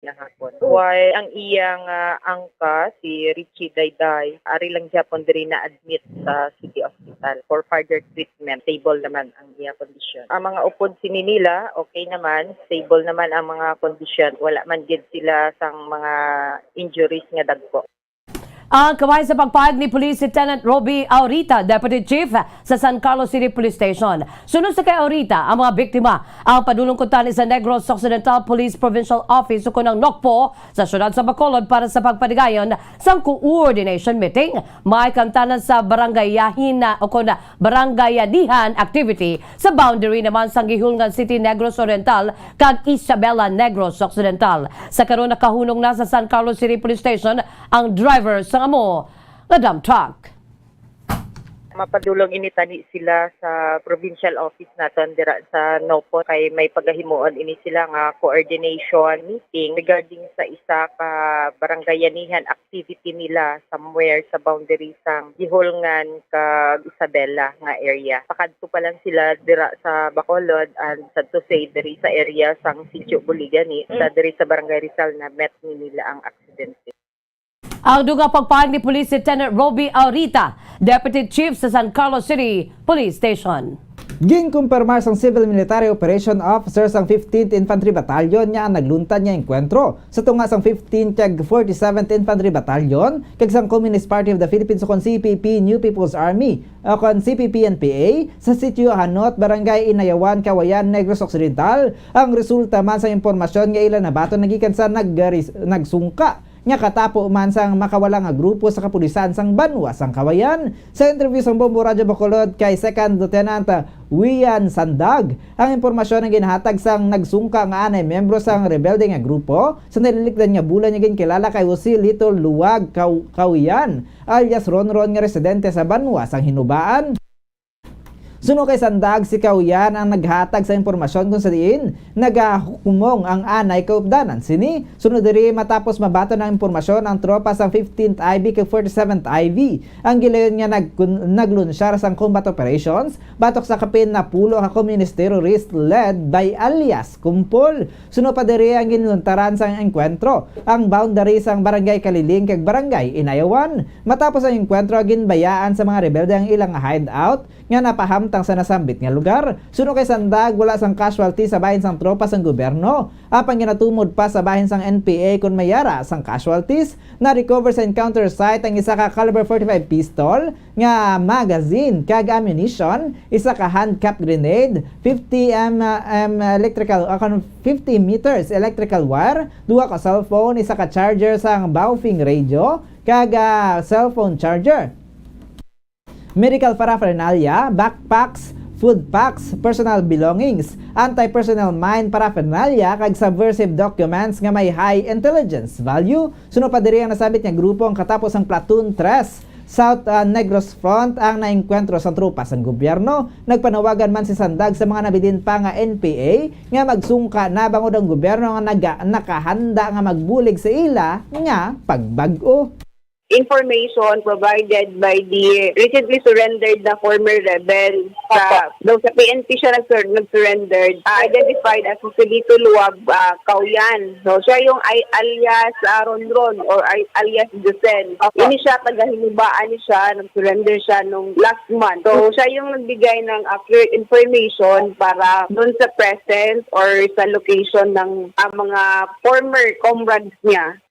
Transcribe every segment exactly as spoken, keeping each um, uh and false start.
Nga hapon. Why ang iyang ah, angka, si Richie Dayday, ari lang gyapon diri na-admit sa City Hospital for further treatment. Stable naman ang iya kondisyon. Ang mga upod sini nila, okay naman, stable naman ang mga kondisyon. Wala man gid sila sang mga injuries nga dagko. Ang kabahin sa pagpahayag ni Police Lieutenant Roby Aurita, Deputy Chief sa San Carlos City Police Station. Suno sa kay Aurita, ang mga biktima ang padulong kuntani sa Negros Occidental Police Provincial Office ukon ang NOCPO sa siyudad sa Bacolod para sa pagpaligayon sang coordination meeting. May kamtanan sa barangayahin na ukon barangayanihan activity sa boundary naman sang Guihulngan City, Negros Oriental kag Isabela, Negros Occidental. Sa karon, nakahunong na sa San Carlos City Police Station ang driver sang amo nga dump truck. Mapadulong ini tani sila sa provincial office naton dira sa NOCPO kay may pagahimuon ini sila nga coordination meeting regarding sa isa ka barangayanihan activity nila somewhere sa boundary sang Guihulngan kag Isabela nga area. Pakadto pa lang sila dira sa Bacolod and sad to say diri sa area sang Sitio Buligani, sa diri sa Barangay Rizal na met ni nila ang aksidente. Ang dugang pagpahayag ni Police Lieutenant Roby Aurita, Deputy Chief sa San Carlos City Police Station. Ginkumpirmar sang Civil Military Operation Officer sang fifteenth Infantry Battalion nga ang nagluntad nga engkwentro sa tunga sang fifteenth kag forty-seventh Infantry Battalion kag sang Communist Party of the Philippines ukon C P P New People's Army ukon C P P N P A sa Sitio Hanot, Barangay Inayawan, Cauayan, Negros Occidental, ang resulta man sa impormasyon nga ila nabaton nagikan sa naggaris-, nagsungka nga katapo man sang makawala nga grupo sa kapulisan sang banwa sang Cauayan. Sa interview sang Bombo Radyo Bacolod kay Second Lieutenant Wian Sandag, ang impormasyon ang ginhatag sang nagsungka nga anay miyembro sang rebelde nga grupo sa nalilikdan nga bulan nga ginkilala kay Jose Lito Luwag Cau-, Cauayan, alias Ronron, nga residente sa banwa sang Hinubaan. Suno kay Sandag, si Cauayan ang naghatag sa impormasyon kung sa diin nagahukumong ang anay kaupdanan sini. Suno diri, matapos mabaton ang impormasyon ang tropa sang fifteenth I B kag forty-seventh I B ang gilayon nga nag-, naglunsyar sang combat operations batok sa kapin napulo ka communist terrorist led by alias Kumpol. Suno pa diri ang ginluntaran sang engkwentro ang boundary sang Barangay Kaliling kag Barangay Inayawan. Matapos ang engkwentro, ginbayaan sa mga rebelde ang ilang hideout nga napahamtang sa nasambit nga lugar. Suno kay Sandag, wala sang casualty sa bahin sang tropa sang gobyerno. Apang ginatumod pa sa bahin sang N P A kon may yara sang casualties. Na-recover sa encounter site ang isa ka caliber forty-five pistol nga magazine kag ammunition, isa ka hand cap grenade, fifty M M electrical, ah, kon fifty meters electrical wire, duha ka cellphone, isa ka charger sang Baofeng radio, kag, ah, cellphone charger. Medical paraphernalia, backpacks, food packs, personal belongings, anti-personnel mine paraphernalia, kag subversive documents nga may high intelligence value. Suno pa diri, ang nasambit nga grupo ang katapo sang Platoon Tres South, ah, Negros Front ang naengkwentro sang tropa sang gobyerno. Nagpanawagan man si Sandag sa mga nabilin pa nga N P A nga magsungka na bangod ang gobyerno nga naga-, nakahanda nga magbulig sa ila nga pagbag-o. Information provided by the recently surrendered na former rebel. Sa, daw sa P N P siya nag-sur-, nag-surrendered, ah, identified as Joselito Luwag, ah, Cauayan. So, siya yung ay, alias, ah, Ronron or ay, alias Josel. Opo. Ini siya, taga Hinubaan ni siya, nag-surrender siya nung last month. So, siya yung nagbigay ng accurate information para dun sa presence or sa location ng, ah, mga former comrades niya.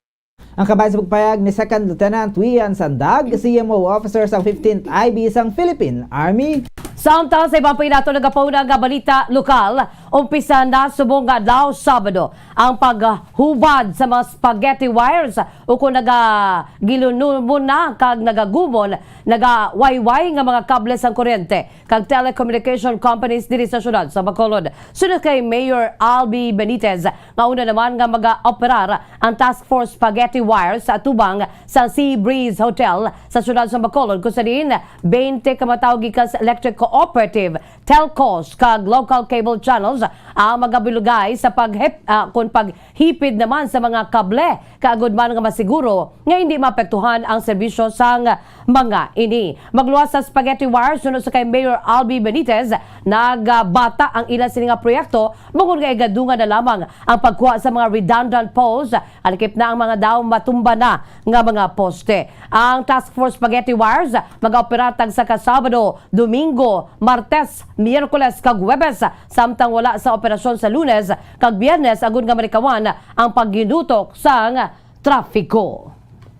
Ang kabahin sa pagpayag ni Second Lieutenant Wian Sandag, C M O officer sang fifteenth I B sang Philippine Army. Samtang sa ibang pinato, nagapauna nga balita lokal, umpisa na subong nga adlaw Sabado ang paghubad sa mga spaghetti wires ukon nagagilunumon na kag nagagumon, nagawayway nga mga kable sang kuryente kag telecommunication companies diri sa siyudad sa Bacolod. Suno kay Mayor Albi Benitez, nga una naman nga magaoperar ang Task Force Spaghetti Wire sa atubang sa Sea Breeze Hotel sa siyudad sa Bacolod, kung sa diin twenty ka mga tawo gikan sa Electric Cooperative telcos kag local cable channels ang magabilugay sa paghip-, ah, kun paghipid naman sa mga kable, kaagod man nga masiguro nga hindi maapektuhan ang serbisyo sang mga ini. Magluwas sa spaghetti wire, suno sa kay Mayor Albi Benitez, nagbata ang ila sini nga proyekto bangod nga igadungan na lamang ang pagkuha sa mga redundant poles, alakip na ang mga daw matumba na nga mga poste. Ang Task Force Spaghetti Wires magaoperar tagsa ka Sabado, Domingo, Martes, Miyerkules, kag Huwebes, samtang wala sa operasyon sa Lunes kag Biyernes, agud nga malikawan ang paghinutok sang trapiko.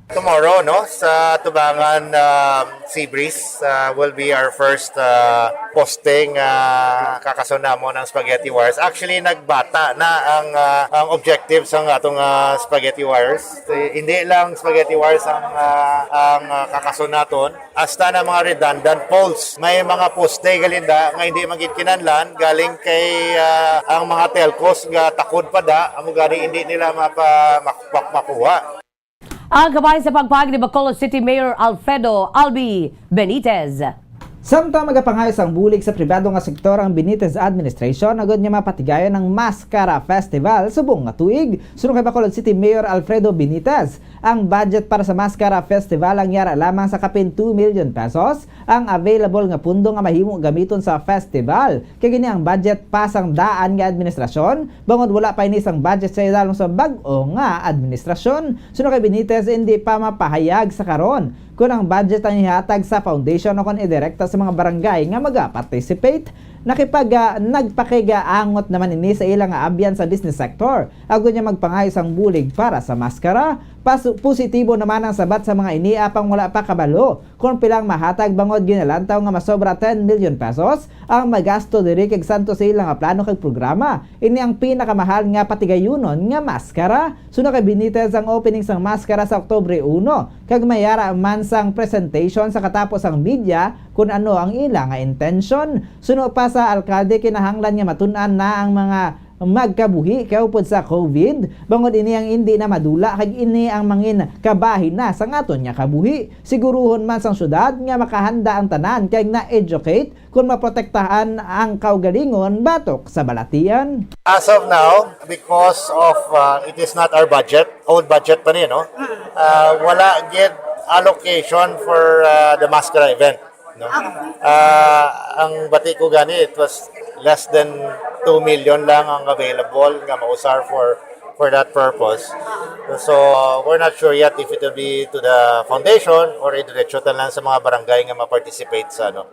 Tomorrow, no, sa Tubangan, um, Seabreeze, uh, will be our first, uh, posting, uh, kakasunamon ang spaghetti wires. Actually, nagbata na ang, uh, ang objective sang atong, uh, spaghetti wires. Eh, hindi lang spaghetti wires ang, uh, ang, uh, kakason naton. Hasta na mga redundant poles. May mga poste galinda nga hindi man gid kinahanglan galing kay, uh, ang mga telcos nga takod pa da, amo gani hindi nila mapa-, mak-, mak-, makuha. Ang kabahin sa pagpahayag ni Bacolod City Mayor Alfredo Albi Benitez. Samtang magapangayo sang bulig sa pribado nga sektor ang Benitez administration agud nga mapatigayon ang Maskara Festival subong nga tuig, suno kay Bacolod City Mayor Alfredo Benitez, ang budget para sa Maskara Festival ang yara lamang sa kapin two million pesos ang available nga pundo nga mahimo gamiton sa festival. Kay gini ang budget pa sang daan nga administrasyon, bangod wala pa ini sang budget sa idalom sa bag-o nga administrasyon. Suno kay Benitez, hindi pa mapahayag sa karon kon ang budget ang ihatag sa foundation o kon idirekta sa mga barangay nga maga-participate. Nakipag-, ah, nagpakigaangot naman ini sa ila nga abyan sa business sector, agud nga magpangayo sang bulig para sa maskara. Pasu-, positibo naman ang sabat sa mga ini, apang wala pa kabalo kon pila ang mahatag, bangod ginalantaw nga masobra ten million pesos ang magasto diri kag santos sa ila nga plano kag programa. Ini ang pinakamahal nga patigayunon nga maskara. Suno kay Benitez, ang opening sang maskara sa Oktubre uno, kag mayara man sang presentation sa katapos ang media kun ano ang ila nga intensyon. Suno pa sa alkalde, kinahanglan nga matun-an na ang mga magkabuhi kaupod sa COVID, bangod ini ang indi na madula kag ini ang mangin kabahin na sang aton nga kabuhi. Siguruhon man sang syudad nga makahanda ang tanan kag na-educate kon maprotektahan ang kaugalingon batok sa balatian. As of now, because of, uh, it is not our budget, old budget pa ni, no? Uh, wala gid allocation for, uh, the maskara event, no? Ah, ang bati ko gani, it was less than two million lang ang available nga mausar for, for that purpose. So, we're not sure yet if it will be to the foundation or idiretso ta lang sa mga barangay nga ma-participate sa, ano.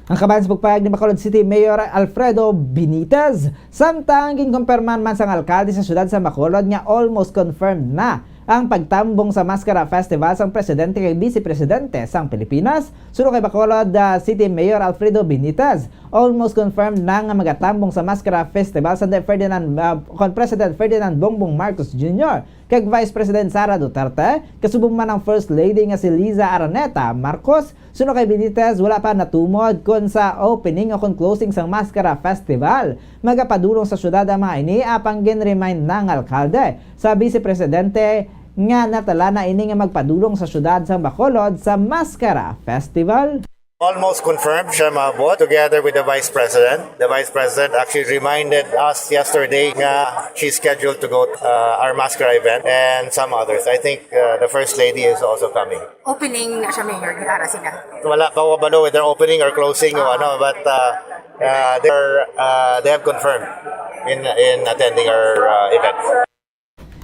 Ang kabahin sa pagpahayag ni Bacolod City Mayor Alfredo Benitez. Samtang ginkumpirman man sang alkalde sa siyudad sa Bacolod nga almost confirmed na ang pagtambong sa Maskara Festival sang Presidente kag Vice Presidente sang Pilipinas, suno kay Bacolod, ah, City Mayor Alfredo Benitez, almost confirmed na nga magatambong sa Maskara Festival sang Ferdinand, ah, kon President Ferdinand Bongbong Marcos Junior kag Vice President Sara Duterte, kasubong man ang First Lady nga si Liza Araneta Marcos. Suno kay Benitez, wala pa natumod kon sa opening o kon closing sang Maskara Festival. Magapadulong sa siyudad ang mga ini, apang gin-remind na nga alkalde sa Vice Presidente nga natala na ini nga magpadulong sa siyudad sang Bacolod sa Maskara Festival. Almost confirmed siya maabot together with the Vice President. The Vice President actually reminded us yesterday nga she's scheduled to go, uh, our Maskara event and some others. I think, uh, the First Lady is also coming. Opening na siya, Mayor, gitara sila. Wala pa ko kabalo whether opening or closing o ano, but, uh, uh, they're, uh, they have confirmed in, in attending our, uh, event.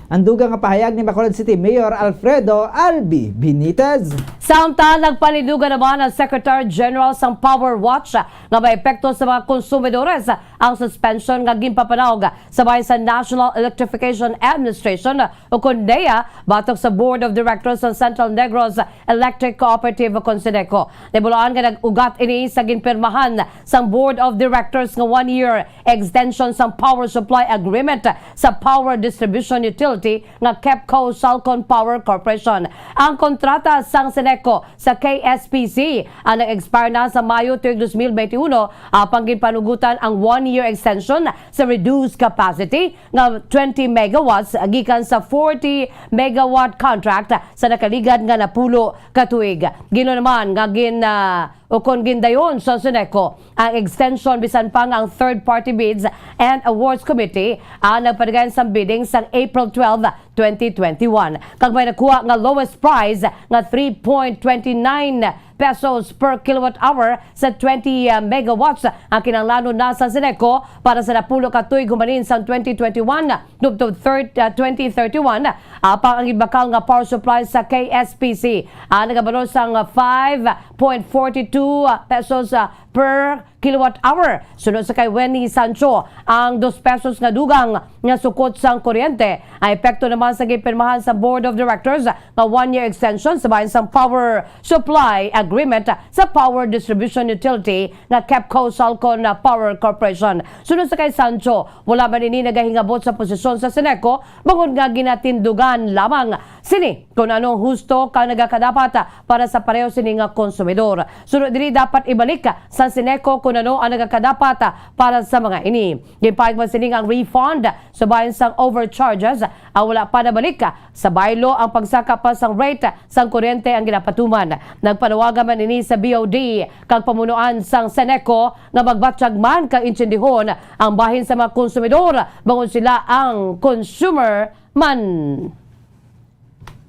Ang dugang nga pahayag ni Bacolod City Mayor Alfredo Albi Benitez. Samtang nagpanindugan naman ang Secretary General sang Power Watch nga may epekto sa mga konsumidores ang suspension nga ginpapanaog sa bahin sa National Electrification Administration o kon NEA, batok sa Board of Directors sang Central Negros Electric Cooperative o kon CENECO. Nahibaluan nga nag-ugat ini sa ginpirmahan sang Board of Directors nga one-year extension sang power supply agreement sa power distribution utility nga KEPCO Salcon Power Corporation. Ang kontrata sang CENECO sa K S P C ang nag-expire na sa Mayo tuig dos mil benti uno, apang ginpanugutan ang one-year extension sa reduced capacity nga twenty megawatts gikan sa forty megawatt contract sa nakaligad nga napulo ka tuig. Ginunaman nga gin, ah, Ukon gindayon sa Ceneco ang extension, bisan pa nga ang Third Party Bids and Awards Committee ang nagpadayon sang bidding sang April twelve, twenty twenty-one, kag may nakuha nga lowest price nga three point twenty nine pesos per kilowatt hour sa twenty megawatts ang kinahanglanon na sa Ceneco para sa napulo ka tuig humalin sang twenty twenty-one tubtob thir-, ah, twenty thirty-one. Apang ang ginbakal nga power supply sa K S P C ang nagabalor sang five point forty two pesos, ah, per kilowatt hour. Suno sa kay Wenny Sancho, ang dos pesos nga dugang nga sukot sang kuryente ang epekto naman sa ginpirmahan sa Board of Directors nga one-year extension sa bahin sang power supply agreement sa power distribution utility nga KEPCO Salcon Power Corporation. Suno sa kay Sancho, wala man ini nagahingabot sa posisyon sa Ceneco bangod nga ginatindugan lamang sini kon ano husto kag nagakadapat para sa pareho sini nga konsumidor. Suno diri, dapat ibalik sa Ceneco kon ano ang nagakadapat para sa mga ini. Ginpahayag man sini nga ang refund sa bahin sang overcharges ang wala pa nabalik sa baylo, ang pagsaka pa sang rate sang kuryente ang ginapatuman. Nagpanawagan man ini sa B O D kag pamunuan sang Ceneco nga magbatyag man kag intindihon ang bahin sa mga konsumidor bangod sila ang consumer man.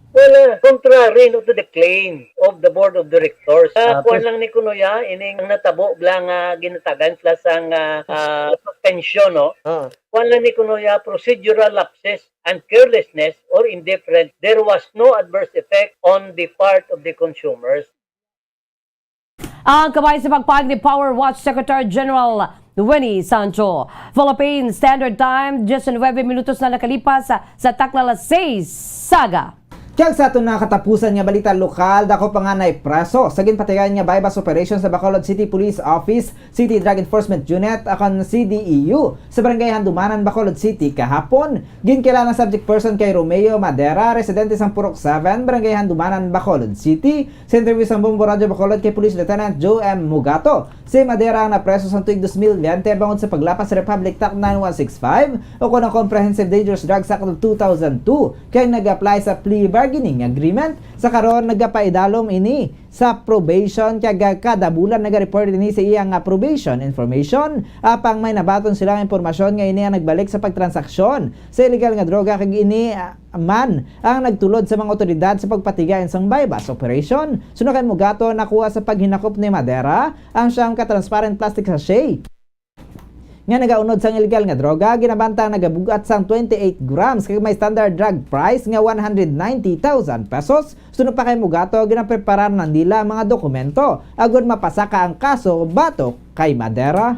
Well, uh, contrary, no, to the claim of the board of directors, uh, Ah, kuwan pres- lang ni kuno ya, ining ang natabo lang, ah, ginatagan sila sang, ah, ah, suspension, no? Ah. Kuwan lang ni kuno ya, procedural lapses and carelessness or indifference. There was no adverse effect on the part of the consumers. Ang kabahin sa pagpahayag ni Power Watch Secretary General Winnie Sancho, Philippine Standard Time, diyes nuwebe minutos na nakalipas sa, sa takna alas seis sa aga. Kag sa aton na katapusan nga balita lokal, dako pa nga naipreso sa ginpatigayon nga buy-bust operation sa Bacolod City Police Office, City Drug Enforcement Unit, akon C D E U, sa Barangay Handumanan, Bacolod City, kahapon. Ginkilalang subject person kay Romeo Madera, residente sang Purok seven, Barangay Handumanan, Bacolod City. Sa interview sang Bombo Radyo Bacolod kay Police Lieutenant Joe M Mugato, si Madera ang napreso sang tuig dos mil biyente bangod sa paglapas sa Republic Act nine one six five o kon ang Comprehensive Dangerous Drugs Act of two thousand two, kay nag-apply sa plea bargaining agreement. Sa karon, nagapaidalom ini sa probation, kag kada bulan naga-report ini sa iya nga probation information. Apang may nabaton sila nga impormasyon nga ini ang nagbalik sa pagtransaksyon sa illegal nga droga, kag ini, ah, man ang nagtulod sa mga otoridad sa pagpatigayon sang buy-bust operation. Suno kay Mugato, nakuha sa paghinakop ni Madera ang siyam ka transparent plastic sachet nga nagaunod sang illegal nga droga, ginabantang nagabug-at sang twenty-eight grams kag may standard drug price nga one hundred ninety thousand pesos. Suno pa kay Mugato, ginapreparar na nila ang mga dokumento agud mapasaka ang kaso batok kay Madera.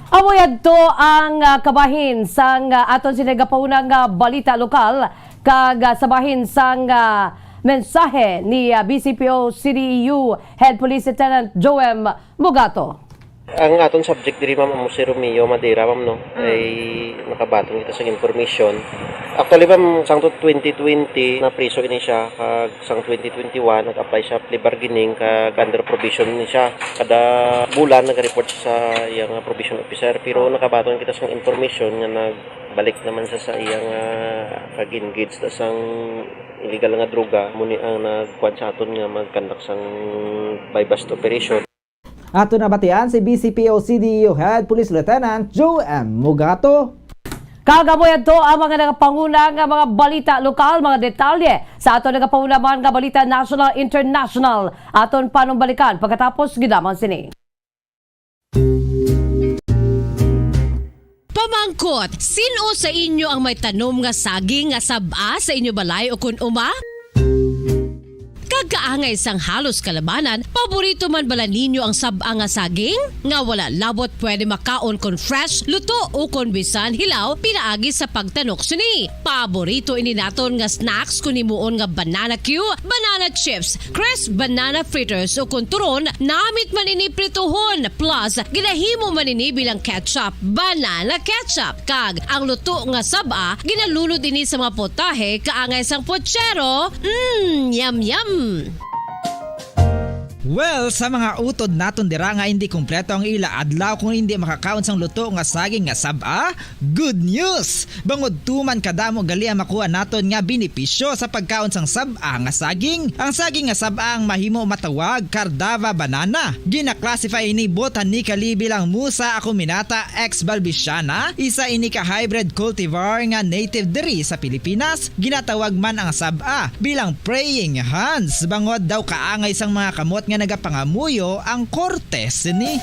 Amo yadto ang, ah, kabahin sang, ah, aton sini nagapahunang, ah, balita lokal, kag, ah, sa bahin sang, ah, mensahe ni, ah, B C P O C D E U Head Police Lieutenant Joem Mugato. Ang aton subject diri, ma'am, amo si Romeo Madera, ma'am, no? Mm. Ay nakabaton kita sa information. Actually, ma'am, sang to twenty twenty, napriso ini siya, kag sang twenty twenty-one, nag-apply siya plea bargaining, kag under probation ni siya. Kada bulan, nag-report siya sa iyang probation officer, pero nakabaton kita sang information nga nagbalik naman siya sa iyang, ah, kag engage na sang illegal nga droga. Amo ni ang nagkuan sa aton nga mag-conduct sang buy-bust operation. Ato nabatian si B C P O C D E U Head Police Lieutenant Joe M Mugato. Kag amo yadto ang mga nagapanguna nga mga balita lokal, mga detalye sa aton nagapanguna man nga balita national, international. Aton panumbalikan pagkatapos gid lamang sini. Pamangkot, sin-o sa inyo ang may tanom nga saging nga sab-a sa inyo balay o kun uma? Kag kaangay sang halos kalabanan, paborito man bala ninyo ang sab-a nga saging? Nga wala labot pwede makaon kon fresh, luto, o kon bisan hilaw, pinaagi sa pagtanok sini. Paborito ini naton nga snacks kon himuon nga banana cue, banana chips, crisp banana fritters, o kon turon, namit man ini prituhon. Plus, ginahimo man ini bilang ketchup, banana ketchup. Kag ang luto nga sab-a, ginalunod ini sa mga potahe kaangay sang pochero. Mm, yum, yum! Well, sa mga utod naton dira nga hindi kompleto ang ila adlaw kung hindi makakaon sang luto nga saging nga sab-a, good news! Bangod tuman kadamo gali ang makuha naton nga benepisyo sa pagkaon sang sab-a nga saging. Ang saging nga sab-a ang mahimo matawag Cardava banana. Gina-classify ini botanically bilang Musa acuminata ex balbisiana, isa ini ka hybrid cultivar nga native diri sa Pilipinas. Ginatawag man ang sab-a bilang praying hands, bangod daw kaangay sang mga kamot nga nagapangamuyo ang korte sini.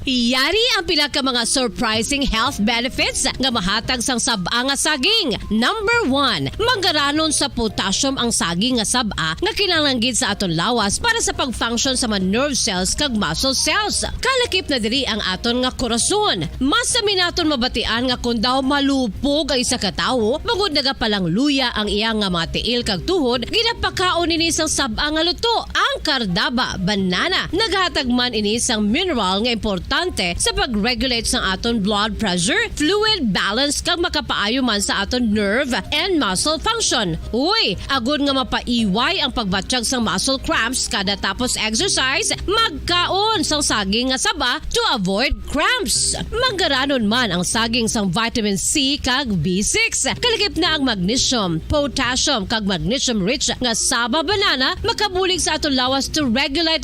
Yari ang pila ka mga surprising health benefits nga mahatag sang sab-a nga saging. Number one, manggaranon sa potassium ang saging nga sab-a nga kinahanglan gid sa aton lawas para sa pag-function sa mga nerve cells kag muscle cells. Kalakip na diri ang aton nga korason. Mas sami naton mabatian nga kon daw malupog ang isa ka tawo, bangod nagapalangluya ang iya nga mga tiil kag tuhod, ginapakaon ini sang sab-a nga luto, ang Cardava banana. Naghatag man ini sang mineral nga importante sa pag-regulate sang aton blood pressure, fluid balance, kag makapaayo man sa aton nerve and muscle function. Uy, agod nga mapaiway ang pagbatyag sang muscle cramps kada tapos exercise, magkaon sang saging nga saba to avoid cramps. Manggaranon man ang saging sang vitamin C kag B six. Kalakip na ang magnesium, potassium, kag magnesium-rich nga saba banana makabulig sa aton lawas to regulate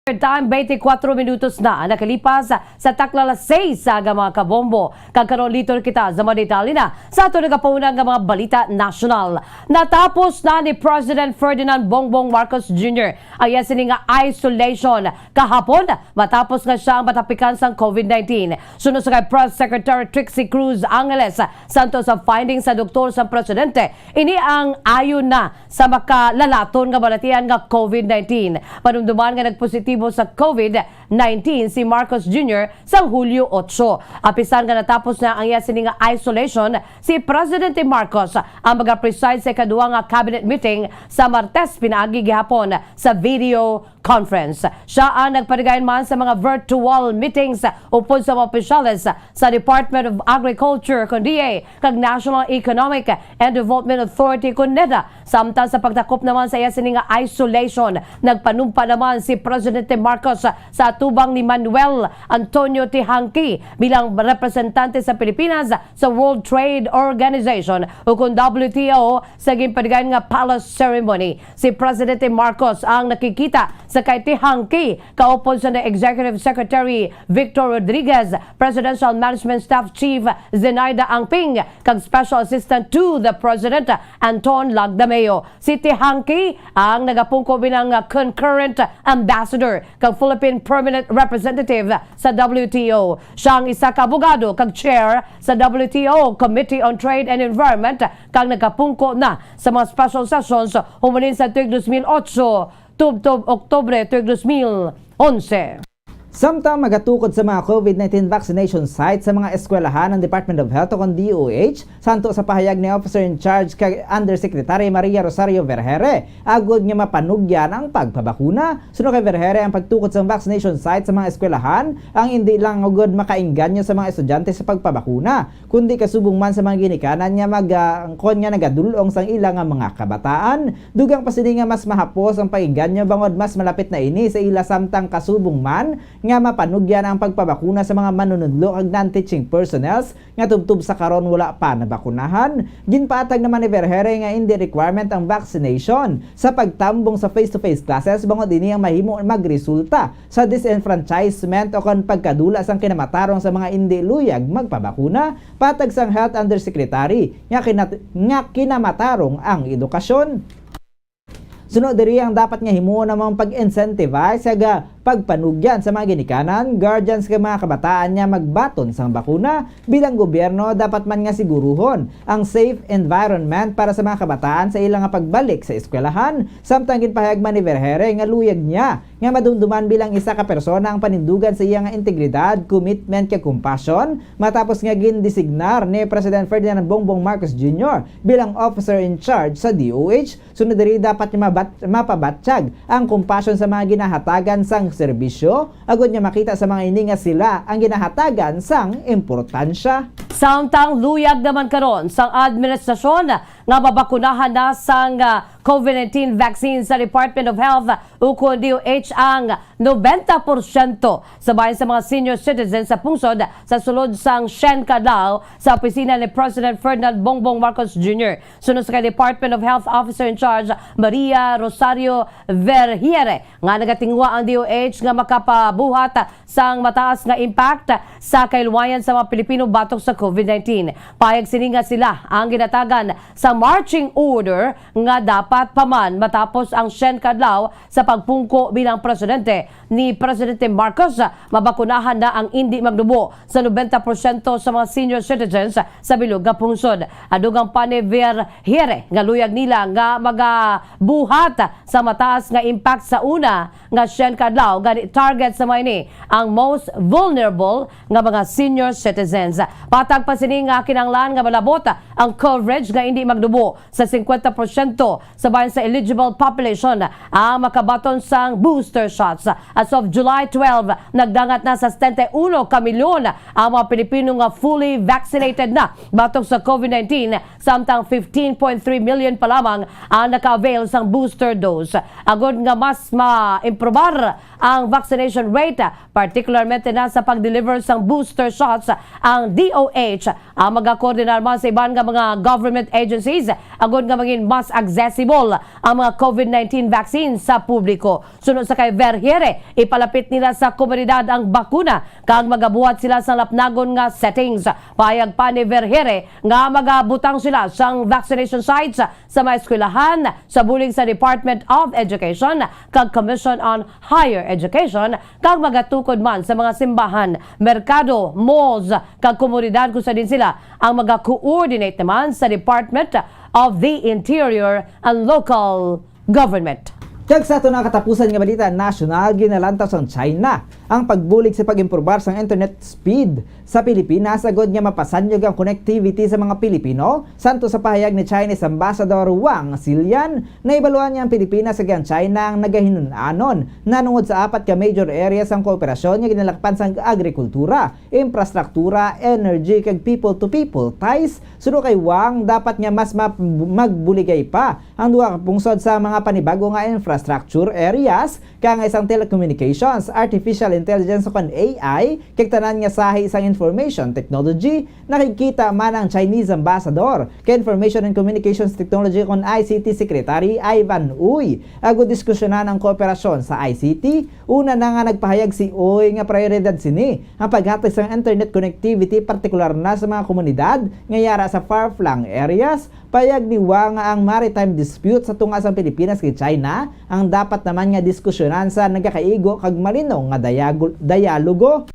Time, twenty-four minutos na ang nakalipas sa takna alas seis sa aga, mga kabombo. Kag karon, liton kita sa mga detalye na sa aton nagapauna nga mga balita nasyonal. Natapos na ni President Ferdinand Bongbong Marcos Junior ang iya sini nga isolation kahapon, matapos nga siya ang matapikan sang covid nineteen. Suno sa kay Press Secretary Trixie Cruz Angeles, santo sa findings sa doktor sang presidente, ini ang ayo na sa makalalaton nga balatian nga covid nineteen. Madumduman nga nagpositibo sa covid nineteen si Marcos Junior sang Hulyo otso. Apisan nga natapos na ang iya sini nga isolation, si Presidente Marcos ang magapreside sa ikaduha nga cabinet meeting sa Martes pinaagi gihapon sa video conference. Siya ang nagpadayon man sa mga virtual meetings upod sa mga opisyales sa Department of Agriculture, kon D A, kag National Economic and Development Authority, kon NEDA, samtang sa pagtakop naman sa iya sini nga isolation. Nagpanumpa naman si Presidente Marcos sa atubang ni Manuel Antonio Teehankee bilang representante sa Pilipinas sa World Trade Organization, o kon W T O, sa ginpadayon nga palace ceremony. Si Presidente Marcos ang nakikita sa kay Teehankee, kaupod sa ni Executive Secretary Victor Rodriguez, Presidential Management Staff Chief Zenaida Angping, kag Special Assistant to the President Anton Lagdameo. Si Teehankee ang nagapungko bilang Concurrent Ambassador kag Philippine Permanent Representative sa W T O. Siya ang isa ka abogado kag chair sa W T O Committee on Trade and Environment, kag nagapungko na sa mga special sessions humanin sa tuig dos mil otso tubtob Oktubre tuig dos mil onse. Samtang magatukod sa mga covid nineteen vaccination sites sa mga eskwelahan ang Department of Health o kon D O H, santo sa pahayag ni Officer in Charge kay Undersecretary Maria Rosario Vergere, agod nga mapanugyan ang pagpabakuna. Suno kay Vergere, ang pagtukod sa vaccination site sa mga eskwelahan ang indi lang ugod makaengganyo sa mga estudyante sa pagpabakuna, kundi kasubong man sa mga ginikanan nga mag-, ah, kon nga nagadul-ong sang ila nga mga kabataan. Dugang pa sini nga mas mahapos ang pag-engganyo bangod mas malapit na ini sa ila, samtang kasubong man nga mapanugyan ang pagpabakuna sa mga manunudlo kag non-teaching personnels nga tubtob sa karon wala pa nabakunahan. Ginpaatag naman ni Vergere nga indi requirement ang vaccination sa pagtambong sa face-to-face classes, bangod ini ang mahimo magresulta sa disenfranchisement o kon pagkadula sang kinamatarong sa mga indi luyag magpabakuna, patag sang Health Undersecretary nga kinat-, nga kinamatarong ang edukasyon. Suno diri, ang dapat nga himuon namang pag-incentivize kag pagpanugyan sa mga ginikanan, guardians kag mga kabataan nga magbaton sang bakuna. Bilang gobyerno, dapat man nga siguruhon ang safe environment para sa mga kabataan sa ila nga pagbalik sa eskwelahan. Samtang ginpahayag man ni Vergere nga luyag niya nga madumduman bilang isa ka persona ang panindugan sa iya nga integridad, commitment, kag compassion, matapos nga gindesignar ni President Ferdinand Bongbong Marcos Junior bilang officer in charge sa D O H. Sunod diri, dapat nga mabat-, mapabatyag ang compassion sa mga ginahatagan sang serbisyo, agod nga makita sa mga ini nga sila ang ginahatagan sang importansya. Samtang luyag naman karon sang administrasyon nga mabakunahan na sang, ah, COVID nineteen vaccine sa Department of Health ukon D O H ang nobenta porsyento sa bahin sa mga senior citizens sa pungsod sa sulod sang siyam ka adlaw sa opisina ni President Ferdinand Bongbong Marcos Junior. Suno sa kay Department of Health Officer in Charge Maria Rosario Verhiere, nga nagatinguha ang D O H nga makapabuhat sang mataas nga impact sa kaluwayan sa mga Pilipino batok sa COVID nineteen. Pahayag sini nga sila ang ginatagan sa marching order nga dapat pa man matapos ang siyam ka adlaw sa pagpungko bilang presidente ni Presidente Marcos, mabakunahan na ang indi magnubo sa nobenta porsyento sa mga senior citizens sa bilog nga pungsod. Adugang pa ni Verhiere nga luyag nila nga magabuhat sa mataas nga impact sa una nga siyam ka adlaw, gani target sa mga ini ang most vulnerable nga mga senior citizens. Patag pa sini nga kinahanglan nga malabot ang coverage nga indi magnubo sa singkwenta porsyento sa bahin sa eligible population ang makabaton sang booster shots. As of July twelve, nagdangat na sa setenta y uno ka milyon ang mga Pilipino nga fully vaccinated na batok sa COVID nineteen, samtang fifteen point three million pa lamang ang naka-avail sang booster dose. Agod nga mas ma-improbar ang vaccination rate, particularmente na sa pag-deliver sang booster shots, ang D O H ang magakoordinar man sa iban nga mga government agencies agod nga maging mas accessible ang mga COVID nineteen vaccine sa publiko. Suno sa kay Verhiere, ipalapit nila sa komunidad ang bakuna kag magabuhat sila sa lapnagon nga settings. Pahayag pa ni Verhiere nga magabutang sila sang vaccination sites sa mga eskwelahan, sa bulig sa Department of Education kag Commission on Higher Education, kag magatukod man sa mga simbahan, merkado, malls, kag komunidad kung sa din sila ang maga-coordinate naman sa Department of the Interior and Local Government. Kag sa ato na katapusan nga balita nasyonal, ginalantaw sang China ang pagbulig sa pag-improbar sang internet speed sa Pilipinas, agud nga mapasanyog ang connectivity sa mga Pilipino. Santo sa pahayag ni Chinese Ambassador Wang Xilian, naibaluan niya ang Pilipinas kag ang China ang nagahinun-anon nahanungod sa apat ka major areas sang kooperasyon nga ginalakpan sang agrikultura, infrastruktura, energy, kag people-to-people ties. Suno kay Wang, dapat nga mas map-, magbuligay pa ang duha ka pungsod sa mga panibago nga infrastructure areas, kaangay sang telecommunications, artificial intelligence, ukon A I, kag tanan nga sahi sang information technology. Nakigkita man ang Chinese ambassador kay Information and Communications Technology, ukon I C T, Secretary Ivan Uy, agud diskusyonan ang kooperasyon sa I C T. Una na nga nagpahayag si Uy nga prioridad sini ang paghatag sang internet connectivity, partikular na sa mga komunidad nga yara sa far-flung areas. Pahayag ni Wang nga ang maritime dispute sa tunga sang Pilipinas kag China ang dapat naman nga diskusyonan sa nagakaigo kag malinaw nga diago-, dialogo.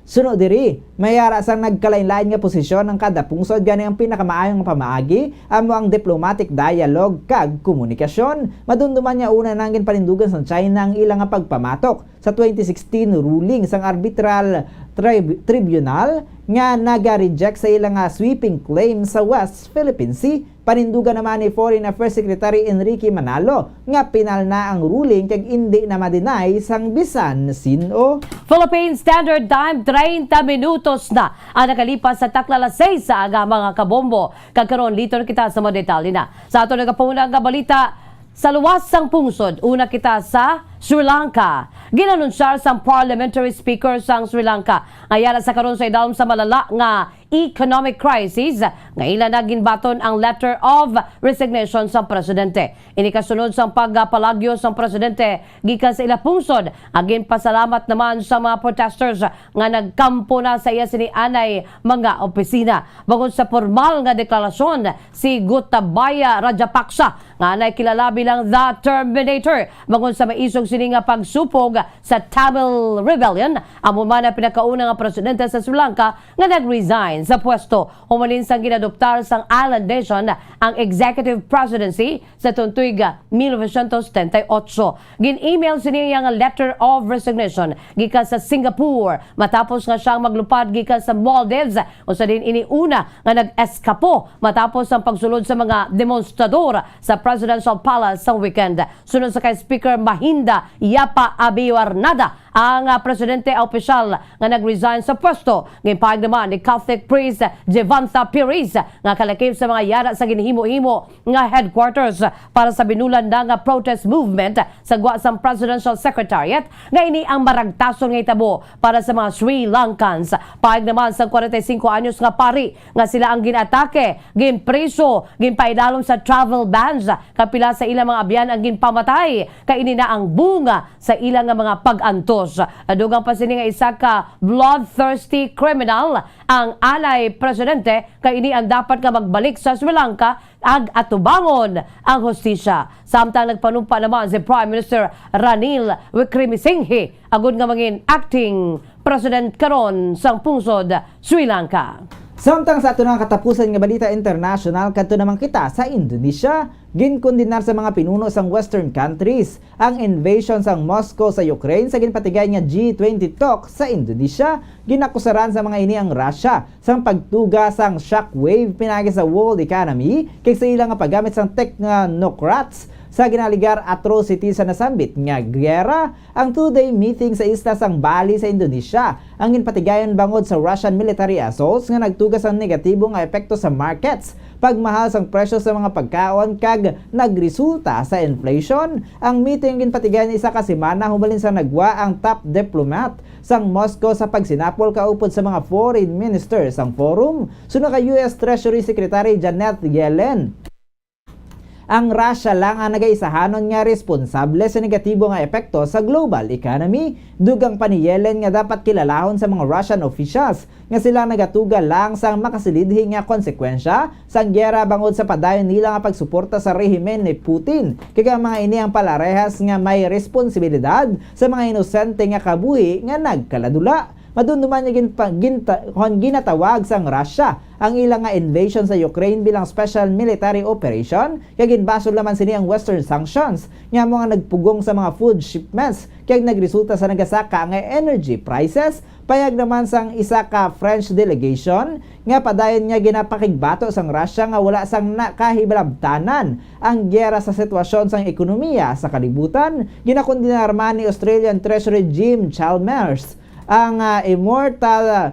Suno diri, may ara sang nagkalain-lain nga posisyon ang kada pungsod, gani ang pinakamaayo nga pamaagi amo ang diplomatic dialogue kag komunikasyon. Madumduman nga una na nga ginpanindugan sang China ang ila nga pagpamatok sa twenty sixteen ruling sang arbitral trib-, tribunal nga naga-reject sa ila nga sweeping claim sa West Philippine Sea. Panindugan naman ni Foreign Affairs Secretary Enrique Manalo nga pinal na ang ruling kag indi na ma-deny sang bisan sin-o. Philippine Standard Time, treinta minutos na ang nakalipas sa takna alas seis sa aga, mga kabombo. Kag karon, liton kita sa mga detalye na sa aton nagapanguna nga balita. Sa luwas sang pungsod, una kita sa Sri Lanka. Ginanunsar sang parliamentary speaker sang Sri Lanka nga yara sa karon sa idalom sa malala nga economic crisis nga ila na ginbaton ang letter of resignation sang presidente. Ini kasunod sang pagpalagyo sang presidente gikan sa ila pungsod. Ginpasalamat naman sa mga protesters nga nagkampo na sa iya sini anay mga opisina. Bangod sa pormal nga deklarasyon, si Gotabaya Rajapaksa, nga anay kilala bilang The Terminator, bangod sa maisog sini nga pagsupog sa Tamil Rebellion, amo man ang pinakauna nga presidente sa Sri Lanka nga nag-resign sa pwesto. Humalin sang ginadoptar sang island nation ang executive presidency sa tuig mil novecientos setenta y ocho. Gin-email sini iya nga letter of resignation gikan sa Singapore matapos nga siya ang maglupad gikan sa Maldives, usa din ini una nga nag-eskapo matapos ang pagsulod sa mga demonstrador sa Presidential Palace sa weekend. Suno sa kay Speaker Mahinda Yapa Abiwarnada, ang, ah, presidente opisyal nga nag-resign sa pwesto. Ginpahayag naman ni Catholic priest Jevantha Pires nga kalakip sa mga yara sa ginhimo-himo nga headquarters para sa binulan na nga protest movement sa gwa sang Presidential Secretariat, nga ini ang maragtason nga hitabo para sa mga Sri Lankans. Pahayag naman sang kwarenta y singko anyos nga pari nga sila ang ginatake, ginpriso, ginpaidalom sa travel bans, kag pila sa ilang mga abyan ang ginpamatay, kay ini na ang bunga sa ila nga mga pag-antos. Dugang pa sini nga isa ka bloodthirsty criminal ang anay presidente, kay ini ang dapat nga magbalik sa Sri Lanka ag atubangon ang hustisya. Samtang nagpanumpa naman si Prime Minister Ranil Wickremesinghe agud nga mangin acting president karon sang pungsod Sri Lanka. Samtang sa ato na katapusan nga balita international, kadto naman kita sa Indonesia. Ginkondenar sa mga pinuno sang Western countries ang invasion sang Moscow sa Ukraine sa ginpatigay nga G twenty talk sa Indonesia. Ginakusaran sa mga ini ang Russia sang pagtuga sang shockwave pinaagi sa world economy kag sa ila nga paggamit sang technocrats sa ginaligar atrocity sa nasambit nga giyera. Ang two-day meeting sa isla sang Bali sa Indonesia ang ginpatigayon bangod sa Russian military assaults nga nagtuga sang negatibo nga epekto sa markets, pagmahal sang presyo sa mga pagkaon, kag nagresulta sa inflation. Ang meeting ginpatigayon isa ka semana humalin sa nagwa ang top diplomat sang Moscow sa pagsinapol kaupod sa mga foreign minister sang forum, suno kay U S Treasury Secretary Janet Yellen. Ang Russia lang ang nagaisahanon nga responsable sa negatibo nga epekto sa global economy. Dugang pa ni Yellen nga dapat kilalahon sa mga Russian officials nga sila nagatuga lang sang makasilidhi nga konsekwensya sang giyera bangod sa padayon nila nga pagsuporta sa rehimen ni Putin, kag ang mga ini ang palarehas nga may responsibilidad sa mga inosente nga kabuhi nga nagkaladula. Madumduman nga ginpa-, ginta-, kon ginatawag sang Russia ang ila nga invasion sa Ukraine bilang special military operation, kag ginbasol naman sini ang Western sanctions nga amo nga nagpugong sa mga food shipments, kag nagresulta sa nagasaka nga energy prices. Payag naman sang isa ka French delegation nga padayon nga ginapakigbato sang Russia nga wala sang nakahibalabtanan ang giyera sa sitwasyon sang ekonomiya sa kalibutan. Ginakondenar man ni Australian Treasury Jim Chalmers ang, ah, immortal, ah,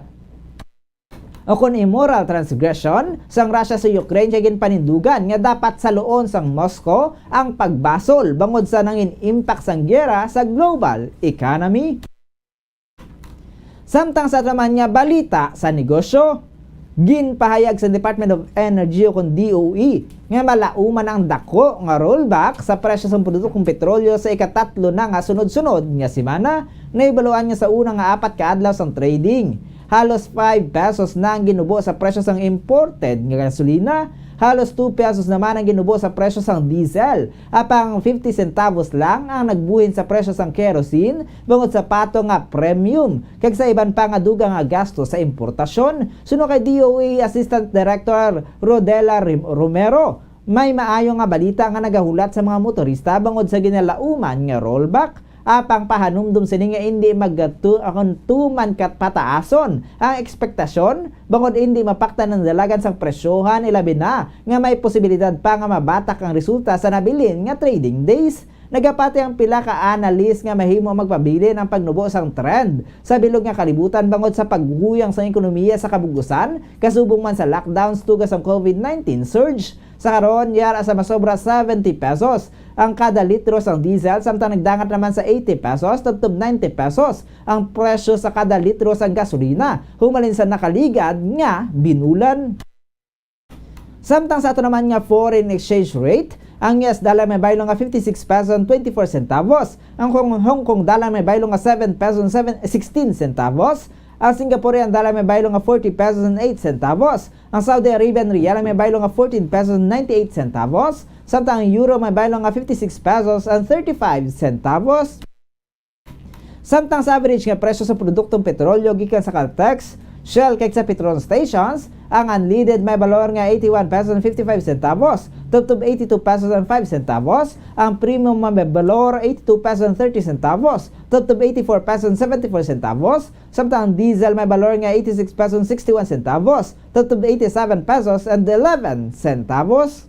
o kon immoral transgression sang Russia sa Ukraine, kay ginpanindugan nga dapat saluon sang Moscow ang pagbasol bangod sa nangin impact sang giyera sa global economy. Samtang sa naman nga balita sa negosyo, ginpahayag sa Department of Energy o kon D O E nga malauman ang dako nga rollback sa presyo sang produktong petrolyo sa ikatatlo na nga sunod-sunod nga semana. Nahibaluan nga sa una nga apat ka adlaw sang trading, halos five pesos na ang ginubo sa presyo sang imported nga gasolina, halos two pesos naman ang ginubo sa presyo sang diesel, apang fifty centavos lang ang nagbuhin sa presyo sang kerosene bangod sa pato nga premium kag sa iban pa nga dugang nga gasto sa importasyon, suno kay D O E Assistant Director Rodela Rim-, Romero. May maayo nga balita nga nagahulat sa mga motorista bangod sa ginalauman nga rollback, apang pahanumdom sini nga indi magatu-, ang tuman kat-, pataason ang ekspektasyon bangod indi mapaktan ang dalagan sang presyohan, ilabi na nga may posibilidad pa nga mabatak ang resulta sa nabilin nga trading days. Nagapati ang pila ka analyst nga mahimo magpabilin ang pagnubo sang trend sa bilog nga kalibutan bangod sa paghuyang sang ekonomiya sa kabug-usan, kasubong man sa lockdowns tuga sang COVID nineteen surge. Sa karon, yara sa masobra seventy pesos ang kada litro sang diesel, samtang nagdangat naman sa eighty pesos tubtob ninety pesos ang presyo sa kada litro sang gasolina, humalin sa nakaligad nga binulan. Samtang sa ato naman nga foreign exchange rate, ang U S dollar may baylo nga fifty-six pesos and twenty-four centavos, ang Hong, Hong Kong dollar may baylo nga seven pesos and seven, sixteen centavos, ang Singaporean dollar may baylo nga forty pesos and eight centavos, ang Saudi Arabian riyal may baylo nga fourteen pesos and ninety-eight centavos, samtang ang euro may baylo nga fifty-six pesos and thirty-five centavos. Samtang sa average nga presyo sa produktong petrolyo gikan sa Caltex, Shell, kag sa Petron stations, ang unleaded may balor nga eighty-one pesos and fifty-five centavos, tubtob eighty-two pesos and five centavos, ang premium may balor eighty-two pesos and thirty centavos, tubtob eighty-four pesos and seventy-four centavos, samtang ang diesel may balor nga eighty-six pesos and sixty-one centavos, tubtob eighty-seven pesos and eleven centavos.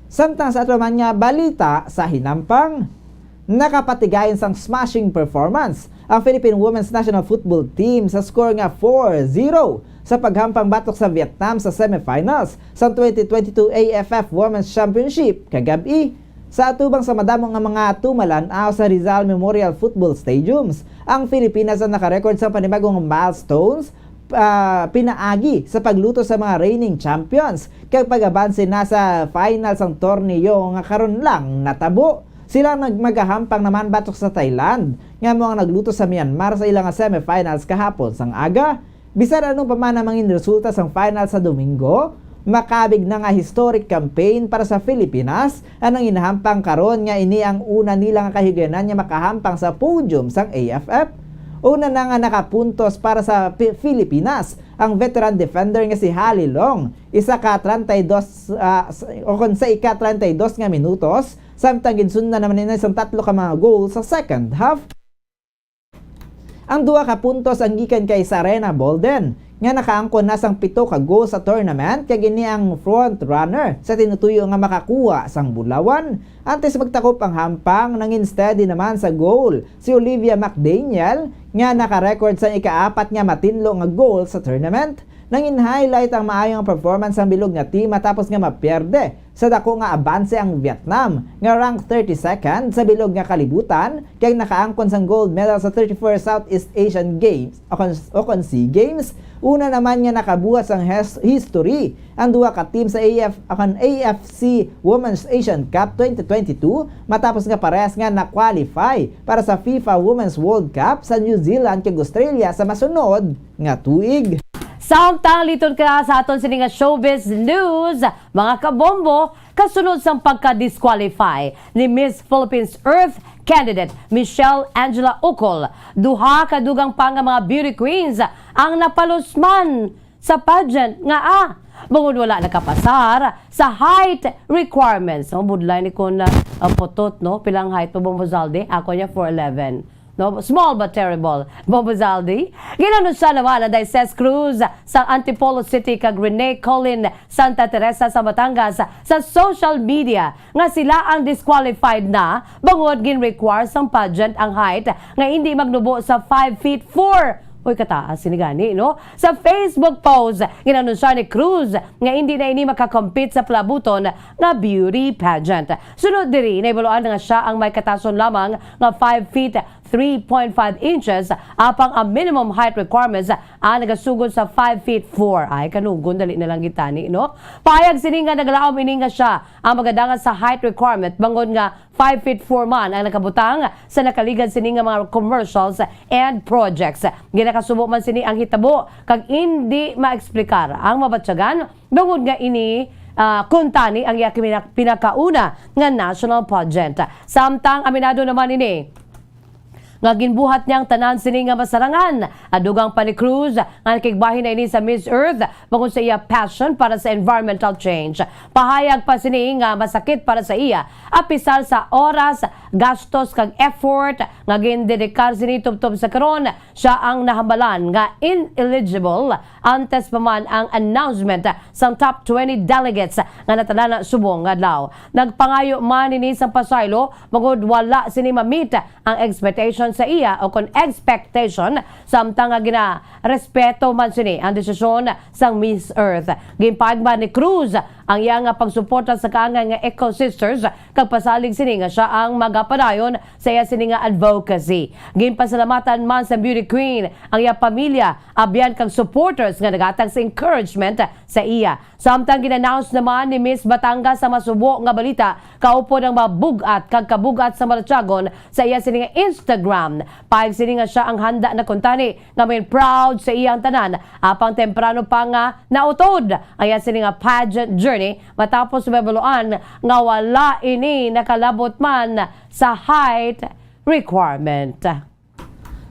Samtang sa ato man nga balita sa hinampang, Nakapatigayon sang smashing performance ang Philippine Women's National Football Team sa score nga four zero sa paghampang batok sa Vietnam sa semifinals sa twenty twenty-two A F F Women's Championship kagab-i. Sa atubang sa madamo nga mga tumalan-aw sa Rizal Memorial Football Stadiums, ang Pilipinas ang nakarecord sa panibagong milestones, ah, pinaagi sa pagluto sa mga reigning champions kag pag-abanse na sa final sang torneo nga karon lang natabo. Sila nag-, magahampang naman batok sa Thailand, nga amo ang nagluto sa Myanmar sa ila nga semifinals kahapon sang aga. Bisan ano pa man ang mangin resulta sang final sa Domingo, makabig na nga historic campaign para sa Pilipinas ang nanginhampang karon, nga ini ang una nila nga kahigayonan nga makahampang sa podium sang A F F. Una na nga nakapuntos para sa Pi-, Pilipinas ang veteran defender nga si Hali Long, isa ka treinta y dos, ah, s-, o kon sa ika treinta y dos nga minutos, samtang ginsundan naman nila sang tatlo ka mga goal sa second half. Ang duha ka puntos ang gikan kay Sarena Bolden, nga nakaangkon na sang pito ka goal sa tournament, kag ini ang front runner sa tinutuyo nga makakuha sang bulawan. Antes magtakop ang hampang, nangin steady naman sa goal si Olivia McDaniel, nga nakarecord sang ikaapat nga matinlo nga goal sa tournament. Nangin highlight ang maayo nga performance sang bilog nga team matapos nga mapierde sa dako nga abanse ang Vietnam, nga rank thirty-second sa bilog nga kalibutan, kag nakaangkon sang gold medal sa thirty-fourth Southeast Asian Games o kon, o kon SEA Games. Una naman nga nakabuhat sang hes-, history ang duha ka team sa A F, o kon A F C Women's Asian Cup twenty twenty-two, matapos nga parehas nga na-qualify para sa FIFA Women's World Cup sa New Zealand kag Australia sa masunod nga tuig. Samtang liton ka sa aton sini nga showbiz news, mga kabombo, kasunod sang pagka-disqualify ni Miss Philippines Earth candidate Michelle Angela Ucol, duha ka dugang pa nga mga beauty queens ang napalusman sa pageant nga, ah, bangod wala nakapasar sa height requirements. Ang budlay ni kon, ah, putot, no? Pilang height mo, Bombo Zaldi? Ako niya, four eleven. No? Small but terrible, Bombo Zaldi. Ginanunsya naman ang Dices Cruz sa Antipolo City kag Rene Colin Santa Teresa sa Batangas sa social media nga sila ang disqualified na bangod gin-require sang pageant ang height nga indi magnubo sa five feet four. Uy, kataas sini gani, no? Sa Facebook post, ginanunsya ni Cruz nga indi na ini makakompete sa palabuton nga beauty pageant. Sunod diri, nahibaluan nga siya ang may katason lamang nga five feet three point five inches, apang ang minimum height requirements, ah, nagasugod sa five feet four. Ay, kanugon, dali na lang gitani, no? Pahayag sini nga naglaom ini nga siya ang magadangat sa height requirement, bangod nga five feet four man ang nakabutang sa nakaligad sini nga mga commercials and projects. Ginakasubo man sini ang hitabo, kag indi maeksplikar ang mabatyagan, bangod nga ini, ah, kuntani ang iya kina-, pinakauna nga national pageant. Samtang aminado naman ini, nga ginbuhat niya ang tanan sini nga masarangan. Ang dugang pa ni Cruz nga nakigbahin na ini sa Miss Earth bangod sa iya passion para sa environmental change. Pahayag pa sini nga masakit para sa iya, apisar sa oras, gastos, kag effort nga gindedikar sini tubtob sa karon. Siya ang nahambalan nga ineligible antes pa man ang announcement sang top twenty delegates nga natalana subong nga adlaw. Nagpangayo man ini sang pasaylo bangod wala sini ma-meet ang expectation sa iya o kon expectation, samtang nga ginarespeto man sini ang desisyon sang Miss Earth. Ginpaagma ni Cruz ang iya nga pagsuporta sa kaangay nga Eco Sisters kag pasalig sini nga siya ang magapadayon sa iya sini nga advocacy. Ginpasalamatan man sa beauty queen ang iya pamilya, abyan kag supporters nga naghatag sa encouragement sa iya. Samtang gin-announce naman ni Miss Batangas sa masubo nga balita kaupod ang mga bug-at kag kabug-at sa Maratiagon sa iya sini nga Instagram. Pahayag sini nga siya ang handa na kuntani nga ma-proud sa iya ang tanan, apang temprano pa nga nautod ang iya sini nga pageant journey matapos mabaluan nga wala ini nakalabot man sa height requirement.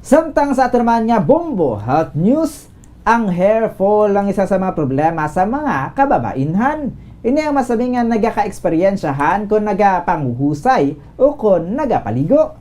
Samtang sa ato naman nga Bombo Health News, ang hair fall ang isa sa mga problema sa mga kababainhan. Ini ang masami nga nagaka-eksperyensyahan kon nagapanghuhusay o kon nagapaligo.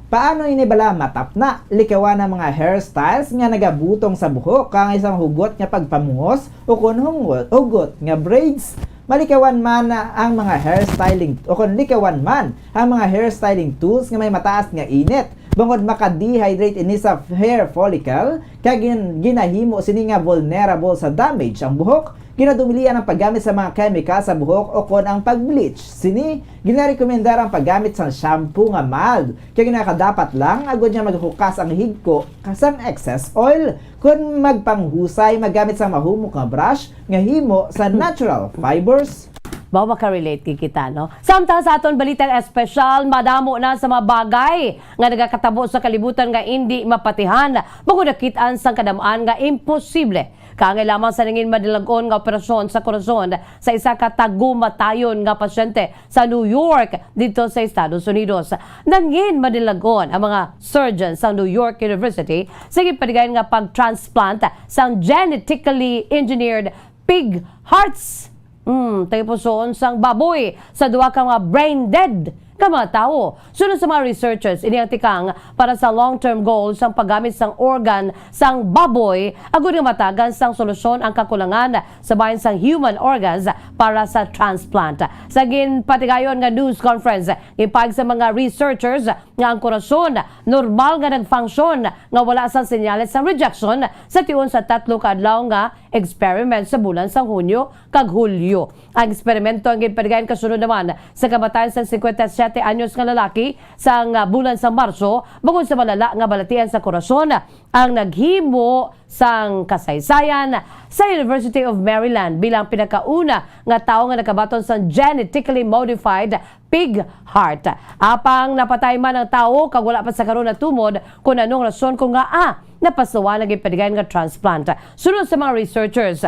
Paano ini bala matapna? Likawan ang mga hairstyles nga nagabutong sa buhok, kang isang hugot nga pagpamuhos o kon hungo-, hugot nga braids. Malikawan man ang mga hairstyling, o kon likawan man ang mga hairstyling tools nga may mataas nga init, bangod maka-dehydrate ini sa hair follicle, kag gin-, ginahimo sini nga vulnerable sa damage ang buhok. Ginadumilian ang paggamit sa mga chemical sa buhok o kon ang pag-bleach. Sini, ginarekomendar ang paggamit sa shampoo nga mild, kay ginakadapat lang agud nga maghukas ang higko sang excess oil. Kon magpanghusay, maggamit sang mahumok nga brush nga himo sa natural fibers. Mao, makarelate gid kita, no? Samtang sa aton balitang espesyal, madamo na sa mga bagay nga nagakatabo sa kalibutan nga indi mapatihan, bangod nakit-an sang kadam-an nga imposible. Kaangay lamang sa nangin madilag-on nga operasyon sa korason sa isa ka tagumatayon nga pasyente sa New York, didto sa Estados Unidos. Nangin madilag-on ang mga surgeon sa New York University sa ginpatigayon nga pag-transplant sang genetically engineered pig hearts. Hmm, tagipusoon sang baboy sa duha ka mga brain dead nga mga tawo. Suno sa mga researchers, ini ang tikang para sa long-term goal sang paggamit sang organ sang baboy, agud nga matagan sang solusyon ang kakulangan sa bahin sang human organs para sa transplant. Sa ginpatigayon nga news conference, ginpahayag sa mga researchers nga ang korason normal nga nag-function, nga wala sang senyales sang rejection sa tion sa tatlo ka adlaw nga experiment sa bulan sang Hunyo kag Hulyo. Ang eksperimento ang ginpatigayon kasunod naman sa kamatayan sang singkwenta y siyete anyos nga lalaki sang, ah, bulan sa Marso, bangod sa malala nga balatian sa korason ang naghimo sang kasaysayan sa University of Maryland bilang pinakauna nga tawo nga nakabaton sang genetically modified pig heart. Apang napatay man ang tawo kag wala pa sa karon natumod kon anong rason kung ngaa napasuwa ang ginpatigayon nga transplant. Suno sa mga researchers,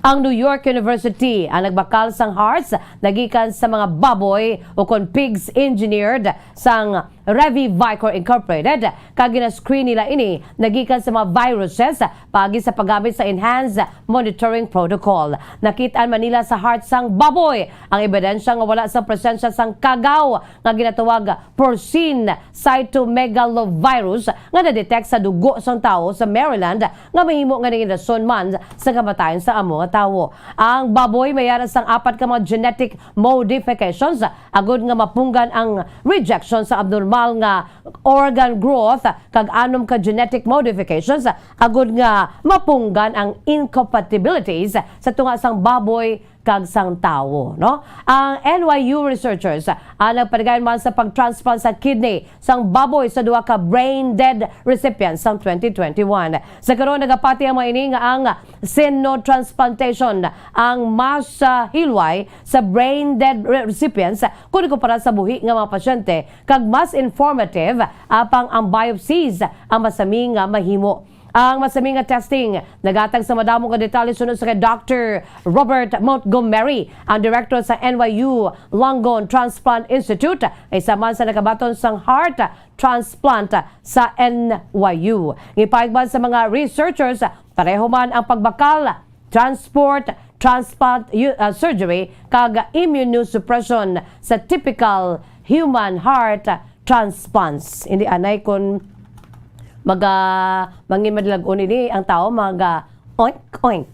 ang New York University ang nagbakal sang hearts nagikan sa mga baboy o kon pigs engineered sang Revivicor Incorporated, kag gina-screen nila ini nagikan sa mga viruses paagi sa paggamit sa enhanced monitoring protocol. Nakit-an man nila sa heart sang baboy ang ebidensya nga wala sang presensya sang kagaw nga ginatawag porcine cytomegalovirus nga na-detect sa dugo sang tawo sa Maryland nga mahimo nga nangin rason man sa kamatayon sa amo nga tawo. Ang baboy may ara sang apat ka mga genetic modifications agud nga mapunggan ang rejection sa abnormal nga organ growth kag anom ka genetic modifications agud nga mapunggan ang incompatibilities sa tunga sang baboy kag sang tawo, no? Ang N Y U researchers, ah, nagpatigayon man sa pag-transplant sa kidney sang baboy sa duha ka brain dead recipients sang twenty twenty-one. Sa karon, nagapati ang mga ini nga ang xenotransplantation ang mas, ah, hilway sa brain dead re-, recipients kon ikumpara sa buhi nga mga pasyente, kag mas informative, apang ang biopsies ang masami nga mahimo. Ang masami nga testing naghatag sa madamo nga detalye suno sa kay Doctor Robert Montgomery, ang direktor sa N Y U Langone Transplant Institute, isa man sa nakabaton sang heart transplant sa N Y U. Gipahayag man sa mga researchers, pareho man ang pagbakal, transport, transplant u-, ah, surgery, kag immunosuppression sa typical human heart transplants. Hindi anay kung maga-, mangin madilag-on ini ang tao, maga oink, oink.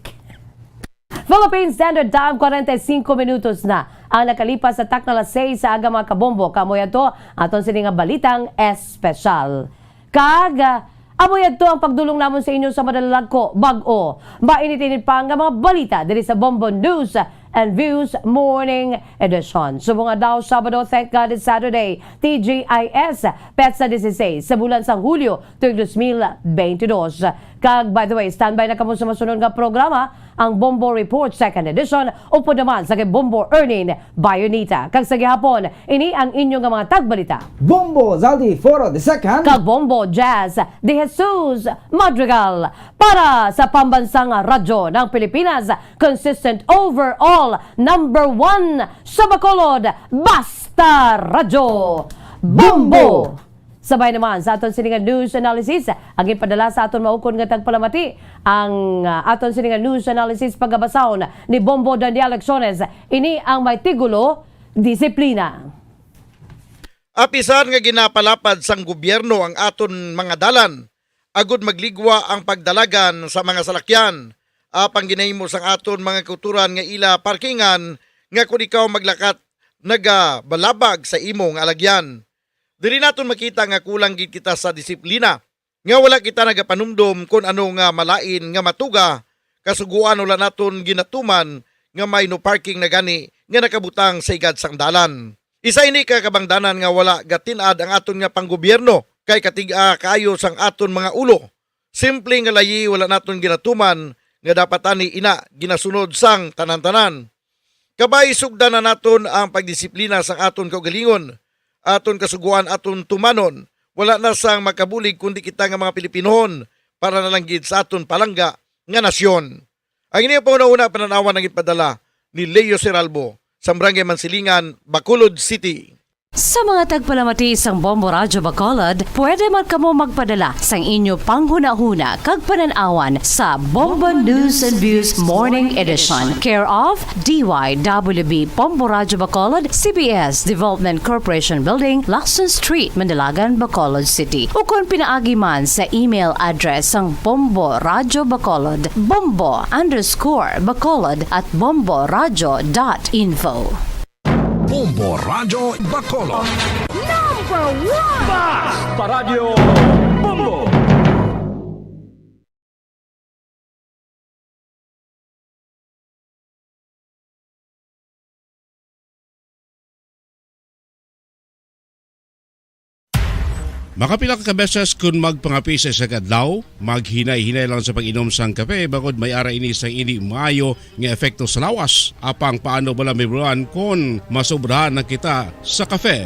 Philippine Standard Time, kwarenta y singko minutos na ang nakalipas sa takna alas seis sa aga, mga kabombo. Kamo yato, aton sini nga balitang espesyal. Kag, ah, amo yadto ang pagdulong namon sa inyo sa madalalag ko, bag-o, mainit-init pa nga mga balita diri sa Bombo News and Views Morning Edition. Subong adlaw, Sabado, thank God it's Saturday, T G I S, petsa dieciséis sa bulan sang Hulyo, tuig dos mil veintidós. Kag, by the way, standby na kamo sa masunod nga programa, ang Bombo Report Second Edition, upod naman sa kay Bombo Ernin Bayonita. Kag sa gihapon, ini ang inyo nga mga tagbalita, Bombo Zaldi Foro the second. Kag Bombo Jazz de Jesus Madrigal. Para sa Pambansang Radyo ng Pilipinas, consistent overall number one sa Bacolod, Basta Radyo. Bombo! Bombo! Sabay naman sa aton sini nga news analysis, ang ipadala sa aton maukon nga tagpalamati, ang, ah, aton sini nga news analysis pagabasahon ni Bombo Daniel Lecciones. Ini ang may titulo, Disiplina. Apisan nga ginapalapad sang gobyerno ang aton mga dalan, agud magligwa ang pagdalagan sa mga salakyan, apang ginahimo sang aton mga kautoran nga ila parkingan, nga kon ikaw maglakat, nagabalabag sa imo nga alagyan. Diri naton makita nga kulang gid kita sa disiplina, nga wala kita nagapanumdom kon ano nga malain nga matuga, kasugoan wala naton ginatuman nga may no parking na gani nga nakabutang sa igad sang dalan. Isa ini ka kabangdanan nga wala gatin-ad ang aton nga panggobyerno, kay katig-a kaayo sang aton mga ulo. Simple nga layi wala naton ginatuman nga dapat ani ina ginasunod sang tanan-tanan. Kabay, sugdan na naton ang pagdisiplina sang aton kaugalingon, aton kasugoan, aton tumanon. Wala na sang makabulig kundi kita nga mga Pilipinohon para na lang gid sa aton palangga nga nasyon. Ang ini ang panghunahuna panan-awan nga ginpadala ni Leo Seralbo sa Barangay Mansilingan, Bacolod City. Sa mga tagpalamati sang Bombo Radyo Bacolod, pwede man kamo magpadala sang inyo panghunahuna kag panan-awan sa Bombo News and Views Morning Edition, care of D Y W B Bombo Radyo Bacolod, C B S Development Corporation Building, Lacson Street, Manalagan, Bacolod City, ukon pinaagi man sa email address sang Bombo Radyo Bacolod, bombo underscore bacolod at bomboradyo dot info. Bombo Radyo Bacolod. Number one! Basta Radyo Bombo! Makapila ka beses kon magpangape sa isa ka adlaw, maghinay-hinay lang sa pag-inom sang kape, bangod may ara ini sang indi maayo nga epekto sa lawas. Apang paano bala mahibaluan kon masobrahan na kita sa kape?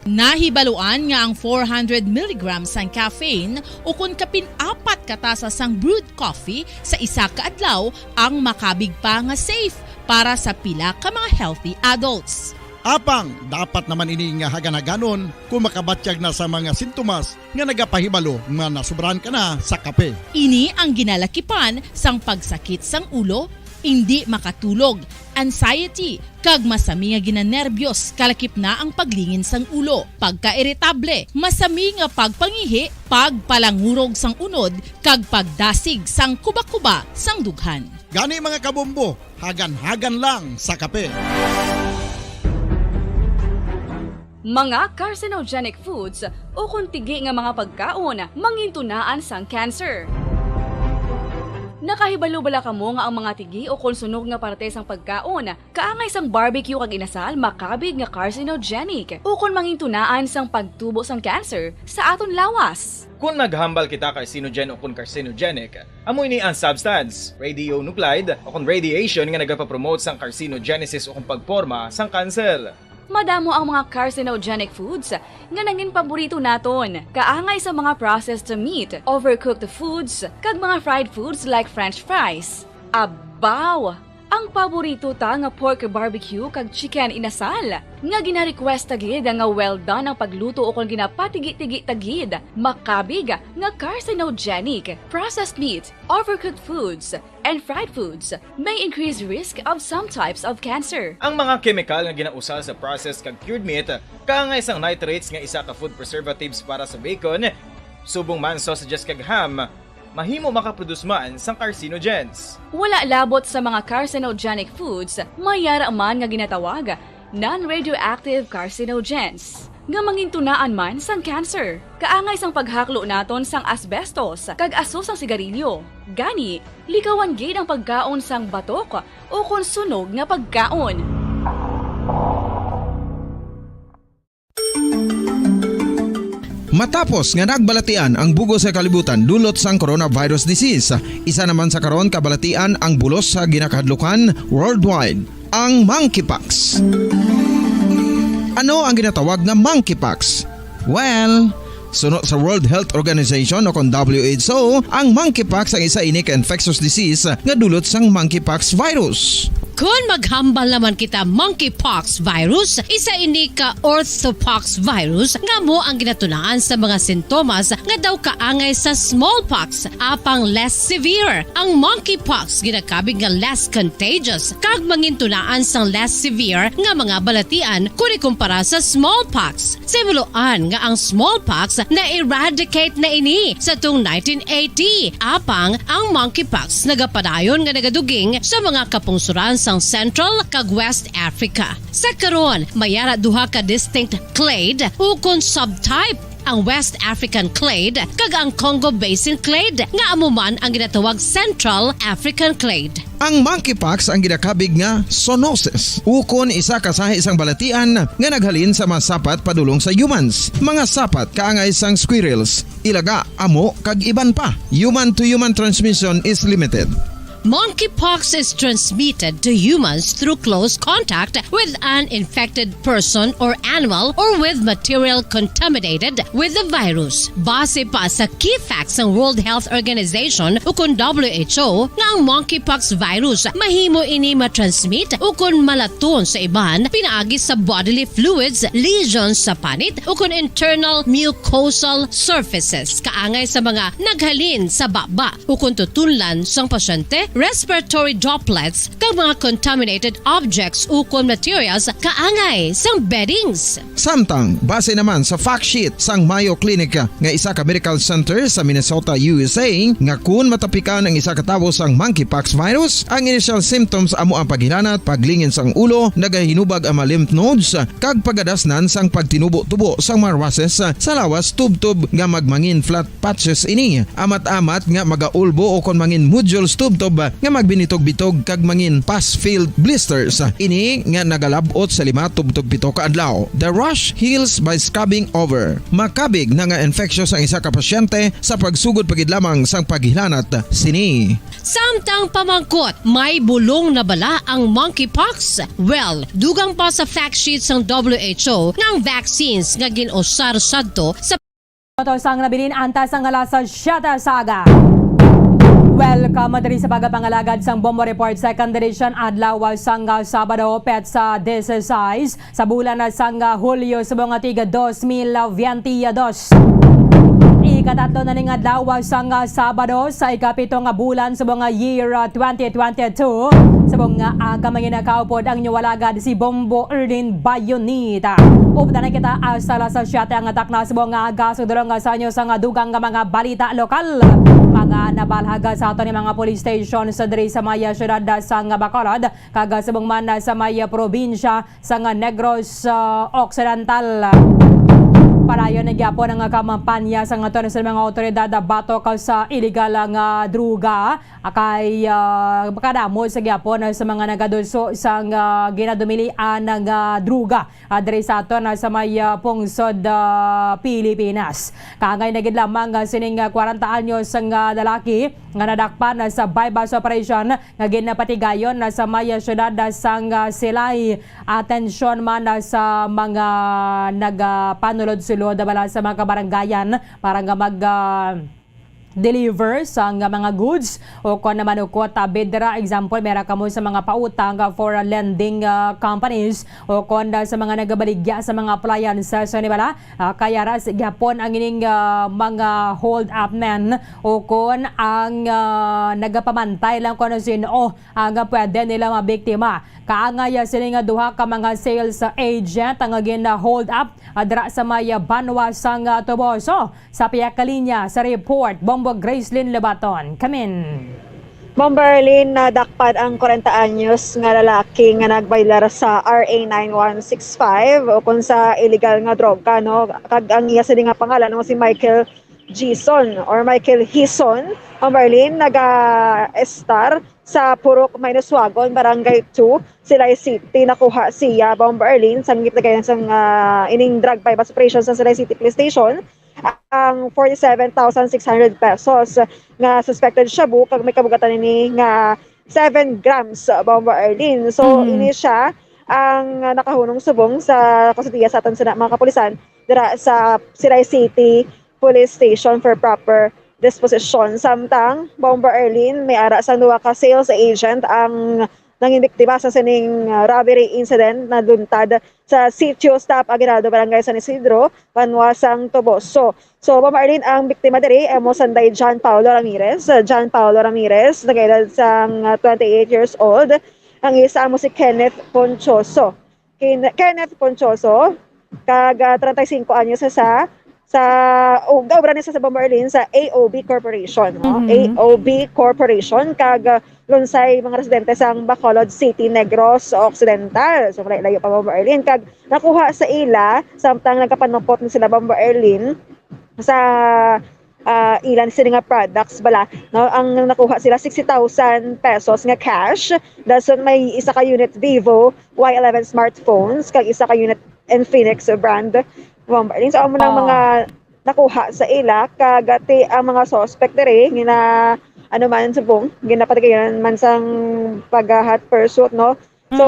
Nahibaluan nga ang four hundred milligrams sang caffeine ukon kapin apat ka tasa sang brewed coffee sa isa ka adlaw ang makabig pa nga safe para sa pila ka mga healthy adults. Apang dapat naman ini nga hagan-haganon kon makabatyag na sa mga sintomas nga nagapahibalo nga nasobrahan ka na sa kape. Ini ang ginalakipan sang pagsakit sang ulo, indi makatulog, anxiety, kag masami nga ginanerbiyos, kalakip na ang paglingin sang ulo, pagkairitable, masami nga pagpangihi, pagpalangurog sang unod, kag pagdasig sang kuba-kuba sang dughan. Gani, mga kabombo, hagan-hagan lang sa kape. Mga carcinogenic foods ukon tigi nga mga pagkaon mangintunaan sang cancer. Nakahibalo bala kamo nga ang mga tigi ukon sunog nga parte sang pagkaon, kaangay sang barbecue kag inasal, makabig nga carcinogenic ukon mangintunaan sang pagtubo sang cancer sa aton lawas? Kon maghambal kita carcinogen ukon carcinogenic, amo ini ang substance, radionuclide, ukon radiation nga nagapapromote sang carcinogenesis ukon pagporma sang kanser. Madamo ang mga carcinogenic foods nga nangin paborito naton, kaangay sa mga processed meat, overcooked foods, kag mga fried foods like French fries. Abaw! Ang paborito ta nga pork barbecue kag chicken inasal, nga gina-request ta gid nga well done ang pagluto ukon ginapatigi-tigi ta gid, makabig nga carcinogenic. Processed meat, overcooked foods, and fried foods may increase risk of some types of cancer. Ang mga kemikal nga ginausal sa processed kag cured meat, kaangay sang nitrates nga isa ka food preservatives para sa bacon, subong man sausages kag ham, mahimo makaproduce man sang carcinogens. Wala labot sa mga carcinogenic foods, may yara man nga ginatawag non-radioactive carcinogens, nga mangintunaan man sang cancer. Kaangay sang paghaklo naton sang asbestos kag aso sang sigarilyo. Gani, likawan gid ang pagkaon sang batok ukon sunog nga pagkaon. Matapos nga nagbalatian ang bug-os nga kalibutan dulot sang coronavirus disease, isa naman sa karon kabalatian ang bulos sa ginakahadlukan worldwide, ang monkeypox. Ano ang ginatawag nga monkeypox? Well, suno sa World Health Organization o kon W H O, ang monkeypox ang isa ini ka infectious disease nga dulot sang monkeypox virus. Kon maghambal naman kita monkeypox virus, isa ini ka orthopox virus nga amo ang ginatunaan sa mga sintomas nga daw kaangay sa smallpox, apang less severe. Ang monkeypox ginakabig nga less contagious kag mangintunaan sang less severe nga mga balatian kon ikumpara sa smallpox. Sa himuloan nga ang smallpox na-eradicate na ini sa tung nineteen eighty, apang ang monkeypox nagapadayon nga nagaduging sa mga kapungsuran sang Central kag West Africa. Sa karon, may ara duha ka distinct clade ukon subtype, ang West African clade kag ang Congo Basin clade, nga amo man ang ginatawag Central African clade. Ang monkeypox ang ginakabig nga zoonosis, ukon isa ka sahi sang balatian nga naghalin sa mga sapat padulong sa humans, mga sapat kaangay sang squirrels, ilaga, amo, kag iban pa. Human-to-human transmission is limited. Monkeypox is transmitted to humans through close contact with an infected person or animal or with material contaminated with the virus. Base pa sa key facts sang World Health Organization ukon W H O, nga ang monkeypox virus mahimo ini matransmit ukon malaton sa iban pinaagi sa bodily fluids, lesions sa panit, ukon internal mucosal surfaces kaangay sa mga naghalin sa baba ukon tutunlan sang pasyente, respiratory droplets, kag mga contaminated objects ukon materials kaangay sang beddings. Samtang, base naman sa fact sheet sang Mayo Clinic nga isa ka medical center sa Minnesota, U S A, nga kun matapikan ang isa ka tawo sang monkeypox virus, ang initial symptoms amo ang paghilanat, paglingin sang ulo, nagahinubag ang mga lymph nodes, kag pagadasnan sang pagtinubo-tubo sang mga rushes sa lawas tubtob nga magmangin flat patches ini, amat-amat nga magaulbo ukon mangin nodules tubtob nga magbinitog-bitog kag mangin pus-filled blisters. Ini nga nagalab-ot sa lima tubtob pito ka adlaw. The rash heals by scrubbing over. Makabig na nga infectious ang isa ka pasyente sa pagsugod pa gid lamang sang paghilanat sini. Samtang pamangkot, may bulong na bala ang monkeypox? Well, dugang pa sa fact sheet sang W H O nga ang vaccines nga gin-usar sadto sa Ito sang nabilin antas ang alas siyete sa aga. Welcome diri sa pagapangalagad sang Bombo Report, Second Edition, adlaw sang Sabado, petsa dieciséis sa bulan sang Hulyo, subong nga tig dos mil veintidós. Ikatatlo na ning adlaw sang Sabado sa ikapito nga bulan subong nga year twenty twenty-two. Subong nga aga, mga kaupod, ang inyo alagad si Bombo Erlin Bayonita. Updan na kita hasta alas siyete ang takna subong nga aga. Sugdulong sa inyo sang dugang nga mga balita lokal. Mga nabalhag sa aton ni mga police stations diri sa may siyudad sang Bacolod, kag subong man sa may probinsya sang Negros, ah, Occidental. Padayon na gyapon ang kampanya sang aton sa mga awtoridad batok sa iligal nga droga. Kay, ah, makadamo sa gyapon sa mga nagadulso sang, ah, ginadumilian nga droga, ah, diri sa aton, ah, sa may, ah, pungsod, ah, Pilipinas. Kaangay na gid lamang, ah, sining, ah, kwarenta anyos nga lalaki nga nadakpan, ah, sa buy-bust operation nga ginapatigayon, ah, sa may, ah, siyudad, ah, sang, ah, Silay. Atensyon man, ah, sa mga nagapanulod-sulod, ah, bala sa mga kabarangayan para nga mag, ah, deliver sang mga goods, o kon naman ukot, ah, bidra. Example, may ra kamo sa mga pautang, ah, for, ah, lending, ah, companies, o kon, ah, sa mga nagabaligya sa mga appliances, so, ni bala, ah, kaya ra sa gihapon ang ining, ah, mga hold up men, o kon ang, ah, nagapamantay lang kung ano sin-o ang, ah, pwede nila mabiktima. Kaangay, ah, sini nga duha ka mga sales, ah, agent ang gin, ah, hold up, ah, dira sa may, ah, banwa sang, ah, Toboso. Sa pihak ka linya sa report, Bombo Gracelyn Lebaton. Kamin. Bombo Erlin, nadakpan ang kwarenta anyos nga lalaki nga nagbaylar sa R A nine one six five o kung sa illegal nga droga, no? Kag ang iya sini nga pangalan, no, si Michael Gison or Michael Hison. Bombo Erlin, naga-estar sa Purok Mainoswagon, Barangay two, Silay City. Nakuha siya, Bombo Erlin, sa gipatigayon sang, ah, ining drug buy-bust operation sa Silay City Police Station, ang forty-seven thousand six hundred pesos nga suspected shabu, kag may kabug-atan ini nga seven grams, Bombo Erlin. So, Mm. ini siya ang, ah, nakahunong subong sa kustodiya sa aton sa mga kapulisan dira sa Silay City Police Station for proper disposition. Samtang, Bombo Erlin, may ara sang duha ka sales agent ang nangin biktima sa sining, ah, robbery incident na luntad sa Sitio Stop Aguinaldo, Barangay San Isidro, Banwa sang Toboso. So, Bombo Arlene, ang biktima diri amo sanday John Paulo Ramirez. Ah, John Paulo Ramirez, nag-edad sang, ah, twenty-eight years old. Ang isa amo si Kenneth Ponchoso. Ken-, Kenneth Ponchoso, kag, ah, treinta y cinco anyos sa, sa, o, gaobra ni sa, sa Bombo Arlene sa A O B Corporation, no? Mhm. A O B Corporation, kag, ah, lunsay mga residente sang Bacolod City, Negros Occidental. So, layo pa, Bombo Arlene, kag nakuha sa ila samtang nagapanukot na sila, Bombo Arlene, sa, ah, ilan sini nga products bala, no? Ang nakuha sila, sixty thousand pesos nga cash. Dason may isa ka unit Vivo Y eleven smartphones, kag isa ka unit Infinix brand, Bombo Arlene. So, amo nang Oh. mga nakuha sa ila, kag ti ang mga suspect diri, gina-, ano man, subong, ginapatigayon man sang pag-hot pursuit, no? So,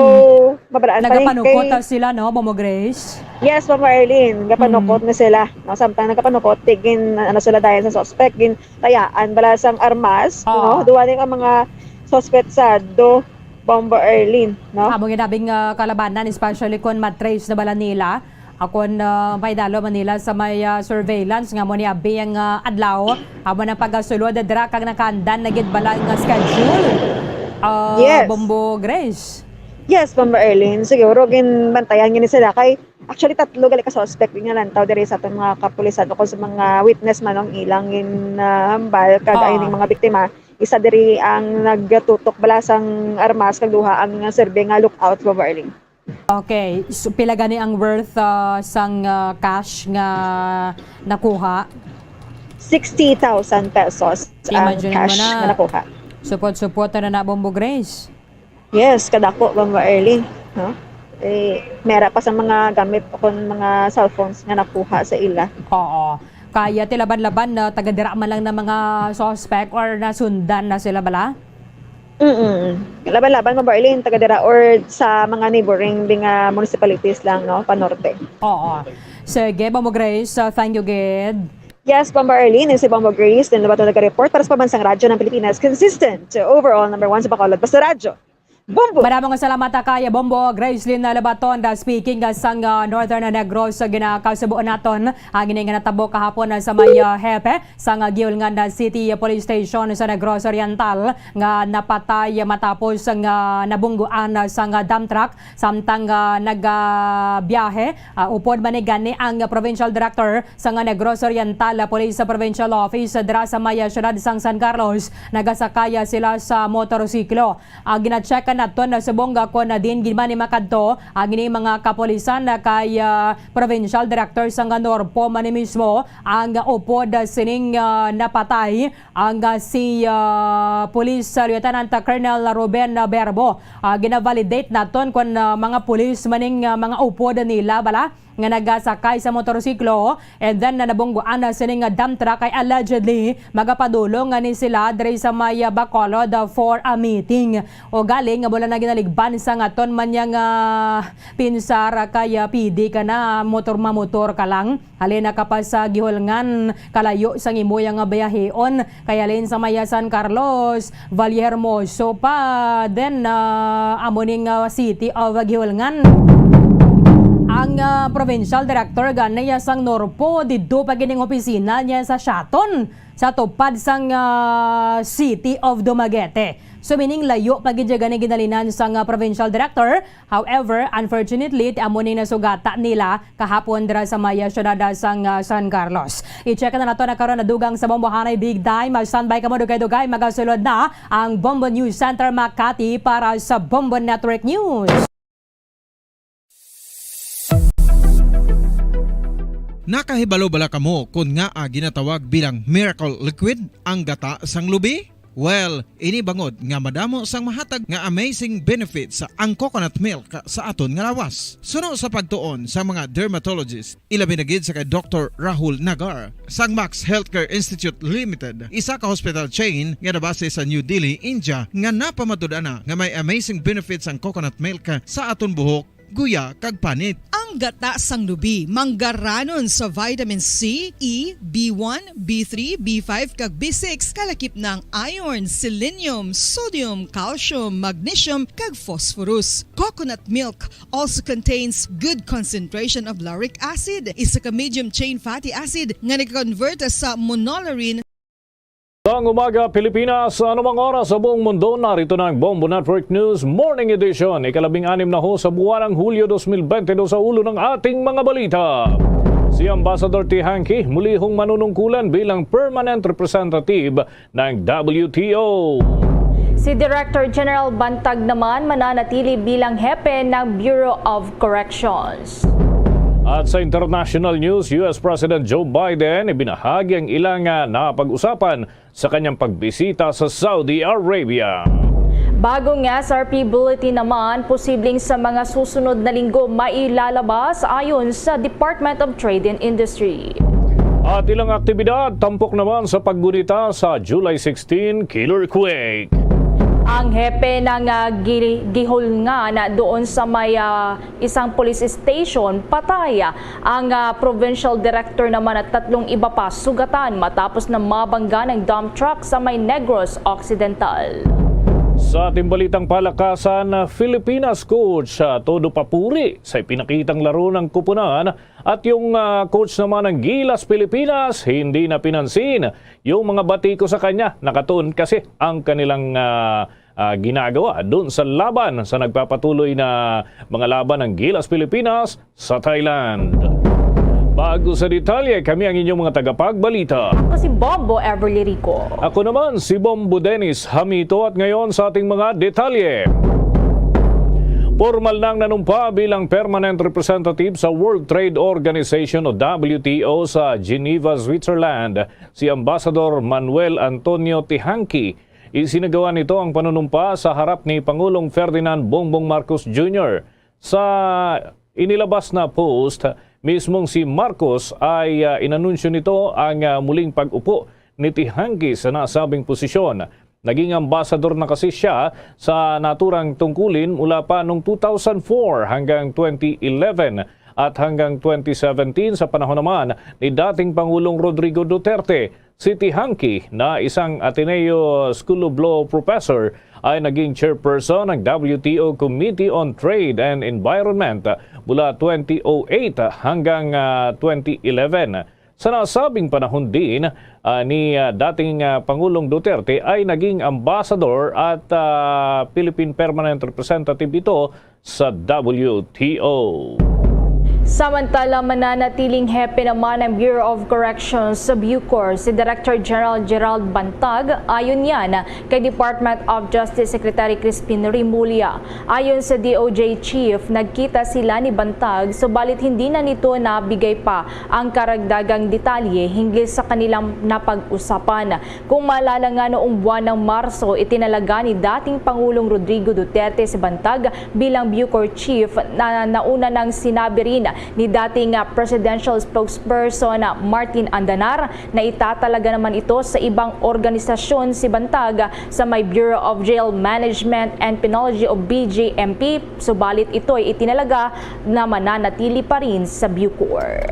Mm. Mabalaan pa ni Nagapanukot kay na sila, no, Bombo Grace? Yes, Bombo Arlene, gapanukot Mm. na sila, no? Samtang nagapanukot, ti gin-, ano sila dayon sa suspect, gintayaan bala sang armas, no? Ah. Duwa ni ang mga suspetsado, Bombo Arlene, no? Amo ginabing, ah, kalabanan, especially kung matrace na bala nila. Akon, ah, paidalo man nila sa may, ah, surveillance nga mo ni abi ang, ah, adlaw. Amo nang pagasulod dira kag nakaandan na gid bala nga schedule. Ah, Yes. Bombo Grace. Yes, Bombo Arlene. Siguro ginbantayan gini sila kay actually tatlo gali ka suspect nga lantaw diri sa atong mga kapulisan o kung sa mga witness man ang ilang gin, ah, hambal kag Ah. ayun ang mga biktima. Isa diri ang nagtutok bala sang armas kag duha ang serbi nga lookout, Bombo Arlene. Okay. So, pila gani ang worth, ah, sang, ah, cash nga nakuha? Sixty thousand pesos ang Imagine mo cash na. nga nakuha. Supot-supot na na, Bombo Grace. Yes, kadako, Bombo Arlene, no? Eh, mera pa sa mga gamit o kon mga cellphones nga nakuha sa ila. Oo. Kaya ti laban-laban na taga dira man lang na mga suspect or nasundan na sila bala? Mm. Laban-laban, Bombo Arlene, taga dira or sa mga neighboring di nga municipalities lang, no, panorte. Oo. Sige, Bombo Grace, uh, thank you gid. Yes, Bombo Arlene, si Bombo Grace, din Lobato nag-report para sa Pambansang Radyo ng Pilipinas, consistent, overall number one sa Bacolod, basta radyo. Bombo! Madamo nga salamat, ah, kay Bombo Gracelyn, ah, Lobaton, ah, speaking, ah, sang, ah, Northern Negros, ah, ginakasubo naton, ah, gini nga natabo kahapon, ah, sa may, ah, hepe sang, ah, Guiolngan, ah, City Police Station sa Negros Oriental nga napatay, ah, matapos nga nabungguan, ah, sang, ah, dump truck samtang, ah, nagabiyahe. Ah, upod man ni gani ang, ah, Provincial Director sang, ah, Negros Oriental, ah, Police Provincial Office, ah, dira sa may, ah, siyudad sang San Carlos, nagasakay, ah, sila sa motorsiklo. Ah, gina-check naton na subong nga kon, ah, diin gid man ni makadto ang ining mga kapulisan, ah, kay, ah, Provincial Director sang Norpo man ni mismo ang, ah, upod, ah, sining, ah, napatay, ang, ah, si, ah, Police, ah, Lieutenant Colonel Ruben, ah, Berbo. Ah, gina-validate naton kon, ah, mga pulis man ning, ah, mga upod nila bala nga nagasakay sa motorsiklo, and then na nabungguan na sini nga dump truck kay allegedly magapadulong nga ni sila diri sa may, ah, Bacolod, ah, for a meeting. O galing nga wala na ginaligban sa ngaton man niya nga pinsar, ah, kay, ah, pidi ka na motor mamotor ka lang. Halin na ka pa sa Guiolngan, kalayo sang imo nga biyaheon. Kay halin sa maya San Carlos, Vallehermoso pa, then, ah, amo ning, ah, City of Guiolngan. Ang, ah, provincial director gani sang Norpo, didto pa gining opisina niya sa Siaton, sa tupad sang, ah, City of Dumaguete. So, meaning, layo pa gid gani ginhalinan sang, ah, provincial director. However, unfortunately, ti amo ning nasugata nila kahapon dira sa may, ah, siyudad, ah, sang, ah, San Carlos. I-check na nato na karon na dugang sa Bombo Hanay Big Time. Mag-standby kamo, dugay-dugay, magasulod na ang Bombo News Center Makati para sa Bombo Network News. Nakahibalo bala kamo kon ngaa ginatawag bilang miracle liquid ang gata sang lubi? Well, ini bangod nga madamo sang mahatag nga amazing benefits ang coconut milk sa aton nga lawas. Suno sa pagtuon sa mga dermatologist, ilabi na gid sa kay Doktor Rahul Nagar sang Max Healthcare Institute Limited, isa ka hospital chain nga nabase sa New Delhi, India, nga napamatud-an na nga may amazing benefits ang coconut milk sa aton buhok, guya, kag panit. Ang Gata sang lubi, manggaranon sa vitamin C, E, B one, B three, B five, kag B six, kalakip na ang iron, selenium, sodium, calcium, magnesium, kag phosphorus. Coconut milk also contains good concentration of lauric acid, isa ka medium chain fatty acid nga nag-convert sa monolaurin. Ang umaga, Pilipinas, sa anumang oras sa buong mundo, narito na ang Bombo Network News Morning Edition. Ikalabing anim na ho sa buwan ng Hulyo dos mil bente dos, sa ulo ng ating mga balita. Si Ambassador Tihanki muli hong manunungkulan bilang permanent representative ng W T O. Si Director General Bantag naman mananatili bilang hepe ng Bureau of Corrections. At sa international news, U S President Joe Biden ibinahagi ang ilang, ah, napag-usapan sa kanyang pagbisita sa Saudi Arabia. Bagong S R P bulletin naman posibleng sa mga susunod na linggo mailalabas, ayon sa Department of Trade and Industry. At ilang aktibidad tampok naman sa paggunita sa July sixteen killer quake. Ang hepe ng, ah, gi-, gihulngan doon sa may, ah, isang police station patay. Ang, ah, provincial director naman at tatlong iba pa sugatan matapos na mabangga ng dump truck sa may Negros Occidental. Sa ating balitang palakasan, Filipinas coach, ah, todo papuri sa ipinakitang laro ng koponan at yung, ah, coach naman ng Gilas Pilipinas hindi na pinansin yung mga bati ko sa kanya. Nakatuon kasi ang kanilang, ah, ah, ginagawa doon sa laban sa nagpapatuloy na mga laban ng Gilas Pilipinas sa Thailand. Bago sa detalye, kami ang inyong mga tagapagbalita. Ako si Bombo Everly Rico. Ako naman si Bombo Dennis Hamito, at ngayon sa ating mga detalye. Pormal nang nanumpa bilang permanent representative sa World Trade Organization o W T O sa Geneva, Switzerland, si Ambassador Manuel Antonio Tihanki. Isinagawa nito ang panunumpa sa harap ni Pangulong Ferdinand Bongbong Marcos Junior. Sa inilabas na post, mismong si Marcos ay, ah, inanunsyo nito ang, ah, muling pag-upo ni Tihanki sa nasabing posisyon. Naging ambasador na kasi siya sa naturang tungkulin mula pa noong two thousand four hanggang twenty eleven at hanggang twenty seventeen, sa panahon naman ni dating Pangulong Rodrigo Duterte. Si Tihanki, na isang Ateneo School of Law professor, ay naging chairperson ng W T O Committee on Trade and Environment mula twenty oh eight hanggang, ah, twenty eleven. Sa nasabing panahon din, ah, ni, ah, dating, ah, Pangulong Duterte ay naging ambassador at, ah, Philippine Permanent Representative ito sa W T O. Samantala, mananatiling hepe naman ng Bureau of Corrections sa Bucor si Director General Gerald Bantag, ayon yan kay Department of Justice Secretary Crispin Remulla. Ayon sa D O J chief, nagkita sila ni Bantag, subalit hindi na nito nabigay pa ang karagdagang detalye hinggil sa kanilang napag-usapan. Kung maalala nga, noong buwan ng Marso, itinalaga ni dating Pangulong Rodrigo Duterte si Bantag bilang Bucor chief, na nauna nang sinabi rin ni dating, ah, presidential spokesperson, ah, Martin Andanar, na itatalaga naman ito sa ibang organisasyon si Bantag sa may Bureau of Jail Management and Penology o B J M P, subalit ito'y itinalaga na mananatili pa rin sa Bucor.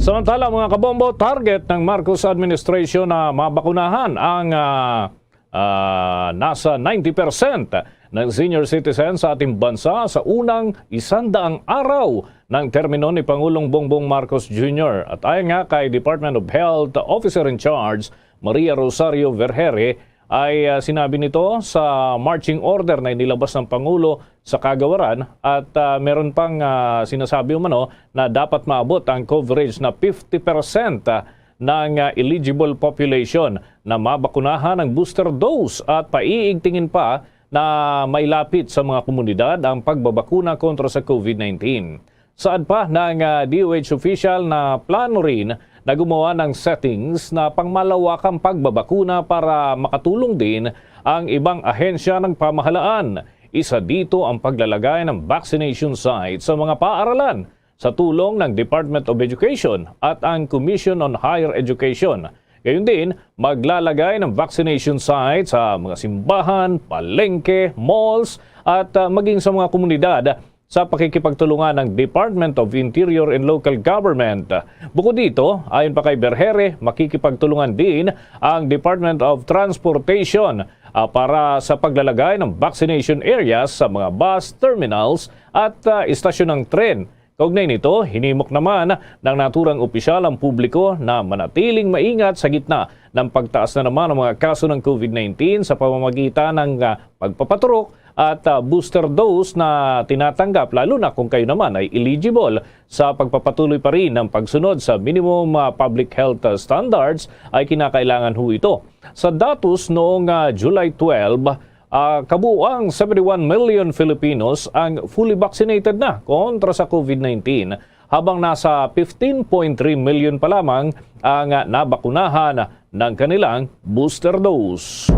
Samantala, mga kabombo, target ng Marcos administration na mabakunahan ang, ah, ah, nasa ninety percent ng senior citizen sa ating bansa sa unang isandaang araw ng termino ni Pangulong Bongbong Marcos Junior. At ayon nga kay Department of Health Officer in Charge Maria Rosario Vergeire, ay, ah, sinabi nito sa marching order na inilabas ng Pangulo sa kagawaran, at, ah, meron pang, ah, sinasabi umano na dapat maabot ang coverage na fifty percent, ah, ng, ah, eligible population na mabakunahan ang booster dose, at paiigtingin pa na mailapit sa mga komunidad ang pagbabakuna kontra sa COVID nineteen. Saad pa ng, ah, D O H official, na plano rin na gumawa ng settings na pangmalawakang pagbabakuna para makatulong din ang ibang ahensya ng pamahalaan. Isa dito ang paglalagay ng vaccination site sa mga paaralan sa tulong ng Department of Education at ang Commission on Higher Education. Gayon din, maglalagay ng vaccination site sa mga simbahan, palengke, malls, at, ah, maging sa mga komunidad sa pakikipagtulungan ng Department of Interior and Local Government. Bukod dito, ayon pa kay Berhere, makikipagtulungan din ang Department of Transportation, ah, para sa paglalagay ng vaccination areas sa mga bus terminals at, ah, istasyon ng tren. Kaugnay nito, hinimok naman ng naturang opisyal ang publiko na manatiling maingat sa gitna ng pagtaas na naman ng mga kaso ng COVID nineteen sa pamamagitan ng, ah, pagpapaturok at, ah, booster dose na tinatanggap, lalo na kung kayo naman ay eligible. Sa pagpapatuloy pa rin ng pagsunod sa minimum, ah, public health, ah, standards, ay kinakailangan ho ito. Sa datos noong, ah, July twelve, ah, kabuang seventy-one million Filipinos ang fully vaccinated na kontra sa COVID nineteen, habang nasa fifteen point three million pa lamang ang, ah, nabakunahan ng kanilang booster dose.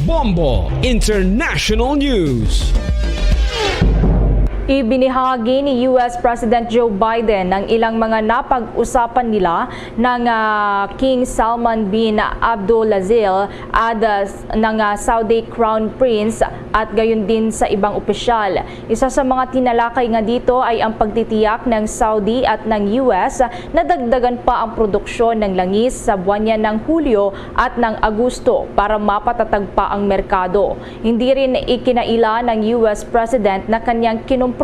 Bombo International News. Ibinahagi ni U S President Joe Biden ang ilang mga napag-usapan nila ng, ah, King Salman bin Abdulaziz at, ah, ng, ah, Saudi Crown Prince at gayon din sa ibang opisyal. Isa sa mga tinalakay nga dito ay ang pagtitiyak ng Saudi at ng U S na dagdagan pa ang produksyon ng langis sa buwan niya ng Hulyo at ng Agosto para mapatatag pa ang merkado. Hindi rin ikinaila ng U S President na kanyang kinumpronta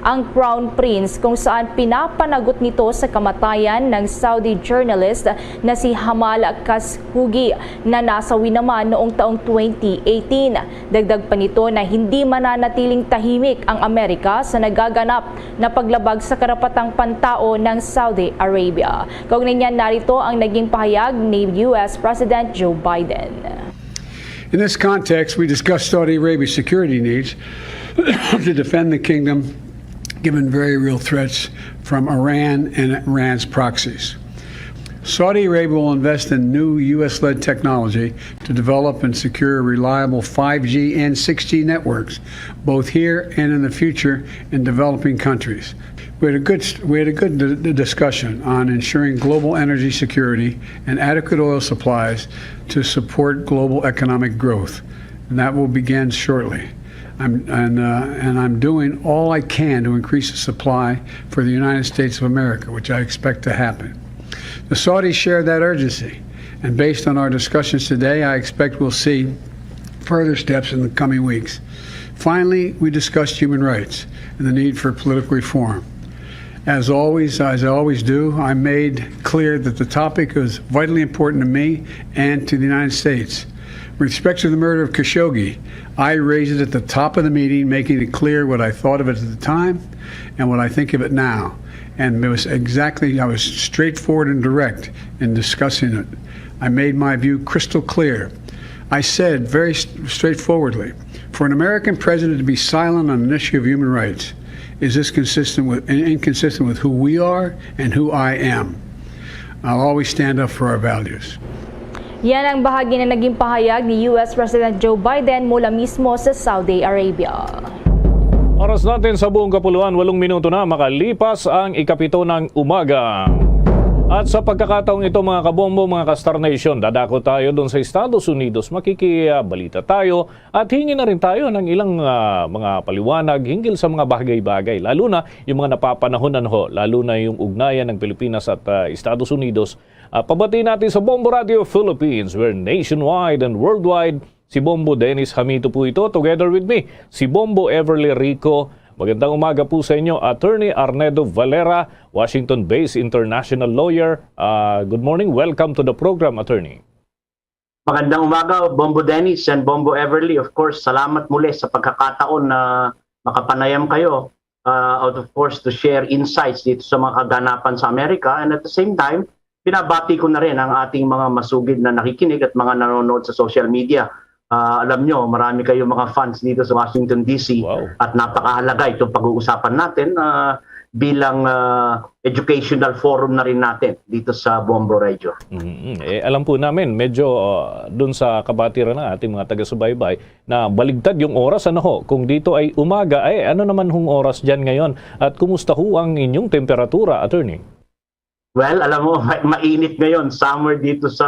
ang Crown Prince, kung saan pinapanagot nito sa kamatayan ng Saudi journalist na si Jamal Khashoggi na nasawi naman noong taong twenty eighteen. Dagdag pa nito na hindi mananatiling tahimik ang Amerika sa nagaganap na paglabag sa karapatang pantao ng Saudi Arabia. Kaugnay niyan, narito ang naging pahayag ni U S President Joe Biden. In this context, we discussed Saudi Arabia's security needs to defend the kingdom, given very real threats from Iran and Iran's proxies. Saudi Arabia will invest in new U S led technology to develop and secure reliable five G and six G networks, both here and in the future in developing countries. We had a good, we had a good d- d- discussion on ensuring global energy security and adequate oil supplies to support global economic growth, and that will begin shortly. I'm, and, uh, and I'm doing all I can to increase the supply for the United States of America, which I expect to happen. The Saudis share that urgency, and based on our discussions today, I expect we'll see further steps in the coming weeks. Finally, we discussed human rights and the need for political reform. As always, as I always do, I made clear that the topic was vitally important to me and to the United States. With respect to the murder of Khashoggi, I raised it at the top of the meeting, making it clear what I thought of it at the time and what I think of it now. And it was exactly, I was straightforward and direct in discussing it. I made my view crystal clear. I said very s- straightforwardly, for an American president to be silent on an issue of human rights, is this consistent with, in- inconsistent with who we are and who I am? I'll always stand up for our values. Yan ang bahagi na naging pahayag ni U S President Joe Biden mula mismo sa Saudi Arabia. Oras natin sa buong kapuluan, walong minuto na makalipas ang ikapito ng umaga. At sa pagkakataong ito, mga kabombo, mga ka-Star Nation, dadako tayo doon sa Estados Unidos. Makikibalita tayo at hingi na rin tayo ng ilang, ah, mga paliwanag hinggil sa mga bagay-bagay, lalo na yung mga napapanahon, ano ho, lalo na yung ugnayan ng Pilipinas at, ah, Estados Unidos. Ah, pabati natin sa Bombo Radio Philippines. We're nationwide and worldwide. Si Bombo Dennis Hamito po ito. Together with me, si Bombo Everly Rico. Magandang umaga po sa inyo, Attorney Arnedo Valera, Washington-based international lawyer. Ah, good morning. Welcome to the program, Attorney. Magandang umaga, Bombo Dennis and Bombo Everly. Of course, salamat muli sa pagkakataon na makapanayam kayo. Uh, out of course, to share insights dito sa mga kaganapan sa Amerika. And at the same time, binabati ko na rin ang ating mga masugid na nakikinig at mga nanonood sa social media. Ah, alam nyo, marami kayong mga fans dito sa Washington D C Wow. At napakahalaga itong pag-uusapan natin ah, bilang ah, educational forum na rin natin dito sa Bombo Radio. Mm, eh, alam po namin, medyo ah, dun sa kabatiran ng ating mga taga-subaybay na baligtad yung oras, ano ho? Kung dito ay umaga, eh, ano naman hong oras dyan ngayon? At kumusta ho ang inyong temperatura, Attorney? Well, alam mo, ma- mainit ngayon, summer dito sa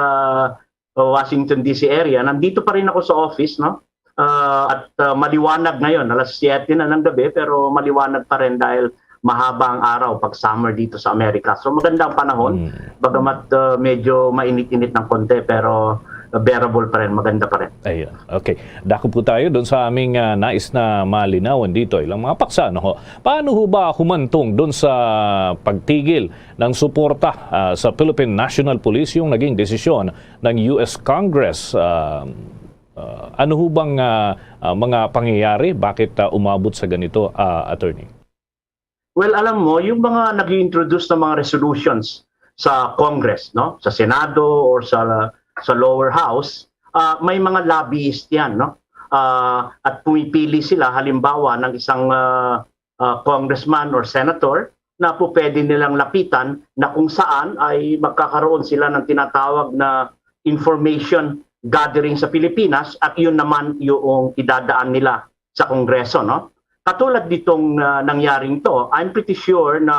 uh, Washington D C area. Nandito pa rin ako sa office, no? ah, at, ah, maliwanag ngayon. Alas siyete na ng gabi, pero maliwanag pa rin dahil mahaba ang araw pag summer dito sa Amerika. So, maganda ang panahon. Mm. Bagamat, ah, medyo mainit-init ng konti, pero bearable pa rin, maganda pa rin. Ayun. Okay. Dako po tayo doon sa aming, ah, nais na malinawan dito. Ilang mga paksa, no ho? Paano ho ba humantong doon sa pagtigil ng suporta, ah, sa Philippine National Police yung naging desisyon ng U S Congress? Ah, ah, ano ho bang, ah, ah, mga pangyayari? Bakit, ah, umabot sa ganito, ah, attorney? Well, alam mo, yung mga nag-i-introduce ng mga resolutions sa Congress, no, sa Senado or sa sa lower house, ah, may mga lobbyist yan, no? Ah, at pumipili sila, halimbawa, ng isang, ah, ah, congressman or senator na po pwede nilang lapitan, na kung saan ay magkakaroon sila ng tinatawag na information gathering sa Pilipinas, at yun naman yung idadaan nila sa Kongreso, no? Katulad ditong, ah, nangyaring to, I'm pretty sure na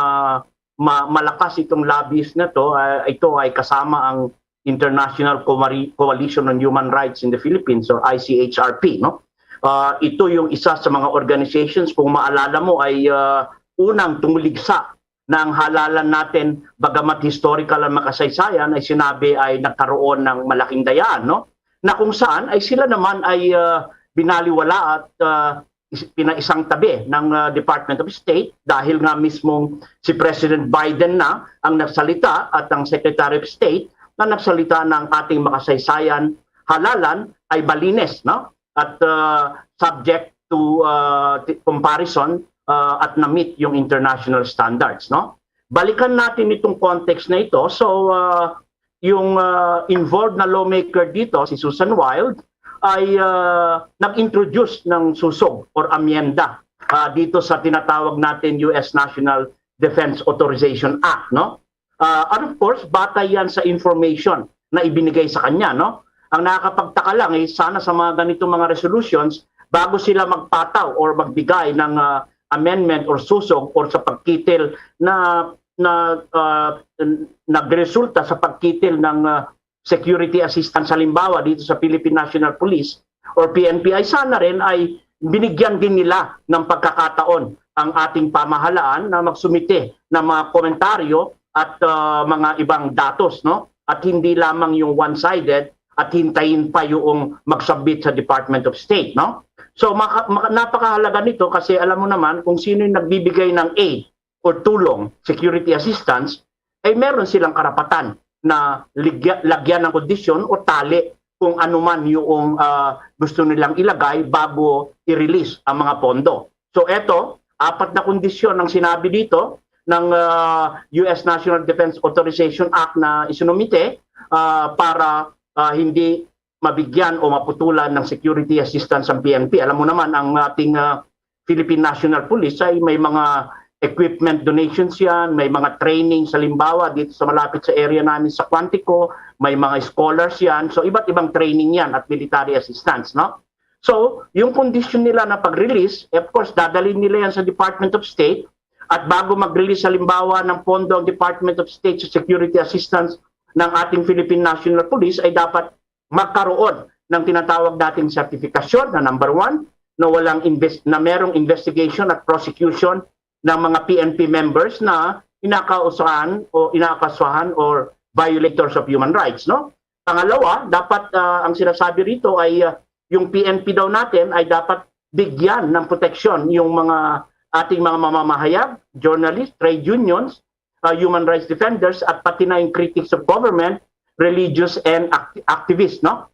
ma-, malakas itong lobbyist na to. Ah, ito ay kasama ang International Coali-, Coalition on Human Rights in the Philippines, or I C H R P, no? Ah, ito yung isa sa mga organizations, kung maalala mo, ay, ah, unang tumuligsa na ang halalan natin, bagamat historical ang makasaysayan, ay sinabi ay nagkaroon ng malaking dayaan, no? Na kung saan ay sila naman ay, ah, binaliwala at, ah, is-, pinaisang tabi ng, ah, Department of State, dahil nga mismong si President Biden na ang nagsalita at ang Secretary of State na nagsalita ng ating makasaysayan halalan ay malinis, no? At, ah, subject to, ah, ti-, comparison, ah, at na-meet yung international standards, no? Balikan natin itong context na ito. So, ah, yung, ah, involved na lawmaker dito, si Susan Wild, ay, ah, nag-introduce ng susog or amyenda, ah, dito sa tinatawag natin U S National Defense Authorization Act, no? Ah, and of course, batay yan sa information na ibinigay sa kanya, no? Ang nakakapagtaka lang, eh, sana sa mga ganitong mga resolutions, bago sila magpataw or magbigay ng, ah, amendment or susog or sa pagkitil na, na, ah, n-, nagresulta sa pagkitil ng, ah, security assistance, halimbawa dito sa Philippine National Police or P N P, ay sana rin ay binigyan din nila ng pagkakataon ang ating pamahalaan na magsumite ng mga komentaryo at, ah, mga ibang datos, no? At hindi lamang yung one-sided at hintayin pa yung mag-submit sa Department of State, no? So, maka-, maka-, napakahalaga nito kasi alam mo naman kung sino yung nagbibigay ng aid or tulong, security assistance, ay meron silang karapatan na ligya-, lagyan ng kondisyon o tali kung ano man yung, ah, gusto nilang ilagay bago i-release ang mga pondo. So, eto, apat na kondisyon ang sinabi dito ng, ah, U S National Defense Authorization Act na isinumite, ah, para, ah, hindi mabigyan o maputulan ng security assistance ang P N P. Alam mo naman, ang ating, ah, Philippine National Police ay may mga equipment donations yan, may mga training, sa limbawa, dito sa malapit sa area namin sa Quantico, may mga scholars yan. So, iba't ibang training yan at military assistance, no? So, yung condition nila na pag-release, eh, of course, dadalhin nila yan sa Department of State. At bago mag-release, halimbawa, ng pondo ang Department of State sa security assistance ng ating Philippine National Police, ay dapat magkaroon ng tinatawag nating sertifikasyon na, number one, na walang invest-, na merong investigation at prosecution ng mga P N P members na inakausahan o inakasuhan or violators of human rights, no? Pangalawa, dapat, ah, ang sinasabi rito ay, ah, yung P N P daw natin ay dapat bigyan ng proteksyon yung mga ating mga mamamahayag, journalists, trade unions, ah, human rights defenders, at pati na yung critics of government, religious and act-, activists, no?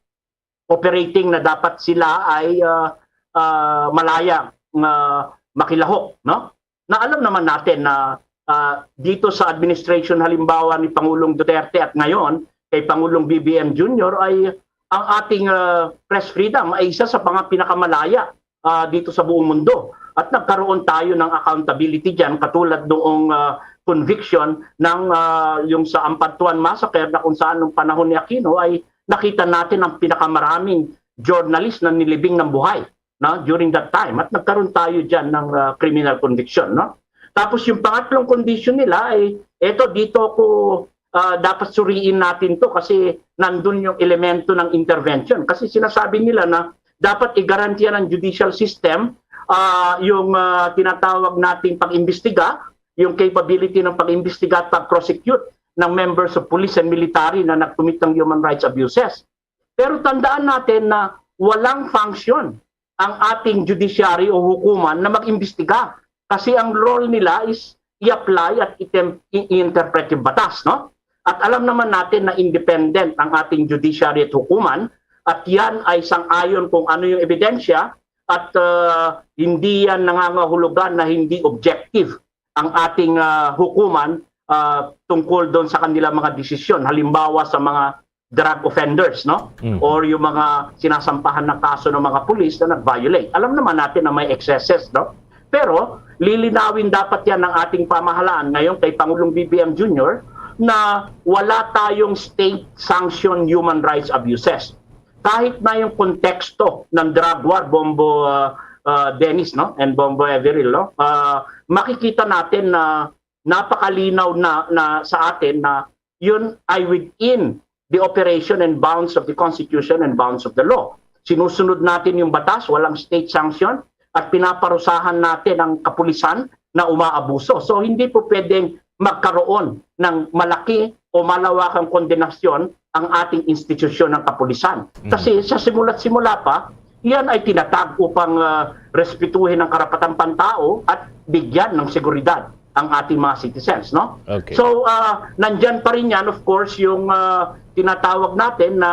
Operating na dapat sila ay, ah, ah, malaya nga makilahok, no? Na alam naman natin na, ah, dito sa administration, halimbawa, ni Pangulong Duterte at ngayon kay Pangulong B B M Junior, ay ang ating, ah, press freedom ay isa sa mga pinakamalaya, ah, dito sa buong mundo. At nagkaroon tayo ng accountability diyan, katulad noong, ah, conviction ng, ah, yung sa Ampatuan Massacre, na kung saan nung panahon ni Aquino ay nakita natin ang pinakamaraming journalist na nilibing ng buhay, no, during that time. At nagkaroon tayo diyan ng, ah, criminal conviction, no? Tapos yung pangatlong condition nila ay, eto, dito ko, ah, dapat suriin natin to kasi nandun yung elemento ng intervention. Kasi sinasabi nila na dapat igarantiya ng judicial system ah, yung ah, tinatawag nating pag-imbestiga, yung capability ng pag-imbestiga at pag-prosecute ng members of police and military na nag-commit ng human rights abuses. Pero tandaan natin na walang function ang ating judiciary o hukuman na mag-imbestiga kasi ang role nila is i-apply at item- i-interpret yung batas, no? At alam naman natin na independent ang ating judiciary at hukuman at yan ay sang-ayon kung ano yung ebidensya at ah, hindi yan nangangahulugan na hindi objective ang ating ah, hukuman ah, tungkol doon sa kanilang mga desisyon. Halimbawa sa mga drug offenders, no? Mhm. Or yung mga sinasampahan ng kaso ng mga pulis na nag-violate. Alam naman natin na may excesses, no? Pero lilinawin dapat yan ng ating pamahalaan ngayon kay Pangulong B B M Junior na wala tayong state-sanctioned human rights abuses. Kahit na yung konteksto ng drug war, Bombo ah, ah, Dennis, no? And Bombo Everil, no? Ah, makikita natin na napakalinaw na, na sa atin na yun ay within the operation and bounds of the Constitution and bounds of the law. Sinusunod natin yung batas, walang state sanction, at pinaparusahan natin ang kapulisan na umaabuso. So hindi po pwedeng magkaroon ng malaki o malawakang kondenasyon ang ating institusyon ng kapulisan. Mhm. Kasi sa simula't simula pa, yan ay tinatag upang ah, respetuhin ang karapatang pantao at bigyan ng seguridad ang ating mga citizens, no? Okay. So, ah, nandyan pa rin yan, of course, yung ah, tinatawag natin na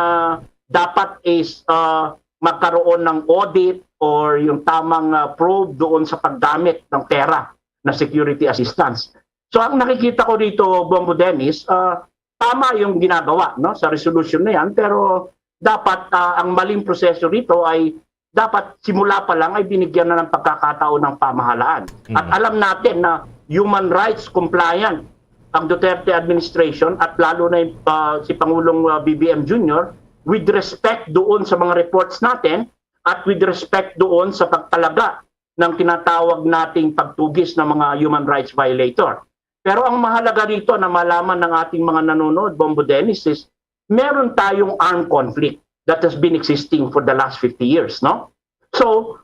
dapat is ah, magkaroon ng audit or yung tamang ah, probe doon sa paggamit ng pera na security assistance. So, ang nakikita ko dito, Bombo Dennis, ah, tama yung ginagawa, no, sa resolution na yan, pero dapat ah, ang maling proseso rito ay dapat simula pa lang ay binigyan na ng pagkakataon ng pamahalaan. At Mm. alam natin na human rights compliant ang Duterte administration at lalo na yung, ah, si Pangulong ah, B B M Junior with respect doon sa mga reports natin at with respect doon sa pagtalaga ng tinatawag nating pagtugis ng mga human rights violator. Pero ang mahalaga rito na malaman ng ating mga nanonood, Bombo Dennis, is meron tayong armed conflict that has been existing for the last fifty years, no? So,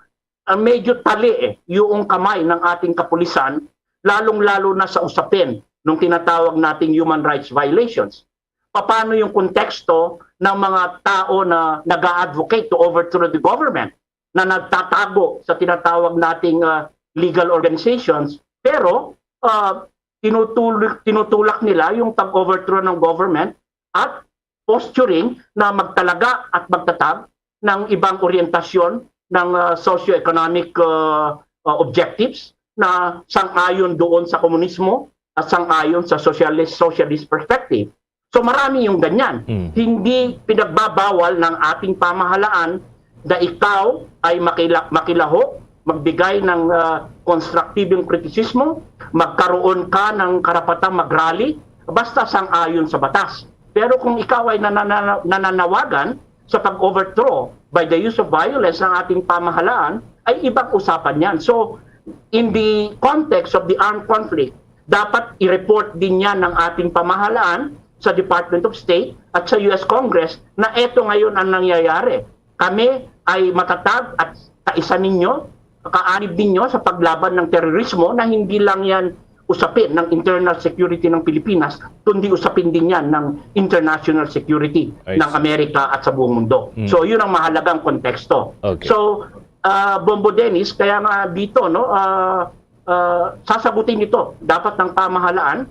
ah, medyo tali eh, yung kamay ng ating kapulisan, lalong-lalo na sa usapin ng tinatawag nating human rights violations. Paano yung konteksto ng mga tao na nag-a-advocate to overthrow the government, na nagtatago sa tinatawag nating ah, legal organizations, pero ah, tinutulak, tinutulak nila yung pag-overthrow ng government at posturing na magtalaga at magtatag ng ibang orientasyon ng ah, socio-economic ah, ah, objectives na sang-ayon doon sa komunismo at sang-ayon sa socialist, socialist perspective. So marami yung ganyan. Mm. Hindi pinagbabawal ng ating pamahalaan na ikaw ay makila- makilaho, magbigay ng ah, konstruktibong kritisismo, magkaroon ka ng karapatang magrally, basta sang-ayon sa batas. Pero kung ikaw ay nanana- nananawagan sa pag-overthrow by the use of violence ng ating pamahalaan, ay ibang usapan yan. So, in the context of the armed conflict, dapat i-report din yan ng ating pamahalaan sa Department of State at sa U S Congress na eto ngayon ang nangyayari. Kami ay matatag at kaisa ninyo, kaanib ninyo sa paglaban ng terorismo na hindi lang yan usapin ng internal security ng Pilipinas, kundi usapin din yan ng international security I ng see. Amerika at sa buong mundo. Mm. So, yun ang mahalagang konteksto. Okay. So, ah, Bombo Dennis, kaya nga dito, no, ah, ah, sasagutin ito dapat ng pamahalaan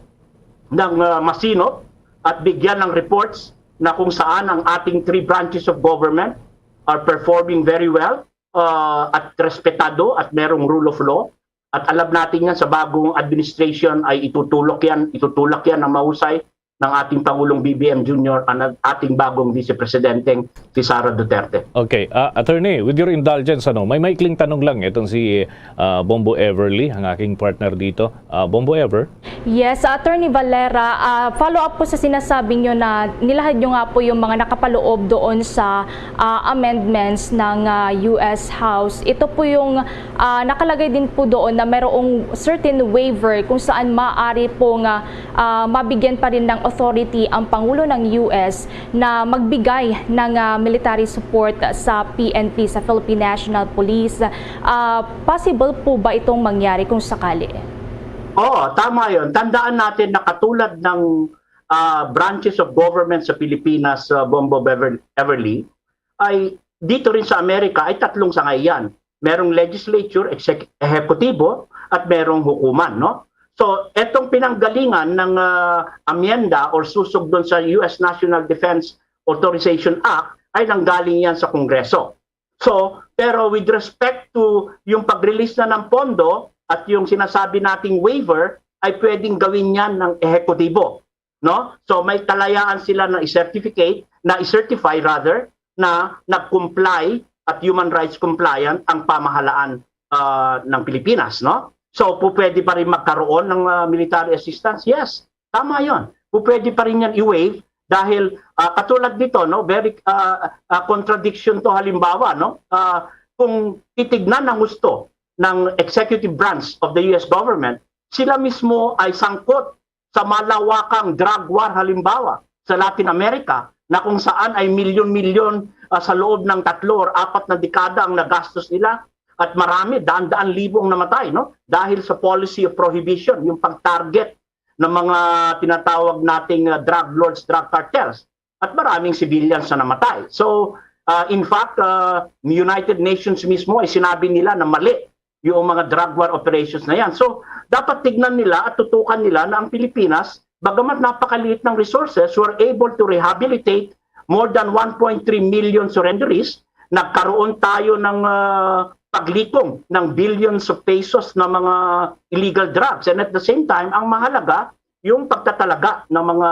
ng ah, masinop at bigyan ng reports na kung saan ang ating three branches of government are performing very well ah, at respetado at merong rule of law. At alam natin yan sa bagong administration ay itutulok yan, itutulak yan ng mahusay ng ating Pangulong B B M Junior at ng ating bagong Vice Presidenteng si Sara Duterte. Okay, ah, attorney, with your indulgence, ano, may maikling tanong lang itong si ah, Bombo Everly, ang aking partner dito. Ah, Bombo Ever? Yes, Attorney Valera, ah, follow up po sa sinasabi nyo na nilahad nyo nga po yung mga nakapaloob doon sa ah, amendments ng ah, U S House. Ito po yung ah, nakalagay din po doon na mayroong certain waiver kung saan maaari po nga ah, mabigyan pa rin ng authority ang Pangulo ng U S na magbigay ng, ah, military support sa P N P, sa Philippine National Police. Ah, possible po ba itong mangyari kung sakali? Oo, tama yun. Tandaan natin na katulad ng ah, branches of government sa Pilipinas, uh, Bombo Bever- Everly, ay dito rin sa Amerika ay tatlong sangay yan. Merong legislature, exec- ehekutibo, at merong hukuman, no? So, etong pinanggalingan ng ah, amyenda or susog doon sa U S National Defense Authorization Act ay nanggaling yan sa Kongreso. So, pero with respect to yung pag-release na ng pondo at yung sinasabi nating waiver, ay pwedeng gawin yan ng ehekutibo, no? So, may kalayaan sila na i-certificate, na i-certify rather, na nag-comply at human rights compliant ang pamahalaan ah, ng Pilipinas, no? So, pu- pwede pa rin magkaroon ng ah, military assistance? Yes, tama yon. Pu- Pwede pa rin yan i-waive dahil ah, katulad nito, no, very ah, ah, contradiction to, halimbawa, no, ah, kung titignan ang gusto ng executive branch of the U S government, sila mismo ay sangkot sa malawakang drug war, halimbawa sa Latin America, na kung saan ay milyon-milyon ah, sa loob ng tatlo or apat na dekada ang nagastos nila, at marami, daan-daan libo ang namatay, no, dahil sa policy of prohibition, yung pag-target ng mga tinatawag nating ah, drug lords, drug cartels, at maraming civilians na namatay. So, ah, in fact, ah, United Nations mismo ay sinabi nila na mali yung mga drug war operations na yan. So, dapat tignan nila at tutukan nila na ang Pilipinas, bagamat napakaliit ng resources, were able to rehabilitate more than one point three million surrenderies. Nagkaroon tayo ng ah, paglikong ng billions of pesos na mga illegal drugs. And at the same time, ang mahalaga, yung pagtatalaga ng mga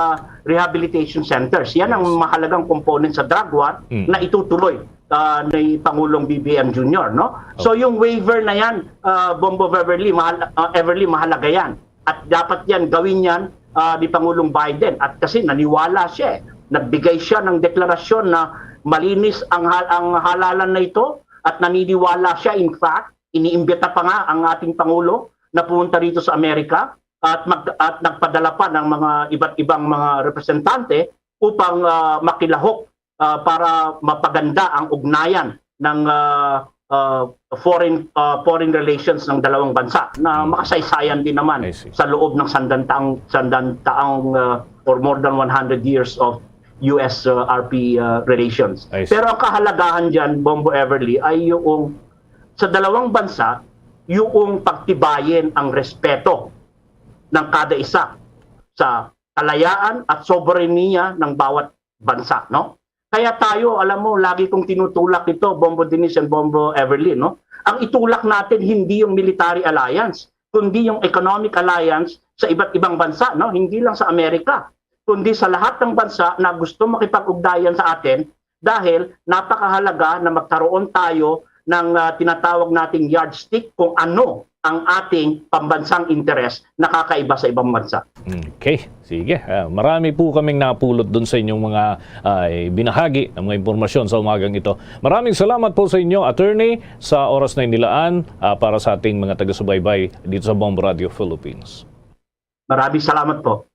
rehabilitation centers. Yan ang Yes. mahalagang component sa drug war Mm. na itutuloy ah, ni Pangulong B B M Junior, no? So yung waiver na yan, ah, Bombo Beverly, mahal, ah, Everly, mahalaga yan. At dapat yan, gawin yan ah, ni Pangulong Biden. At kasi naniwala siya, eh. Nagbigay siya ng deklarasyon na malinis ang, hal- ang halalan na ito at naniniwala siya, in fact, iniimbita pa nga ang ating Pangulo na pumunta rito sa Amerika at, mag- at nagpadala pa ng mga iba't ibang mga representante upang ah, makilahok ah, para mapaganda ang ugnayan ng ah, ah, foreign ah, foreign relations ng dalawang bansa na makasaysayan din naman I see. sa loob ng sandantaang sandantaang ah, or more than one hundred years of U S ah, R P ah, relations. I see. Pero ang kahalagahan diyan, Bombo Everly, ay yung sa dalawang bansa, yung pagtibayin ang respeto ng kada isa sa kalayaan at soberanya ng bawat bansa, no? Kaya tayo, alam mo, lagi kong tinutulak ito, Bombo Denise and Bombo Everly, no? Ang itulak natin hindi yung military alliance, kundi yung economic alliance sa iba't ibang bansa, no? Hindi lang sa Amerika, kundi sa lahat ng bansa na gusto makipag-ugnayan sa atin dahil napakahalaga na magkaroon tayo ng ah, tinatawag nating yardstick kung ano ang ating pambansang interes na kakaiba sa ibang bansa. Okay, sige. Ah, marami po kaming napulot dun sa inyong mga ah, binahagi ng mga impormasyon sa umagang ito. Maraming salamat po sa inyo, Attorney, sa oras na inilaan ah, para sa ating mga taga-subaybay dito sa Bombo Radio Philippines. Maraming salamat po.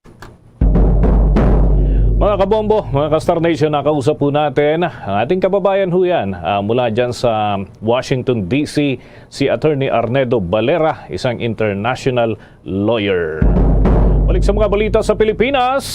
Mga kabombo, mga ka-Star Nation, nakausap po natin ang ating kababayan ho yan ah, mula dyan sa Washington D C, si Attorney Arnedo Valera, isang international lawyer. Balik sa mga balita sa Pilipinas,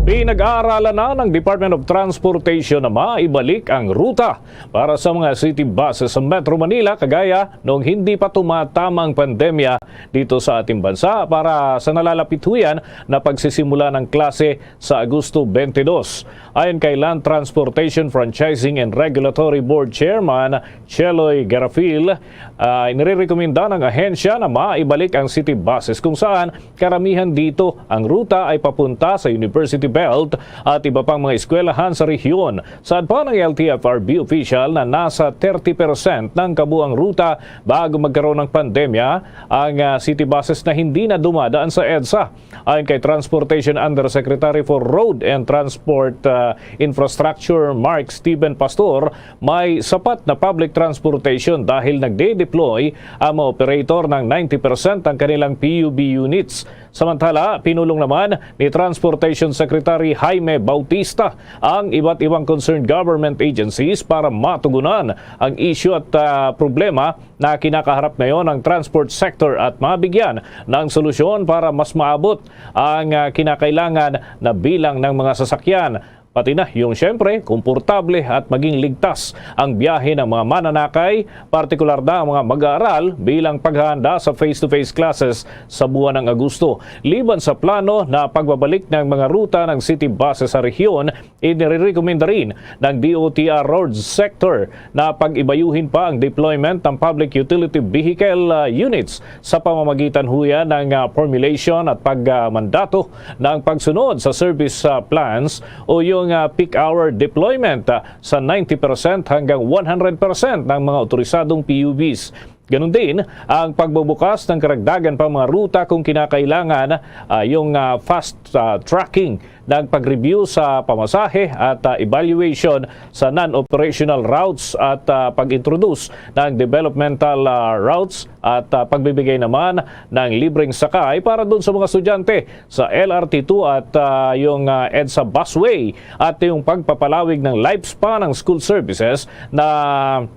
pinag-aaralan na ng Department of Transportation na maibalik ang ruta para sa mga city buses sa Metro Manila, kagaya noong hindi pa tumatama ang pandemya dito sa ating bansa para sa nalalapit ho yan na pagsisimula ng klase sa Agosto twenty-two. Ayon kay Land Transportation Franchising and Regulatory Board Chairman Cheloy Garafil, ah, inirekomenda ng ahensya na maibalik ang city buses kung saan karamihan dito ang ruta ay papunta sa University Belt at iba pang mga eskwelahan sa rehiyon. Saad pa ng L T F R B official na nasa thirty percent ng kabuang ruta bago magkaroon ng pandemya ang, ah, city buses na hindi na dumadaan sa EDSA. Ayon kay Transportation Undersecretary for Road and Transport, ah, Infrastructure Mark Steven Pastor, may sapat na public transportation dahil nagde-deploy ang mga operator ng ninety percent ng kanilang P U B units. Samantala, pinulong naman ni Transportation Secretary Jaime Bautista ang iba't ibang concerned government agencies para matugunan ang issue at, ah, problema na kinakaharap ngayon ng transport sector at mabigyan ng solusyon para mas maabot ang, ah, kinakailangan na bilang ng mga sasakyan. Pati na yung, siyempre, komportable at maging ligtas ang biyahe ng mga mananakay, partikular na ang mga mag-aaral, bilang paghahanda sa face-to-face classes sa buwan ng Agosto. Liban sa plano na pagbabalik ng mga ruta ng city buses sa rehiyon, inirekomenda rin ng D O T R Roads Sector na pag-ibayuhin pa ang deployment ng public utility vehicle, ah, units sa pamamagitan huya ng, ah, formulation at pagmandato ng pagsunod sa service, ah, plans o yung, ah, peak hour deployment, ah, sa ninety percent hanggang one hundred percent ng mga otorisadong P U Bs. Ganun din ang pagbubukas ng karagdagan pang mga ruta kung kinakailangan, ah, yung, ah, fast, ah, tracking ng pag-review sa pamasahe at, ah, evaluation sa non-operational routes at, ah, pag-introduce ng developmental, ah, routes at, ah, pagbibigay naman ng libreng sakay para dun sa mga estudyante sa L R T two at, ah, yung, ah, EDSA busway at yung pagpapalawig ng lifespan ng school services na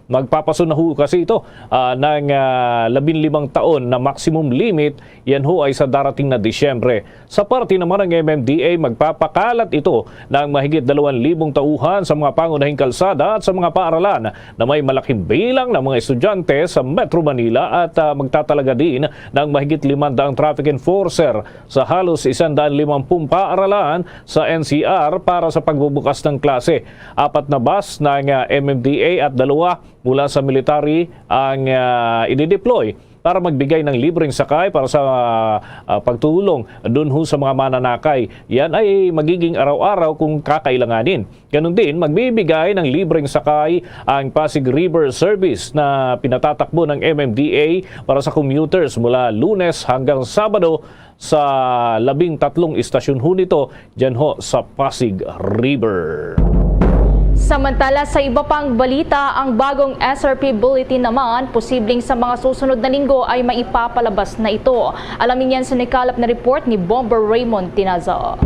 magpapasunaho kasi ito, ah, ng, ah, labing limang taon na maximum limit. Yan ho ay sa darating na Disyembre. Sa parte naman ng M M D A, magpapakalat ito ng mahigit dalawang libong tauhan sa mga pangunahing kalsada at sa mga paaralan na may malaking bilang ng mga estudyante sa Metro Manila at, ah, magtatalaga din ng mahigit limang daang traffic enforcer sa halos isang daan limampung paaralan sa N C R para sa pagbubukas ng klase. Apat na bus ng, ah, M M D A at dalawa mula sa military ang, ah, idideploy para magbigay ng libreng sakay para sa, ah, pagtulong dun ho sa mga mananakay. Yan ay magiging araw-araw kung kakailanganin. Ganun din, magbibigay ng libreng sakay ang Pasig River Service na pinatatakbo ng M M D A para sa commuters mula Lunes hanggang Sabado sa labing tatlong istasyon ho nito dyan ho sa Pasig River. Samantala, sa iba pang balita, ang bagong S R P bulletin naman posibleng sa mga susunod na linggo ay maipapalabas na ito. Alamin yan sa nakalap na report ni Bomber Raymond Tinaza.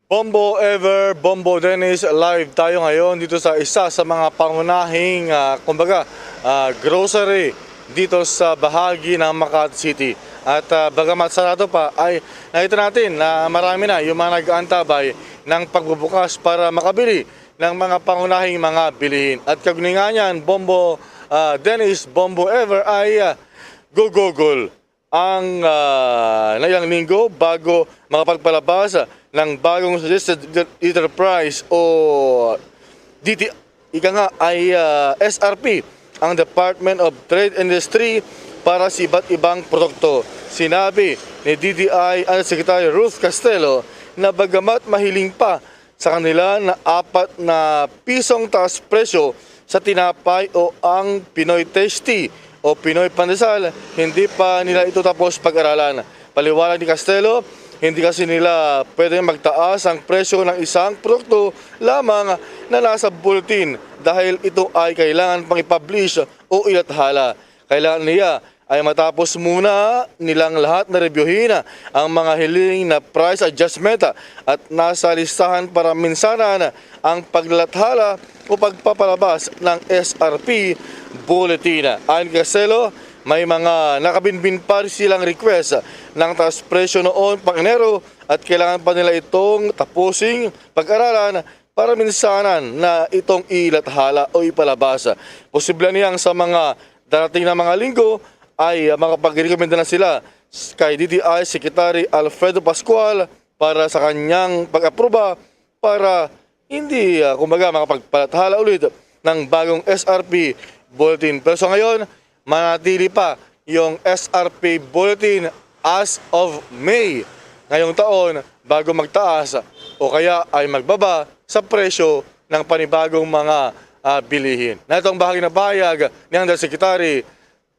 Bombo Ever, Bombo Dennis, live tayo ngayon dito sa isa sa mga pangunahing, ah, kumbaga, ah, grocery dito sa bahagi ng Makati City. At, ah, bagamat sarado pa, ay nakita natin na marami na yung mga nag-aantabay ng pagbubukas para makabili ng mga pangunahing mga bilihin. At kaugnay nga niyan, Bombo, ah, Dennis, Bombo Ever ay, ah, gugugol ang, ah, nailang linggo bago makapagpalabas ng bagong suggested liter price o D T, ika nga ay, ah, S R P ang Department of Trade Industry para sa iba't ibang produkto. Sinabi ni D T I Undersecretary Ruth Castelo na bagamat mahiling pa sa kanila na apat na pisong taas presyo sa tinapay o ang Pinoy Tasty o Pinoy Pandesal, hindi pa nila ito tapos pag-aralan. Paliwanag ni Castelo, hindi kasi nila pwedeng magtaas ang presyo ng isang produkto lamang na nasa bulletin dahil ito ay kailangan pang i-publish o ilathala. Kailangan niya ay matapos muna nilang lahat na rebyuhin ang mga hiling na price adjustment at nasa listahan para minsanan ang paglalathala o pagpapalabas ng S R P bulletin. Ayon kay Castelo, may mga nakabinbin pa silang request ng taas presyo noon pang Enero at kailangan pa nila itong tapusing pag-aralan para minsanan na itong ilathala o ipalabas. Posible niyang sa mga darating na mga linggo ay, ah, makapagrekomenda na sila s-, kay D T I Secretary Alfredo Pascual para sa kanyang pag-aproba para hindi, ah, kumbaga, makapagpalathala ulit ng bagong S R P bulletin. Pero sa ngayon, manatili pa yung S R P bulletin as of May ngayong taon bago magtaas o kaya ay magbaba sa presyo ng panibagong mga, ah, bilihin. Narito ang bahagi ng pahayag ni Undersecretary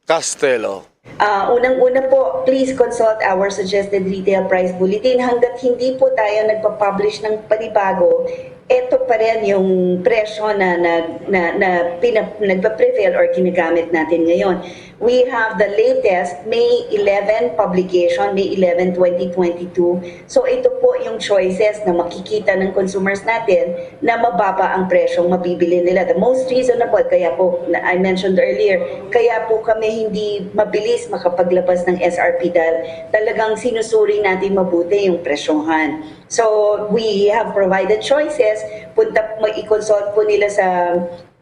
Castelo. Ah, unang-una po, please consult our suggested retail price bulletin. Hanggat hindi po tayo nagpa-publish ng panibago, ito pa rin yung presyo na, na, na, na pina- nagpa-prevail or ginagamit natin ngayon. We have the latest May eleven publication, May eleven, twenty twenty-two. So ito po yung choices na makikita ng consumers natin na mababa ang presyong mabibili nila. The most reasonable, kaya po, na I mentioned earlier, kaya po kami hindi mabilis makapaglabas ng S R P dahil talagang sinusuri natin mabuti yung presyohan. So we have provided choices, punta, mag-i-consult po nila sa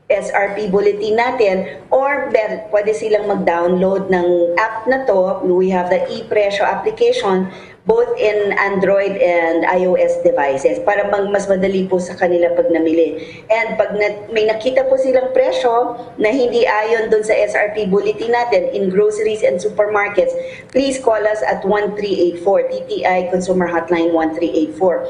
S R P bulletin natin, or mer- pwede silang mag-download ng app na to. We have the e-presyo application both in Android and I O S devices para mag- mas madali po sa kanila pag namili. And pag na- may nakita po silang presyo na hindi ayon dun sa S R P bulletin natin in groceries and supermarkets, please call us at one three eight four, T T I Consumer Hotline one three eight four.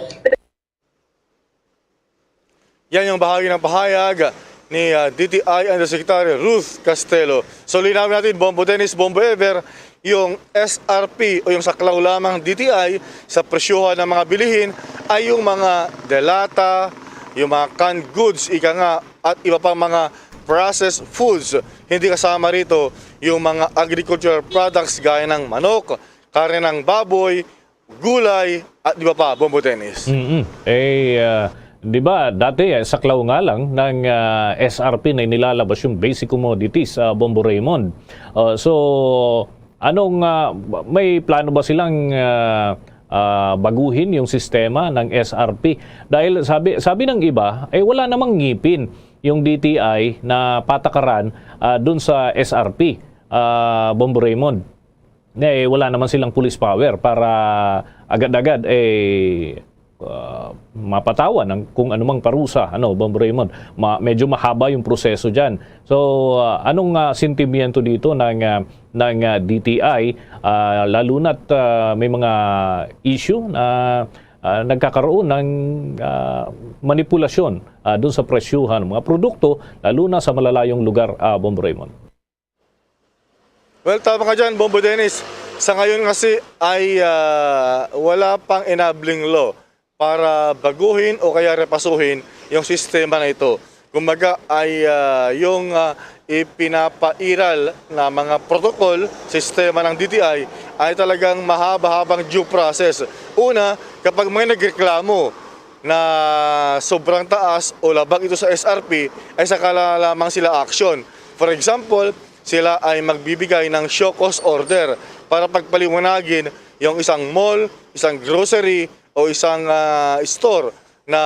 Yan yung bahagi ng pahayag ni, ah, D T I Undersecretary Ruth Castelo. So, linawin natin, Bombo Dennis, Bombo Ever, yung S R P o yung saklaw lamang D T I sa presyohan ng mga bilihin ay yung mga delata, yung mga canned goods, ika nga, at iba pang mga processed foods. Hindi kasama rito yung mga agricultural products gaya ng manok, karne ng baboy, gulay, at iba pa, Bombo Dennis. Mm-mm. Eh, ah, di ba, dati eh, saklaw nga lang ng ah, S R P na inilalabas yung basic commodities, ah, Bombo Raymond. Ah, so, anong, ah, may plano ba silang ah, ah, baguhin yung sistema ng S R P? Dahil sabi, sabi ng iba, eh wala namang ngipin yung D T I na patakaran ah, dun sa S R P, ah, Bombo Raymond. Eh, wala naman silang police power para agad-agad eh ah, mapatawan ang kung anumang parusa, ano, Bombo Raymond. Ma- medyo mahaba yung proseso diyan. So, ah, anong ah, sentimiento dito ng ah, ng ah, D T I, ah, lalo na't ah, may mga issue na ah, nagkakaroon ng ah, manipulasyon ah, doon sa presyuhan ng mga produkto, lalo na sa malalayong lugar, ah, Bombo Raymond? Well, tama ka dyan, Bombo Dennis. Sa ngayon kasi ay ah, wala pang enabling law para baguhin o kaya repasuhin yung sistema na ito. Kumbaga ay ah, yung ah, ipinapairal na mga protocol, sistema ng D T I ay talagang mahaba-habang due process. Una, kapag may nagreklamo na sobrang taas o labag ito sa S R P, ay saka la- lamang sila action. For example, sila ay magbibigay ng show cause order para pagpaliwanagin yung isang mall, isang grocery o isang ah, store na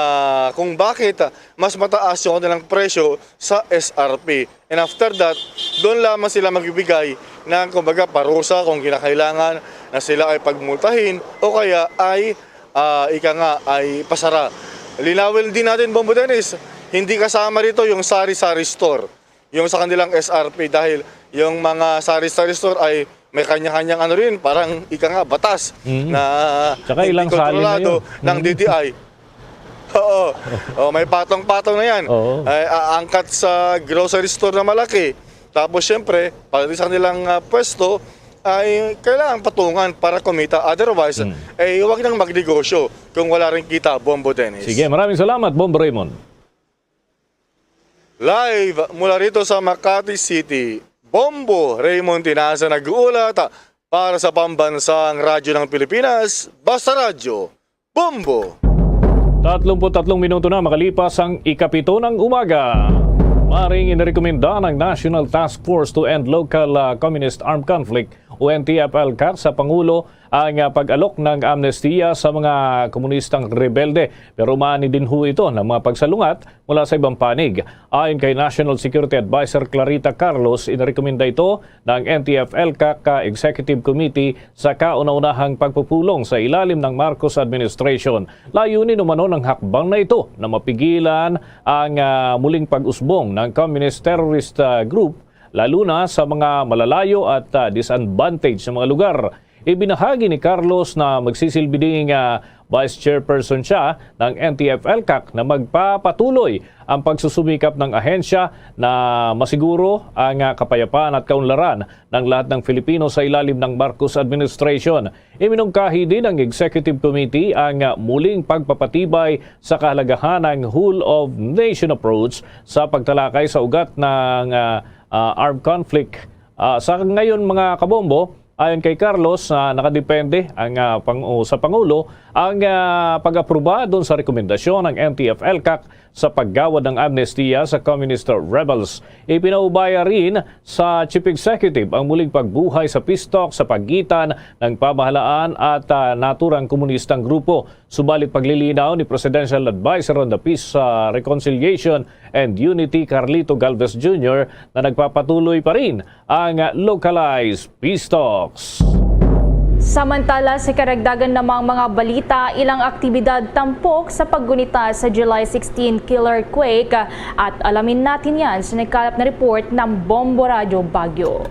kung bakit ah, mas mataas yung kanilang presyo sa S R P. And after that, doon lamang sila magbibigay ng, kumbaga, parusa kung kinakailangan na sila ay pagmultahin o kaya ay, ah, ika nga, ay pasara. Linawin din natin, Bombo Dennis, hindi kasama rito yung sari-sari store, yung sa kanilang S R P, dahil yung mga sari-sari store ay may kanya-kanyang ano rin, parang ika nga batas Mm. na Tsaka hindi ilang sali na kontrolado yun. ng Mm. D T I. Oo. Oh, may patong-patong na yan. Oo. Ay, aangkat sa grocery store na malaki. Tapos, syempre, pati sa kanilang ah, pwesto, ay kailangan patungan para kumita. Otherwise, Mm. eh, huwag nang magnegosyo kung wala rin kita, Bombo Dennis. Sige, maraming salamat, Bombo Raymond. Live mula rito sa Makati City, Bombo Raymond Tinaza nag-uulat para sa Pambansang Radyo ng Pilipinas, Basta Radyo, Bombo! Tatlong put tatlong minuto na makalipas ang ikapito ng umaga. Maring inirekomenda ng National Task Force to End Local ah, Communist Armed Conflict o N T F L CAC sa Pangulo ang ah, pag-alok ng amnestiya sa mga komunistang rebelde. Pero maani din ho ito ng mga pagsalungat mula sa ibang panig. Ayon kay National Security Advisor Clarita Carlos, inirekomenda ito ng N T F L CAC Executive Committee sa kauna-unahang pagpupulong sa ilalim ng Marcos administration. Layunin umano ng hakbang na ito na mapigilan ang ah, muling pag-usbong ng communist terrorist ah, group, lalo na sa mga malalayo at ah, disadvantaged na mga lugar. Ibinahagi ni Carlos na magsisilbi ding, ah, vice chairperson siya ng N T F-ELCAC na magpapatuloy ang pagsusumikap ng ahensya na masiguro ang, ah, kapayapaan at kaunlaran ng lahat ng Filipino sa ilalim ng Marcos administration. Iminungkahi din ng Executive Committee ang, ah, muling pagpapatibay sa kahalagahan ng whole of nation approach sa pagtalakay sa ugat ng, ah, ah, armed conflict. Ah, sa ngayon, mga kabombo, ayon kay Carlos, ah, nakadepende ang, ah, pang-, o sa Pangulo ang, ah, pag-aproba dun sa rekomendasyon ng N T F-ELCAC sa paggawad ng amnestiya sa communist rebels. Ipinaubaya rin sa Chief Executive ang muling pagbuhay sa peace talk sa pagitan ng pamahalaan at, ah, naturang komunistang grupo. Subalit paglilinaw ni Presidential Advisor on the Peace, ah, Reconciliation and Unity Carlito Galvez Junior na nagpapatuloy pa rin ang localized peace talks. Samantala, sa karagdagan namang mga balita, ilang aktibidad tampok sa paggunita sa July sixteen killer quake, at alamin natin yan sa nagkalap na report ng Bombo Radyo Baguio.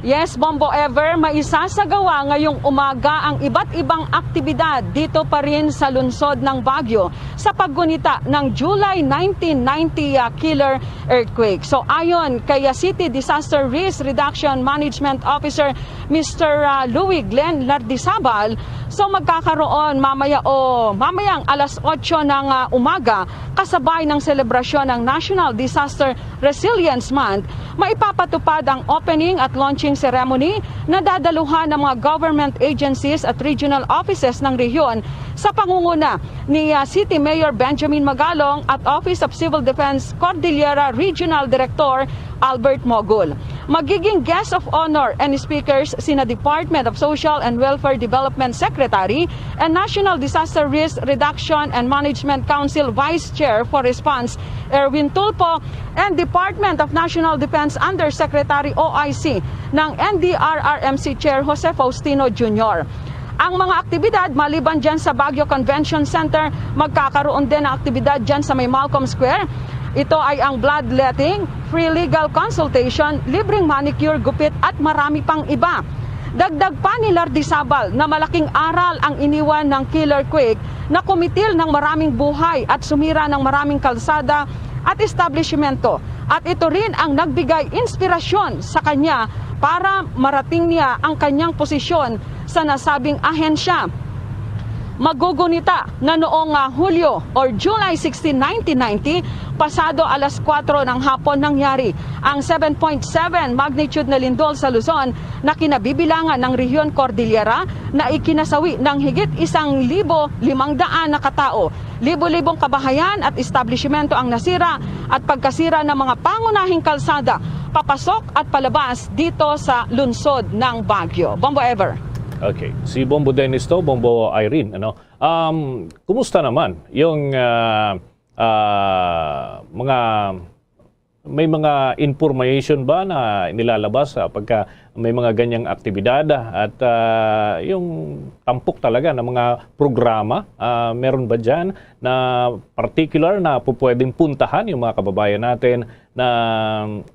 Yes, Bombo Ever, maisasagawa ngayong umaga ang iba't ibang aktibidad dito pa rin sa lungsod ng Baguio sa paggunita ng July nineteen ninety, ah, killer earthquake. So, ayon kay, ah, City Disaster Risk Reduction Management Officer, Mister, ah, Louis Glenn Lardizabal, so magkakaroon mamaya o mamayang alas otso ng, ah, umaga, kasabay ng selebrasyon ng National Disaster Resilience Month, maipapatupad ang opening at launching ceremony na dadaluhan ng mga government agencies at regional offices ng rehiyon sa pangunguna ni, ah, City Mayor Benjamin Magalong at Office of Civil Defense Cordillera Regional Director Albert Mogul. Magiging guest of honor and speakers sina Department of Social and Welfare Development Secretary and National Disaster Risk Reduction and Management Council Vice Chair for Response, Erwin Tulfo, and Department of National Defense Undersecretary, O I C, ng N D R R M C Chair Jose Faustino Junior. Ang mga aktibidad, maliban dyan sa Baguio Convention Center, magkakaroon din ng aktibidad dyan sa may Malcolm Square. Ito ay ang bloodletting, free legal consultation, libreng manicure, gupit, at marami pang iba. Dagdag pa ni Lardizabal na malaking aral ang iniwan ng killer quake na kumitil ng maraming buhay at sumira ng maraming kalsada at establishmento, at ito rin ang nagbigay inspirasyon sa kanya para marating niya ang kanyang posisyon sa nasabing ahensya. Magugunita na noong, ah, Hulyo or July sixteen, nineteen ninety, pasado alas kuwatro ng hapon, nangyari ang seven point seven magnitude na lindol sa Luzon na kinabibilangan ng Rehiyon Cordillera na ikinasawi ng higit isang libo limang daan na katao. Libo-libong kabahayan at establishmento ang nasira at pagkasira ng mga pangunahing kalsada papasok at palabas dito sa lungsod ng Baguio. Bombo Ever. Okay. Si Bombo Dennis to, Bombo Irene, ano? Um, kumusta naman yung, ah, ah, mga, may mga information ba na nilalabas, ah, pagka may mga ganyang aktibidad at, ah, yung tampok talaga ng mga programa? Ah, meron ba dyan na particular na pupwedeng puntahan yung mga kababayan natin na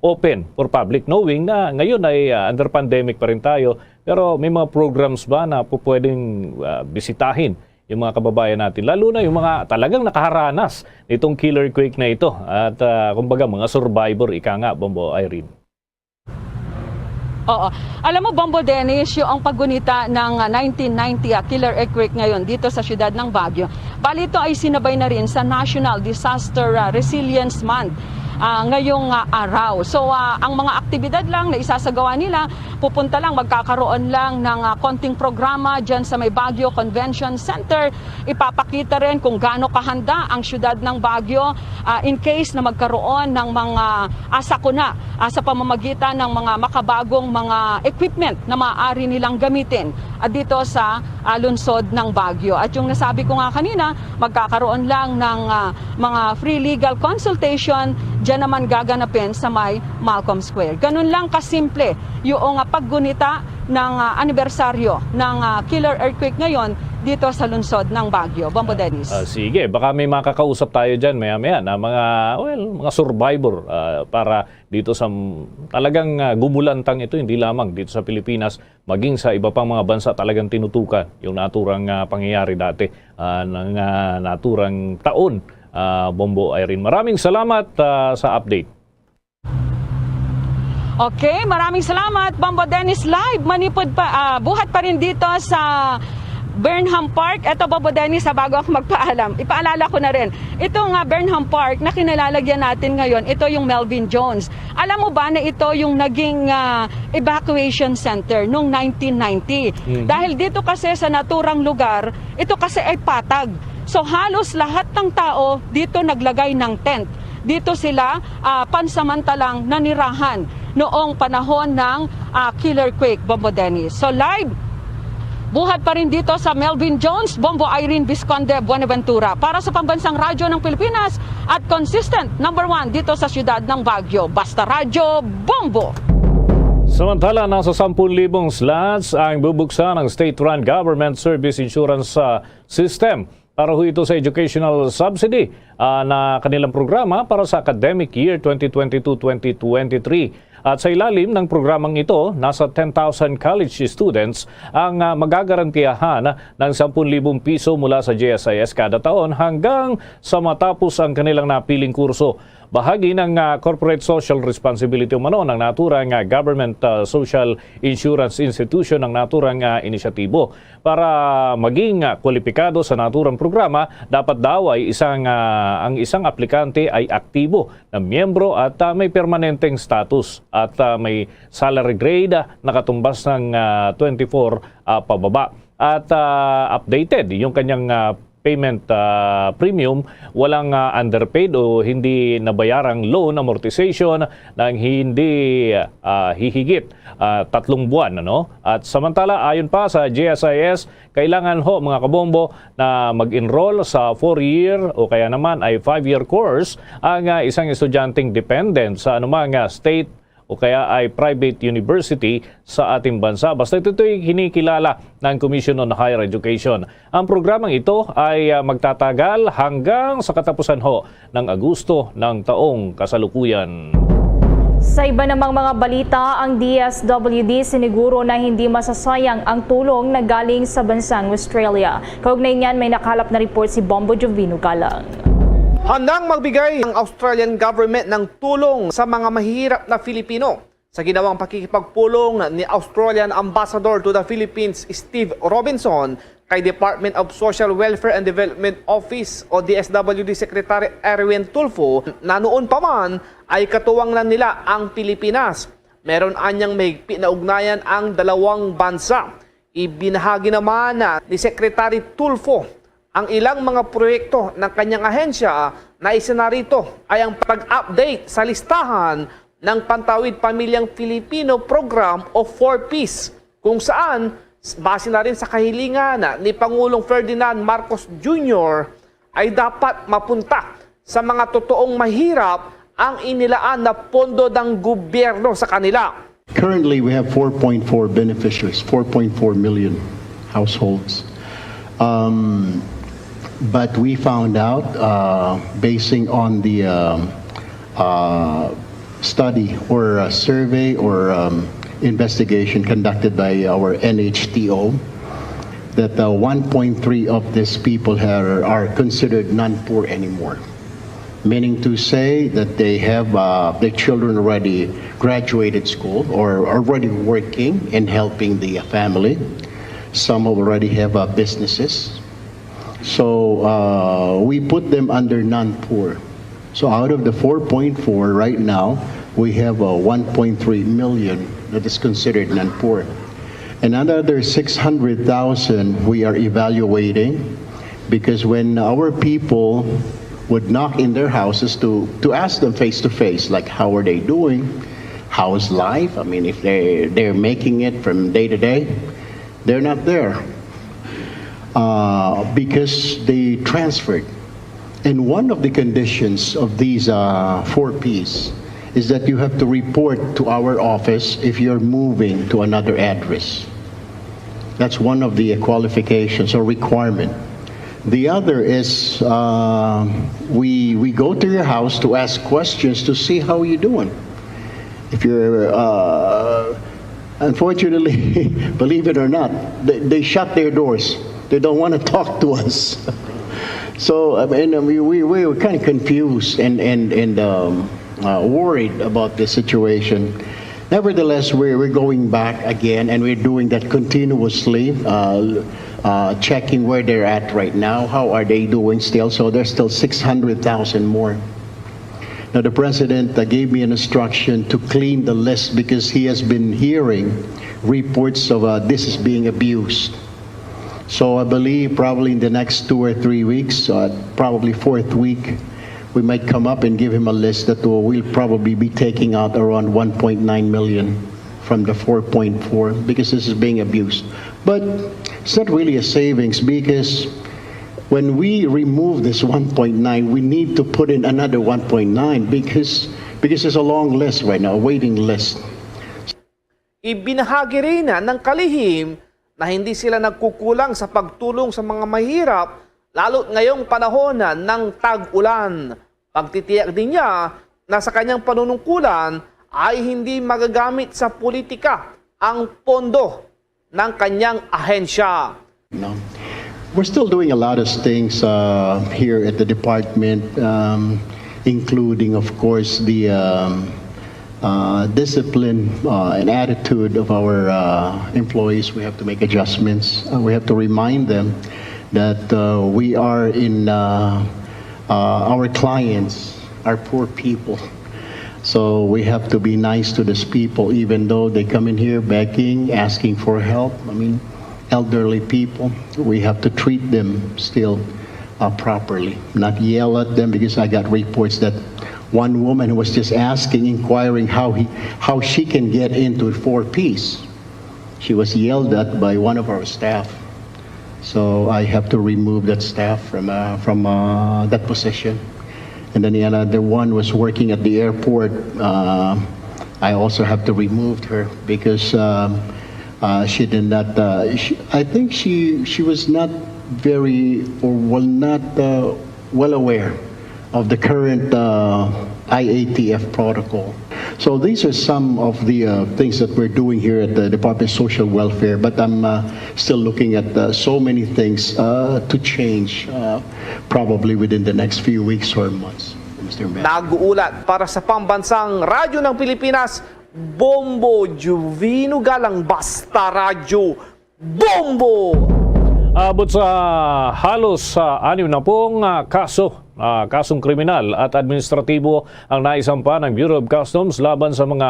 open for public, knowing na ngayon ay, ah, under pandemic pa rin tayo, pero may mga programs ba na pupwedeng, ah, bisitahin yung mga kababayan natin, lalo na yung mga talagang nakaharanas nitong killer quake na ito at, ah, kumbaga, mga survivor, ika nga, Bombo Irene? Oo. Alam mo, Bombo Dennis, yung paggunita ng, ah, nineteen ninety, ah, killer earthquake ngayon dito sa siyudad ng Baguio, bali ito ay sinabay na rin sa National Disaster, ah, Resilience Month, ah, ngayong, ah, araw. So, ah, ang mga aktibidad lang na isasagawa nila, pupunta lang, magkakaroon lang ng, ah, konting programa dyan sa may Baguio Convention Center. Ipapakita rin kung gaano kahanda ang siyudad ng Baguio, ah, in case na magkaroon ng mga, ah, sakuna, ah, sa pamamagitan ng mga makabagong mga equipment na maaari nilang gamitin, ah, dito sa, ah, lungsod ng Baguio. At yung nasabi ko nga kanina, magkakaroon lang ng, ah, mga free legal consultation, dyan naman gaganapin sa may Malcolm Square. Ganun lang kasimple yung, ah, paggunita ng, ah, anibersaryo ng, ah, killer earthquake ngayon dito sa lungsod ng Baguio. Bombo Dennis. Ah, sige, baka may makakausap tayo dyan maya-maya na mga, well, mga survivor, ah, para dito sa m-, talagang, ah, gumulantang ito, hindi lamang dito sa Pilipinas, maging sa iba pang mga bansa talagang tinutukan yung naturang, ah, pangyayari dati, ah, ng, ah, naturang taon, ah, Bombo Irene. Maraming salamat, ah, sa update. Okay, maraming salamat, Bombo Dennis. Live, manipod pa, ah, buhat pa rin dito sa Burnham Park. Eto, Bombo Dennis, ha, bago ako magpaalam, ipaalala ko na rin. Ito nga Burnham Park na kinilalagyan natin ngayon, ito yung Melvin Jones. Alam mo ba na ito yung naging, ah, evacuation center noong nineteen ninety? Mhm. Dahil dito kasi sa naturang lugar, ito kasi ay patag. So, halos lahat ng tao dito naglagay ng tent. Dito sila, ah, pansamantalang nanirahan noong panahon ng, ah, Killer Quake, Bombo Dennis. So, live, buhat pa rin dito sa Melvin Jones, Bombo Irene Visconde Buenaventura. Para sa Pambansang Radyo ng Pilipinas at consistent number one dito sa siyudad ng Baguio. Basta Radyo, Bombo! Samantala, nasa sampung libong slots ang bubuksan ng state-run government service insurance, ah, system para ho ito sa educational subsidy, ah, na kanilang programa para sa academic year twenty twenty-two twenty twenty-three. At sa ilalim ng programang ito, nasa ten thousand college students ang, ah, magagarantiyahan ng sampung libong piso mula sa G S I S kada taon hanggang sa matapos ang kanilang napiling kurso. Bahagi ng, ah, corporate social responsibility umano ng naturang, ah, government, ah, social insurance institution ng naturang, ah, inisyatibo. Para maging, ah, kwalipikado sa naturang programa, dapat daw ay isang, ah, ang isang aplikante ay aktibo na miyembro at, ah, may permanenteng status at, ah, may salary grade, ah, na katumbas ng, ah, twenty-four, ah, pababa. At, ah, updated yung kanyang, ah, payment, ah, premium, walang, ah, underpaid o hindi nabayarang loan amortization ng hindi, ah, hihigit, ah, tatlong buwan, ano? At samantala, ayon pa sa G S I S, kailangan ho, mga kabombo, na mag-enroll sa four-year o kaya naman ay five-year course ang, ah, isang estudyanteng dependent sa anumang, ah, state o kaya ay private university sa ating bansa. Basta ito, ito'y kinikilala ng Commission on Higher Education. Ang programang ito ay, ah, magtatagal hanggang sa katapusan ho ng Agosto ng taong kasalukuyan. Sa iba namang mga balita, ang D S W D siniguro na hindi masasayang ang tulong na galing sa bansang Australia. Kaugnay niyan, may nakalap na report si Bombo Jovino Galang. Handang magbigay ang Australian government ng tulong sa mga mahihirap na Filipino. Sa ginawang pakikipagpulong ni Australian Ambassador to the Philippines, Steve Robinson, kay Department of Social Welfare and Development Office o D S W D Secretary Erwin Tulfo, na noon pa man ay katuwang na nila ang Pilipinas. Meron anyang mahigpit na ugnayan ang dalawang bansa. Ibinahagi naman, ah, ni Secretary Tulfo ang ilang mga proyekto ng kanyang ahensya na isa na rito ay ang pag-update sa listahan ng Pantawid Pamilyang Filipino Program o four Ps, kung saan, s-, base na rin sa kahilingan ni Pangulong Ferdinand Marcos Junior, ay dapat mapunta sa mga totoong mahirap ang inilaan na pondo ng gobyerno sa kanila. Currently, we have four point four beneficiaries, four point four million households. Um, but we found out, uh, basing on the, um, uh, study or a survey or, um, investigation conducted by our N H T O, that, uh, one point three of these people are, are considered non-poor anymore. Meaning to say that they have, uh, their children already graduated school or already working and helping the family. Some already have, uh, businesses. So, uh, we put them under non-poor. So out of the four point four right now, we have, uh, one point three million that is considered non-poor. And another six hundred thousand we are evaluating, because when our people would knock in their houses to, to ask them face to face, like, how are they doing? How's life? I mean, if they, they're making it from day to day, they're not there, uh, because they transferred. And one of the conditions of these, uh, four Ps is that you have to report to our office if you're moving to another address. That's one of the qualifications or requirement. The other is, uh, we, we go to your house to ask questions to see how you're doing. If you're, uh, unfortunately, believe it or not, they, they shut their doors. They don't want to talk to us. So, I mean, we, we, we were kind of confused and, and, and, um, uh, worried about the situation. Nevertheless, we're, we're going back again, and we're doing that continuously, uh, uh, checking where they're at right now. How are they doing still? So there's still six hundred thousand more. Now, the president, uh, gave me an instruction to clean the list because he has been hearing reports of, uh, this is being abused. So I believe probably in the next two or three weeks, uh, probably fourth week, we might come up and give him a list that will, we'll probably be taking out around one point nine million from the four point four because this is being abused. But it's not really a savings because when we remove this one point nine, we need to put in another one point nine because, because it's a long list right now, a waiting list. Ibinahagi rin ng kalihim na hindi sila nagkukulang sa pagtulong sa mga mahirap, lalo't ngayong panahon ng tag-ulan. Pagtitiyak din niya na sa kanyang panunungkulan ay hindi magagamit sa politika ang pondo ng kanyang ahensya. No. We're still doing a lot of things, uh, here at the department, um, including, of course, the, um, uh, discipline, uh, and attitude of our, uh, employees. We have to make adjustments. Uh, we have to remind them that, uh, we are in, uh, uh, our clients are poor people. So we have to be nice to these people, even though they come in here begging, asking for help. I mean, elderly people, we have to treat them still, uh, properly, not yell at them, because I got reports that one woman who was just asking, inquiring how he, how she can get into four Ps. She was yelled at by one of our staff. So I have to remove that staff from, uh, from, uh, that position. And then the another one was working at the airport. Uh, I also have to remove her because, um, uh, she did not, uh, she, I think she, she was not very, or was not, uh, well aware of the current, uh, I A T F protocol. So these are some of the, uh, things that we're doing here at the Department of Social Welfare, but I'm, uh, still looking at, uh, so many things, uh, to change, uh, probably within the next few weeks or months, Mister Mayor. Nag-uulat para sa Pambansang Radyo ng Pilipinas, Bombo Juvino Galang, Basta Radyo, Bombo! Abot sa halos sa anim na pong, ah, kaso, ah, kasong kriminal at administratibo ang naisampa ng Bureau of Customs laban sa mga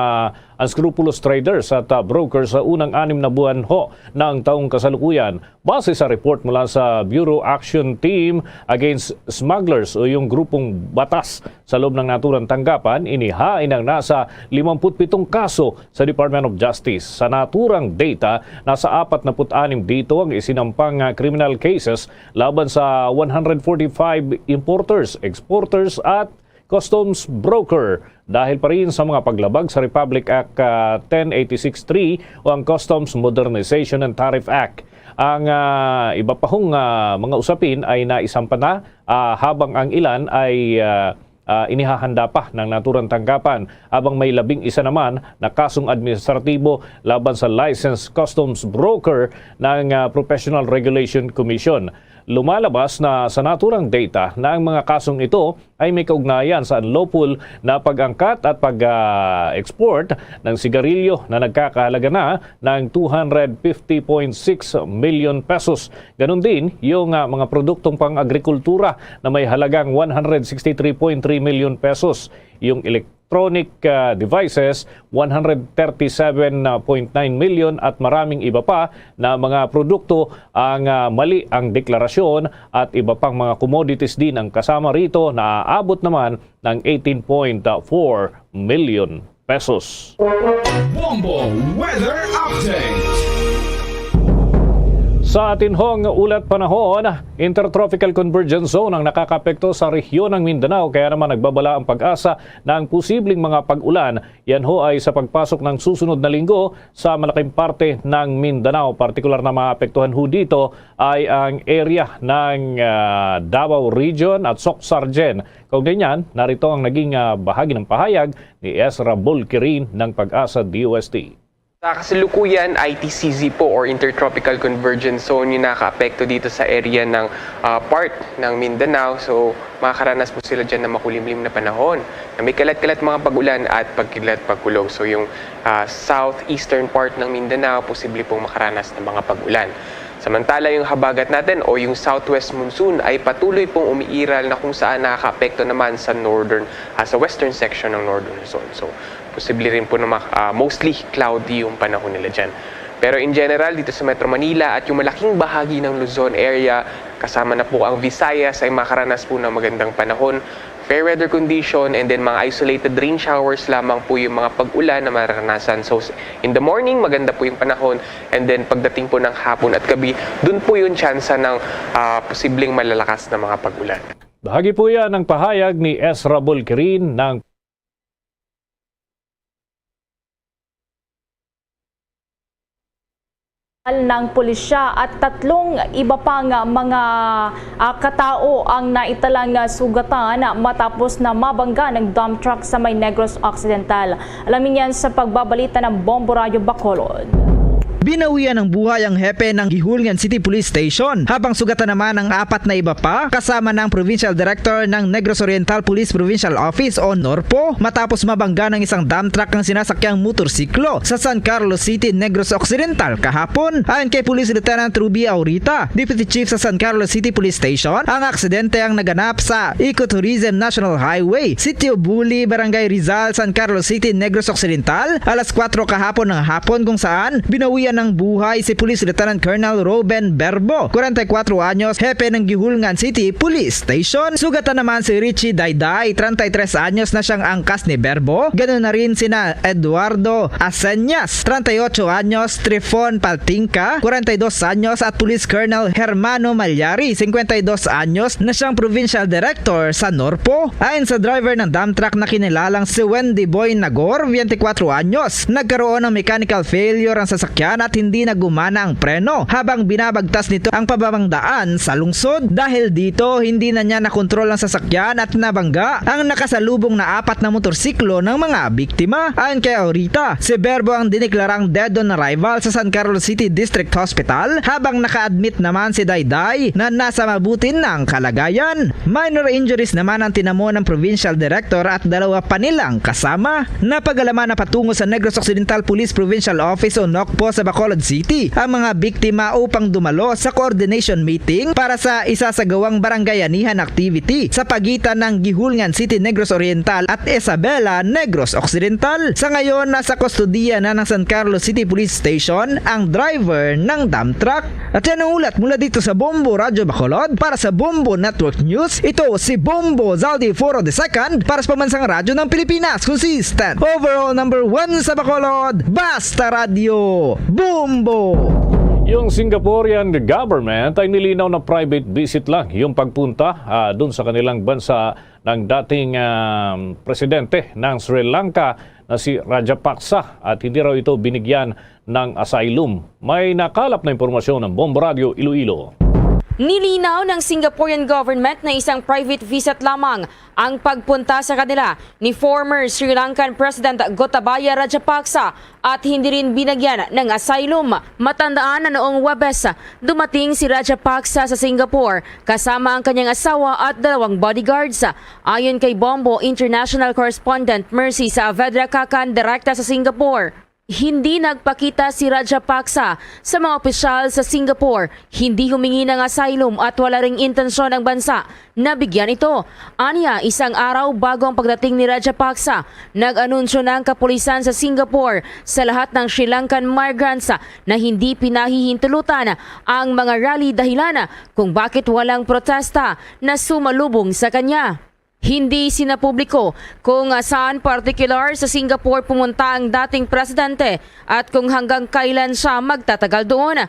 unscrupulous traders at, ah, brokers sa unang anim na buwan ho ng taong kasalukuyan. Base sa report mula sa Bureau Action Team Against Smugglers o yung grupong batas sa loob ng naturang tanggapan, inihain ang nasa limampu't pitong kaso sa Department of Justice. Sa naturang data, nasa apat na put anim dito ang isinampang, ah, criminal cases laban sa one hundred forty-five importers, exporters at customs broker dahil pa rin sa mga paglabag sa Republic Act, ah, ten eighty-six three o ang Customs Modernization and Tariff Act. Ang, ah, iba pa hong, ah, mga usapin ay naisampa na, ah, habang ang ilan ay, ah, ah, inihahanda pa ng naturang tanggapan, habang may labing isa naman na kasong administratibo laban sa licensed customs broker ng, ah, Professional Regulation Commission. Lumalabas na sa naturang data na ang mga kasong ito ay may kaugnayan sa unlawful na pag-angkat at pag-export ng sigarilyo na nagkakahalaga na ng two hundred fifty point six million pesos. Ganun din yung, ah, mga produktong pang-agrikultura na may halagang one hundred sixty-three point three million pesos, yung electronic, ah, devices, one hundred thirty-seven point nine million, at maraming iba pa na mga produkto ang, ah, mali ang deklarasyon, at iba pang mga commodities din ang kasama rito na aabot naman ng eighteen point four million pesos. Bombo Weather Update. Sa atin hong ulat panahon, Intertropical Convergence Zone ang nakakapekto sa rehiyon ng Mindanao, kaya naman nagbabala ang PAGASA na ang posibleng mga pag-ulan, yan ho ay sa pagpasok ng susunod na linggo sa malaking parte ng Mindanao. Partikular na maapektuhan ho dito ay ang area ng, ah, Davao Region at Soccsksargen. Kaugnay niyan, narito ang naging, ah, bahagi ng pahayag ni Ezra Bulkirin ng PAGASA D O S T. Sa kasalukuyan, I T C Z po or Intertropical Convergence Zone yung nakaapekto dito sa area ng, ah, part ng Mindanao. So, makakaranas po sila dyan ng makulimlim na panahon na may kalat-kalat mga pag-ulan at pagkidlat pagkulog. So, yung, ah, southeastern part ng Mindanao, posible pong makaranas ng mga pag-ulan. Samantala, yung habagat natin o yung southwest monsoon ay patuloy pong umiiral na kung saan nakakaapekto naman sa northern, ah, sa western section ng Northern Luzon. So, posible rin po na mak-, ah, mostly cloudy yung panahon nila dyan. Pero in general, dito sa Metro Manila at yung malaking bahagi ng Luzon area, kasama na po ang Visayas, ay makaranas po ng magandang panahon, fair weather condition, and then mga isolated rain showers lamang po yung mga pag-ulan na maranasan. So, s-, in the morning, maganda po yung panahon, and then pagdating po ng hapon at gabi, dun po yung tsansa ng, ah, posibleng malalakas na mga pag-ulan. Bahagi po yan ng pahayag ni Ezra Bulkirin ng ng pulisya at tatlong iba pang mga, ah, katao ang naitalang sugatan matapos na mabangga ng dump truck sa may Negros Occidental. Alamin yan sa pagbabalita ng Bombo Radyo Bacolod. Binawian ng buhay ang hepe ng Guihulngan City Police Station, habang sugatan naman ang apat na iba pa, kasama ng Provincial Director ng Negros Oriental Police Provincial Office o NORPO, matapos mabangga ng isang dump truck ang sinasakyang motorsiklo sa San Carlos City, Negros Occidental kahapon. Ayon kay Police Lieutenant Ruby Aurita, Deputy Chief sa San Carlos City Police Station, ang aksidente ang naganap sa Ecotourism National Highway, Sitio Buli, Barangay Rizal, San Carlos City, Negros Occidental, alas kwatro kahapon ng hapon, kung saan binawian ng buhay si Police Lieutenant Colonel Ruben Berbo, kwarenta y kwatro anyos, hepe ng Guihulngan City Police Station. Sugatan naman si Richie Dayday, treinta y tres anyos na siyang angkas ni Berbo. Ganun na rin sina Eduardo Aseñas, treinta y ocho anyos, Trifon Paltingka, kwarenta y dos anyos, at Police Colonel Hermano Malyari, cincuenta y dos anyos, na siyang provincial director sa NORPO. Ayon sa driver ng dump truck na kinilalang si Wendy Boy Nagor, veinticuatro anyos, nagkaroon ng mechanical failure ang sasakyan at hindi na gumana ang preno habang binabagtas nito ang pababang daan sa lungsod. Dahil dito, hindi na niya nakontrol ang sasakyan at nabangga ang nakasalubong na apat na motorsiklo ng mga biktima. Ayon kay Aurita, si Berbo ang diniklarang dead on arrival sa San Carlos City District Hospital habang naka-admit naman si Dayday na nasa mabuti nang kalagayan. Minor injuries naman ang tinamo ng provincial director at dalawa pa nilang kasama. Napagalaman na patungo sa Negros Occidental Police Provincial Office o NOCPO sa Bacolod City ang mga biktima upang dumalo sa coordination meeting para sa isasagawang barangayanihan activity sa pagitan ng Guihulngan City, Negros Oriental at Isabela, Negros Occidental. Sa ngayon, nasa kustodiya na ng San Carlos City Police Station ang driver ng dump truck. At yan ang ulat mula dito sa Bombo Radyo Bacolod. Para sa Bombo Network News, ito si Bombo Zaldi Foro the second para sa Pambansang Radyo ng Pilipinas. Consistent. Overall number one sa Bacolod. Basta Radyo. Bombo! Yung Singaporean government ay nilinaw na private visit lang yung pagpunta, ah, dun sa kanilang bansa ng dating, ah, presidente ng Sri Lanka na si Rajapaksa at hindi raw ito binigyan ng asylum. May nakalap na impormasyon ng Bombo Radyo Iloilo. Nilinaw ng Singaporean government na isang private visit lamang ang pagpunta sa kanila ni former Sri Lankan President Gotabaya Rajapaksa at hindi rin binigyan ng asylum. Matandaan na noong Huwebes, dumating si Rajapaksa sa Singapore kasama ang kanyang asawa at dalawang bodyguards. Ayon kay Bombo International Correspondent Mercy Saavedra Kakan, direkta sa Singapore, hindi nagpakita si Rajapaksa sa mga opisyal sa Singapore, hindi humingi ng asylum at wala ring intensyon ang bansa na bigyan ito. Anya, isang araw bago ang pagdating ni Rajapaksa, nag-anunsyo na ang kapulisan sa Singapore sa lahat ng Sri Lankan migrants na hindi pinahihintulutan ang mga rally dahilan kung bakit walang protesta na sumalubong sa kanya. Hindi sinapubliko kung saan partikular sa Singapore pumunta ang dating presidente at kung hanggang kailan siya magtatagal doon.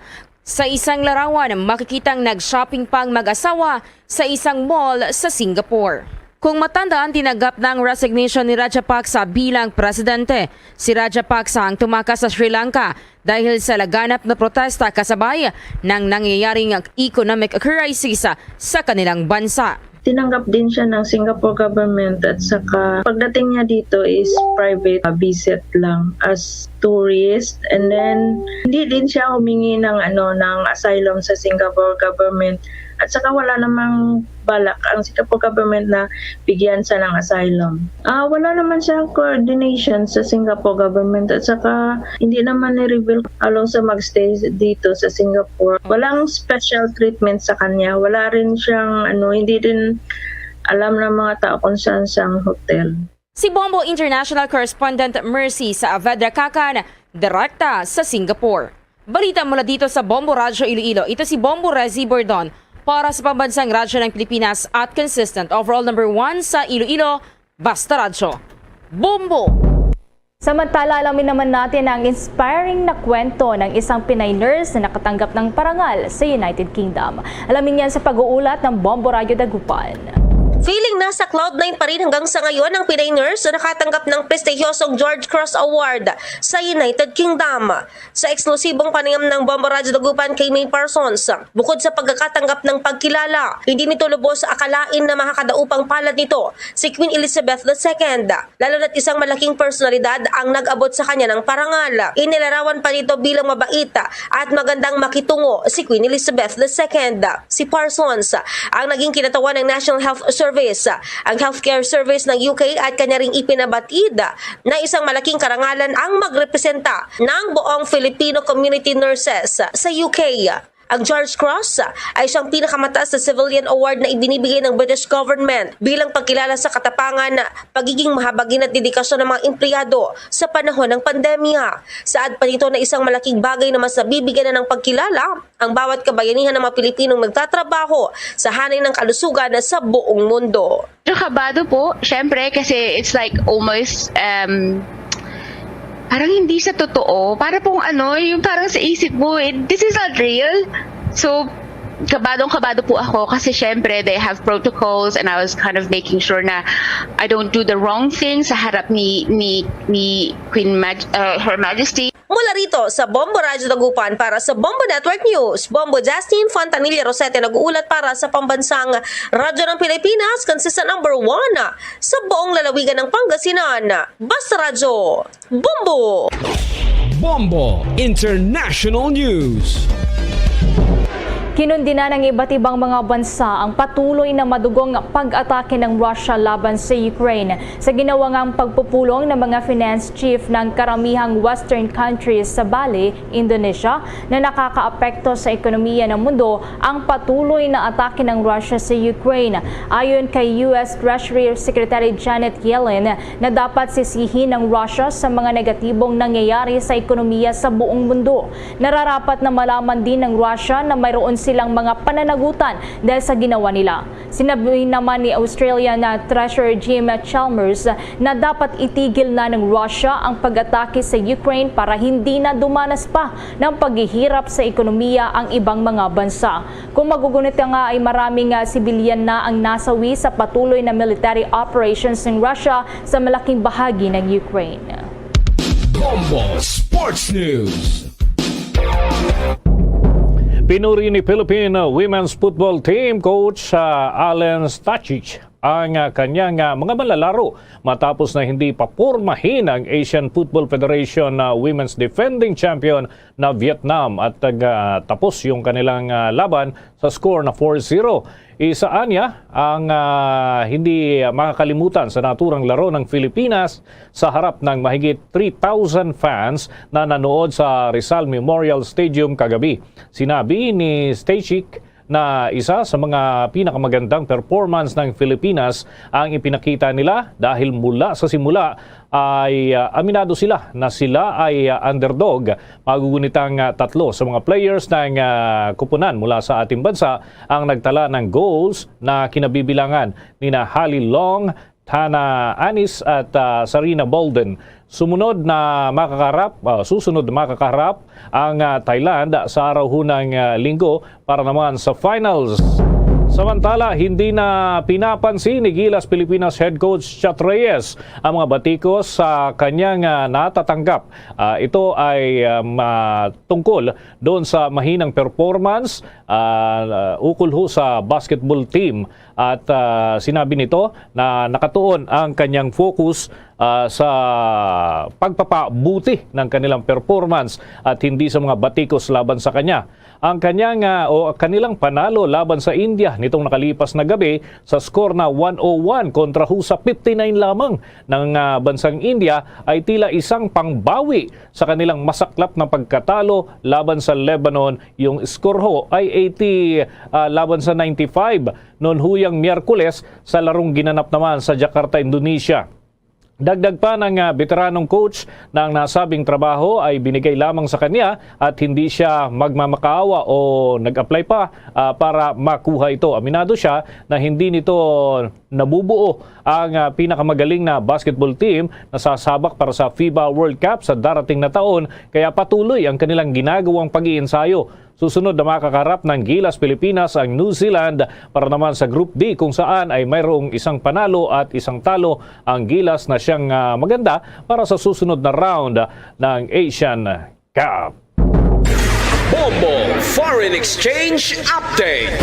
Sa isang larawan, makikitang nag-shopping pang mag-asawa sa isang mall sa Singapore. Kung matandaan, tinanggap na ang resignation ni Rajapaksa bilang presidente. Si Rajapaksa ang tumakas sa Sri Lanka dahil sa laganap na protesta kasabay ng nangyayaring economic crisis sa kanilang bansa. Tinanggap din siya ng Singapore government at saka pagdating niya dito is private, uh, visit lang as tourist, and then hindi din siya humingi ng ano, ng asylum sa Singapore government, at saka wala namang balak ang Singapore government na bigyan siya ng asylum. Ah, wala naman siyang coordination sa Singapore government, at saka hindi naman ni-reveal how long siya magstay dito sa Singapore. Walang special treatment sa kanya. Wala rin siyang ano, hindi rin alam ng mga tao kung saan siyang hotel. Si Bombo International Correspondent Mercy Saavedra Kakan, direkta sa Singapore. Balita mula dito sa Bombo Radyo Iloilo. Ito si Bombo Rezi Bordon para sa Pambansang Radyo ng Pilipinas at consistent overall number one sa Iloilo, Basta Radyo. Bombo! Samantala, alamin naman natin ang inspiring na kwento ng isang Pinay nurse na nakatanggap ng parangal sa United Kingdom. Alamin yan sa pag-uulat ng Bombo Radyo Dagupan. Feeling nasa cloud nine pa rin hanggang sa ngayon ang Pinay nurse na nakatanggap ng prestihiyosong George Cross Award sa United Kingdom. Sa eksklusibong panayam ng Bombo Radyo Dagupan kay May Parsons, bukod sa pagkakatanggap ng pagkilala, hindi nito lubos akalain na makakadaupang palad nito si Queen Elizabeth the Second, lalo na't isang malaking personalidad ang nag-abot sa kanya ng parangal. Inilarawan pa nito bilang mabait at magandang makitungo si Queen Elizabeth the Second. Si Parsons ang naging kinatawan ng National Health Service, ang healthcare service ng U K, at kanya ring ipinabatid na isang malaking karangalan ang magrepresenta ng buong Filipino community nurses sa U K. Ang George Cross ay isang pinakamataas na civilian award na ibinibigay ng British government bilang pagkilala sa katapangan, pagiging mahabagin at dedikasyon ng mga empleyado sa panahon ng pandemya. Saad pa nito na isang malaking bagay na mas nabibigyan na ng pagkilala ang bawat kabayanihan ng mga Pilipinong nagtatrabaho sa hanay ng kalusugan sa buong mundo. Medyo kabado po, syempre, kasi it's like almost, um, parang hindi sa totoo. Para pong ano, yung parang sa isip mo, eh, this is not real. So, kabadong-kabado po ako kasi syempre they have protocols and I was kind of making sure na I don't do the wrong thing sa harap ni ni ni Queen Maj- uh, Her Majesty. Mula rito sa Bombo Radyo Dagupan para sa Bombo Network News, Bombo Justin Fontanilla Rosete nag-uulat para sa Pambansang Radyo ng Pilipinas, consistent number one sa buong lalawigan ng Pangasinan. Basta Radyo, Bombo! Bombo International News. Kinundinan ng iba't ibang mga bansa ang patuloy na madugong pag-atake ng Russia laban sa Ukraine. Sa ginawa ngang pagpupulong ng mga finance chief ng karamihang Western countries sa Bali, Indonesia, na nakakaapekto sa ekonomiya ng mundo ang patuloy na atake ng Russia sa Ukraine. Ayon kay U S Treasury Secretary Janet Yellen, na dapat sisihin ng Russia sa mga negatibong nangyayari sa ekonomiya sa buong mundo. Nararapat na malaman din ng Russia na mayroon silang mga pananagutan dahil sa ginawa nila. Sinabi naman ni Australian na Treasurer Jim Chalmers na dapat itigil na ng Russia ang pag-atake sa Ukraine para hindi na dumanas pa ng paghihirap sa ekonomiya ang ibang mga bansa. Kung magugunit ka nga ay maraming, ah, sibilyan na ang nasawi sa patuloy na military operations ng Russia sa malaking bahagi ng Ukraine. Bombo Sports News. Pinuri ni Philippine Women's Football Team Coach, ah, Alen Stachich ang, ah, kanyang, ah, mga manlalaro matapos na hindi papormahin ang Asian Football Federation, ah, Women's Defending Champion na Vietnam at nag, ah, tapos yung kanilang, ah, laban sa score na four zero. Isa anya ang, ah, hindi makakalimutan sa naturang laro ng Filipinas sa harap ng mahigit three thousand fans na nanood sa Rizal Memorial Stadium kagabi. Sinabi ni Stachich na isa sa mga pinakamagandang performance ng Filipinas ang ipinakita nila dahil mula sa simula ay, ah, aminado sila na sila ay, ah, underdog. Magugunitang, ah, tatlo sa mga players ng, ah, kupunan mula sa ating bansa ang nagtala ng goals na kinabibilangan nina Hali Long, Hannah Anis at, ah, Sarina Bolden. Sumunod na makakaharap, ah, susunod na makakaharap ang, ah, Thailand sa araw hunang, ah, Linggo para naman sa finals. Samantala, hindi na pinapansin ni Gilas Pilipinas head coach Chat Reyes ang mga batikos sa kanyang, ah, natatanggap. Ah, ito ay, ah, ma-, tungkol doon sa mahinang performance, ah, ukol ho sa basketball team. At, ah, sinabi nito na nakatuon ang kanyang focus, ah, sa pagpapabuti ng kanilang performance at hindi sa mga batikos laban sa kanya. Ang kanyang, ah, o kanilang panalo laban sa India nitong nakalipas na gabi sa score na one oh one kontra ho sa fifty-nine lamang ng, ah, bansang India ay tila isang pangbawi sa kanilang masaklap na pagkatalo laban sa Lebanon. Yung score ho ay eighty, ah, laban sa ninety-five noon huyang Miyerkules sa larong ginanap naman sa Jakarta, Indonesia. Dagdag pa ng, ah, veteranong coach na ang nasabing trabaho ay binigay lamang sa kanya at hindi siya magmamakaawa o nag-apply pa, ah, para makuha ito. Aminado siya na hindi nito nabubuo ang, ah, pinakamagaling na basketball team na sasabak para sa FIBA World Cup sa darating na taon, kaya patuloy ang kanilang ginagawang pag-iinsayo. Susunod na makakaharap ng Gilas Pilipinas ang New Zealand para naman sa Group D, kung saan ay mayroong isang panalo at isang talo ang Gilas na siyang, ah, maganda para sa susunod na round ng Asian Cup. Bombo Foreign Exchange Update.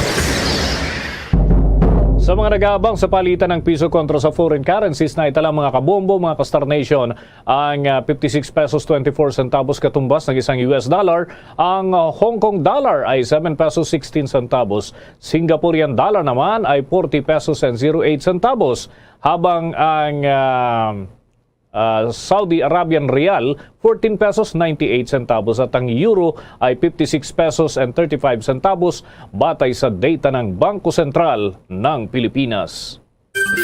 Sa mga nag-aabang sa palitan ng piso kontra sa foreign currencies, naitala, mga kabombo, mga ka-Star Nation, ang, ah, fifty-six pesos twenty-four centavos katumbas ng isang U S dollar. Ang, ah, Hong Kong dollar ay seven pesos sixteen centavos. Singaporean dollar naman ay forty pesos and zero eight centavos. Habang ang, ah, ah, Saudi Arabian Riyal, fourteen pesos ninety-eight centavos, at ang Euro ay fifty-six pesos and thirty-five centavos, batay sa data ng Bangko Sentral ng Pilipinas.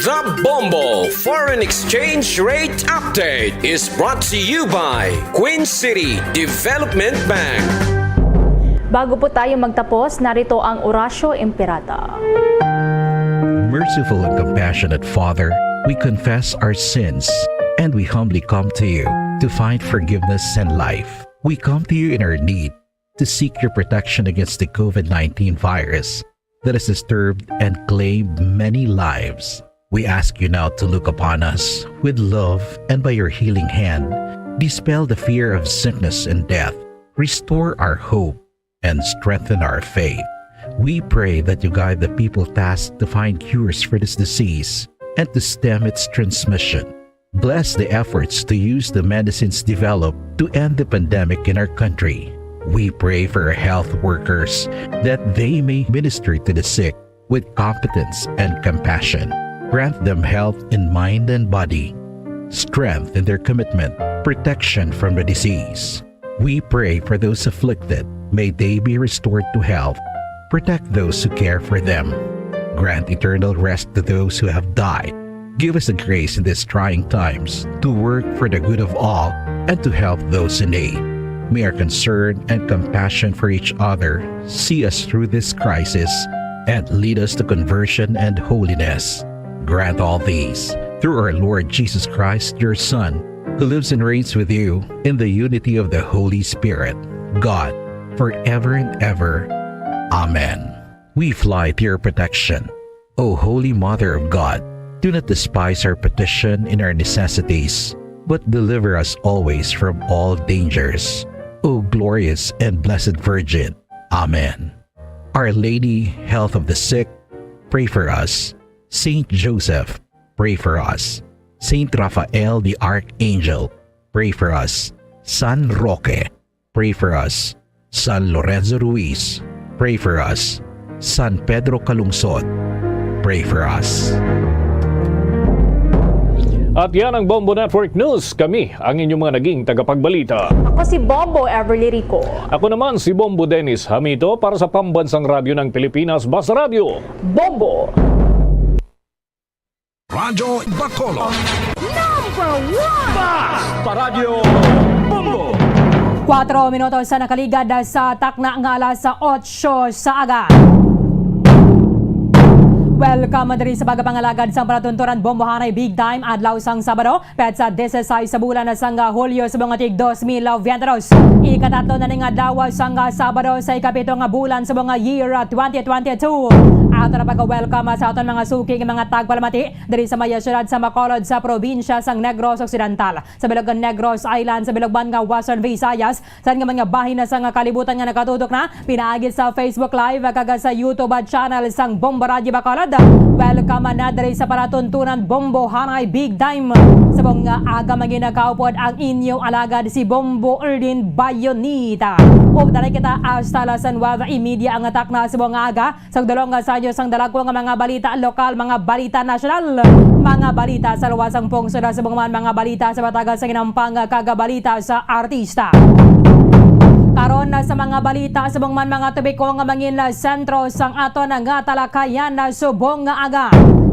The Bombo Foreign Exchange Rate Update is brought to you by Queen City Development Bank. Bago po tayo magtapos, narito ang Orasyo Imperata. Merciful and compassionate Father, we confess our sins and we humbly come to you to find forgiveness and life. We come to you in our need to seek your protection against the COVID nineteen virus that has disturbed and claimed many lives. We ask you now to look upon us with love and by your healing hand, dispel the fear of sickness and death, restore our hope, and strengthen our faith. We pray that you guide the people tasked to find cures for this disease and to stem its transmission. Bless the efforts to use the medicines developed to end the pandemic in our country. We pray for our health workers that they may minister to the sick with competence and compassion. Grant them health in mind and body, strength in their commitment, protection from the disease. We pray for those afflicted. May they be restored to health. Protect those who care for them. Grant eternal rest to those who have died. Give us the grace in these trying times to work for the good of all and to help those in need. May our concern and compassion for each other see us through this crisis and lead us to conversion and holiness. Grant all these through our Lord Jesus Christ, your Son, who lives and reigns with you in the unity of the Holy Spirit, God, forever and ever. Amen. We fly to your protection, O Holy Mother of God. Do not despise our petition in our necessities, but deliver us always from all dangers, O glorious and blessed Virgin. Amen. Our Lady, Health of the Sick, pray for us. Saint Joseph, pray for us. Saint Raphael the Archangel, pray for us. San Roque, pray for us. San Lorenzo Ruiz, pray for us. San Pedro Calungsod, pray for us. At yan ang Bombo Network News. Kami ang inyong mga naging tagapagbalita. Ako si Bombo Everly Rico. Ako naman si Bombo Dennis Hamito para sa Pambansang Radyo ng Pilipinas, Basta Radyo. Bombo! Radyo Bacolod. Number one! Basta Radyo Bombo! Kuwatro minutos sa nakaligad sa takna nga alas otso sa aga. Welcome diri sa pagpangalagad sang palatuntunan Bombohanay Big Time, adlaw sang Sabado, petsa disisais sa bulan na sang Hulyo sa mga tig dos mil veintidos. Ikatatlo na ning adlaw sang Sabado sa ikapito nga bulan sa mga year twenty twenty-two. Ato na pagka-welcome sa aton mga suki nga mga tagpalamati diri sa maya siyudad sa Bacolod sa probinsya sang Negros Occidental, sa bilog nga Negros Island, sa bilog man nga Western Visayas, sa nga mga bahin na sa nga kalibutan nga nakatutok na pinaagi sa Facebook Live kag sa YouTube channel sang Bombo Radyo Bacolod. Welcome na diri sa palatuntunan Bombo Hanay Big Time. Sa buong nga aga, manginakaupod ang inyo alagad si Bombo Erdin Bayonita. Ug dali kita hasta las nueve y media ang atak na sa buong nga aga. Sa dulong nga sa inyo sang dalagko nga mga balita lokal, mga balita nasyonal, mga balita sa luwas sang pungsod, sa buong man mga balita sa batagan sa ginampang kag balita sa artista. Karon na sa mga balita sa buong man mga topiko nga mangin sentro sang aton nga talakayan na subong nga aga.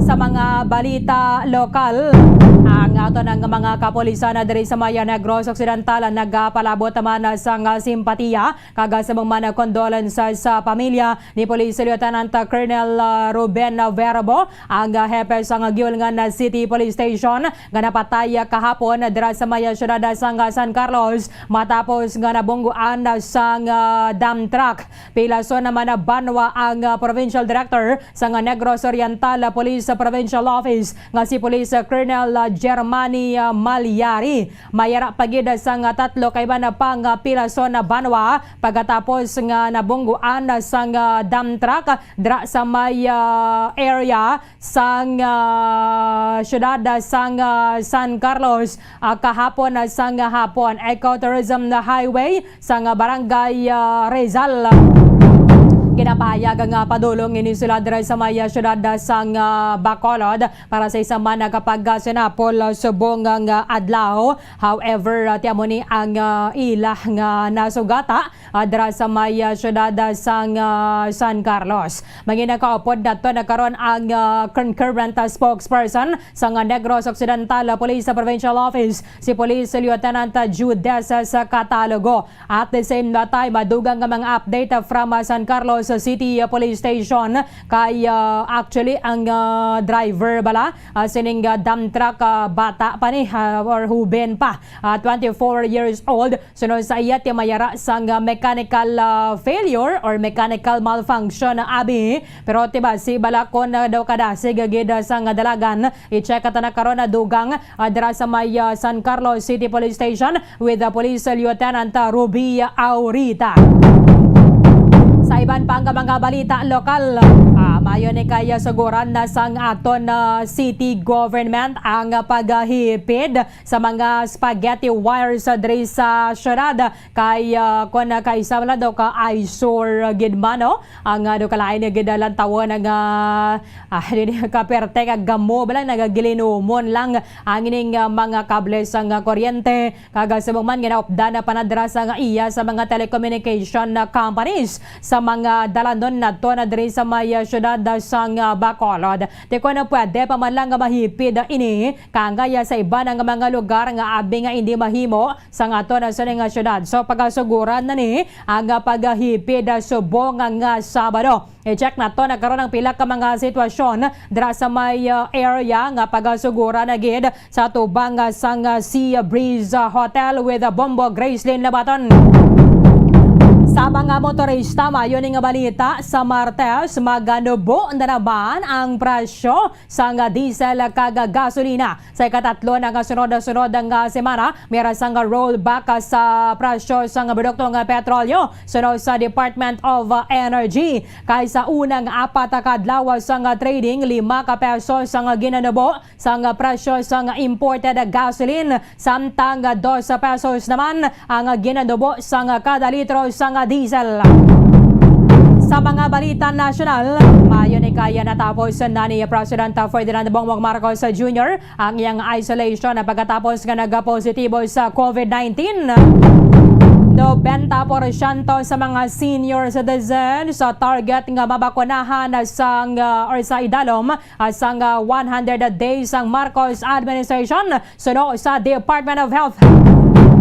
Sa mga balita lokal, ang aton nga mga kapulisan na diri sa Maya Negros Occidental nagapalabot naman sang simpatiya kag sa mga condolences sa pamilya ni Police Lieutenant Colonel, ah, Ruben Verbo, ang, ah, hepe sang Guiulngan City Police Station, nga napatay, ah, kahapon dira sa maya siyudad sang San Carlos matapos nga nabungguan sang, ah, dump truck. Pilason naman na banwa ang, ah, provincial director sang Negros Oriental Police Provincial Office nga si Police Colonel, ah, Germany, ah, Malyari. Mayara pa gid sang tatlo ka iban pa nga pilason na banwa pagkatapos nga nabungguan sang, ah, dump truck dira sa may, ah, area sang, ah, siyudad sang, ah, San Carlos, ah, kahapon, ah, sang hapon. Ecotourism na highway sang Barangay, ah, Rizal. Ginapahayag nga padulong ini sila dira sa may, ah, siyudad sang, ah, Bacolod para sa isa man nga kapagsinapol, ah, subong nga adlaw. However, ah, ti amo ni ang, ah, ila nga nasugata, ah, dira sa may, ah, siyudad, ah, sang, ah, San Carlos. Manginakaupod nato na karon ang, ah, concurrent, ah, spokesperson sang Negros Occidental, ah, Police, ah, Provincial Office, si Police Lieutenant, ah, Judes, ah, sa Catalogo. At the same time, madugang nga mga update, ah, from, ah, San Carlos City, ah, Police Station kay, ah, actually ang, ah, driver bala, ah, sining, ah, dump truck, ah, bata pa ni, ah, or huben pa, ah, twenty-four years old. Sunod sa iya, ti mayara sang, ah, mechanical, ah, failure or mechanical malfunction, ah, abi. Pero ti basi bala kon, ah, daw kadasig gid, ah, sang dalagan. I-check ta na karon na dugang, ah, dira sa may, ah, San Carlos City Police Station with the Police Lieutenant, ah, Ruby Aurita. Sa iban pa nga mga balita lokal, ah, mayo ni kaya suguran na sang aton, ah, city government ang paghipid sa mga spaghetti wires, ah, diri sa syudad. Kay, ah, kon kaisa man daw ka eyesore gid man, no? Ang, ah, daw kalain nga gid lantawon ang, ah, ah, dili ka perte kag gamo ba lang, nagagilinumon lang ang ining, ah, mga kable sang, ah, kuryente. Kag, ah, subong man ginaupdan na panadra sang iya sa mga telecommunication na companies sa mga dalanon nato na diri sa may, ah, syudad, ah, sang, ah, Bacolod. Ti kon pwede pa man lang nga mahipid, ah, ini, kangaya sa iban nga mga lugar nga abi nga indi mahimo sang aton, ah, sini nga syudad. So, pagasuguran na ni ang, ah, paghipid, ah, subong nga Sabado. I-check nato na karon ang pila ka mga sitwasyon dira sa may, ah, area nga pagasuguran na gid sa tubang, ah, sang, ah, Sea Breeze, ah, Hotel with, ah, Bombo Gracelyn Labaton. Sa mga motorista, mayo ni nga balita, sa Martes, maganubo na naman ang presyo sang, ah, diesel kag gasolina. Sa ikatatlo na nga sunod-sunod nga semana, may ra sang rollback sa presyo sang produkto nga petrolyo. Sunod sa Department of Energy, kay sa unang apat ka adlaw sang trading, lima ka pesos ang ginanubo sang presyo sang imported gasoline, samtang dos pesos naman ang ginanubo sang kada litro sang diesel. Sa mga balita nasyonal, mayo ni kaya natapos na ni President Ferdinand Bongbong Marcos Junior ang iyang isolation pagkatapos nga nagapositibo sa COVID nineteen. Nobenta porsyento sa mga senior citizens sa target nga mabakunahan sang, ah, or sa idalom, ah, sang, ah, one hundred days ang Marcos administration, suno sa Department of Health.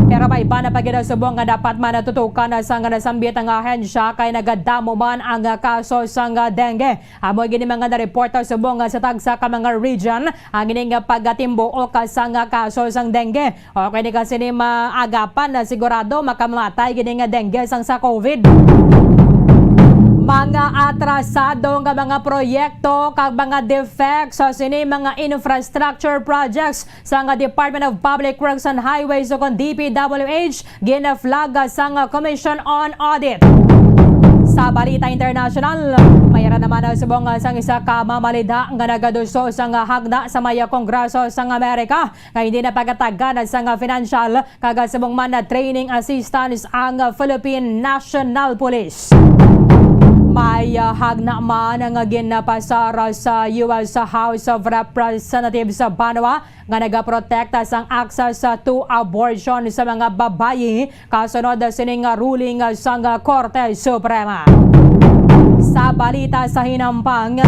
Pero may iba na pa gid subong nga dapat man tutukan sang nasambit nga ahensya kay nagadamo man ang kaso sang dengue. Amo gini mga na-report subong sa tagsa ka mga region ang ining pagtimbuok sang kaso sang dengue. Okay, ni kasi ni maagapan na sigurado makamatay gini nga dengue sang sa COVID. Mga atrasado nga mga proyekto kag mga defects sa sini mga infrastructure projects sang Department of Public Works and Highways o kon D P W H gina-flag sang Commission on Audit. Sa balita international, may ara naman subong sang isa ka mamalidha nga nagaduso sang hagna sa may Kongreso sang Amerika nga hindi na pagatagan sang financial kag subong man na training assistance ang Philippine National Police. May, ah, hagna man nga ginapasar sa U S House of Representatives sa banwa nga nagaprotekta sang access to abortion sa mga babayi kasunod sining ruling sang Korte Suprema. Sa balita sa hinampang,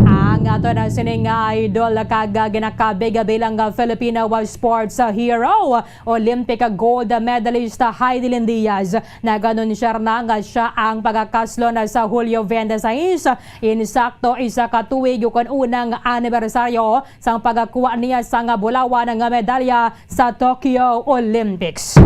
ang ato na sining idol kag ginakabig bilang Filipino sports hero, Olympic gold medalist Hidilyn Diaz, nag-anunsiyar na nga siya ang pagakaslo na sa Hulyo twenty-six, insakto isa ka tuig ukon unang anibersaryo sang pagkakuha niya sang bulawan nga medalya sa Tokyo Olympics.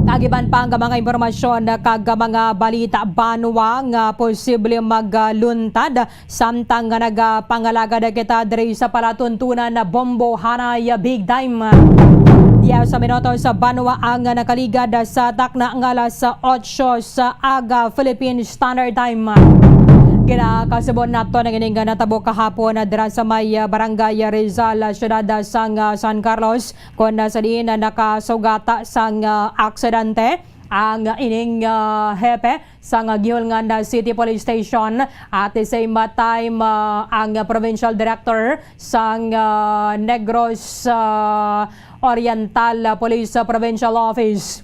Kag iban pa nga mga impormasyon kag mga balita banwa nga posible magluntad samtang nga nagapangalagad kita diri sa palatuntunan na Bombo Hanay Big Time. Diez minutos sa banwa ang nakaligad sa takna nga alas otso sa aga Philippine Standard Time. Ginakasubo nato ang ining natabo kahapon, ah, dira sa may, ah, Barangay Rizal, ah, siyudad, ah, sang, ah, San Carlos, kon, ah, sa diin, ah, nakasugata sang, ah, aksidente ang ining, ah, hepe sang, ah, Guihulngan, ah, City Police Station. At the same, ah, time, ah, ang, ah, Provincial Director sang, ah, Negros, ah, Oriental, ah, Police, ah, Provincial Office.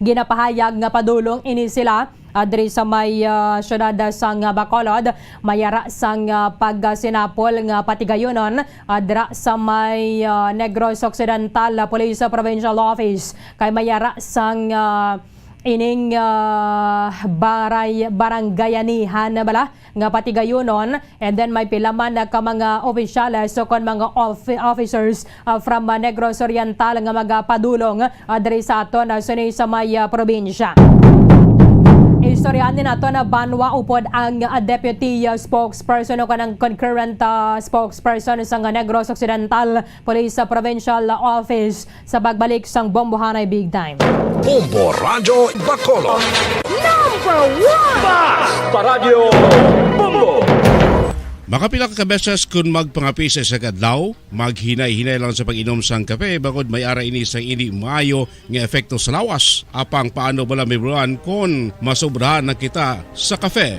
Ginapahayag nga padulong ini sila, ah, diri sa may, ah, siyudad, ah, sang, ah, Bacolod, may ara sang, ah, pagsinapol nga patigayunon, ah, dira sa may, ah, Negros Occidental, ah, Police, ah, Provincial Office. Kay may ara sang, ah, ining, ah, baray-, barangayanihan na bala nga patigayunon, and then may pila man ka mga opisyales o kon mga of-, officers, ah, from, ah, Negros Oriental nga magapadulong, ah, diri sa aton, ah, sini sa may, ah, probinsya. Istoryahan din nato na banwa upod ang, ah, deputy, ah, spokesperson o kanang concurrent, ah, spokesperson sa Negros Occidental Police, ah, Provincial Office sa pagbalik sang Bombo Hanay Big Time. Bombo Radyo Bacolod. Number one! Basta Radyo Bombo! Makapila ka beses kun magpangape sa isa ka adlaw, maghinay-hinay lang sa pag-inom sang kape, bangod may ara ini sang indi maayo nga epekto sa lawas. Apang paano bala, Mibruan, kon masobrahan na kita sa kape?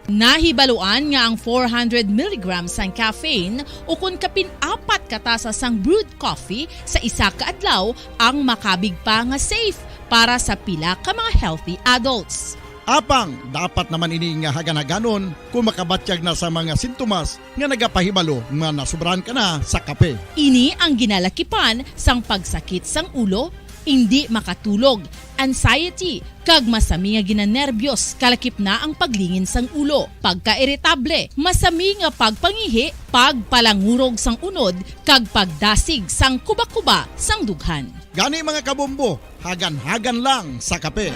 Nahibaluan nga ang four hundred milligrams sang caffeine ukon kapin apat ka tasa sang brewed coffee sa isa ka adlaw ang makabig pa nga safe para sa pila ka mga healthy adults. Apang dapat naman ini nga hagan-haganon kon makabatyag na sa mga sintomas nga nagapahibalo nga nasobrahan ka na sa kape. Ini ang ginalakipan sang pagsakit sang ulo, indi makatulog, anxiety, kag masami nga ginanerbiyos, kalakip na ang paglingin sang ulo, pagkairitable, masami nga pagpangihi, pagpalangurog sang unod, kag pagdasig sang kuba-kuba sang dughan. Gani, mga kabombo, hagan-hagan lang sa kape.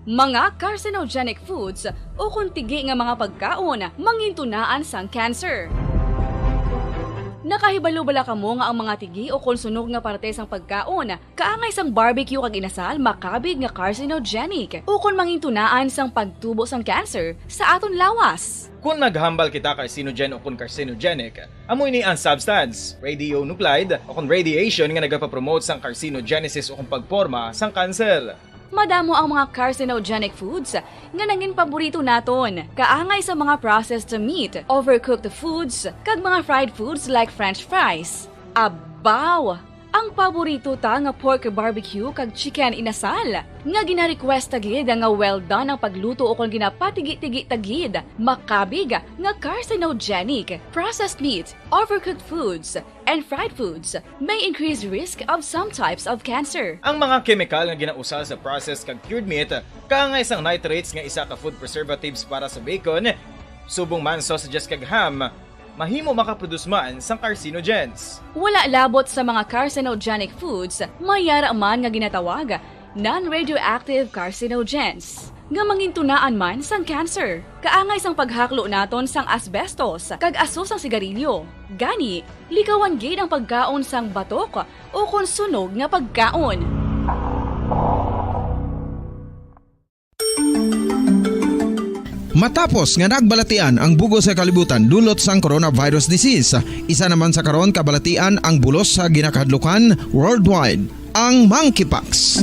Mga carcinogenic foods ukon tigi nga mga pagkaon mangintunaan sang cancer. Nakahibalo bala kamo nga ang mga tigi ukon sunog nga parte sang pagkaon, kaangay sang barbecue kag inasal, makabig nga carcinogenic ukon mangintunaan sang pagtubo sang cancer sa aton lawas? Kon maghambal kita carcinogen ukon carcinogenic, amo ini ang substance, radionuclide ukon radiation, nga nagapapromote sang carcinogenesis ukon pagporma sang cancer. Madamo ang mga carcinogenic foods nga nangin paborito naton, kaangay sa mga processed meat, overcooked foods, kag mga fried foods like French fries. Abaw! Paborito ta nga pork barbecue kag chicken inasal, nga gina-request ta gid nga well done ang pagluto ukon ginapatigi-tigi ta gid, makabig nga carcinogenic. Processed meat, overcooked foods, and fried foods may increase risk of some types of cancer. Ang mga kemikal nga ginausal sa processed kag cured meat kaangay sang nitrates nga isa ka food preservatives para sa bacon, subong man sausages kag ham, mahimo makaproduce man sang carcinogens. Wala labot sa mga carcinogenic foods, may yara man nga ginatawag non-radioactive carcinogens, nga mangintunaan man sang cancer. Kaangay sang paghaklo naton sang asbestos kag aso sang sigarilyo. Gani, likawan gid ang pagkaon sang batok ukon sunog nga pagkaon. Matapos nga nagbalatian ang bug-os nga kalibutan dulot sang coronavirus disease, isa naman sa karon kabalatian ang bulos sa ginakahadlukan worldwide, ang monkeypox.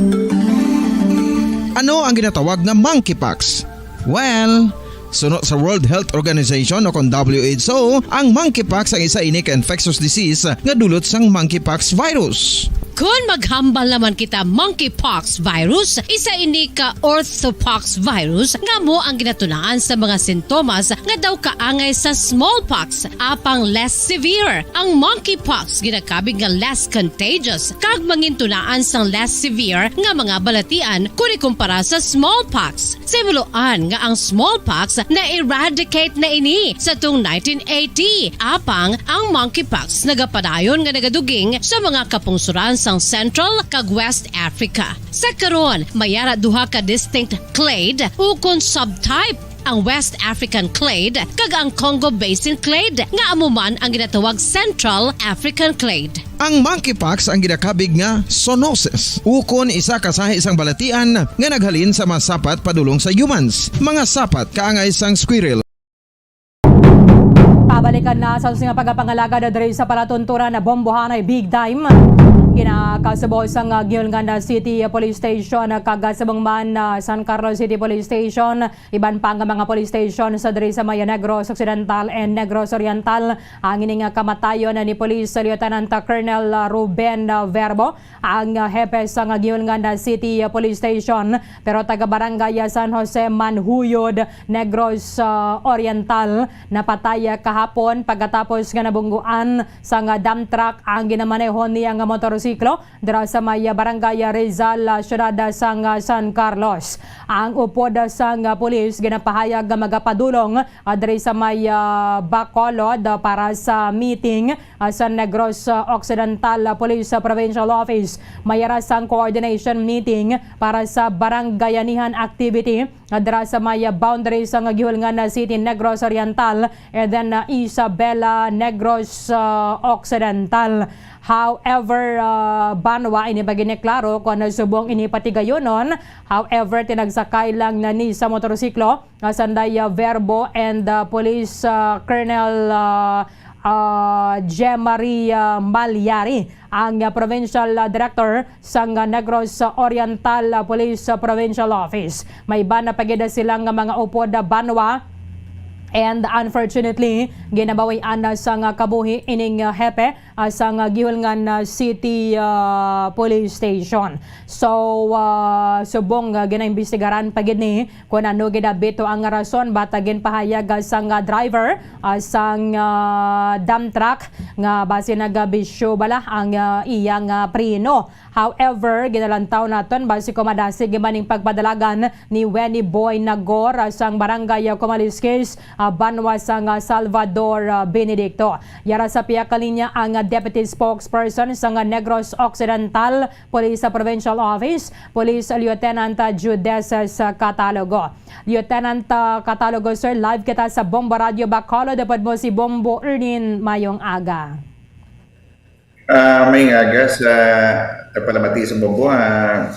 Ano ang ginatawag nga monkeypox? Well, suno sa World Health Organization o kon W H O, ang monkeypox ang isa ini ka infectious disease nga dulot sang monkeypox virus. Kon maghambal naman kita monkeypox virus, isa ini ka orthopox virus nga amo ang ginatunaan sa mga sintomas nga daw kaangay sa smallpox, apang less severe. Ang monkeypox ginakabig nga less contagious kag mangintunaan sang less severe nga mga balatian kon ikumpara sa smallpox. Sa himuloan nga ang smallpox na-eradicate na ini sa tuong nineteen eighty, apang ang monkeypox nagapadayon nga nagaduging sa mga kapungsoran sang Central kag West Africa. Sa karon, may ara duha ka distinct clade ukon subtype, ang West African clade kag ang Congo Basin clade, nga amo man ang ginatawag Central African clade. Ang monkeypox ang ginakabig nga zoonosis, ukon isa ka sahi sang balatian nga naghalin sa mga sapat padulong sa humans, mga sapat kaangay sang squirrel. Pabalikan na sa sing pagpangalagad diri sa palatunturan na bombohanay big time. Ginakasubo sang, ah, Guiuelgan City Police Station, ah, kag, ah, subong man, ah, San Carlos City Police Station, iban pa nga mga police station sa diri sa may Negros Occidental and Negros Oriental. Ang ini nga kamatayon ni Police Lieutenant Colonel, ah, Ruben, ah, Verbo, ang, ah, hepe sang Guiuelgan City Police Station, pero taga Barangay San Jose Manjuyod, Negros, ah, Oriental, napatay kahapon pagkatapos nga nabungguan sang dump truck ang ginamaneho niya nga motorsiklo dira sa may Barangay Rizal, ah, siyudad sang, ah, San Carlos. Ang upod sang, ah, pulis ginapahayag nga magapadulong, ah, diri sa may, ah, Bacolod, ah, para sa meeting, ah, sa Negros, ah, Occidental, ah, Police, ah, Provincial Office. May ara sang coordination meeting para sa barangayanihan activity, ah, dira sa may, ah, boundary sang Guiuelgan City, Negros Oriental, and then, ah, Isabela, Negros, ah, Occidental. However, ah, banwa ini pa gid ni klaro kon subong ini patigayonon. However, tinagsakay lang na ni sa motorsiklo, ah, sanday, ah, Verbo and, ah, Police, ah, Colonel, ah, ah, Jemarie, ah, Malyari, ang, ah, Provincial, ah, Director sang, ah, Negros Oriental, ah, Police, ah, Provincial Office. May iban na pa gid sila nga mga upod, ah, banwa. And unfortunately, ginabawian na sang, ah, kabuhi ining, ah, hepe, ah, sang, ah, Guiuelgan, ah, City, ah, Police Station. So, ah, subong, ah, ginaimbestigaran pa gid ni kon ano gid abito ang rason, but, ah, ginpahayag, ah, sang, ah, driver, ah, sang, ah, dump truck nga basi nagabisyo bala ang, ah, iya nga preno. However, ginalantaw naton basi kon madasig man ning pagpadalagan ni Wenny Boy Nagor, ah, sang Barangay, ah, Kumaliskis, ah, banwa sang, ah, Salvador, ah, Benedicto. Yara sa pihak ka linya ang, ah, Deputy Spokesperson sang, ah, Negros Occidental Police, ah, Provincial Office, Police Lieutenant, ah, Judeces, ah, Catalogo. Lieutenant, ah, Catalogo, sir, live kita sa Bombo Radio Bacolod. Upod mo si Bombo Ernin. Mayong aga. Ah, may aga sa palamati sa Bombo, ah,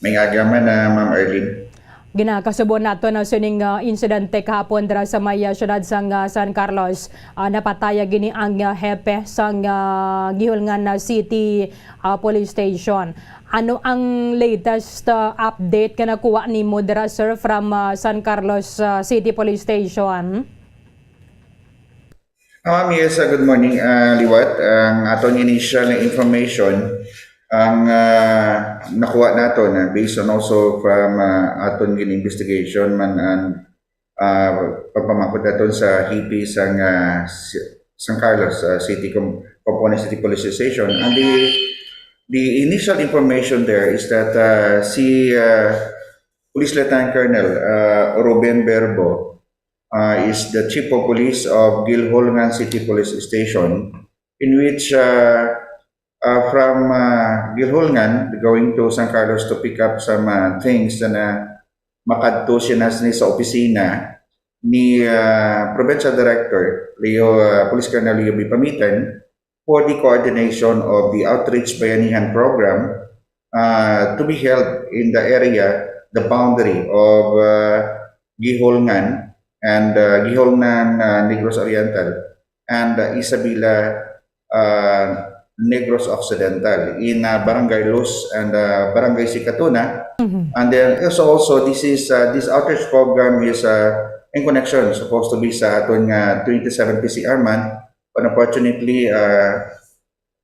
may aga man, ah, Ma'am Arlene. Ginakasubo nato na sining, ah, insidente kahapon dira sa may, ah, siyudad sang, ah, San Carlos. Ah, napataya gini ang, ah, hepe sang, ah, Guiuelgan City, ah, Police Station. Ano ang latest, ah, update nga nakuha nimo dira, sir, from, ah, San Carlos, ah, City Police Station? Um, yes, uh, good morning, uh, Liwat. Ang aton initial na information, ang uh, nakuha nato na based on also from uh, aton gin-investigation man ang uh, pagpamangkot naton sa hipi sang uh, si- San Carlos uh, City Com- Component City Police Station. And the the initial information there is that uh, si uh, Police Lieutenant Colonel uh, Ruben Berbo uh, is the Chief of Police of Guilholngan City Police Station, in which uh, uh, from uh, Guilholngan going to San Carlos to pick up some uh, things na makadto siya na sini sa opisina ni uh, Provincial Director Leo uh, Police Colonel Leo B. Pamitan for the coordination of the Outreach Bayanihan Program uh, to be held in the area, the boundary of uh, Guilholngan and uh, Guilholngan uh, Negros Oriental and uh, Isabela uh, Negros Occidental in uh, Barangay Luz and uh, Barangay Sikatuna. And then also, also this is uh, this outreach program is uh, in connection supposed to be sa aton nga twenty-seven P C R month, but unfortunately uh,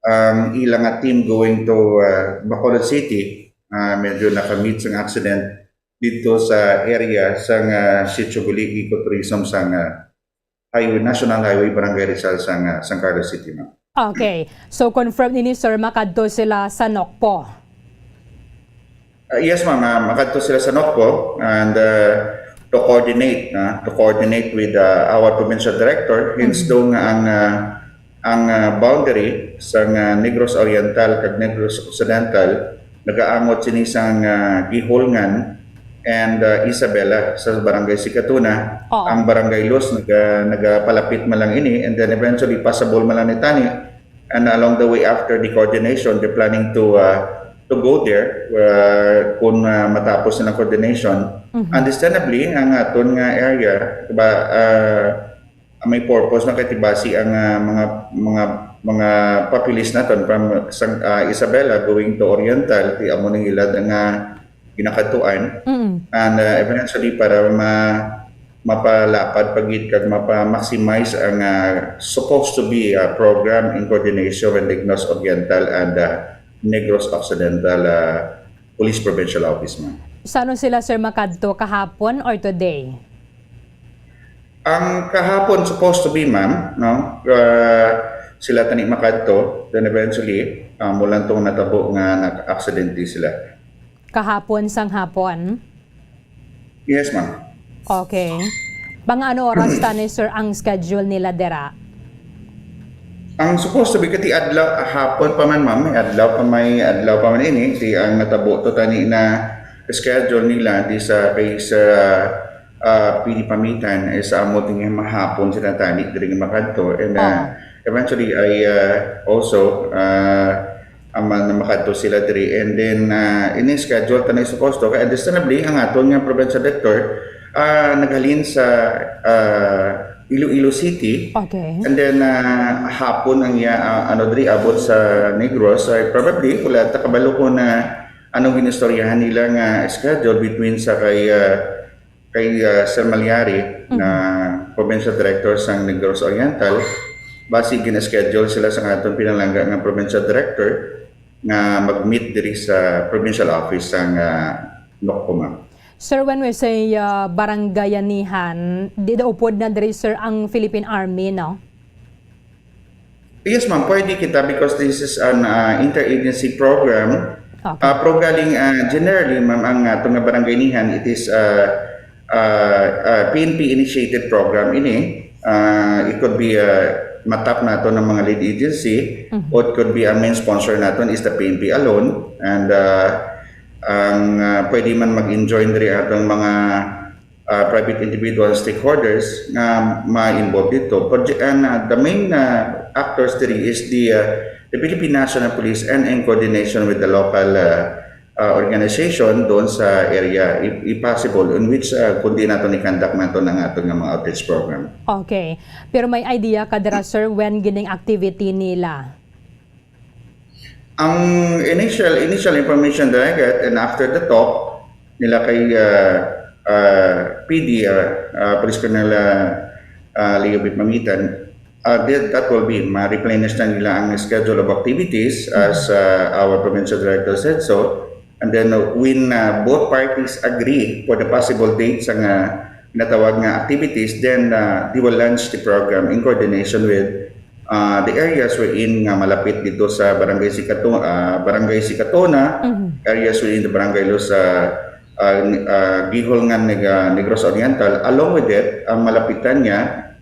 ang ila nga team going to uh, Bacolod City uh, medyo nakamit sang accident dito sa area sang uh, Sitio Buli Ecotourism sang uh, Highway, National Highway, Barangay Rizal sang uh, San Carlos City, ma'am. Okay. So confirm ini, sir, makadto sila sa Nocpo. Uh, yes, ma'am. Uh, makadto sila sa Nocpo and uh, to coordinate, uh, to coordinate with uh, our provincial director. Hence, mm-hmm. Daw nga ang uh, ang uh, boundary sa uh, Negros Oriental kag Negros Occidental nagaangot sini sang uh, Guilholngan and uh, Isabela sa barangay Sikatuna. Oo. Ang barangay Luz naga, nagapalapit man lang ini, and then eventually passable man lang ni tani. And along the way after the coordination, they're planning to uh, to go there uh, kung uh, matapos na ang coordination. Mm-hmm. Understandably, ang aton nga area, diba, uh, may purpose na kay tibasi ang uh, mga mga mga papilis naton from sang, uh, Isabela going to Oriental, ti amo ning ilad nga ginakadtuan. Mm-hmm. And uh, eventually para ma mapalapad pa gid kag mapa-maximize ang uh, supposed to be a program in coordination with Negros Oriental and uh, Negros Occidental uh, Police Provincial Office, ma'am. Sano sila, sir, makadto, kahapon or today? Ang kahapon supposed to be, ma'am, no? Uh, sila tani makadto, then eventually, uh, mo lang tong natabo nga nag-aksidente sila. Kahapon sang hapon? Yes, ma'am. Okay. Mga ano oras tani, sir, ang schedule nila dira? Ang supposed to be kati adlaw, ah, hapon pa man, ma'am, may adlaw pa, may adlaw pa man ini, di ang natabo to tani na schedule nila di sa kay sa uh, P D Pamitan is amo din nga mahapon sila tani diri makadto, and uh, eventually I uh, also uh, aman na makadto sila diri, and then uh, ini schedule tanay supposed to kay understandably ang aton nga provincial director uh, naghalin sa uh, Iloilo City. Okay. And then uh, hapon ang iya uh, ano diri abot sa Negros, ay probably wala ta kabalo ko na anong ginistoryahan nila nga schedule between sa kay uh, kay uh, Sir Malyari mm-hmm. na provincial director sang Negros Oriental. Basi gina-schedule sila sa aton pinalangga nga provincial director nga mag-meet diri sa provincial office sang uh, Nocpo, ma'am. Sir, when we say uh, barangayanihan, di daw upod na diri, sir, ang Philippine Army, no? Yes, ma'am. Pwede kita because this is an uh, interagency program. Okay. Uh, pero galing uh, generally, ma'am, ang uh, itong barangayanihan, it is uh, uh, uh, P N P initiated program ini. Uh, it could be uh, matap nato ng mga lead agency mm-hmm. Or it could be ang main sponsor naton is the P N P alone. And uh, ang uh, pwede man mag-enjoy diri atong mga uh, private individual stakeholders nga ma-involve dito. But, and uh, the main uh, actors diri is the uh, the Philippine National Police and in coordination with the local uh, uh, organization doon sa area, if, if possible, in which uh, kundi nato ni-conduct nato ang aton nga mga outreach program. Okay. Pero may idea ka dira, sir, when gining activity nila? Ang initial initial information that I got and after the talk nila kay uh, uh, P D, uh, uh, Police Colonel uh, uh, Leo Bitmamitan, Uh, that, that will be, ma-replenish na nila ang schedule of activities as uh, our provincial director said so. And then uh, when uh, both parties agree for the possible dates sang uh, natawag nga activities, then uh, they will launch the program in coordination with uh, the areas wherein nga malapit dito sa Barangay Sikato, uh, Barangay Sikatona, areas wherein the Barangay Los uh, uh, uh, Gihol nga Neg- uh, Negros Oriental. Along with it, ang malapitan niya,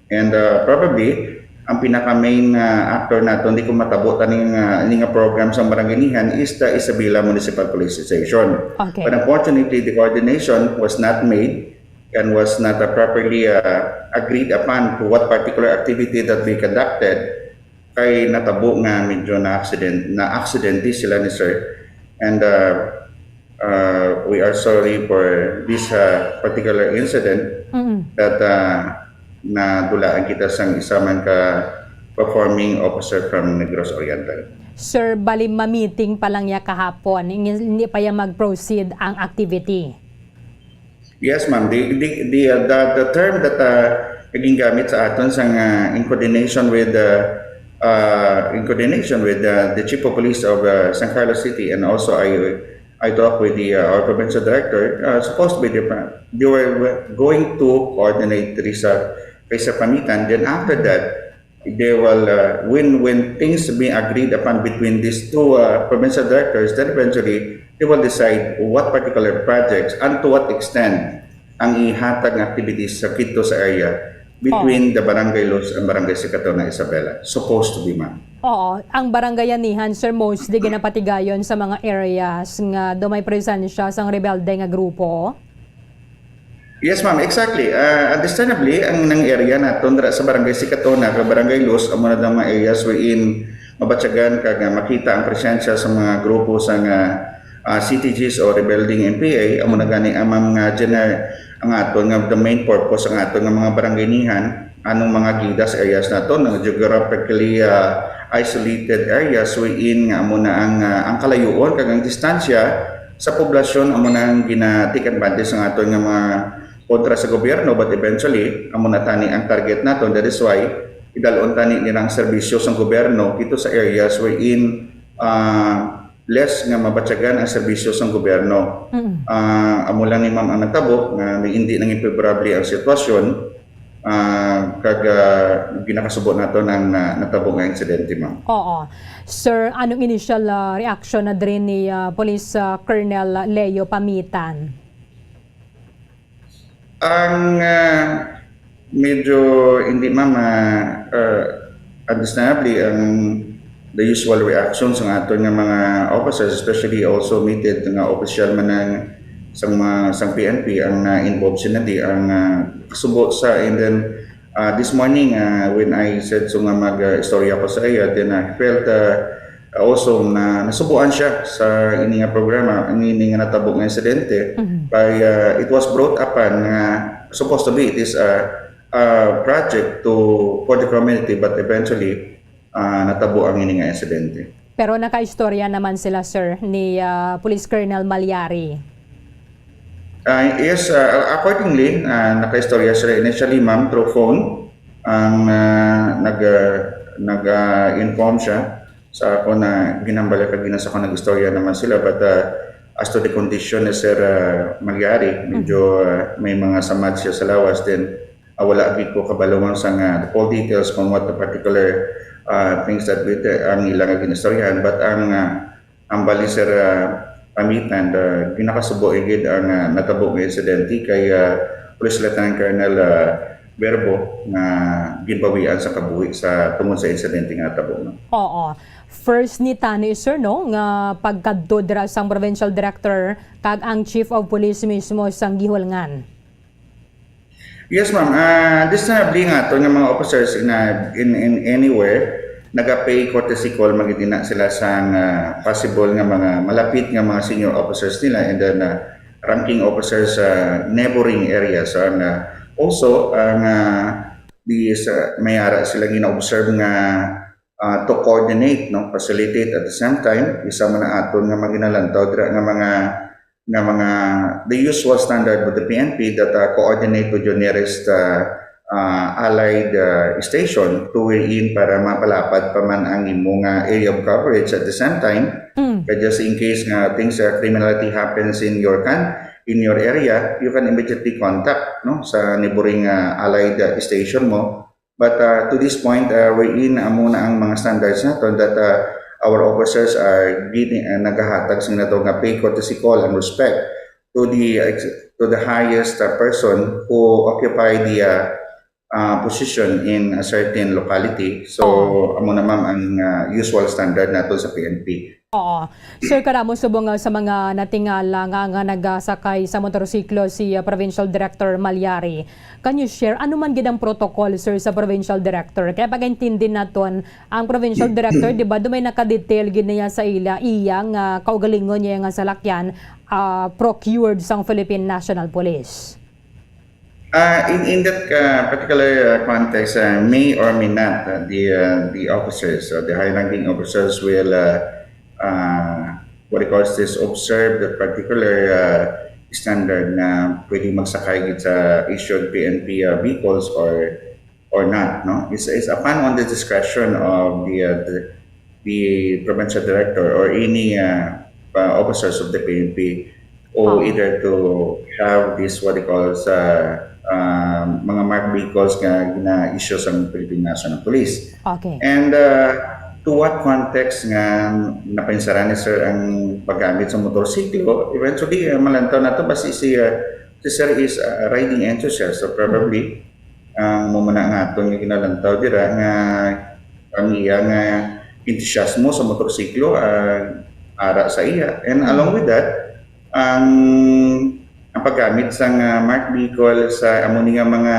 and uh, probably ang pinaka main uh, actor nato hindi ko matabo taning uh, ini nga program sa barangay nihan is the Isabela Municipal Police Station. Okay. But unfortunately, the coordination was not made and was not uh, properly uh, agreed upon to what particular activity that we conducted. Kay natabo nga medyo na accident na accidente sila ni sir, and uh, uh, we are sorry for this uh, particular incident that uh, nadulaan kita sang isa man ka performing officer from Negros Oriental. Sir, bali ma-meeting pa lang ya kahapon, hindi pa ya mag-proceed ang activity. Yes, ma'am. The, the, the, uh, the, the term that uh, naging gamit sa aton sang uh, in coordination with uh, uh, in coordination with uh, the Chief of Police of uh, San Carlos City, and also I I talked with the uh, our provincial director. Uh, supposed to be different. They were going to coordinate diri sa kay sa Pamitan. Then after that, they will uh, when when things be agreed upon between these two uh, provincial directors, then eventually they will decide what particular projects and to what extent ang ihatag nga activities sa kito sa area between the Barangay Los and Barangay Sikatona, Isabela. Supposed to be, ma'am. Oo, ang barangay anihan, sir, mostly ginapatigayon sa mga areas nga do may presensya sang rebelde nga grupo. Yes, ma'am, exactly. Uh, understandably, ang nang area naton dira sa Barangay Sikatona kag Barangay Los, amo na ang mga areas wherein mabatyagan kag uh, makita ang presensya sa mga grupo sa nga uh, C T Gs o rebelling M P A, amo na gani ang mga gener ang aton nga the main purpose ang aton nga mga barangay nihan, anong mga gidas areas nato, nga geographically uh, isolated areas wherein nga amo na ang uh, ang kalayuon kag ang distansya sa poblasyon amo na ang gina-take advantage ang aton nga mga kontra sa gobyerno, but eventually amo na tani ang target naton. That is why idalon tani nila ang serbisyo sang gobyerno dito sa areas wherein uh, less nga mabatyagan ang serbisyo sang gobyerno. Uh, amo lang ni ma'am ang natabo nga hindi nangin favorable ang sitwasyon uh, kag uh, ginakasubo nato nang uh, natabo nga insidente, ma'am. Oo. Sir, anong initial uh, reaction na diri ni uh, Police uh, Colonel Leo Pamitan? Ang uh, medyo hindi, ma'am, uh, uh, understandably ang the usual reactions ng aton nga mga officers, especially also meted nga opisyal man ang sang mga sang P N P ang na-involve sila di ang uh, kasubo sa. And then uh, this morning uh, when I said so nga mag uh, istorya ko sa iya, then I felt uh, also na nasubuan siya sa ini nga programa, ini, ini nga natabo nga insidente. Kay uh, it was brought upon nga supposed to be it is a, a project to for the community, but eventually uh, natabo ang ini nga insidente. Pero nakaistorya naman sila, sir, ni uh, Police Colonel Malyari. Uh, yes, uh, accordingly, uh, nakaistorya sila initially, ma'am, through phone. Ang uh, nag uh, nag uh, inform siya sa ako na ginambala kag ginas ako nag-istorya naman sila, but uh, as to the condition ni Sir uh, Malyari, medyo uh, may mga samad siya sa lawas, then uh, wala gid ko kabalo, ma'am, sa nga the full details kung what the particular uh, things that with uh, ang ila nga ginistoryahan, but ang uh, ang bali, Sir uh, Pamitan, uh, ginakasubo igid ang uh, natabo nga insidente kay uh, Police Lieutenant Colonel uh, Verbo nga ginbawian sa kabuhi sa tungod sa insidente nga natabo, no? Oo. First ni tani, sir, no, nga pagkadto dira sang provincial director kag ang chief of police mismo sang Guiholngan. Yes, ma'am. Uh, understandably nga to nga mga officers in, uh, in, in anywhere nagapay courtesy call magidina sila sang uh, possible nga mga malapit nga mga senior officers nila and then uh, ranking officers sa uh, neighboring areas. And uh, also, ang uh, di sa may ara sila gina-observe nga uh, to coordinate, no, facilitate at the same time isa man ang aton nga maginalantaw dira nga mga nga mga the usual standard with the P N P that uh, coordinate with your nearest uh, ah, allied, ah, station to wherein para mapalapad pa man ang imo nga area of coverage at the same time. Mm. Kaya just in case nga things, ah, criminality happens in your can in your area, you can immediately contact, no, sa neighboring, ah, allied, ah, station mo. But, ah, to this point, ah, wherein amo na ang mga standards naton that, ah, our officers are giving, ah, nagahatag sa nato nga pay courtesy call and respect to the ex-, to the highest, ah, person who occupy the, ah, ah, position in a certain locality. So, Oh. amo na, ma'am, ang, ah, usual standard nato sa P N P. Oo. Sir, kadamo subong nga sa mga natingala nga, nga nagasakay sa motorsiklo si, ah, Provincial Director Malyari. Can you share ano man gid ang protocol, sir, sa Provincial Director? Kaya pag-intindi naton, ang Provincial Director, di ba, dumay naka-detail gid niya sa ila, iya nga kaugalingon niya nga salakyan, ah, procured sang Philippine National Police. Ah, in, in that, ah, particular, ah, context, ah, may or may not, ah, the, ah, the officers, uh, the high-ranking officers will, uh, uh, what it calls this, observe that particular, uh, standard na pwede magsakay gid sa issued P N P, uh, vehicles or, or not, no? It's, it's upon on the discretion of the, uh, the, the provincial director or any, uh, uh, officers of the P N P, or Oh. either to have this, what they call sa, uh, mga marked vehicles nga gina-issue sa Philippine National Police. Okay. And, uh, to what context nga napainsaran ni sir ang paggamit sa motorsiklo? Eventually, uh, malantaw nato basi si, uh, si sir is, uh, riding enthusiast. So probably, ang mo man ang aton nga ginalantaw dira nga ang iya nga entusiasmo sa motorsiklo, ah, ara sa iya. And along with that, ang, ang paggamit sang, ah, marked vehicle sa amo ni nga mga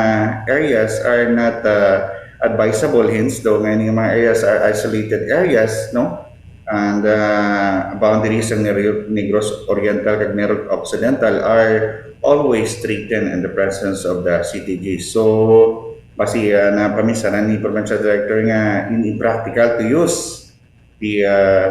areas are not, ah, advisable. Hence, though nga ni nga mga areas are isolated areas, no? And, ah, boundaries sang Negro-, Negros Oriental kag Negros Occidental are always threatened in the presence of the C T G. So, basi, ah, napaminsanan ni Provincial Director nga hindi practical to use the, ah,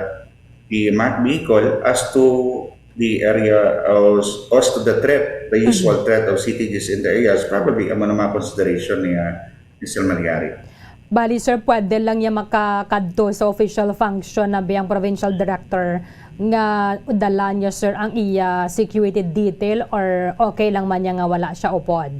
the marked vehicle as to the area, or as to the threat, the usual Mhm. threat of C T Gs in the areas. Probably, amo na mga consideration ni, ah, Mister Malyari. Bali, sir, pwede lang niya makakadto sa official function na biyang provincial director nga dala niya, sir, ang iya security detail, or okay lang man niya nga wala siya upod?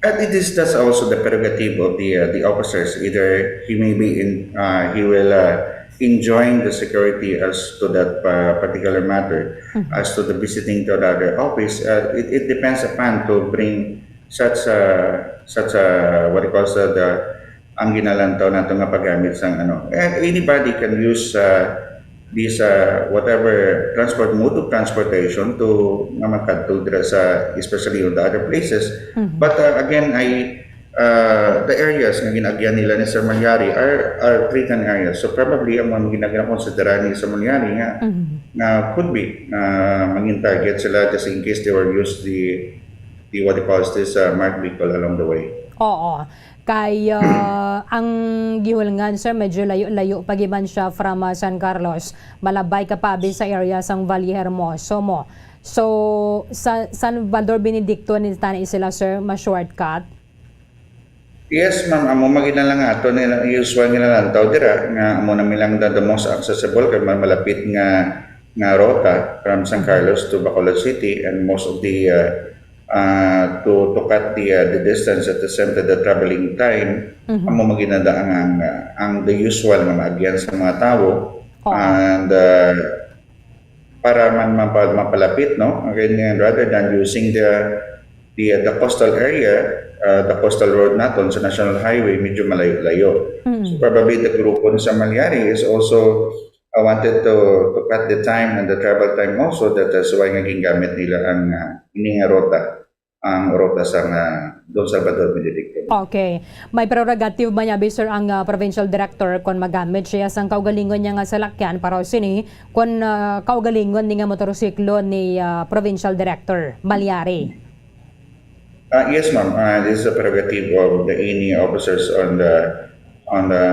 And it is, that's also the prerogative of the, uh, the officers. Either he may be in, uh, he will, uh, enjoin the security as to that, uh, particular matter, Mhm. as to the visiting to the other office. Uh, it, it depends upon to bring such, uh, such, uh, what it calls, uh, the, ang ginalantaw nato nga paggamit sang ano. And anybody can use, uh, this, uh, whatever transport, mode of transportation to nga magkadto dira sa, especially on the other places. Mhm. But, uh, again, I, uh, the areas nga ginaagyan nila ni Sir Malyari are, are threatened areas. So probably, ang mga ginaginakonsidera ni Sir Malyari nga, Mhm. nga could be, uh, mangin target sila just in case they were used the, the, what they call this, uh, marked vehicle along the way. Oo. Kay, ah, ang Guihulngan, sir, medyo layo-layo pa gid man siya from, ah, San Carlos. Malabay ka pa abi sa area sang Valle Hermoso mo. So, sa Salvador Benedicto ni tani sila, sir, ma-shortcut? Yes, ma'am. Amo man gid na lang ato nila, usual nga nalantaw dira, nga amo na mi lang the, the most accessible kay ma-, malapit nga, nga rota from San Mhm. Carlos to Bacolod City, and most of the, uh, uh, to, to cut the, uh, the distance at the same time, the traveling time, Mhm. amo man gid na ang, ang, uh, ang the usual nga maagyan sa mga tawo. Oo. And, uh, para man mapa-, mapalapit, no? Again, rather than using the, the, the coastal area, uh, the coastal road naton sa National Highway, medyo malayo-layo. Mm. So, probably the grupo ni Sir Malyari is also, uh, wanted to, to cut the time and the travel time also. That is why nga gingamit nila ang, uh, ini nga rota, ang rota sa nga Don Salvador Benedicto. Okay. May prerogative man niya, sir, ang, ah, provincial director kon magamit siya sang kaugalingon niya nga salakyan para sini kon, ah, kaugalingon ni nga motorsiklo ni, ah, provincial director Malyari? Ah, yes, ma'am. Ah, this is a prerogative of the any officers on the, on the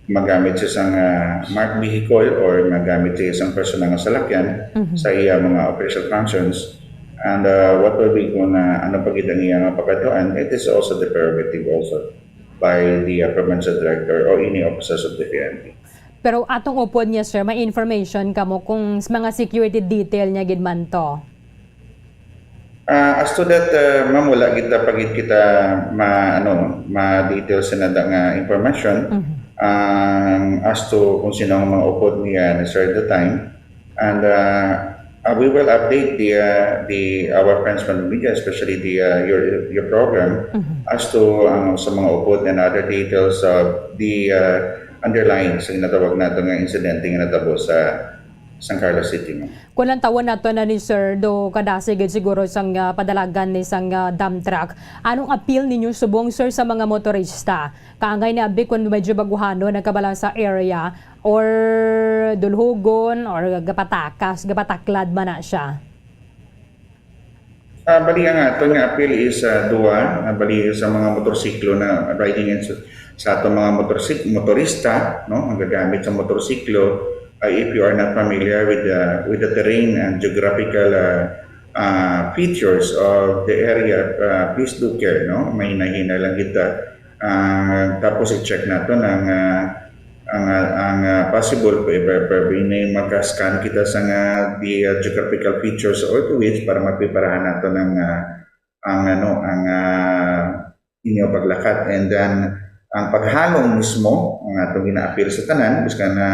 magamit siya sang, ah, marked vehicle or magamit siya sang personal nga salakyan Mhm. sa iya mga official functions. And uh, what will be kung uh, ano pa gid ang iyang pagkatuan, it is also the prerogative also by the uh, provincial director or any officers of the P N P. Pero atong upod niya, sir, may information kamo kung s- mga security detail niya gid man to? Uh, as to that, uh, ma'am, wala kita pagit kita ma ano ma details sa nada nga information. Um, as to kung sino ang mga upod niya na sir at the time, and uh, uh, we will update the uh, the our friends from the media, especially the uh, your your program, as to ang sa mga upod and other details of the uh, underlying sa ginatawag nato nga insidente nga natabo sa San Carlos City, ma'am. Kung lantawon nato na ni Sir, do kadasi gid siguro sang ah, padalagan ni sang ah, dump truck. Anong appeal ninyo subong, sir, sa mga motorista? Kaangay ni abi kung medyo baguhanon ang kabala sa area or dulhugon or gapatakas, gapataklad man na siya? Ah, bali ang aton nga appeal is ah, duwa, ah, bali sa mga motorsiklo na riding in sa, sa aton mga motorsik motorista, no, ang gagamit sa motorsiklo. Ah, if you are not familiar with the with the terrain and geographical ah, ah, features of the area, ah, please do care, no, mahinahinay lang kita. Ah, tapos i-check naton ang ah, ang ah, ang ah, possible pa iba pa may makascan kita sa nga the ah, geographical features or to which para mapiparahan nato ng ah, ang ano ang ah, inyo paglakat, and then ang paghalong mismo ang atong ginaapil sa tanan, biskan na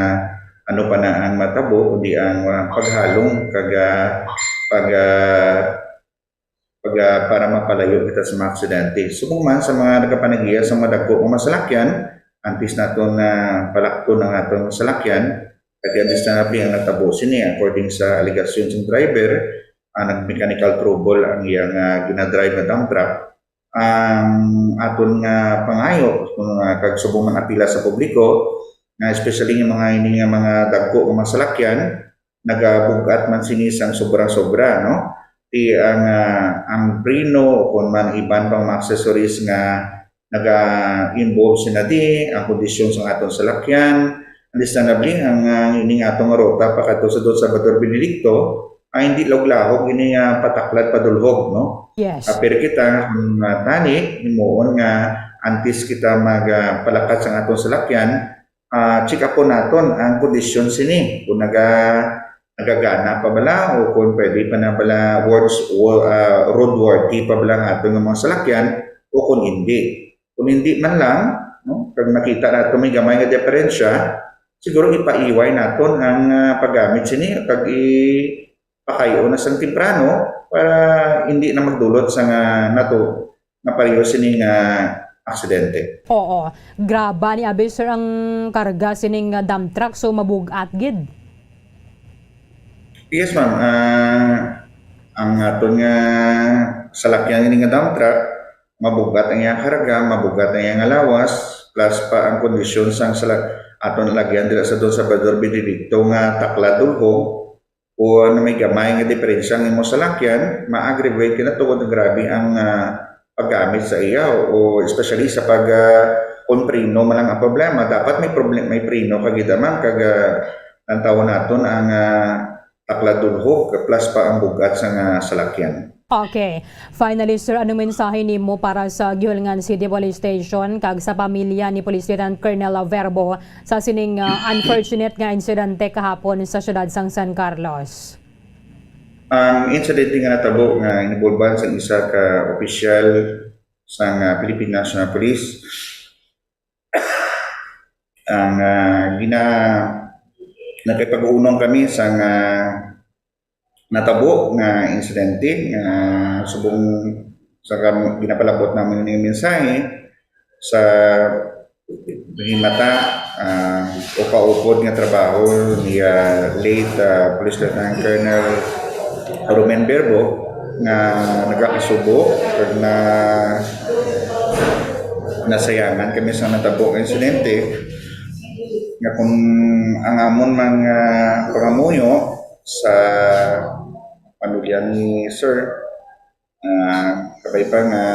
ano pa na ang matabo kundi ang ah, paghalong kag ah, pag ah, pag ah, para mapalayo kita sa mga aksidente. Subong man sa mga nagapanagiya sa mga dagko nga mga salakyan, antes naton na palakton ang atong salakyan, kay understandably ang natabo sini, according sa alegasyon sang driver, ang nag-mechanical trouble ang iyang ah, ginadrive nga dump truck. Ang aton nga pangayo kung ah, kag subong man apila sa publiko, nga especially nga mga ini nga mga dagko nga mga salakyan, nagabug-at man sini sang sobra-sobra, no? Ti ang ah, ang preno o kon man iban pang mga accessories nga naga-involve sina di ang kondisyon sa aton salakyan. Understandably, ang ah, ining atong ruta pakadto sa Don Salvador Benedicto ay hindi laog-lahog ini nga pataklad padulhog, no? Yes. Apir kita kung ah, tani himuon nga antes kita magpalakat sa atong salakyan, ah, check up po naton ang kondisyon sini kung naga nagagana pa bala o kung pwede pa na bala words o ah, roadworthy pa bala ang aton nga mga salakyan o kung hindi. Kung hindi man lang, no, kag nakita nato may gamay nga diferensya, siguro ipaiway naton ang ah, paggamit sini kag ipakayo na sang temprano para hindi na magdulot sa nga nato nga pareho sini nga aksidente. Oo. Graba ni abi, sir, ang karga sining ah, dump truck, so mabug-at gid. Yes, ma'am. Ah, ang aton nga salakyan ini nga dump truck, mabugat ang iyang karga, mabugat ang iyang lawas, plus pa ang kondisyon sang sala aton lagyan dira sa Don Salvador Benedicto nga taklad dulhog, o na may gamay nga diferensya ang imong salakyan, ma-aggravate ka na tungod nga grabe ang ah, paggamit sa iya, o especially sa pag ah, kung preno man lang ang problema, dapat may problem may preno ka gid man kag ah, ang tawon naton ang ah, takladulhog plus pa ang bugat sa nga salakyan. Okay. Finally, sir, anong mensahe nimo para sa Guiholngan City Police Station kag sa pamilya ni Police Lieutenant Colonel Verbo sa sining ah, unfortunate nga insidente kahapon sa siyudad sang San Carlos? Ang insidente nga natabo nga involvehan sang isa ka opisyal sang ah, Philippine National Police ang ah, gina nakipag-unong kami sang ah, natabo nga insidente nga subong sa kam- ginapalabot namin nga mensahe sa himata ah, o kaupod nga trabaho ni ah, late ah, Police Lieutenant Colonel Rumen Verbo nga nagakasubo kag na nasayangan kami sa natabo nga insidente nga kung ang amon mga pangamuyo sa pamilya ni Sir, ah, kabay pa nga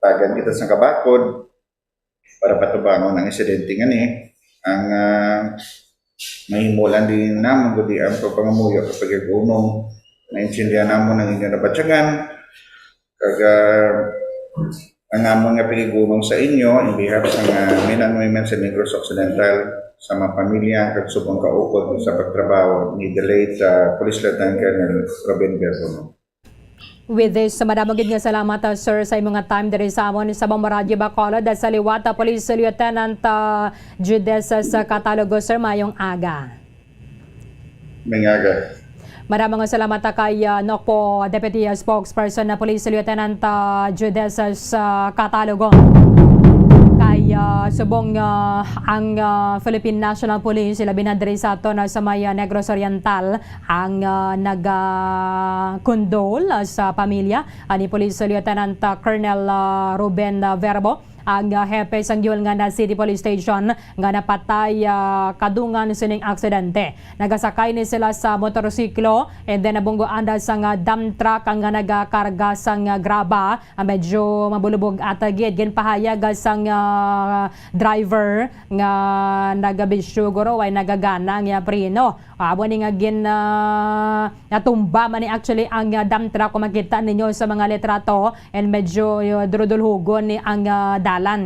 tagan kita sa kabakod para patubangon ang insidente nga ni ang ah, mahimo lang din naman kundi ang pagpangamuyo kapag unong Naintindihan namon ang inyo nabatyagan, kag, ah, ang amon nga pakigunong sa inyo in behalf sang, ah, men and women sa Negros Occidental, sa mga pamilya, kag subong kaupod sa pagtrabaho ni the late, ah, Police Lieutenant Colonel Ruben Verbo. With this, madamo gid nga salamat, ah, sir, sa imo nga time diri sa amon sa Bombo Radyo Bacolod, at sa liwat, ah, Police Lieutenant, ah, Judesus, ah, Catalogo, sir, mayong aga. Mayong aga. Madamo nga salamat, ah, kay, ah, NOCPO Deputy, ah, Spokesperson na Police Lieutenant, ah, Judesus, ah, Catalogo. Kay, ah, subong, ah, ang, ah, Philippine National Police, ilabi na diri sa aton, ah, sa may, ah, Negros Oriental, ang, ah, naga-condole, ah, sa pamilya, ah, ni Police Lieutenant, ah, Colonel, ah, Ruben, ah, Verbo, ang, ah, hepe sang Yulngan City Police Station nga napatay, ah, kadungan sining aksidente. Nagasakay ni sila sa motorsiklo and then nabungguan da sang, ah, dump truck nga nagakarga sang, ah, graba. Ah, medyo mabulubog ata gid. Ginpahayag, ah, sang, ah, driver nga nagabisyo guro, way nagagana ang iya preno. Ah, amo ni nga gin, ah, natumba man ni actually ang, ah, dump truck kung makita ninyo sa mga litrato, and medyo, uh, durudulhugon ni ang, ah, dalan.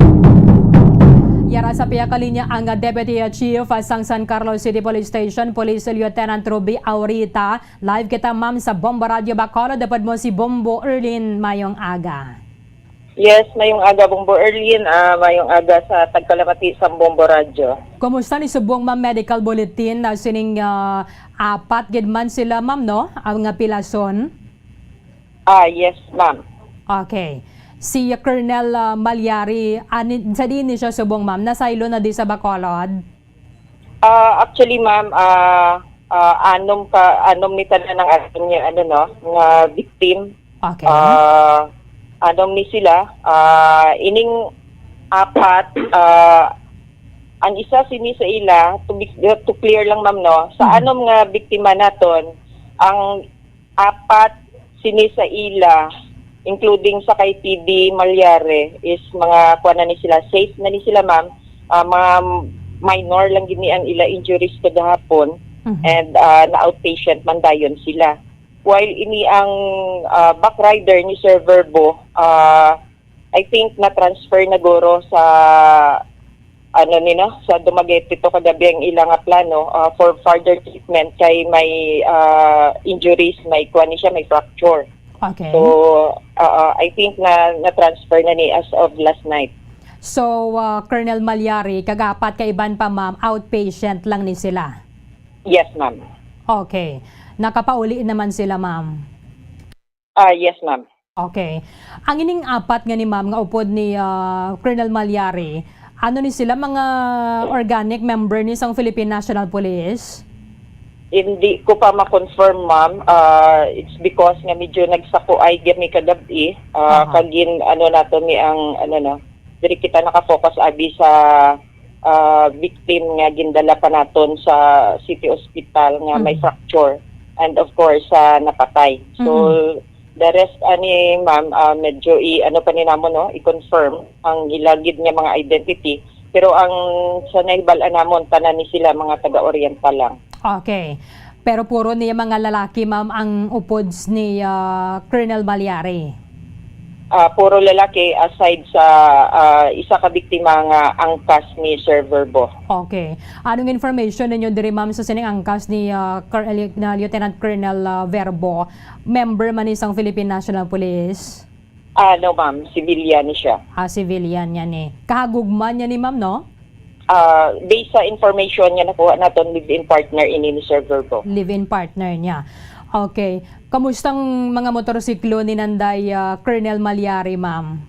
Yara sa pihak linya ang, ah, Deputy, ah, Chief, ah, sang San Carlos City Police Station, Police Lieutenant Ruby Aurita. Live kita, ma'am, sa Bombo Radyo Bacolod. Dapat mo si Bombo Erlin, mayong aga. Yes, mayong aga, Bombo Erlin. Ah, mayong aga sa tagpalamati sa Bombo Radyo. Kumusta ni subong, ma'am, medical bulletin na sining, ah, apat gid man sila, ma'am, no? Ang nga pilason? Ah, yes, ma'am. Okay. Si Colonel, ah, Malyari, ani, sa diin ni siya subong, ma'am? Nasaylo na di sa Bacolod? Ah, actually, ma'am, ah, ah, anom ka, anom ni tanan ang aton nga, ano, no, nga victim. Okay. Ah, anom ni sila, ah, ining apat, ah, ang isa sini sa ila, to be, to clear lang, ma'am, no, sa Mhm. anom nga biktima naton, ang apat sini sa ila, including sa kay T D Malyari, is mga kuan na ni sila, safe na ni sila, ma'am. Ah, mga minor lang gid ni ang ila injuries kagahapon, Mhm. and, ah, na-outpatient man dayon sila. While ini ang, ah, back rider ni Sir Verbo, ah, I think na-transfer na guro sa, ano ni, no, sa Dumaguete to kagabi ang ila nga plano, ah, for further treatment kay may, ah, injuries, may kuan ni siya, may fracture. Okay. So, ah, ah, I think na na-transfer na ni as of last night. So, ah, Colonel Malyari, kag apat ka iban pa, ma'am, outpatient lang ni sila? Yes, ma'am. Okay. Nakapauli naman sila, ma'am? Ah, yes, ma'am. Okay. Ang ining apat nga ni ma'am nga upod ni, ah, Colonel Malyari, ano ni sila, mga organic member ni sang Philippine National Police? Hindi ko pa ma-confirm, ma'am. Ah, it's because nga medyo nagsakuay gid mi kagab-i, ah, Aha. kag gin-, ano nato ni ang, ano, no, diri kita nakafocus abi sa, ah, victim nga gindala pa naton sa City Hospital nga may Mhm. fracture and of course, sa napatay. So, Mhm. the rest, ani, ma'am, ah, medyo i-, ano pa ni namon, no, i-confirm ang ila gid nga mga identity. Pero ang sa nahibal-an namon, tanan ni sila mga taga-Oriental lang. Okay. Pero puro niya mga lalaki, ma'am, ang upods ni, ah, Colonel Malyari? Ah, puro lalaki, aside sa, ah, isa ka biktima nga angkas ni Sir Verbo. Okay. Anong information ninyo diri, ma'am, sa sining angkas ni, ah, Col-, na Lieutenant Colonel, ah, Verbo? Member man ni sang Philippine National Police? Ah, no, ma'am. Civilian ni siya. Ah, civilian niya ni. Kahagugma niya ni, ma'am, no? Ah, based sa information nga nakuha naton, live-in partner ini ni Sir Verbo. Live-in partner niya. Okay. Kamustang mga motorsiklo ni Nanday, ah, Colonel Malyari, ma'am?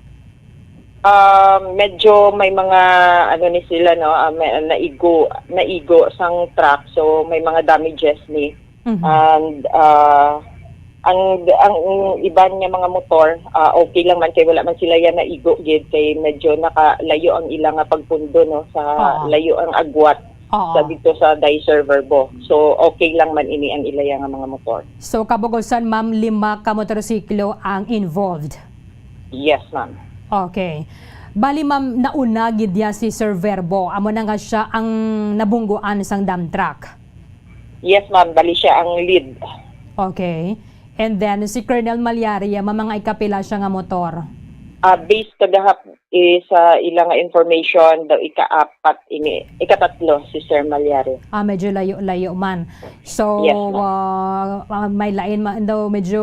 Ah, medyo may mga, ano ni sila, no, ah, may, naigo, naigo sang truck. So, may mga damages ni. Mhm. And, ah, ang, ang iban nga mga motor, ah, okay lang man kay wala man sila yan naigo gid kay medyo nakalayo ang ila nga pagpundo, no, sa Oo. layo ang agwat Oo. sa dito sa Dicer Verbo. So, okay lang man ini ang ilaya nga mga motor. So, kabugusan, ma'am, lima ka motorsiklo ang involved? Yes, ma'am. Okay. Bali, ma'am, nauna gid ya si Sir Verbo. Amo na nga siya ang nabungguan sang dump truck. Yes, ma'am. Bali siya ang lead. Okay. And then, si Colonel Malyari, ah, ma-, mga ikapila siya nga motor? Ah, based kagahap, eh, sa ila nga information, daw ikaapat ini, ikatatlo si Sir Malyari. Ah, medyo layo-layo man. So, Yes, ma'am. ah, ah, may lain man daw, medyo,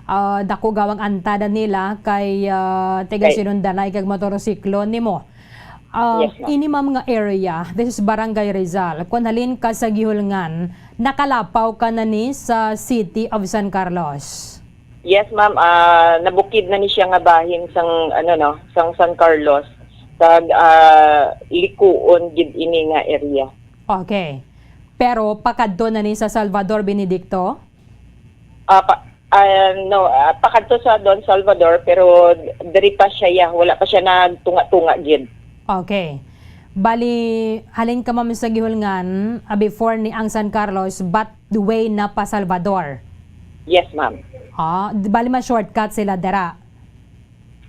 ah, dako gawang antada nila kay, ah, tiga Right. Sinundanay kag motorsiklo nimo. Ah, Yes, ma'am. Ini, ma'am, nga area, this is Barangay Rizal. Kung halin ka sa Guihulngan, nakalapaw ka na ni sa City of San Carlos? Yes, ma'am. Ah, nabukid na ni siya nga bahin sang, ano, no, sang San Carlos. Kag, ah, likuon gid ini nga area. Okay. Pero pakadto na ni sa Salvador Benedicto? Ah, pa, ah, no, ah, pakadto sa Don Salvador, pero diri pa siya, ya, wala pa siya nagtunga-tunga gid. Okay. Bali, halin ka, ma'am, sa Guihulngan, ah, before ni ang San Carlos, but the way na pa Salvador? Yes, ma'am. Ah, di-, bali, ma-shortcut sila dira?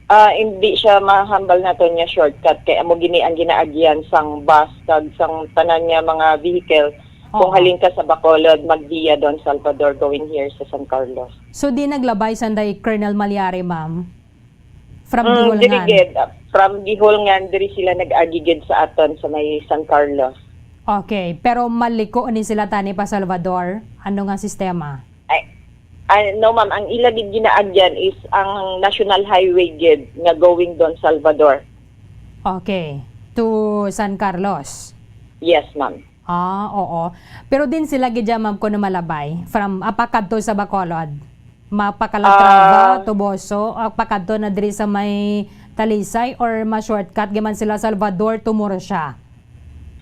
Ah, hindi siya mahambal naton nga shortcut, kay amo gini ang ginaagyan sang bus kag sang tanan nga mga vehicle. Kung Oo. halin ka sa Bacolod, mag-via Don Salvador going here sa San Carlos. So, di naglabay sanday Colonel Malyari, ma'am? From Mm, diri Guihulngan? gid, ah, from Guihulngan, diri sila nag-agi gid sa aton sa may San Carlos. Okay, pero maliko ni sila tani pa Salvador? Ano nga sistema? Ay, ay, no, ma'am. Ang ila gid ginaagyan is ang National Highway gid nga going Don Salvador. Okay. To San Carlos? Yes, ma'am. Ah, oo. Pero din sila gid dyan, ma'am, kuno malabay? From, ah, pakadto sa Bacolod? Mapakalatrava, Ah. Toboso, ah, pakadto na diri sa may Talisay, or ma-shortcut gid man sila Salvador to Murcia?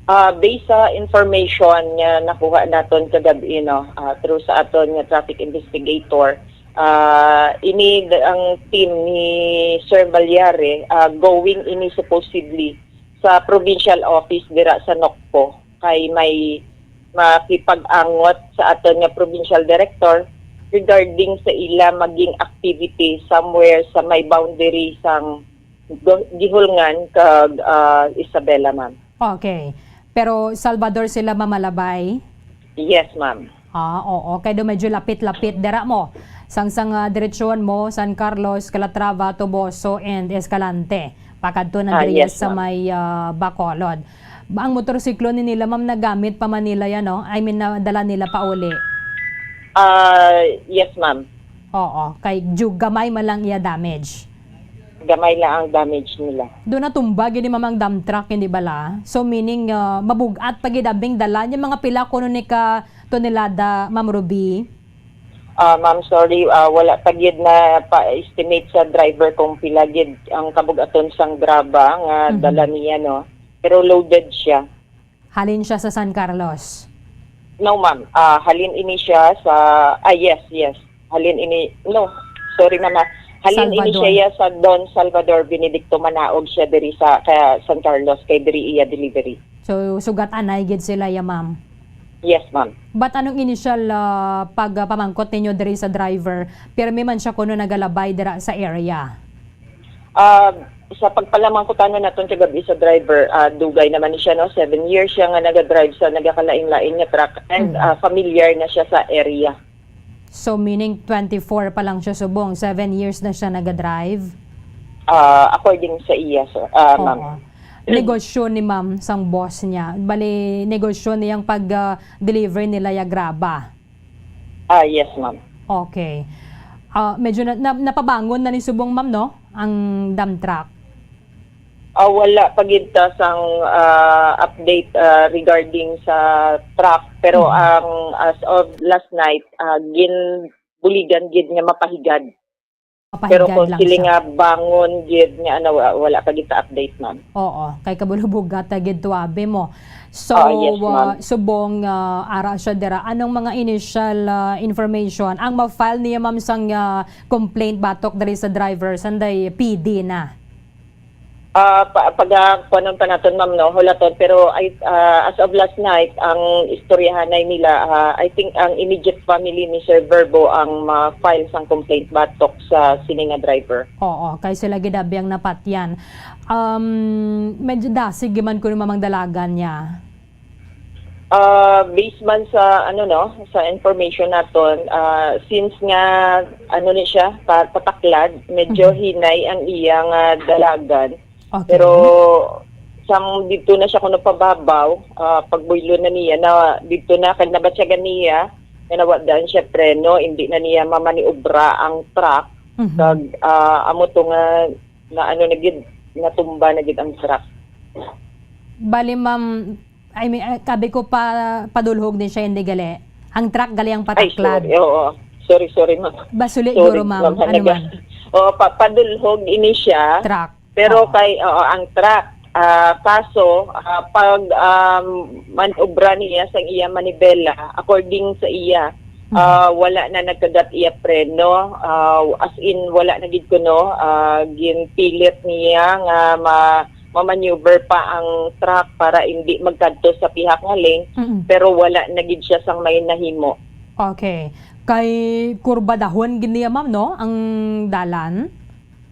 Ah, based sa information nga nakuha naton kagab-i, no, ah, through sa aton nga traffic investigator, ah, ini d-, ang team ni Sir Malyari, ah, going ini supposedly sa provincial office dira sa Nocpo, kay may makipag-angot sa aton nga provincial director regarding sa ila maging activity somewhere sa may boundary sang Go-, Guihulngan kag, ah, Isabela, ma'am. Okay. Pero Salvador sila mamalabay? Yes, ma'am. Ah, oo. Kay do medyo lapit-lapit dira mo. Sang, sang, ah, diretsyon mo, San Carlos, Calatrava, Toboso, and Escalante. Pakadto na Ah, diri yes, sa ma'am. may, ah, Bacolod. Ba, ang motorsiklo ni nila, ma'am, nagamit pa man nila yan, no? I mean, nadala nila pa uli? Ah, yes, ma'am. Oo. Kay ju-, gamay man lang iya damage. Gamay lang ang damage nila. Doon natumba gid ni, ma'am, ang dump truck, hindi bala? So, meaning, ah, mabug-at pa gid abing dala niya. Mga pila kuno ni ka tonelada, Ma'am Ruby? Ah, ma'am, sorry, ah, wala pa gid na pa-estimate sa driver kung pila gid ang kabug-aton sang graba nga Mhm. dala niya, no? Pero loaded siya. Halin siya sa San Carlos? No, ma'am. Ah, halin ini siya sa, ah, yes, yes. Halin ini, no, sorry, ma'am, ah. Halin ini Salvador. siya ya sa Don Salvador Benedicto, manaog siya diri sa, ka San Carlos, kay diri iya delivery. So, sugat anay gid sila ya, ma'am? Yes, ma'am. But anong initial, ah, pag, ah, pamangkot ninyo diri sa driver? Pirmi man siya kuno nagalabay dira sa area? Ah, sa pagpalamangkot naton kagabi sa driver, ah, dugay naman ni siya, no? Seven years siya nga nagadrive sa nagakalain-lain nga truck and, Mhm. ah, familiar na siya sa area. So, meaning twenty-four pa lang siya subong, seven years na siya nagadrive? Ah, according sa iya, sir, ah, ma'am. Oo. Negosyo ni ma'am sang boss niya. Bali, negosyo niyang pag, ah, deliver nila ya graba. Ah, yes, ma'am. Okay. Ah, medyo na, na, napabangon na ni subong, ma'am, no? Ang dump truck. Ah, wala pa gid ta sang, ah, update, ah, regarding sa truck, pero Mhm. ang as of last night, ah, ginbuligan gid nga mapahigad. Pero Mapahigad kung lang sila siya. nga bangon gid nga ano, wa-, wala pa gid ta update, ma'am. Oo, kay kabulubog gata gid tuabi mo. So, Ah, yes, ah, ma'am. subong, ah, ara siya dira. Anong mga initial, ah, information ang ma-file niya, ma'am, sang, ah, complaint batok diri sa driver, sanday P D na? Ah, pa, pag, ah, kuwanon pa naton, ma'am, no, hulaton. Pero I, ah, as of last night, ang istoryahanay nila, ah, I think ang immediate family ni Sir Verbo ang ma-file sang complaint batok sa sini nga driver. Oo, kay sila gid abi ang napatyan. Um, medyo dasig man kuno, ma'am, ang dalagan niya. Ah, based man sa, ano, no, sa information naton, ah, since nga, ano ni siya, pa-, pataklad, medyo Mhm. hinay ang iyang, ah, dalagan. Okay. Pero sang didto na siya kuno pababaw, ah, pagbuylo na niya na didto na kag nabatyagan niya nga nawa-, daan siya preno, hindi na niya mamaniobra ang truck. Mhm. Kag, ah, amo to nga, na ano na gid, natumba na gid ang truck. Bali, ma'am, I mean, eh, kabi ko pa, padulhog ni siya, hindi gali. Ang truck gali ang Ay, pataklad. Sorry. Oo. Sorry, sorry, ma'am. Basuli, Sorry, guro, ma'am. Ano Hanaga. Man? Oo, pa-, padulhog ini siya. Truck. Pero Oo. kay, oo, ang truck. Ah, kaso, ah, pag, um, manobra niya sa iya manibela, according sa iya, Mhm. ah, wala na nagkagat iya preno. Ah, as in, wala na gid kuno. Ah, ginpilit niya nga ma-, mamaneuver pa ang truck para hindi magkadto sa pihak nga lane, Mm-mm. pero wala na gid siya sang may nahimo. Okay. Kay kurbadahon gid niya, ma'am, no? Ang dalan?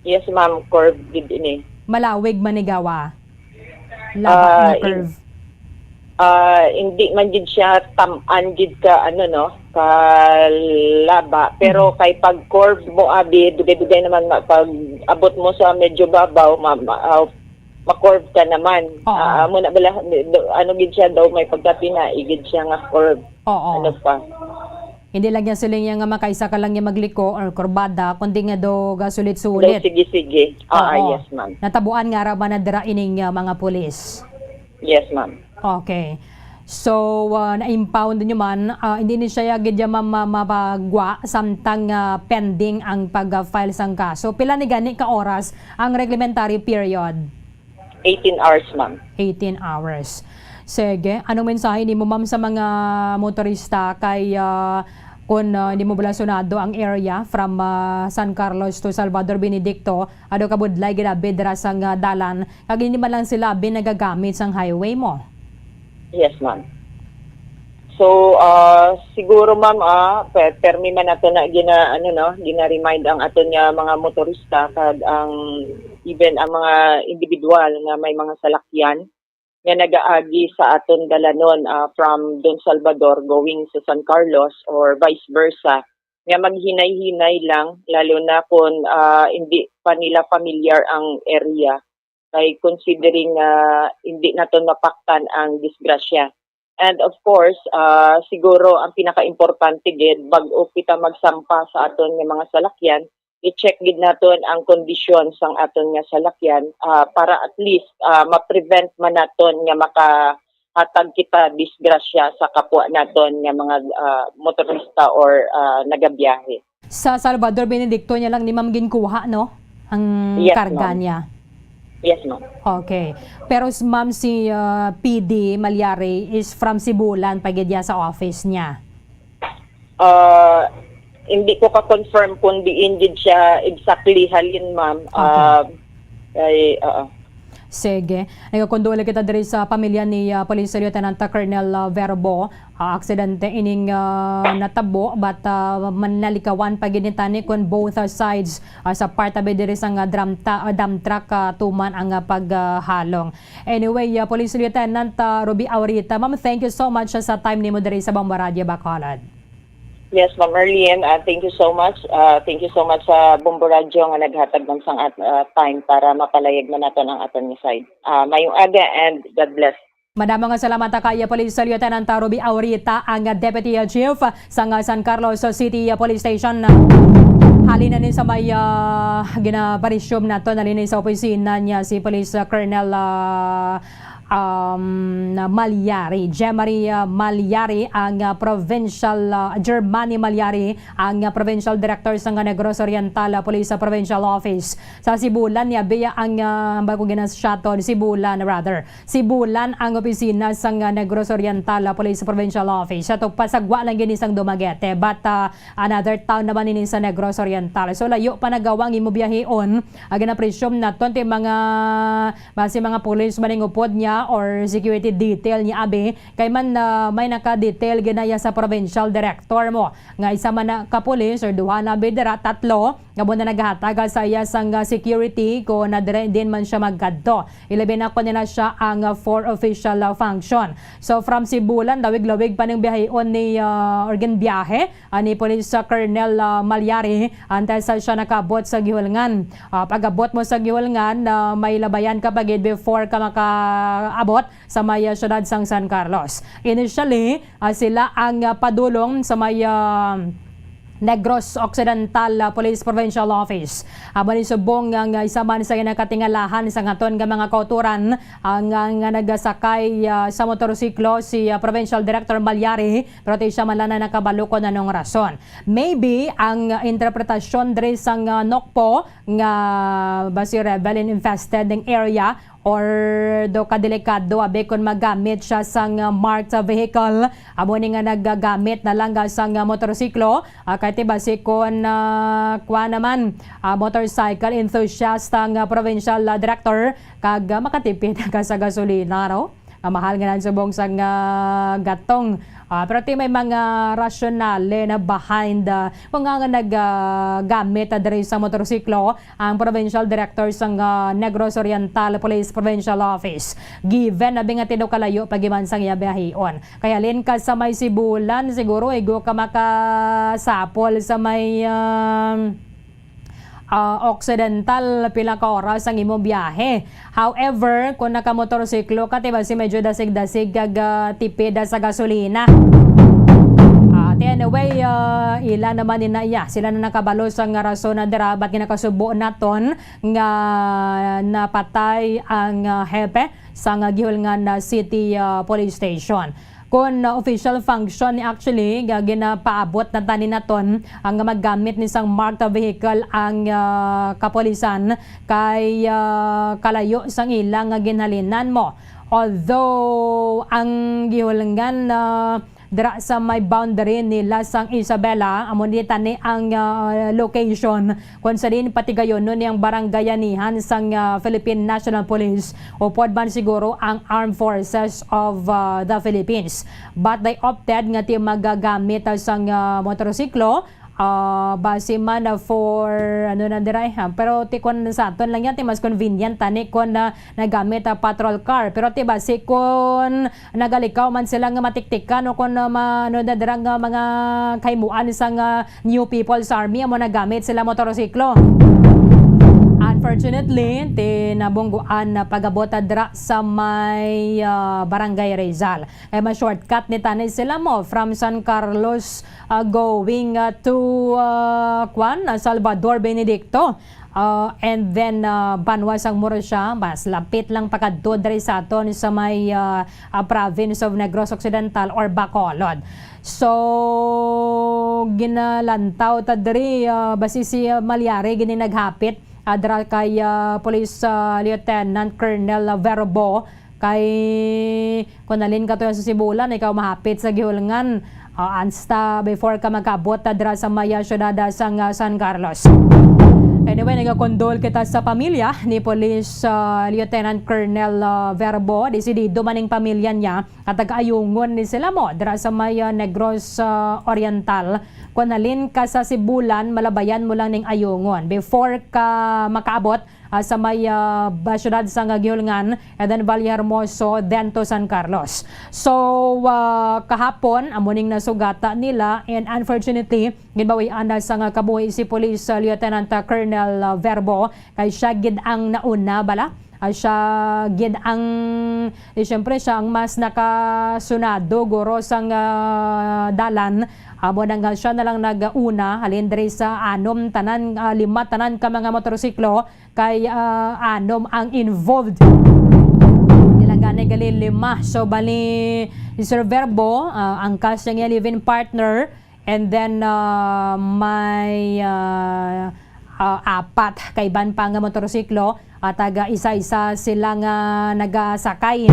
Yes, ma'am. Curve gid ini. Malawig manigawa. Laba Ah, nga in-, curve. ah, hindi man gid siya tam-an gid ka, ano, no, ka laba. Pero Mhm. kay pag curve mo, abi, dugay-dugay naman ma-, pag abot mo sa medyo babaw, ma-, ma-, ah, ma-curve ka naman. Oo. Ah, amo na bala, do-, ano gid siya daw, may pagkatinai gid siya nga curve. Oo. Ano pa? Hindi lang niya siling niya nga makaisa ka lang niya magliko or kurbada, kundi nga do gasulit-sulit. Do, sige, sige. Ah, ah, Oo. yes, ma'am. Natabuan nga ra ba na dira ining, ah, mga pulis? Yes, ma'am. Okay. So, ah, na-impound nyo man, ah, hindi ni siya gid ya ma-, ma-, mapagwa samtang, ah, pending ang pag-file sang kaso. Pila ni gani ka oras ang reglementary period? Eighteen hours, ma'am. Eighteen hours. Sige, anong mensahe nimo, ma'am, sa mga motorista kay, ah, kung, ah, hindi mo bala sunado ang area from, ah, San Carlos to Salvador Benedicto, ado ka budlay ginabi dira sang, ah, dalan, kag hindi man lang sila abi nagagamit sang highway mo? Yes, ma'am. So, ah, siguro, ma'am, ah, pe-, permi man nato na gina-, ano, no, gina-remind ang aton nga mga motorista kag ang, even ang mga individual nga may mga salakyan nga nagaagi sa aton dalanon, ah, from Don Salvador going sa San Carlos or vice versa, nga maghinay-hinay lang, lalo na kung, ah, hindi pa nila familiar ang area. Kay considering nga hindi naton mapaktan ang disgrasya. And of course, ah, siguro ang pinaka-importante gid, bag-o kita magsampa sa aton nga mga salakyan, i-check gid naton ang kondisyon sang aton nga salakyan, ah, para at least, ah, ma-prevent man naton nga makahatag kita disgrasya sa kapwa naton nga mga, ah, motorista or, ah, nagabiyahe. Sa Salvador Benedicto niya lang ni ma'am ginkuha, no? Ang Yes, karga ma'am. niya. Yes, ma'am. Okay. Pero s-, ma'am, si, ah, P D Malyari is from Sibulan pa gid ya sa office niya? Ah, hindi ko ka-confirm kung diin gid siya exactly halin, ma'am. Okay. Ah, kay, oo. Sige. Nagakondole kita diri sa pamilya ni, ah, Police Lieutenant Colonel, ah, Verbo. Ah, aksidente ining, ah, natabo, but, ah, manalikawan pa gid ni tani kon both, ah, sides, ah, sa part abi diri sang, ah, drum ta-, ah, dump truck, ah, tuman ang, ah, paghalong. Anyway, ah, Police Lieutenant, ah, Ruby Aurita, ma'am, thank you so much, ah, sa time nimo diri sa Bombo Radyo Bacolod. Yes, Ma'am Erlyn, ah, thank you so much. Ah, thank you so much sa Bombo Radyo nga naghatag man sang at-, ah, time para mapalayag man naton ang aton nga side. Ah, mayong aga and God bless. Madamo nga salamat, ah, kay Police Lieutenant Ruby Aurita, ang, ah, Deputy, ah, Chief sang, ah, San Carlos City, ah, Police Station. Halin na ni sa may, ah, ginaparesume naton, halin ni sa opisina niya si Police, ah, Colonel, ah, um, Malyari, Jemarie, ah, Malyari, ang, ah, provincial, ah, Germany Malyari, ang, ah, provincial director sang Negros Oriental, ah, Police, ah, Provincial Office. Sa Sibulan niya, biya ang, ah, bago gina-shutdown, Sibulan, rather. Sibulan ang opisina sang, ah, Negros Oriental, ah, Police Provincial Office. Sa to, pasagwa lang gini sang Dumaguete. But, ah, another town naman ini sa Negros Oriental. So, layo pa nagawa ang imo biyahion. Ang gina-presume naton ti mga, basi mga police man ang upod niya or security detail niya, abi. Kay man, ah, may naka-detail ginaya sa provincial director mo. Nga isa man na ka police or duha na abi dira, tatlo. nga amo na nagahatag sa iya sang, ah, security kon, ah, dire din man siya magkadto. Ilabi na kon nila siya ang, ah, for official, ah, function. So, from Sibulan, lawig-lawig pa ning biyahion ni, ah, or ginbiyahe, ah, ni Police, ah, Colonel, ah, Malyari, antes sa siya nakaabot sa Guihulngan. Ah, pag-abot mo sa Guihulngan, ah, may labayan ka pa gid before ka makaabot sa may, ah, siyudad sang San Carlos. Initially, ah, sila ang, ah, padulong sa may, ah, Negros Occidental, ah, Police Provincial Office. Amo ni subong nga, nga isa man sa ginakatingalahan sa ngaton nga mga kauturan ang, nga, nga nagasakay, ah, sa motorsiklo si, ah, Provincial Director Malyari, pero di siya man lang na nakabalo kon anong rason. Maybe ang, ah, interpretasyon diri sang, ah, NOCPO nga basi rebel and infested ning area or do kadelikado abi kon magamit siya sang, ah, marked vehicle. Amo ni nga nagagamit na lang, ah, sang, ah, motorsiklo, ah, kay ti basi kon, ah, kuan naman, ah, motorcycle enthusiast ang, ah, provincial, ah, director, kag, ah, makatipid ka sa gasolina, no? Ah, mahal nga nan subong sang, ah, gatong. Ah, pero ti may mga rasyonale na behind, ah, kung nga nga nag, ah, gamit, ah, diri sa motorsiklo ang provincial director sang, ah, Negros Oriental Police Provincial Office. Given abi nga tino kalayo pa giman sang iya biyahion. Kay halin ka sa may Sibulan, siguro igo ka makasapol sa may, ah, ah, Occidental, pila ka oras ang imong biyahe. However, kung nakamotorsiklo ka, ti basi medyo dasig-dasig kag, ah, tipid sa gasolina. Ah, ti anyway, ah, ila naman ni na iya. Sila na nakabalo sa nga rason na dira, ba't nga nakasubo naton nga napatay ang, ah, hepe sa nga Guihulngan na City, ah, Police Station. Kon, uh, official function ni actually nga ginapaabot na tani naton ang magamit ni sang marked vehicle ang, uh, kapulisan kay, uh, kalayo sang ila nga ginhalinan mo. Although ang Guihulngan, uh, dira sa may boundary nila sang Isabela, amo ni tani ang, uh, location kung sa diin patigayonon ni ang barangayanihan sang, ah, Philippine National Police, upod man siguro ang Armed Forces of, ah, the Philippines. But they opted nga ti magagamit, ah, sang, ah, motorsiklo, ah, basi man, ah, for, ano na diray, ha? Pero ti kun sa aton lang yan, ti mas convenient tani kun, ah, nagamit, ah, patrol car. Pero ti basi kun nagalikaw man sila nga matiktikan o kun, ah, ma-, ano na dira nga mga kahimuan sang, ah, New People's Army, amo nagamit sila motorsiklo. Unfortunately, ti nabungguan na pag-abot dira sa may, ah, Barangay Rizal. Kay ma-shortcut ni tani sila mo from San Carlos, ah, going, ah, to, ah, kwan, ah, Salvador Benedicto. Ah, and then, ah, banwa sang Murcia, mas lapit lang pakadto diri sa aton sa may, ah, ah, province of Negros Occidental or Bacolod. So, ginalantaw ta diri, ah, basi si, ah, Malyari gini naghapit, ah, dira kay, ah, Police, ah, Lieutenant Colonel Verbo, kay kun halin ka to sa Sibulan, ikaw mahapit sa Guihulngan, ah, ansta before ka magkaabot ta dira sa may, ah, siyudad, ah, sang, ah, San Carlos. Anyway, nagakondol kita sa pamilya ni Police, ah, Lieutenant Colonel, ah, Verbo. Desidido man ning pamilya niya nga taga-ayungon ni sila mo dira sa may, ah, Negros, ah, Oriental. Kun halin ka sa Sibulan, malabayan mo lang ning ayungon before ka makaabot, ah, sa may, ah, ba-, siyudad sang Guihulngan, and then Vallehermoso, then to San Carlos. So, ah, kahapon, amo ning nasugata nila, and unfortunately, ginbawian na sang kabuhi si Police, ah, Lieutenant, ah, Colonel, ah, Verbo, kay siya gid ang nauna bala. Ah, siya gid ang, eh, siyempre, siya ang mas nakasunado, guro, sang, ah, dalan. Amo na nga siya na lang nag-una, halin diri sa anom tanan, ah, lima tanan ka mga motorsiklo, kay, ah, anom ang involved. Nila gani gali lima. So, bali, si Sir Verbo, ah, ang kas niya live-in partner, and then, ah, may, ah, ah, apat kaiban pa nga motorsiklo, at taga isa-isa sila nga nagasakay.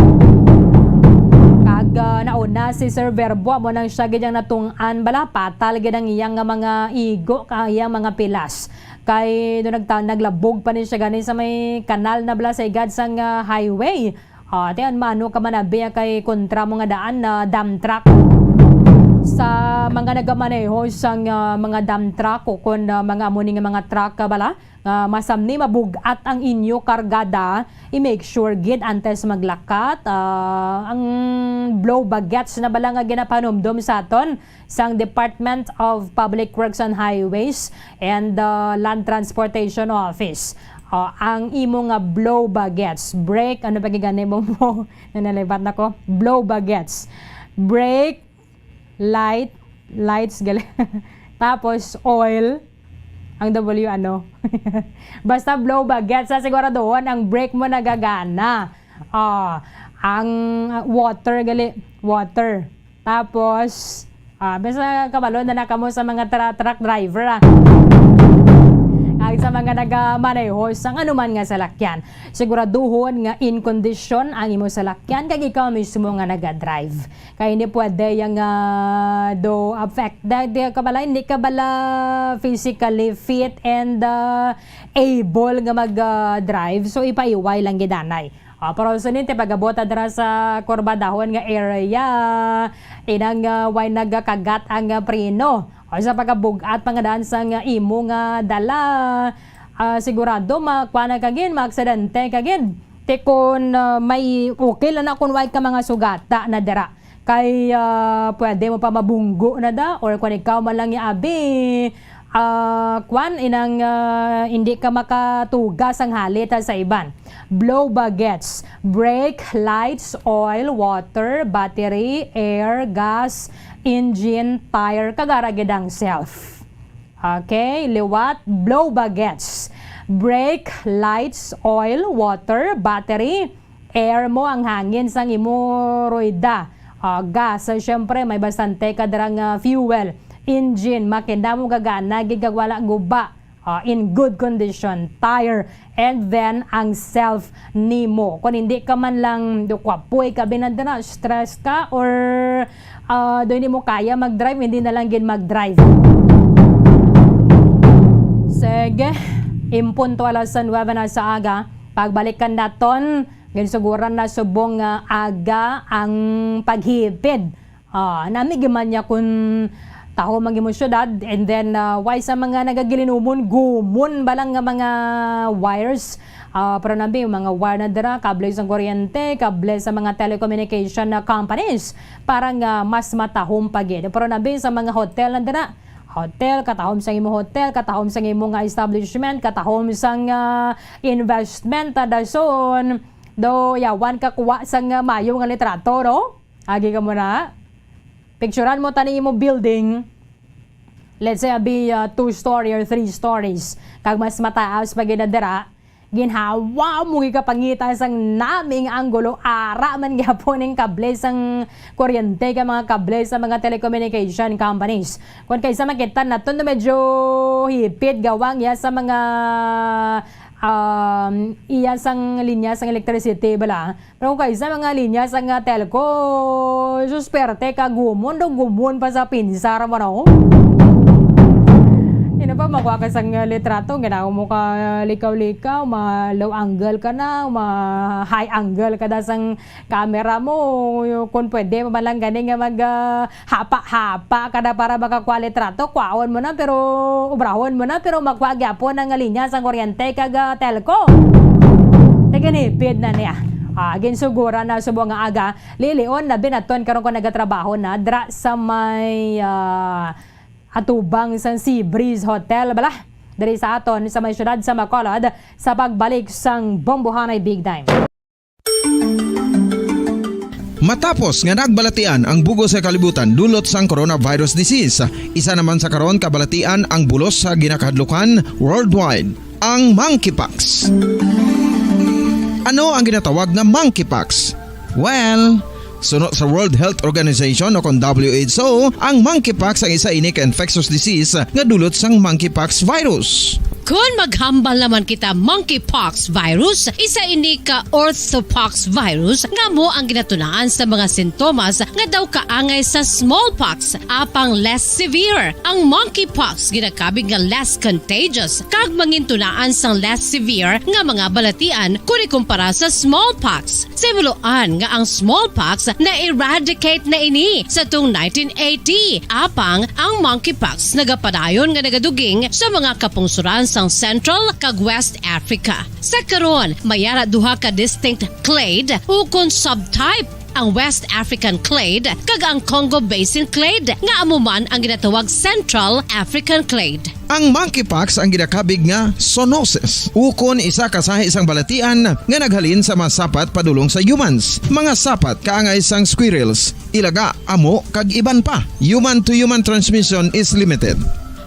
Kag, ah, nauna si Sir Verbo, amo nang siya gid ang natung'an bala, patal gid ang iyang nga mga igo, ka iyang mga pilas. Kay do nagta-, naglabog pa ni siya gani sa may kanal na bala sa igad sang, ah, highway. Ah, ti an maano ka man abi kay kontra mo nga daan na dump truck. Sa mga nagamaneho sang, ah, mga dump truck o kon, ah, mga amo ni nga mga truck, ah, bala, nga masamni mabug-at ang inyo kargada, i-make sure gid antes maglakat, ah, ang blow bagets na bala nga ginapanumdom sa aton sang Department of Public Works and Highways and, ah, Land Transportation Office. Ah, ang imo nga blow bagets, brake, ano pa gigani mo mo? Nanalibat na ko. Blow bagets. Brake, light, lights, gali. Tapos, oil, ang W ano. Basta blow bagets, sa siguraduhon ang brake mo nagagana. Ah, ang, ah, water, gali, water. Tapos, ah, basta kabalo na na kamo sa mga tra-, truck driver, ah. Kag sa mga nagamaneho sang anuman nga salakyan. Siguraduhon nga in condition ang imo salakyan kag ikaw mismo nga naga-drive. Kay hindi pwede yang, ah, do affected ka bala, hindi ka bala physically fit and, ah, able nga mag, ah, drive. So, ipaiway lang gid anay. Ah, pero sa ninti pag-abot dira sa kurbadahon nga area, inang, ah, way nagakagat ang, ah, preno. O sa pagkabug-at pa nga daan sang, ah, imo nga dala, ah, sigurado makuha na ka gid, maaksidente ka gid. Ti kon, ah, may okay lang na kung way ka mga sugata na dira. Kay, ah, pwede mo pa mabunggo na da, or kung ikaw man lang ya abi, ah, kwan, inang, ah, hindi ka makatuga sang halit, ah, sa iban. Blow bagets, brake, lights, oil, water, battery, air, gas, engine, tire, kag ara gid ang self. Okay, liwat, blow bagets, brake, lights, oil, water, battery, air mo ang hangin sang imo rueda. Ah, gas, ah, syempre, may bastante ka dira nga fuel, engine, makina mo gagana, gid kag wala guba. Ah, in good condition, tire, and then ang self nimo. Kung hindi ka man lang dukwapoy ka, binanda na, stress ka, or, ah, do hindi mo kaya mag-drive, hindi na lang gid mag-drive. Sige, impunto alas nuebe na sa aga, pagbalikan naton, ginsuguran na subong nga aga ang paghipid. Ah, nami giman niya kun taho man gyud mo syudad, and then, ah, why sa mga nagagilinumon, gumon ba lang nga mga wires? Ah, pero nabi, mga wire na dira, kable sang kuryente, kable sa mga telecommunication na companies, para nga mas matahom pa gid. Pero nabi, sa mga hotel na dira, hotel, katahom sa imo hotel, katahom sa imo nga establishment, katahom sa nga investment, ta dason, do yawan ka kuha sa nga mayo nga litrato, no? Agi ka muna. Picturean mo tani imo building. Let's say, abi, uh, two story or three stories. Kag mas mataas pa gid na dira, ginhawa mo gid ka pangita sang naming anggulo, ara man gyapon ning kable sang kuryente kag mga kable sa mga telecommunication companies. Kung kaysa makita naton na medyo hipit gawang ya sa mga, um, iya sang linya sang electricity bala. Pero kung kaysa mga linya sang, ah, telco, sus, perte ka, gumon daw gumon pa sa pinsar mo, no? Yun pa, makuha ka sang, ah, litrato, ganaw mo ka likaw-likaw, ma-low angle ka na, ma-high angle ka na sang camera mo, kung pwede, mabalang gani nga mag, ah, hapa-hapa ka na para makakuha litrato, kwaon mo na, pero ubrahon mo na, pero makuha gyapon ang linya sang kuryente kag, ah, telco. Tiginipid na niya. Ah, ginsuguran na subong nga aga, lilion na binaton karon ko nagatrabaho na dra sa may, ah, atubang sang Sea Breeze Hotel, bala. Diri sa aton, sa may syudad sa Bacolod, sa pagbalik sang Bombohanay Big Time. Matapos nga nagbalatian ang bug-os nga kalibutan dulot sang coronavirus disease, isa naman sa karon kabalatian ang bulos sa ginakahadlukan worldwide, ang monkeypox. Ano ang ginatawag nga monkeypox? Well, suno sa World Health Organization o kon W H O, ang monkeypox ang isa ini ka infectious disease nga dulot sang monkeypox virus. Kon maghambal naman kita monkeypox virus, isa ini ka orthopox virus nga amo ang ginatunaan sa mga sintomas nga daw kaangay sa smallpox, apang less severe. Ang monkeypox ginakabig nga less contagious kag mangintunaan sang less severe nga mga balatian kon ikumpara sa smallpox. Simuloan nga ang smallpox na-eradicate na ini sa tung nineteen eighty, apang ang monkeypox nagapadayon nga nagaduging sa mga kapungsuran sang Central kag West Africa. Sa karon, may ara duha ka distinct clade ukon subtype, ang West African clade kag ang Congo Basin clade, nga amo man ang ginatawag Central African clade. Ang monkeypox ang ginakabig nga zoonosis, ukon isa ka sahi sang balatian nga naghalin sa mga sapat padulong sa humans, mga sapat kaangay sang squirrels, ilaga, amo, kag iban pa. Human-to-human transmission is limited.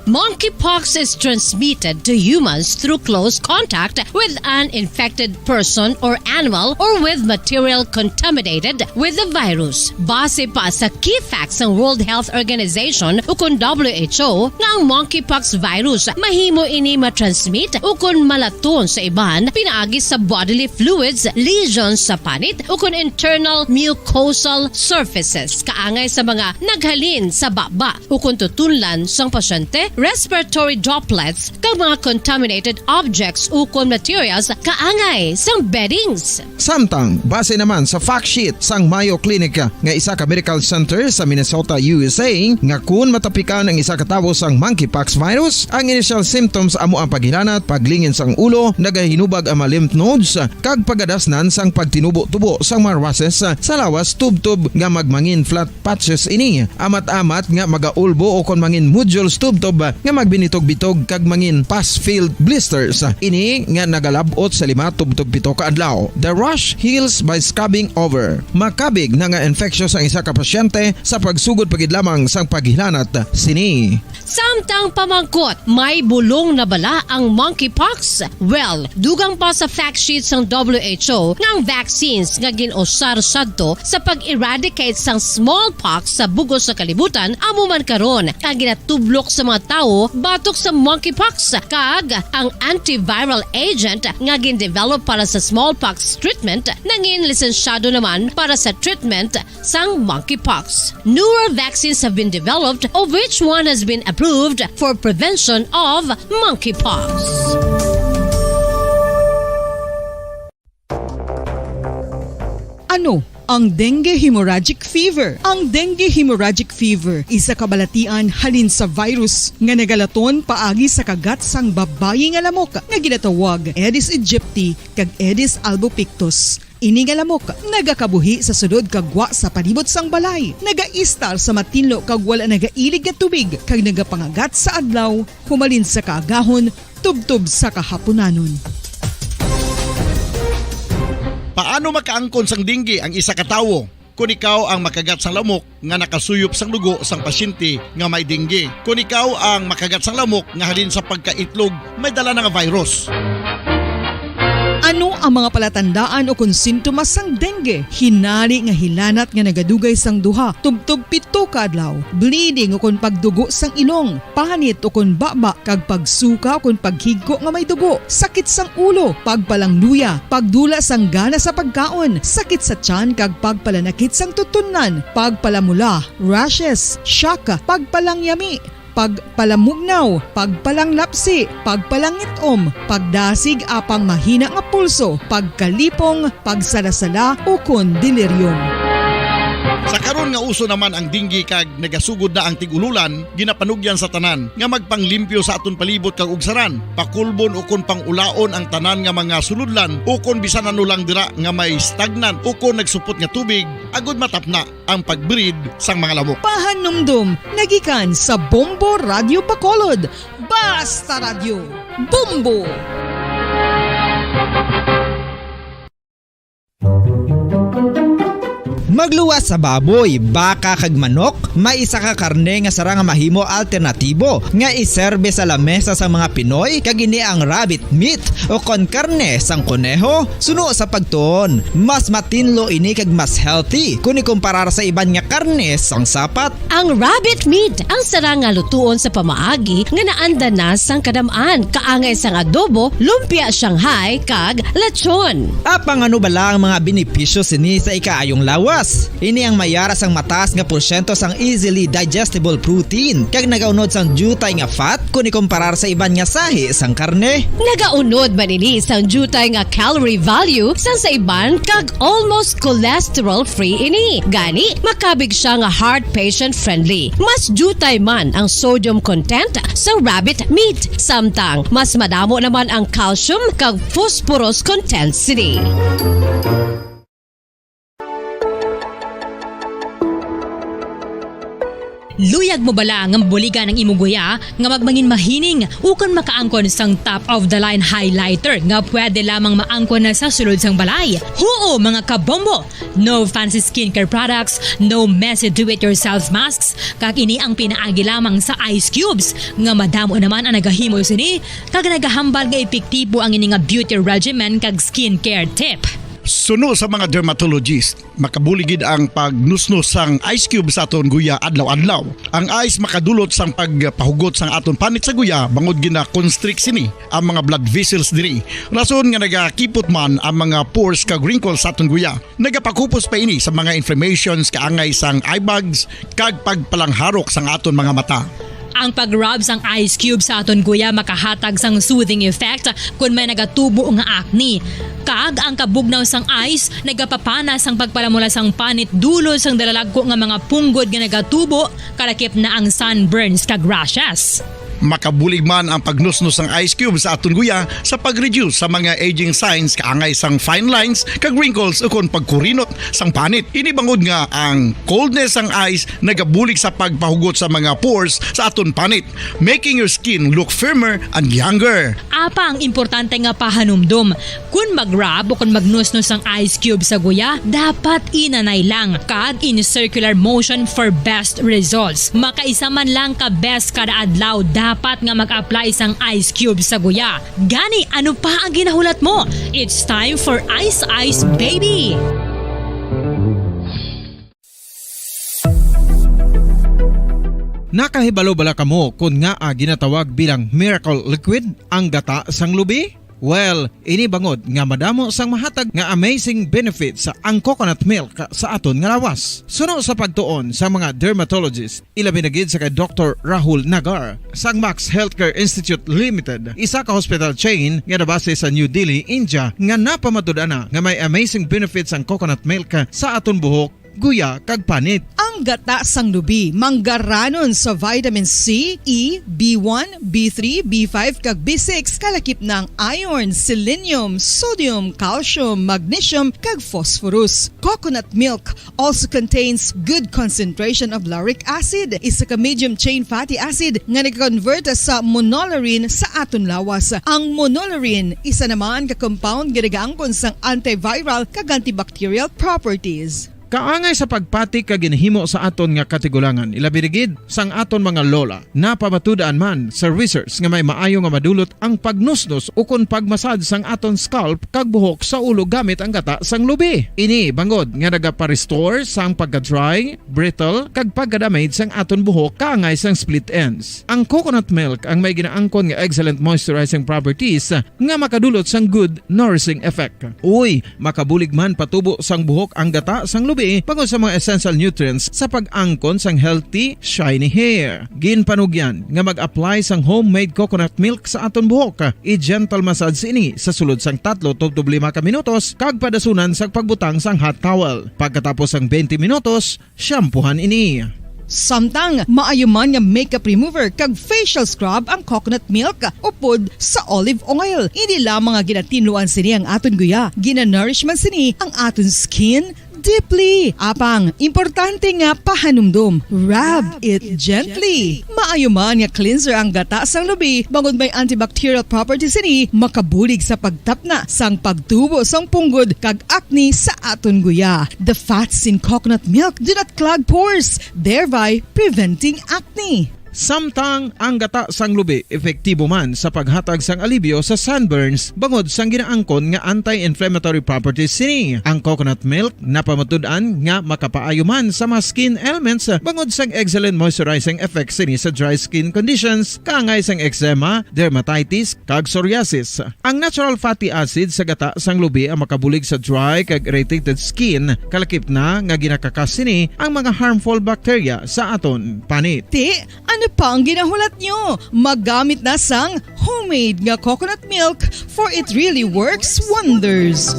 Monkeypox is transmitted to humans through close contact with an infected person or animal or with material contaminated with the virus. Base pa sa key facts sang World Health Organization ukon W H O nga ang monkeypox virus mahimo ini matransmit ukon malaton sa iban pinaagi sa bodily fluids, lesions sa panit ukon internal mucosal surfaces kaangay sa mga naghalin sa baba ukon tutunlan sang pasyente, respiratory droplets, kag mga contaminated objects ukon materials kaangay sang beddings. Samtang, base naman sa fact sheet sang Mayo Clinic nga isa ka medical center sa Minnesota, U S A, nga kun matapikan ang isa ka tawo sang monkeypox virus, ang initial symptoms amo ang paghilanat, paglingin sang ulo, nagahinubag ang mga lymph nodes, kag pagadasnan sang pagtinubo-tubo sang mga rashes sa lawas tubtob nga magmangin flat patches ini, amat-amat nga magaulbo ukon mangin nodules tubtob nga magbinitog-bitog kag mangin pus-filled blisters. Ini nga nagalab-ot sa lima tubtob pito ka adlaw. The rash heals by scabbing over. Makabig na nga infectious ang isa ka pasyente sa pagsugod pa gid lamang sang paghilanat sini. Samtang pamangkot, may bulong na bala ang monkeypox? Well, dugang pa sa fact sheet sang W H O nga ang vaccines nga gin-usar sadto sa pag-eradicate sang smallpox sa bug-os nga kalibutan amo man karon ang ginatublok sa mga tawo batok sa monkeypox, kag ang antiviral agent nga gin-develop para sa smallpox treatment nangin lisensyado naman para sa treatment sang monkeypox. Newer vaccines have been developed, of which one has been approved for prevention of monkeypox. Ano ang dengue hemorrhagic fever? Ang dengue hemorrhagic fever isa ka balatian halin sa virus nga nagalaton paagi sa kagat sang babayi nga lamok nga ginatawag Aedes aegypti kag Aedes albopictus. Ini nga lamok nagakabuhi sa sulod kag gwa sa palibot sang balay, nagaistar sa matinlo kag wala nagailig nga tubig, kag nagapangagat sa adlaw humalin sa kaagahon tubtob sa kahapunanon. Paano makaangkon sang dengue ang isa ka tawo? Kon ikaw ang makagat sang lamok nga nakasuyop sang dugo sang pasyente nga may dengue. Kon ikaw ang makagat sang lamok nga halin sa pagkaitlog may dala na nga virus. Ano ang mga palatandaan ukon sintomas sang dengue? Hinari nga hilanat nga nagadugay sang duha tubtob pito ka adlaw, bleeding ukon pagdugo sang ilong, panit ukon baba, kag pagsuka ukon paghigko nga may dugo, sakit sang ulo, pagpalangluya, pagdula sang gana sa pagkaon, sakit sa tiyan kag pagpalanakit sang tutunlan, pagpalamula, rashes, shock, pagpalangyami, pagpalamugnaw, pagpalanglapsi, pagpalangit-om, pagdasig apang mahina nga pulso, pagkalipong, pagsalasala, ukon delirium. Sa karon nga uso naman ang dengue kag nagasugod na ang tig-ululan, ginapanugyan sa tanan nga magpanglimpyo sa aton palibot kag ugsaran, pakulbon ukon pang-ulaon ang tanan nga mga sulodlan ukon bisan ano lang dira nga may stagnant ukon nagsupot nga tubig, agud matapna ang pag-breed sang mga lamok. Pahanumdom nagikan sa Bombo Radyo Bacolod. Basta Radyo, Bombo! Magluwas sa baboy, baka kag manok, may isa ka karne nga sarang nga mahimo alternatibo nga iserbe sa lamesa sa mga Pinoy, kag ini ang rabbit meat, o kon karne sang koneho. Suno sa pagtuon, mas matinlo ini kag mas healthy kon ikumparar sa iban nga karne sang sapat. Ang rabbit meat ang sarang nga lutuon sa pamaagi nga naanda na sang kadam-an, kaangay sang adobo, lumpia Shanghai, kag lechon. Apang ano bala ang mga benepisyo sini sa ikaayong lawas? Ini ang may ara sang mataas nga porsyento sang easily digestible protein, kag nagaunod sang diutay nga fat kon ikumparar sa iban nga sahi sang karne. Nagaunod man ini sang diutay nga calorie value sang sa iban, kag almost cholesterol-free ini. Gani, makabig siya nga heart patient-friendly. Mas diutay man ang sodium content sa rabbit meat, samtang mas madamo naman ang calcium kag phosphorus content sini. Luyag mo bala nga mabuligan ang imo guya nga magmangin mahining ukon makaangkon sang top of the line highlighter nga pwede lamang maangkon na sa sulod sang balay? Huo, mga kabombo! No fancy skincare products, no messy do-it-yourself masks, kag ini ang pinaagi lamang sa ice cubes, nga madamo naman ang nagahimo sini, kag nagahambal nga epektibo ang ini nga beauty regimen kag skincare tip. Suno sa mga dermatologist, makabulig gid ang pagnusnos sang ice cube sa aton guya adlaw-adlaw. Ang ice makadulot sang pagpahugot sang aton panit sa guya, bangod gina-constrict sini ang mga blood vessels diri. Rason nga nagakipot man ang mga pores kag wrinkles sa aton guya. Nagapakupos pa ini sa mga inflammations, kaangay sang eye bags, kag pagpalangharok sang aton mga mata. Ang pag-rub sang ice cube sa aton guya makahatag sang soothing effect kon may nagatubo nga acne. Kag ang kabugnaw sang ice nagapapana sang pagpalamula sang panit dulod sang dalalagko nga mga punggod nga nagatubo, kalakip na ang sunburns kag rashes. Makabulig man ang pagnusnos sang ice cube sa aton guya sa pag-reduce sa mga aging signs, kaangay sang fine lines kag wrinkles, ukon pagkurinot sang panit. Ini bangod nga ang coldness sang ice nagabulig sa pagpahugot sa mga pores sa aton panit, making your skin look firmer and younger. Apang importante nga pahanumdom, kon mag-rub o kon magnusnos ang ice cube sa guya, dapat inanay lang kag in circular motion for best results. Makaisa man lang ka beses kada adlaw dapat nga mag-apply sang ice cube sa guya. Gani, ano pa ang ginahulat mo? It's time for Ice Ice Baby! Nakahibalo bala kamo kon ngaa ginatawag bilang miracle liquid ang gata sang lubi? Well, ini bangod nga madamo sang mahatag nga amazing benefits ang coconut milk sa aton nga lawas. Suno sa pagtuon sa mga dermatologist, ilabi na gid sa kay Doktor Rahul Nagar sang Max Healthcare Institute Limited, isa ka hospital chain nga nabase sa New Delhi, India, nga napamatud-an na nga may amazing benefits ang coconut milk sa aton buhok, guya, kag panit. Ang gata sang lubi manggaranon sa vitamin C, E, B one, B three, B five, kag B six, kalakip na ang iron, selenium, sodium, calcium, magnesium, kag phosphorus. Coconut milk also contains good concentration of lauric acid, isa ka medium chain fatty acid nga nag-convert sa monolaurin sa aton lawas. Ang monolaurin, isa naman ka compound nga nagaangkon sang antiviral kag antibacterial properties. Kaangay sa pagpati kag ginhimo sa aton nga katigulangan, ilabi na gid sang aton mga lola, napamatud-an man sa research nga may maayo nga madulot ang pagnusnos ukon pagmasad sang aton scalp kag buhok sa ulo gamit ang gata sang lubi. Ini bangod nga nagapa-restore sang pagka-dry, brittle, kag pagka-damage sang aton buhok kaangay sang split ends. Ang coconut milk ang may ginaangkon nga excellent moisturizing properties nga makadulot sang good nourishing effect. Uy, makabulig man patubo sang buhok ang gata sang lubi bangod sa mga essential nutrients sa pag-angkon sang healthy, shiny hair. Ginpanugyan nga mag-apply sang homemade coconut milk sa aton buhok. I-gentle massage ini sa sulod sang tatlo tubtob lima ka minutos kag padasunan sang pagbutang sang hot towel. Pagkatapos sang twenty minutos, shampoohan ini. Samtang maayo man nga makeup remover kag facial scrub ang coconut milk upod sa olive oil. Ini lamang nga ginatinluan sini ang aton guya. Gina-nourish man sini ang aton skin, deeply. Apang, importante nga pahanumdom, rub it gently. Maayo man nga cleanser ang gata sang lubi, bangod may antibacterial properties sini, makabulig sa pagtapna sang pagtubo sang punggod kag acne sa aton guya. The fats in coconut milk do not clog pores, thereby preventing acne. Samtang ang gata sang lubi epektibo man sa paghatag sang alibyo sa sunburns bangod sang ginaangkon nga anti-inflammatory properties sini. Ang coconut milk napamatud-an nga makapaayo man sa mga skin ailments bangod sang excellent moisturizing effect sini sa dry skin conditions, kaangay sang eczema, dermatitis, kag psoriasis. Ang natural fatty acid sa gata sang lubi ang makabulig sa dry kag irritated skin, kalakip na nga ginakakas sini ang mga harmful bacteria sa aton panit. Ti, ano pa ang ginahulat nyo? Magamit na sang homemade nga coconut milk, for it really works wonders.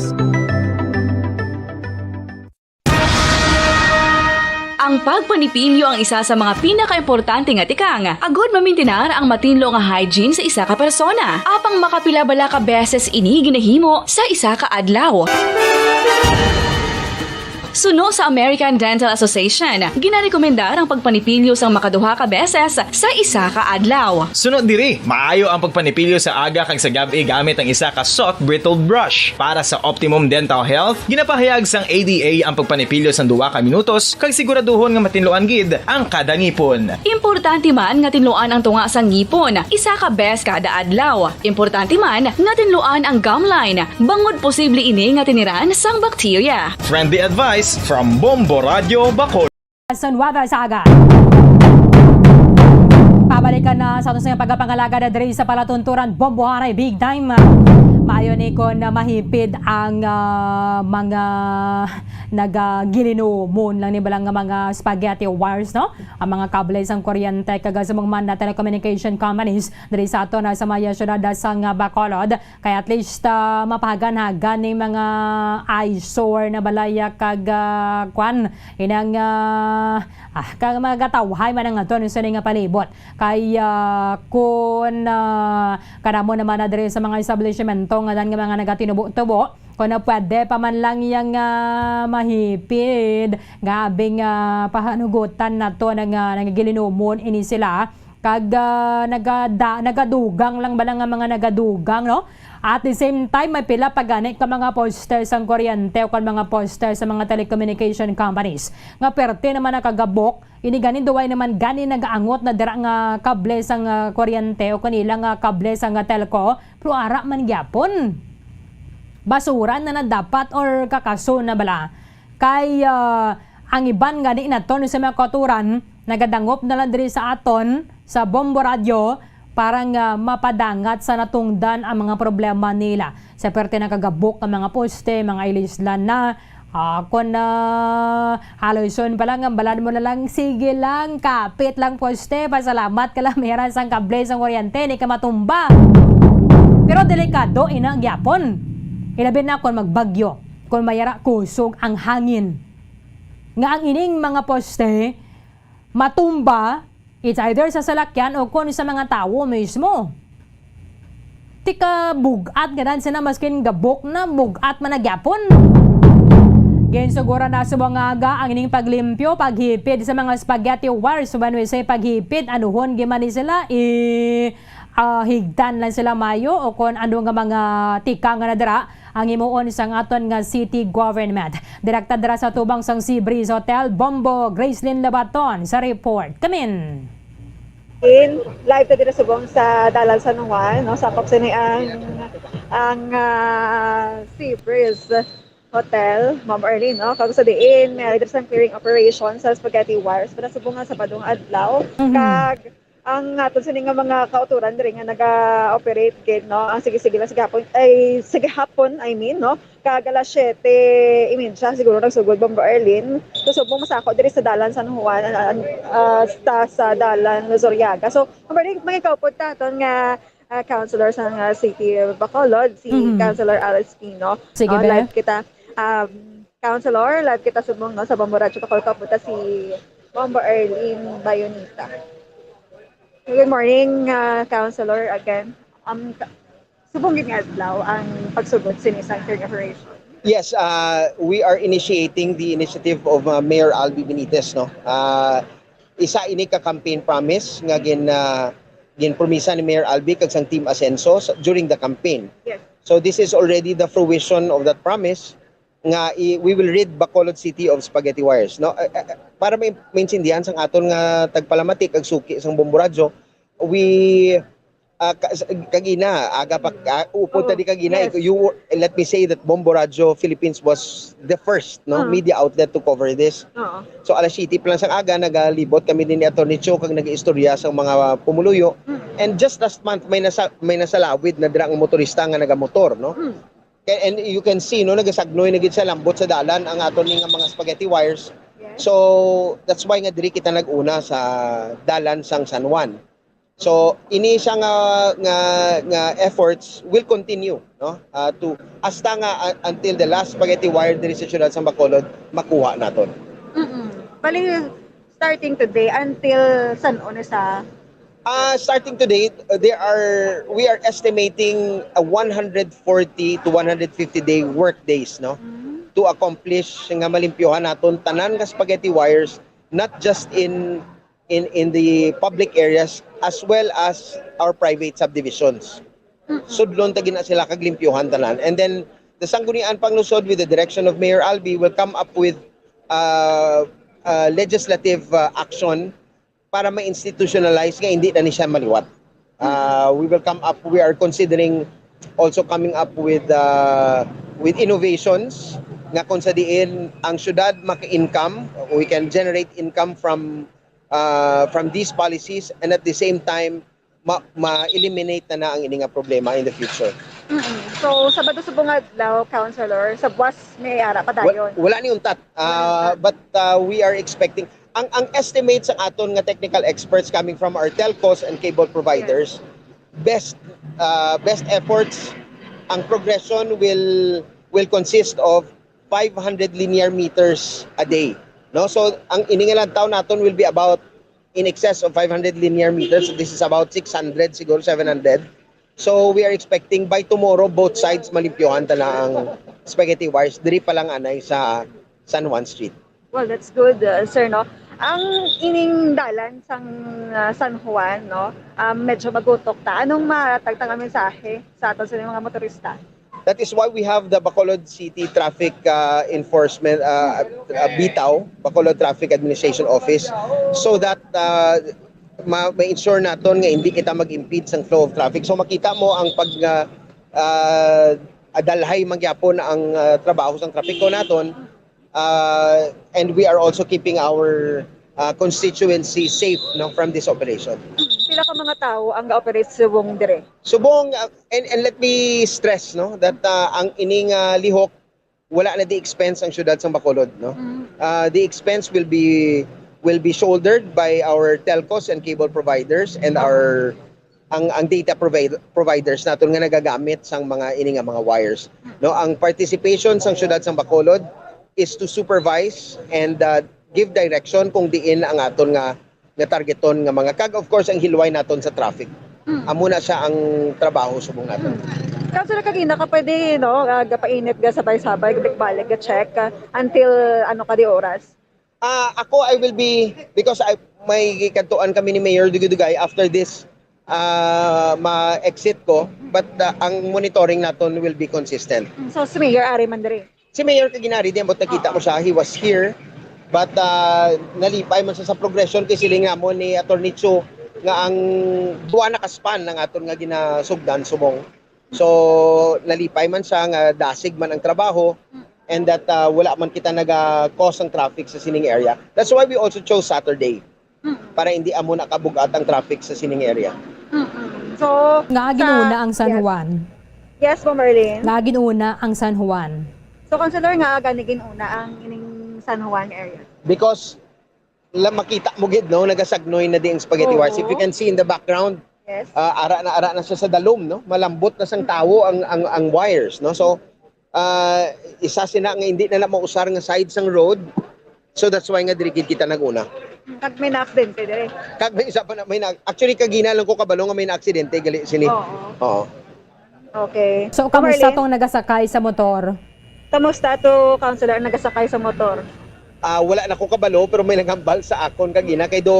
Ang pagpanipilyo ang isa sa mga pinakaimportante nga tikang agud mamintinar ang matinlo nga hygiene sa isa ka persona. Apang makapila bala ka beses ini ginahimo sa isa ka adlaw? Suno sa American Dental Association, ginarekomendar ang pagpanipilyo sang makaduha ka beses sa isa ka adlaw. Suno diri, maayo ang pagpanipilyo sa aga kag sa gab-i gamit ang isa ka soft bristled brush. Para sa optimum dental health, ginapahayag sang A D A ang pagpanipilyo sang duha ka minutos kag siguraduhon nga matinluan gid ang kada ngipon. Importante man nga tinluan ang tunga sang ngipon isa ka bes kada adlaw. Importante man nga tinluan ang gum line, bangod posible ini nga tiniran sang bakterya. Friendly advice from Bombo Radio Bacolod. Sa Nueva Ecija. Pabalikan na sa aton sa pagpangalagad diri sa palatunturan, Bombo Haray, big time. Maayo ni kon mahipid ang, ah, mga nagagilinumon lang ni balang nga mga spaghetti wires, no? Ang mga kable sang kuryente kag subong man na telecommunication companies diri sa aton, ah, sa may siyudad sang Bacolod. Kay at least, ah, mapahagan-hagan ni mga eyesore na balaya kag, ah, kwan, inang, ah, ah, kag mga gatawhay man ang aton sa nga palibot. Kay, ah, kun, ah, kadamo naman na diri sa mga establishmento nga dan nga mga nagatinubo-tubo, kun na pwede pa man lang yang, ah, mahipid, grabe nga pahanugutan nato na nga nagagilinumon ini sila. Kag, ah, nagada-, nagadugang lang bala nga mga nagadugang, no? At the same time, may pila pa gani ka mga poster sang kuryente o kon mga poster sa mga telecommunication companies nga perte naman nakagabok. Ini gani, duway naman gani nagaangot na dira nga kable sang, ah, kuryente o kanila nga kable sang, ah, telco, pero ara man gyapon. Basura na na dapat or kakaso na bala. Kay, ah, ang iban gani naton sa mga kauturan, nagadangop na lang diri sa aton, sa Bombo Radio, para nga mapadangat sa natungdan ang mga problema nila. Sa perte nakagabok ang mga poste, mga ilislan na, ah, kun, ah, haluson pa lang, ang balad mo na lang, sige lang, kapit lang poste, pasalamat ka lang, meron sang kable, sang kuryente, di ka matumba. Pero delikado, ina, gyapon. Ilabi na kung magbagyo, kung mayara kusog ang hangin. Nga ang ining mga poste, matumba, it's either sa salakyan o kon sa mga tawo mismo. Tika bugat nga dan sina, maskin gabok na, bugat man na gyapon. Ginsugura na sa mga aga ang ining paglimpyo, paghipid sa mga spaghetti wires, when we say paghipid, anuhon gyud man ni sila, i, ah, higtan lang sila mayo o kon ano nga mga tika nga nadara ang himuon sang aton nga city government. Direkta dira sa tubang sang Sea Breeze Hotel, Bombo, Gracelyn Labaton sa report. Kamin. In live ta dira subong sa Dalan San Juan, no? Sakop sini ang, ang, ah, Sea Breeze Hotel, Ma'am Arlene, no? Kag sa diin, may diri sang clearing operation sa spaghetti wires para subong nga Sabado nga adlaw. Mhm. Kag ang aton sini nga mga kauturan diri nga naga-operate gid, no? Ang sige-sige lang sa gihapon, ay, sa gihapon, I mean, no? Kag alas siyete y media siguro nagsugod, Bombo Arlene. So, subong masako diri sa Dalan San Juan, ah, ah, sa, sa Dalan Luzuriaga. So, Bombo Arlene, may kaupod ta aton nga, ah, councilor sa nga City of Bacolod, si Mhm. Councilor Alice Pino. Sige, Ah, be. Live kita. Um, Councilor, live kita subong, no, sa Bombo Radyo Bacolod. Kaupod ta si Bombo Arlene Bayonita. Good morning, ah, Councilor, again. Um, ka-, subong gid nga adlaw ang pagsugod sini sang clearing operation. Yes, uh, we are initiating the initiative of uh, Mayor Albi Benitez, no. Uh, isa ini ka campaign promise nga gin uh, ginpromisa ni Mayor Albi kag sang Team Asenso sa, during the campaign. Yes. So this is already the fruition of that promise nga i- we will rid Bacolod City of spaghetti wires, no. Uh, uh, para may maintindihan sang aton nga tagpalamati kag suki sang Bombo Radyo, we uh, ka- kagina aga pa uh, upod ta di kagina. Yes. You let me say that Bombo Radyo Philippines was the first, no, uh-huh, media outlet to cover this. Uh-huh. So alas siyete pa lang sang aga nagalibot kami din ni Attorney Cho kag nagaistorya sa mga pumuluyo. Mm. And just last month may nasa may nasalawid na dira ang motorista nga nagamotor, no? Mm. And you can see, no, nagasagnoy na gid sa lambot sa dalan ang aton ni nga mga spaghetti wires. Yes. So that's why nga diri kita nag-una sa dalan sang San Juan. So ini siya nga nga, nga efforts will continue, no? Uh, to hasta nga uh, until the last spaghetti wire diri sa siyudad sa Bacolod makuha naton. Mm-mm. Bali, starting today until san-o na sa Uh, starting today, uh, there are we are estimating a one hundred forty to one hundred fifty day work days, no? Mm-hmm. To accomplish nga malimpyohan naton tanan nga spaghetti wires, not just in in in the public areas as well as our private subdivisions. Sudlon ta gina sila kag limpyohan tanan. And then the Sangguniang Panglungsod with the direction of Mayor Albi will come up with uh, uh, legislative uh, action para ma-institutionalize nga hindi na ni siya maliwat. Uh, we will come up, we are considering also coming up with uh, with innovations nga kung sa diin ang syudad maka-income, we can generate income from uh, from these policies and at the same time ma- ma-eliminate na na ang ini nga problema in the future. Mm-mm. So, Sabado subong adlaw, Councilor, sa buwas may ara pa dayon. Wala ni untat. Uh, but uh, we are expecting ang ang estimate sa aton nga technical experts coming from our telcos and cable providers, best uh, best efforts, ang progression will will consist of five hundred linear meters a day, no? So ang ini nga lantaw naton will be about in excess of five hundred linear meters. So this is about six hundred, siguro seven hundred. So we are expecting by tomorrow both sides malimpyohan ta na ang spaghetti wires diri pa lang anay sa San Juan Street. Well, that's good, uh, sir, no? Ang ining dalan sang uh, San Juan, no? Um, medyo magutok ta. Anong mahatag ta nga mensahe sa aton sa mga motorista? That is why we have the Bacolod City Traffic uh, Enforcement uh, uh, BTAO, Bacolod Traffic Administration Office, so that uh, ma- ma-ensure naton nga hindi kita mag-impede sang flow of traffic. So makita mo ang pag uh, uh, adalhay magyapon ang uh, trabaho sang trapiko naton, uh, and we are also keeping our uh, constituency safe, no, from this operation. Pila ka mga tawo ang ga-operate subong dire? Subong, uh, and, and let me stress, no, that uh, ang ining uh, lihok wala na di expense ang syudad sang Bacolod, no. Mm. Uh, the expense will be will be shouldered by our telcos and cable providers and our ang ang data provider providers naton nga nagagamit sang mga ini nga mga wires, no. Ang participation sang syudad sang Bacolod is to supervise and uh, give direction kung diin ang aton nga nga targeton nga mga kag of course ang hilway naton sa traffic. Mm. Amo na siya ang trabaho subong naton. Mm. Kaso na kagina ka pwede, no, uh, gapainit ga sabay-sabay, balik-balik ga check uh, until ano ka di oras? Ah, uh, ako I will be because I may kantuan kami ni Mayor Dugay-Dugay after this uh, ma-exit ko, but uh, ang monitoring naton will be consistent. Mm, so si Mayor ari man diri. Si Mayor kag ginari di ambot nakita ko siya, he was here. But uh, nalipay man sa, sa progression kay siling namon ni Attorney Chu nga ang duwa na ka span ang aton nga ginasugdan subong. So nalipay man siya nga dasig man ang trabaho and that uh, wala man kita naga-cause ang traffic sa sining area. That's why we also chose Saturday. Para hindi amo na kabugat ang traffic sa sining area. Mm-mm. So, nga ginuna ang San Juan. Yes, Ma'am Arlene. Nga ginuna ang San Juan. So, Councilor, nga gani ginuna ang ining San Juan area? Because la makita mo gid, no, nagasagnoy na di ang spaghetti wires. If you can see in the background, yes. Uh, ara na ara na siya sa dalom, no? Malambot na sang tawo ang ang ang wires, no? So uh, isa sina nga hindi na na mausar nga side sang road. So that's why nga diri gid kita nag-una. Kag may na-aksidente diri. Kag may isa pa na may na, actually kagina lang ko kabalo nga may na-aksidente gali sini. Oo. Oo. Okay. So kamusta tong nagasakay sa motor? Kamusta to, Councilor, ang nagasakay sa motor? Ah, wala na ko kabalo, pero may naghambal sa akon kagina, kay do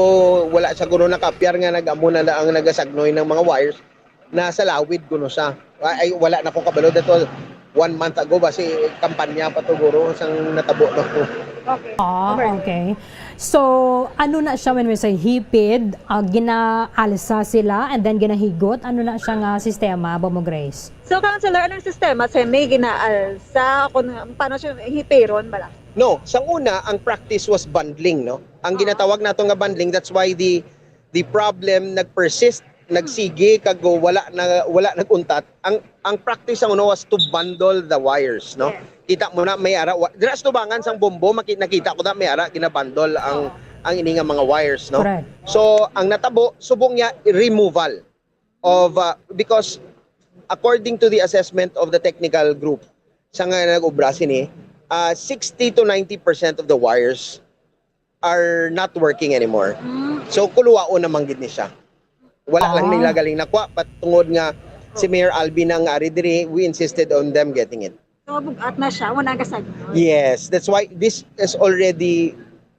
wala siguro nakaapyar nga nag-amo na ang nagasagnoy ng mga wires, na sa lawid kuno siya. Ay, wala na ko kabalo. That was one month ago, basi kampanya pa to, guro, sang natabo, no? Okay. Ah, Over. Okay. So, ano na siya when we say hipid, ah, ginaalsa sila and then ginahigot? Ano na siya nga sistema, Bomo Grace? So, Councilor, anong sistema sa may ginaalsa? Kung paano siya hipiron bala? No, sang una, ang practice was bundling, no? Ang Oo. ginatawag nato nga bundling, that's why the the problem nag-persist, nagsigi, kag wala na, wala nag-untat. Ang, ang practice sang una was to bundle the wires, no? Yes. Kita mo na may ara, wa-, dira sa tubangan sang Bombo, maki-, nakita ko na may ara, ginabundle ang, Oo. ang ini nga mga wires, no? Correct. So, ang natabo, subong niya, removal of, uh, because according to the assessment of the technical group, sa nga nag-obra sini, uh, sixty to ninety percent of the wires are not working anymore. Mm. So, kuluwaon naman gid ni siya. Wala lang Ah. nila galing nakuha, but tungod nga si Mayor Alvin ang ari diri, we insisted on them getting it. So, bugat na siya, wala gasagod. Yes, that's why this is already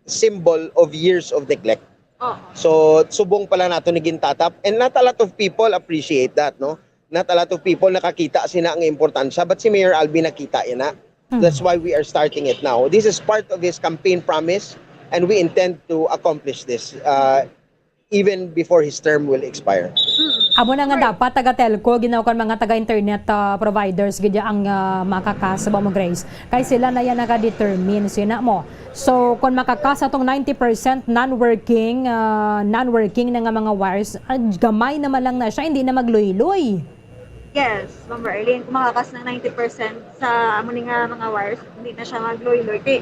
symbol of years of neglect. Oo. So, subong pala nato ni gintatap, and not a lot of people appreciate that, no? Not a lot of people nakakita sina ang importansya, but si Mayor Alvin nakita yan na. Mm. That's why we are starting it now. This is part of his campaign promise, and we intend to accomplish this, uh, even before his term will expire. Amo na nga Right. dapat taga-telco, ginaw kan mga taga-internet, ah, providers, gid ang, ah, makakas, Bomo Grace. Kay sila na yan naka-determine, sina mo. So, kung makakas atong ninety percent non-working, ah, non-working na nga mga wires, ah, gamay naman lang na siya, hindi na magluy-luy. Yes, Ma'am Marlene, kung makakas ng ninety percent sa amo ni nga mga wires, hindi na siya magluy-luy. Kay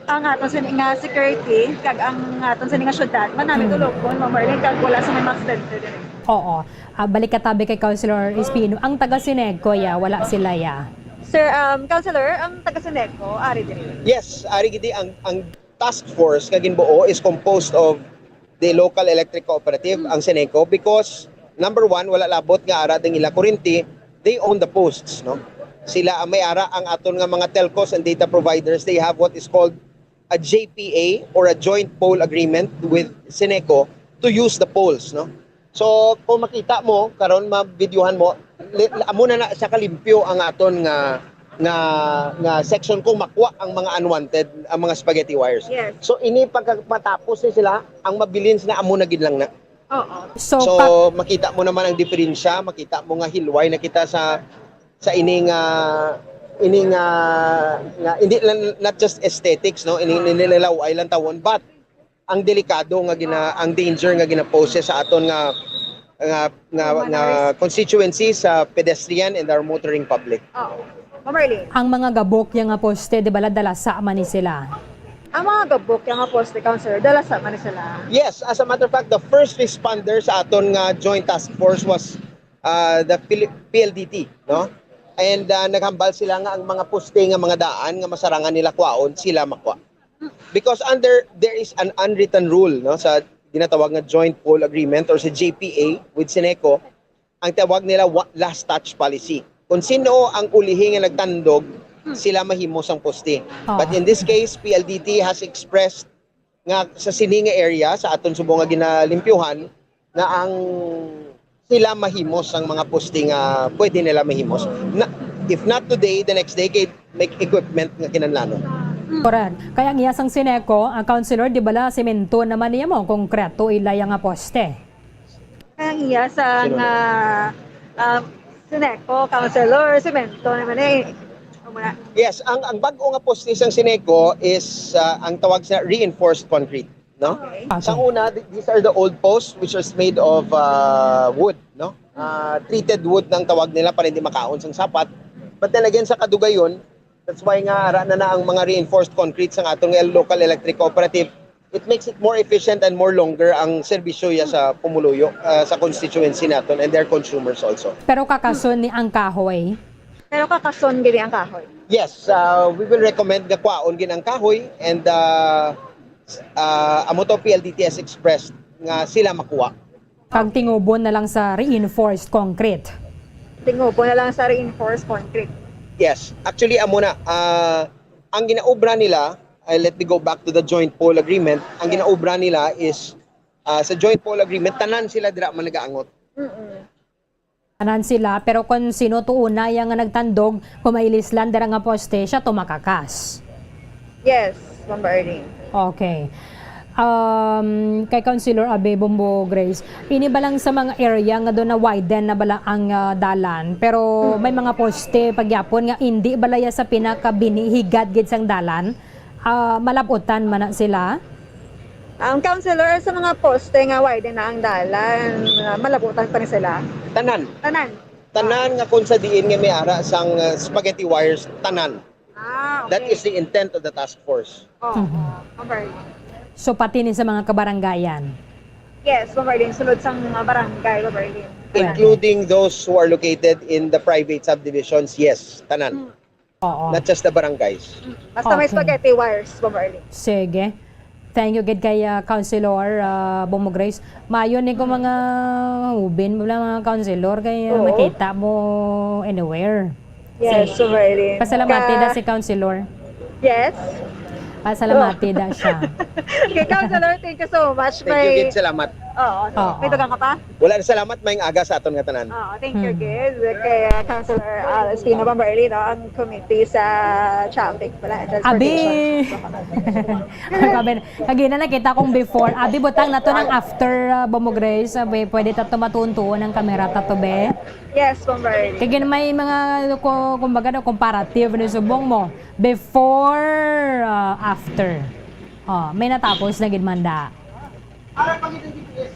ang aton sini nga security, kag ang aton sini nga syudad, manami Hmm. tulokon, Ma'am Marlene, kag wala sa may mga aksidente diri. Oo. Ah, balik ka tabi kay Councilor Espino. Ang taga Sineco, ya, wala sila, ya. Sir, um, Councilor, ang taga Sineco, ari diri. Yes, ari gidi ang, ang task force nga ginbuo is composed of the local electric cooperative, Mm. ang Sineco, because number one, wala labot nga ara ding ila kuryente, they own the posts, no? Sila ang may ara. Ang aton nga mga telcos and data providers, they have what is called a J P A or a joint pole agreement with Sineco to use the poles, no? So, kung makita mo, karon ma-videohan mo, li-, amo na na siya kalimpyo ang aton nga, nga, nga section kung makuha ang mga unwanted, ang mga spaghetti wires. Yes. So, ini pagka-, matapos ni sila, ang mabilin sila, amo na gid lang na. Oo. So, So, pa- makita mo naman ang diferensya, makita mo nga hilway na kita sa, sa ini nga, ini nga, nga, hindi lang, not just aesthetics, no? Ini, ini nilaway lang tawon, but ang delikado nga gina-, ang danger nga ginapose sa aton nga, nga, nga, Mga nga motorist. constituency sa pedestrian and our motoring public. Oo. Ma'am Marlene. Ang mga gabok ya nga poste, di ba, dalasa man ni sila? Ang mga gabok ya nga poste, Councilor, dalasa man ni sila. Yes, as a matter of fact, the first responder sa aton nga joint task force was, uh, the Pil-, P L D T, no? And, uh, naghambal sila nga ang mga poste nga mga daan nga masarangan nila kwaon, sila makwa. Because under, there is an unwritten rule, no, sa ginatawag nga joint pole agreement or sa J P A with Sineco, ang tawag nila wa-, last touch policy. Kung sino ang ulihi nga nagtandog, Hmm. sila mahimo sang poste. Ah. But in this case, P L D T has expressed nga sa sini nga area, sa aton subong nga ginalimpyuhan, nga ang sila mahimos ang mga poste nga pwede nila mahimos. Na, if not today, the next day, kay may equipment nga kinahanglanon. Correct. Kaya ang iya sang Sineco, ang councilor, di bala, semento naman niya mo, konkreto, ilaya nga poste. Kaya ang iya sa Sino? nga, ah, Sineco, councilor, semento naman eh. Amo na. Yes, ang, ang bag-o nga poste sang Sineco is, ah, ang tawag sa reinforced concrete, no? Okay. Okay. Sa una, th-, these are the old posts which is made of, ah, wood, no? Ah, treated wood na ang tawag nila para hindi makaon sang sapat. But then again, sa kadugayon, that's why nga ara na na ang mga reinforced concrete sa aton nga local electric cooperative. It makes it more efficient and more longer ang serbisyo ya sa pumuluyo, ah, sa constituency naton and their consumers also. Pero kakason ni ang kahoy? Pero kakason gid ang kahoy. Yes, uh, we will recommend nga kwaon gid ang kahoy and, uh, s-, uh, amo to P L D T has expressed nga sila makuha. Kag tingubon na lang sa reinforced concrete. Tingubon na lang sa reinforced concrete. Yes. Actually, amo na. Ah, ang ginaobra nila, ah, let me go back to the joint pole agreement. Ang ginaobra nila is, ah, sa joint pole agreement, tanan sila dira man nagaangot. Mm-mm. Tanan sila, pero kung sino to una iya nga nagtandog, kung mailislan dira nga poste, siya to makakas. Yes, Ma'am Arlene. Okay. Um, kay Councilor Abe Bombo Grace, ini ba lang sa mga area nga doon na widen na bala ang ah, dalan, pero may mga poste pagyapon nga hindi balaya sa pinakabinihigad gid sang dalan, ah, malabutan man na sila? Ang councilor sa mga poste nga widen na ang dalan, ah, malabutan pa ni sila. Tanan. Tanan. Tanan nga kung sa diin nga may ara sang uh, spaghetti wires, tanan. Ah, That okay. is the intent of the task force. Oh, Mhm. oh, Ma'am Arlene. So pati ni sa mga kabarangayan. Yes, Ma'am Arlene. Sulod sang mga barangay, Ma'am Arlene. Including those who are located in the private subdivisions, yes, tanan. Mm, Oo. Not just the barangays. mm. Basta may Okay. spaghetti wires, Ma'am Arlene. Sige. Thank you gid kay ah, Councilor uh, Bombo Grace. Mayon ni ko mga ubin mo lang mga councilor kay ah, Oo. Makita mo anywhere. Yes, Ma'am Arlene. Pasalamati Ka- na si Councilor. Yes. Pasalamati na siya. Okay, Councilor, thank you so much. Thank you, gid. Salamat. Oo. Oo. May dugang ka pa? Wala na, salamat. Maayong aga sa aton nga tanan. Oo, thank you, Hmm. gid. Kay uh, Councilor uh, Espino Bambarlino, ang committee sa traffic pala. Abi! Kagina nakita kong before. Abi, butang na to ng after uh, Bombo Grace. Abi, pwede ta to matuon-tuon ang kamera ta to, be. Yes, Bombarlino. Kaya may mga, ko- kumbaga, no, comparative ni subong mo. Before, uh, after. Oh, may natapos na gid man da.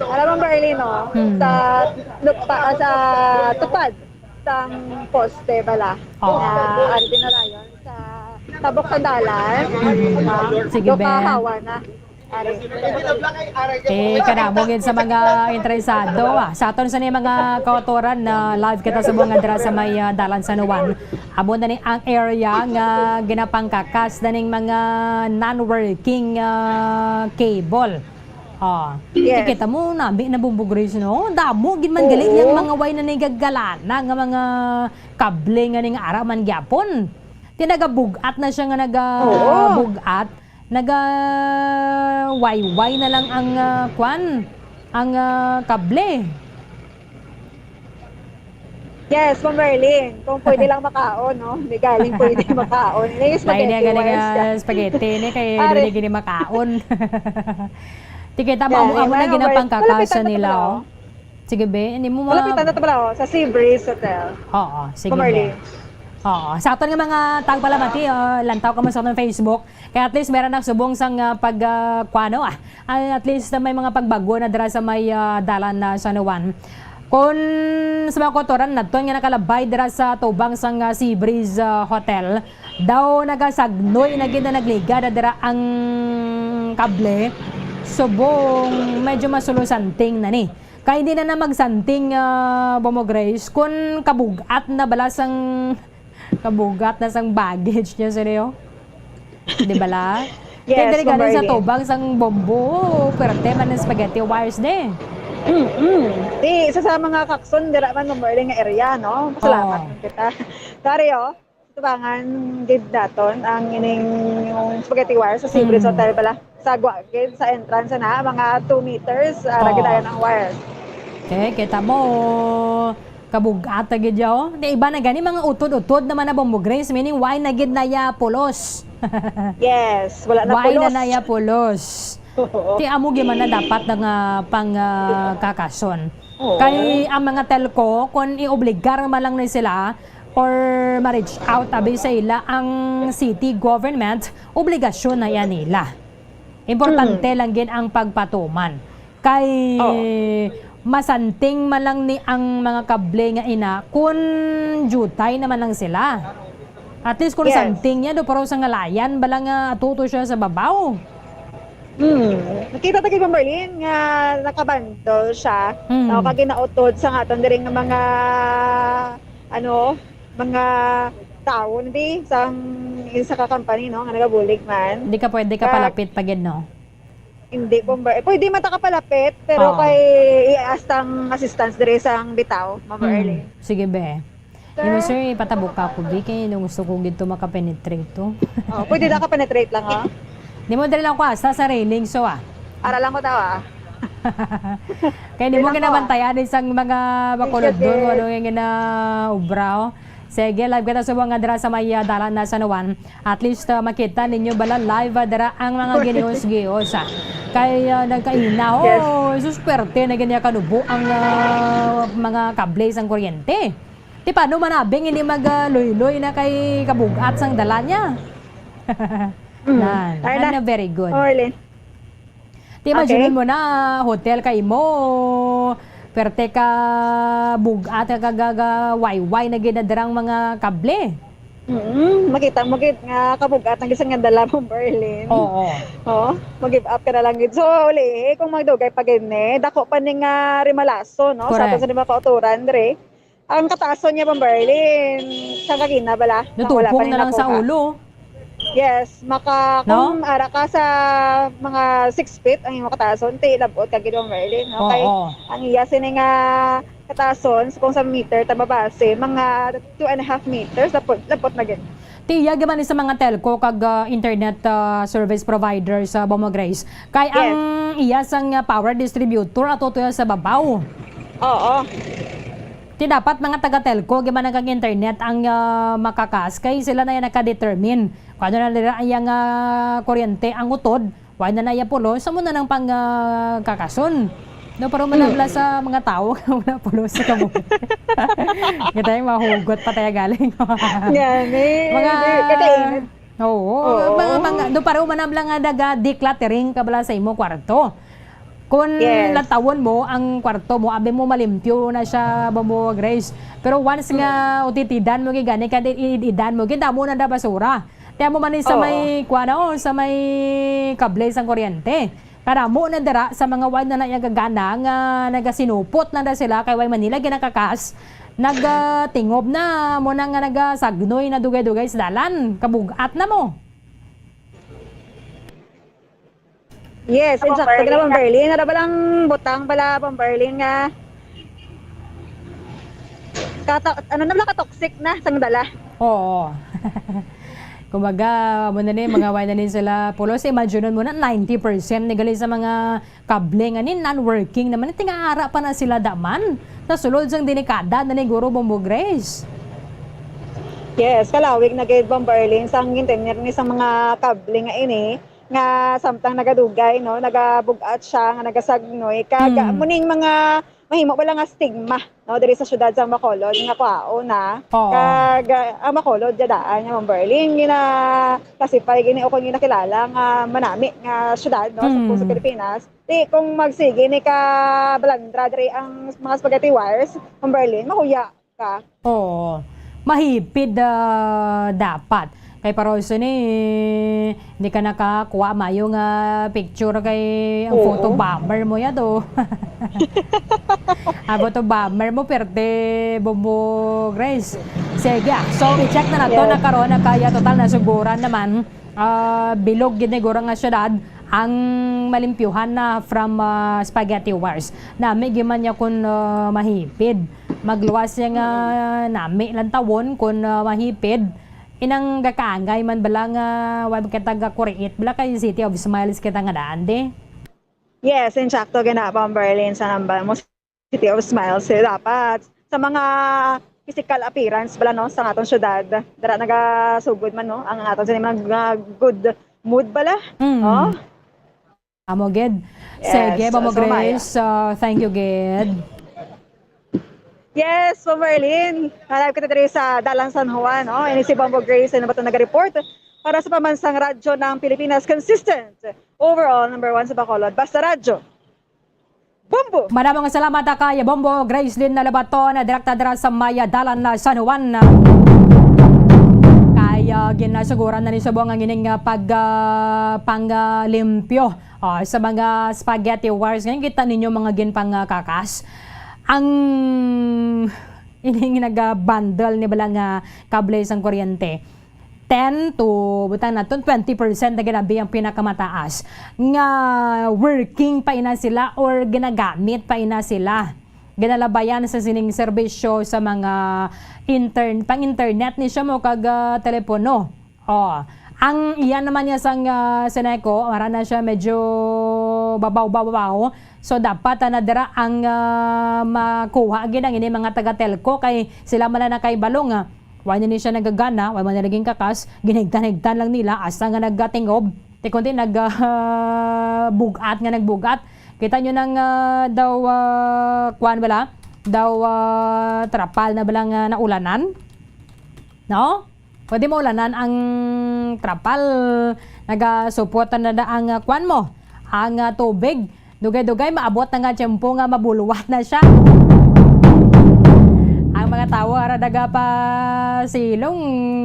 Alam mo, Barley, no? Hmm. Sa, lupa, sa tupad sang poste bala. Oh. Na, ano din na yun? Sa tabok sa dalan. Hmm. Ah, Sige, doon Ben. kahawa na. Ari. Eh, kanamo gid sa mga interesado, ah. Sa aton sa ni mga kautoran na live kita sa mga dira sa may ah, dalan San Juan. Amo na ni ang area nga ginapangkakas na ning mga non-working ah, cable. Oh, Yes. Kita mo, nabi na Bombo Grace, no? Damo gid man gali Oo. Yang mga way na nagagalana nga mga kable nga ning ara man gyapon. Ti nagabugat na siya nga naga Oo. bugat, naga wayway na lang ang ah, kwan, ang ah, kable. Yes, Ma'am Merlin. Kung pwede lang makaon, no? Hindi galing pwede makaon. Hindi yung Lain niya spaghetti galing wires ka. ah, spaghetti ni kay Pare. Dili gini makaon. Tikita mo, Yeah, amo, amo may na mga ginapangkakasa malapitan na nila, pala, oh. oh. Sige, be. Hindi mo ma- Malapitan na to pala, oh. Sa Seabreeze Hotel. Oo, sige, Ma'am be. Merlin. Oo. Sa aton nga mga tagpalamati, oh, lantaw ka mo sa atong Facebook. Kaya at least meron na subong sang ah, pag ah, kuwano, ah. Ah, at least na may mga pagbago na dira sa may ah, dalan na San Juan. Kung sa mga kotoran naton nga nakalabay dira sa tubang sang ah, Sea Breeze ah, Hotel, daw nagasagnoy na gid na nagliga na dira ang kable. Subong medyo masulosanting na ni. Kay hindi na na magsanting ah, Bomo Grace, kung kabugat na bala sang kabugat na sang baggage niya, seryo? Di bala? Kay Yes, diri galing sa Ma'am Merlin. tubang sang bombo, pwerte man ang spaghetti wires de. Mm-mm. Di, isa sa mga kakson, dira man, Ma'am Merlin, nga area, no? Salamat Oo. man kita. Dari, oh, tubangan gid naton ang ining yung spaghetti wire sa Seabreeze Mm. Hotel pala. Sa gwa gid, sa entrance na, mga two meters, ah, Oo. lagi tayo ng wire. Okay, kita mo, kabugat na gid yaw. Di iba na gani, mga utod-utod naman na Bombo Grace, meaning why na gid na ya pulos? Yes, wala na Why na pulos. na ya pulos? Oo. Ti amo gyud man na dapat na nga pang ah, kakason. Oo. Kay ang mga telco, kung iobligar man lang ni sila or ma-reach out abi sa ila ang city government, obligasyon na yan nila. Importante Mm. lang gid ang pagpatuman. Kay Oo. masanting man lang ni ang mga kable nga ina kun jutay naman lang sila. At least kung Yes. santing niya, do pero sa ngalayan bala nga atuto siya sa babaw. Hmm. Nakita ta kay Ma'am Merlin nga nakabundle siya. Hmm. No, kag ginautod sa aton diri nga mga, ano, mga tawo, di? Sang isa ka company, no, nga nagabulig man. Hindi ka pwede ka Kag- palapit pa gid, no? Hindi, Ma'am Mer-, eh, pwede man ta kapalapit, pero Oo. kay i-ask ang assistance diri sang bitaw, Ma'am Hmm. Merlin. Sige, be. Di mo, sir, ipatabo ka ko, bi, kay nung gusto ko gid to makapenetrate to. Oh, pwede na ka penetrate lang, ha? Di mo, dali lang ko, ah, sa, sa railing, so, ah. Ara lang ko tawa. Kay di mo Dali lang ko, kinabantayan isang mga bakulod Sige. doon, ano yung ginaubra, oh. Sige, live kita sa mga dira sa may, ah, dalan na San Juan. At least, ah, makita ninyo bala live, ah, dira ang mga ginios-gios, ah. Kay, ah, nagkaina, Yes. Oh, sus, swerte na ganyan kanubo ang, ah, mga kable sang kuryente. Ti paano manabing hindi mag, ah, luyloy na kay kabugat sang dala niya? Mm. Nan, Ay, nan na. Very good. Oh, Arlene. Ti imagine Okay. mo na, hotel kay mo, perte ka bugat ka kagaga wayway na ginadrang mga kable. Mm, makita mo gid nga kabugat ang isang dala mo, Berlin. Oo. Oh, mag-give up ka na lang gid. So, uli, kung magdugay pa gid ni, dako pa ni nga rimalaso, no? Sa Correct. Aton sa mga kauturan, dre. Ang kataason niya, Ma'am Berlin, sa kagina bala, nang wala pa Natupong ni na lang sa nakuha. Ulo. Yes, maka, No? Kung ara ka sa mga six feet ang imong kataason, ti labot ka gid, Ma'am Berlin, no? Kay Oo. Ang iya sini nga kataason, kung sa meter ta mabase, mga two and a half meters, labot, labot na gid. Ti iya gid man ni sa mga telco kag, ah, internet, ah, service provider sa Bomo Grace. Kay Yes. Ang iya sang, ah, power distributor ato to sa babaw. Oo. Ti dapat mga taga-telco gid man kag internet ang, ah, makakas kay sila na yan nakadetermine kung ano na nila ang, ah, kuryente ang utod. Wala na iya pulos, amo na nang pang, ah, kakason. No, pero manabla sa mga tao, wala pulos sa kabuhi. Kita yung mahugot pa tayo galing. Yan eh. Mga, Hindi, kakainit. Oo, Oo. Mga, mga, do, pareho manabla nga naga-decluttering ka bala sa imo kwarto. Kung Yes. latawon mo ang kwarto mo, abi mo malimpyo na siya, Bobo Grace. Pero once nga utitidan mo gid gani, kag idan mo gid, damo na da basura. Tiyan mo man ni sa Oo. May, kuwan, oh, sa may kable sang kuryente. Kadamo na dira sa mga wala na nagagana nga nagasinupot na da sila kay way Manila ginakakas. Nagatingob na mo na nga nagasagnoy na dugay-dugay sa dalan. Kabugat na mo. Yes, exacto. Gina, Ma'am Berlin. Nara ba lang butang bala, Ma'am Berlin, nga kata, ano na bala ka-toxic na sang dala? Oo. Kumbaga, mo na ni, mga wala na ni sila pulos. Imagine mo na, ninety percent ni gali sa mga kable nga ni non-working naman. Tingaara pa na sila daman. Nasulod sang delikada na ni Guro Bombo Grace. Yes, kalawig na gid, Ma'am Berlin, sang gintener ni sa mga kable nga ini, nga samtang nagadugay, no, nagabugat siya, nga nagasagnoy. Kag, Mm. Muning mga mahimo bala nga stigma, no, diri sa syudad sa Bacolod, nga kwaon na. Oo. Kag, ah, ang Bacolod, dyan daan nga, Ma'am Berlin, gina-classify gini o kung ginakilala nga manami nga syudad, no, sa, Mm. sa Pilipinas. Di, kung magsige ni ka balandra diri ang mga spaghetti wires, Ma'am Berlin, mahuya ka. Oo. Mahipid, ah, dapat. Kay para sa ni, hindi ka nakakuha mayo nga picture kay ang Oo. Photo bomber mo yan, oh. Ang photo bomber mo, perte, Bombo Grace. Sige, ah. So, i-check na nato Yes. na karon na kaya total na suguran naman, ah, bilog gid ni guro nga syudad ang malimpyuhan na from, ah, spaghetti wires. Nami giman niya kun, ah, mahipid. Magluwas siya nga nami lang tawon kun, ah, mahipid. Inang gakaangay man bala nga wa kita gakuriit bala kay City of Smiles kita nga daan, di? Yes, insakto gina, Ma'am Berlin, sa nambal mo, City of Smiles, eh, dapat sa mga physical appearance bala, no, sa aton syudad, dara nagasugod man, no, ang aton sa mga good mood bala, Mm. no? Amo gid. Yes, Sige, Ma'am so, Maya. Grace, ah, thank you gid. Yes, Ma'am Berlin. Live kita diri sa Dalan San Juan, no? Ini si Bombo Grace na bato nag-report para sa pamansang radyo ng Pilipinas. Consistent. Overall, number one sa Bacolod. Basta Radyo. Bombo! Madamo nga salamat, ah, kay Bombo Gracelyn na Labaton, direkta dira sa may, ah, Dalan na San Juan. Kay, ah, ginasuguran na ni subong ang ining, ah, pag, ah, panglimpyo, ah, sa mga spaghetti wires. Ngayon, kita ninyo mga ginpangkakas. Ang ining nagabundle ni bala nga kable sang kuryente. Ten to, butang naton, twenty percent na ginabi ang pinakamataas nga working pa ina sila or ginagamit pa ina sila. ginalabayan sa sining serbisyo sa mga intern-, pang-internet ni siya mo kag, ah, telepono. Oh, ang iya naman niya sang, ah, Seneco, ara na siya medyo babaw-babaw. So, dapat, ah, na dira ang, ah, makuha gid ang ini mga taga-telco kay sila man lang nakahibalo nga wala ni siya nagagana, wala man na naging kakas, ginhigtan-higtan lang nila, asa nga nagatingob, ti kundi nag, ah, bugat nga nagbugat. Kita nyo nang, ah, daw, ah, kuwan bala? Daw, ah, trapal na bala nga naulanan? No? Pwede maulanan ang trapal. Nagasuporta na da ang, ah, kuwan mo, ang, ah, tubig. Dugay-dugay, maabot na nga tiyempo nga mabulwat na siya. Ang mga tawo ara nagapasilong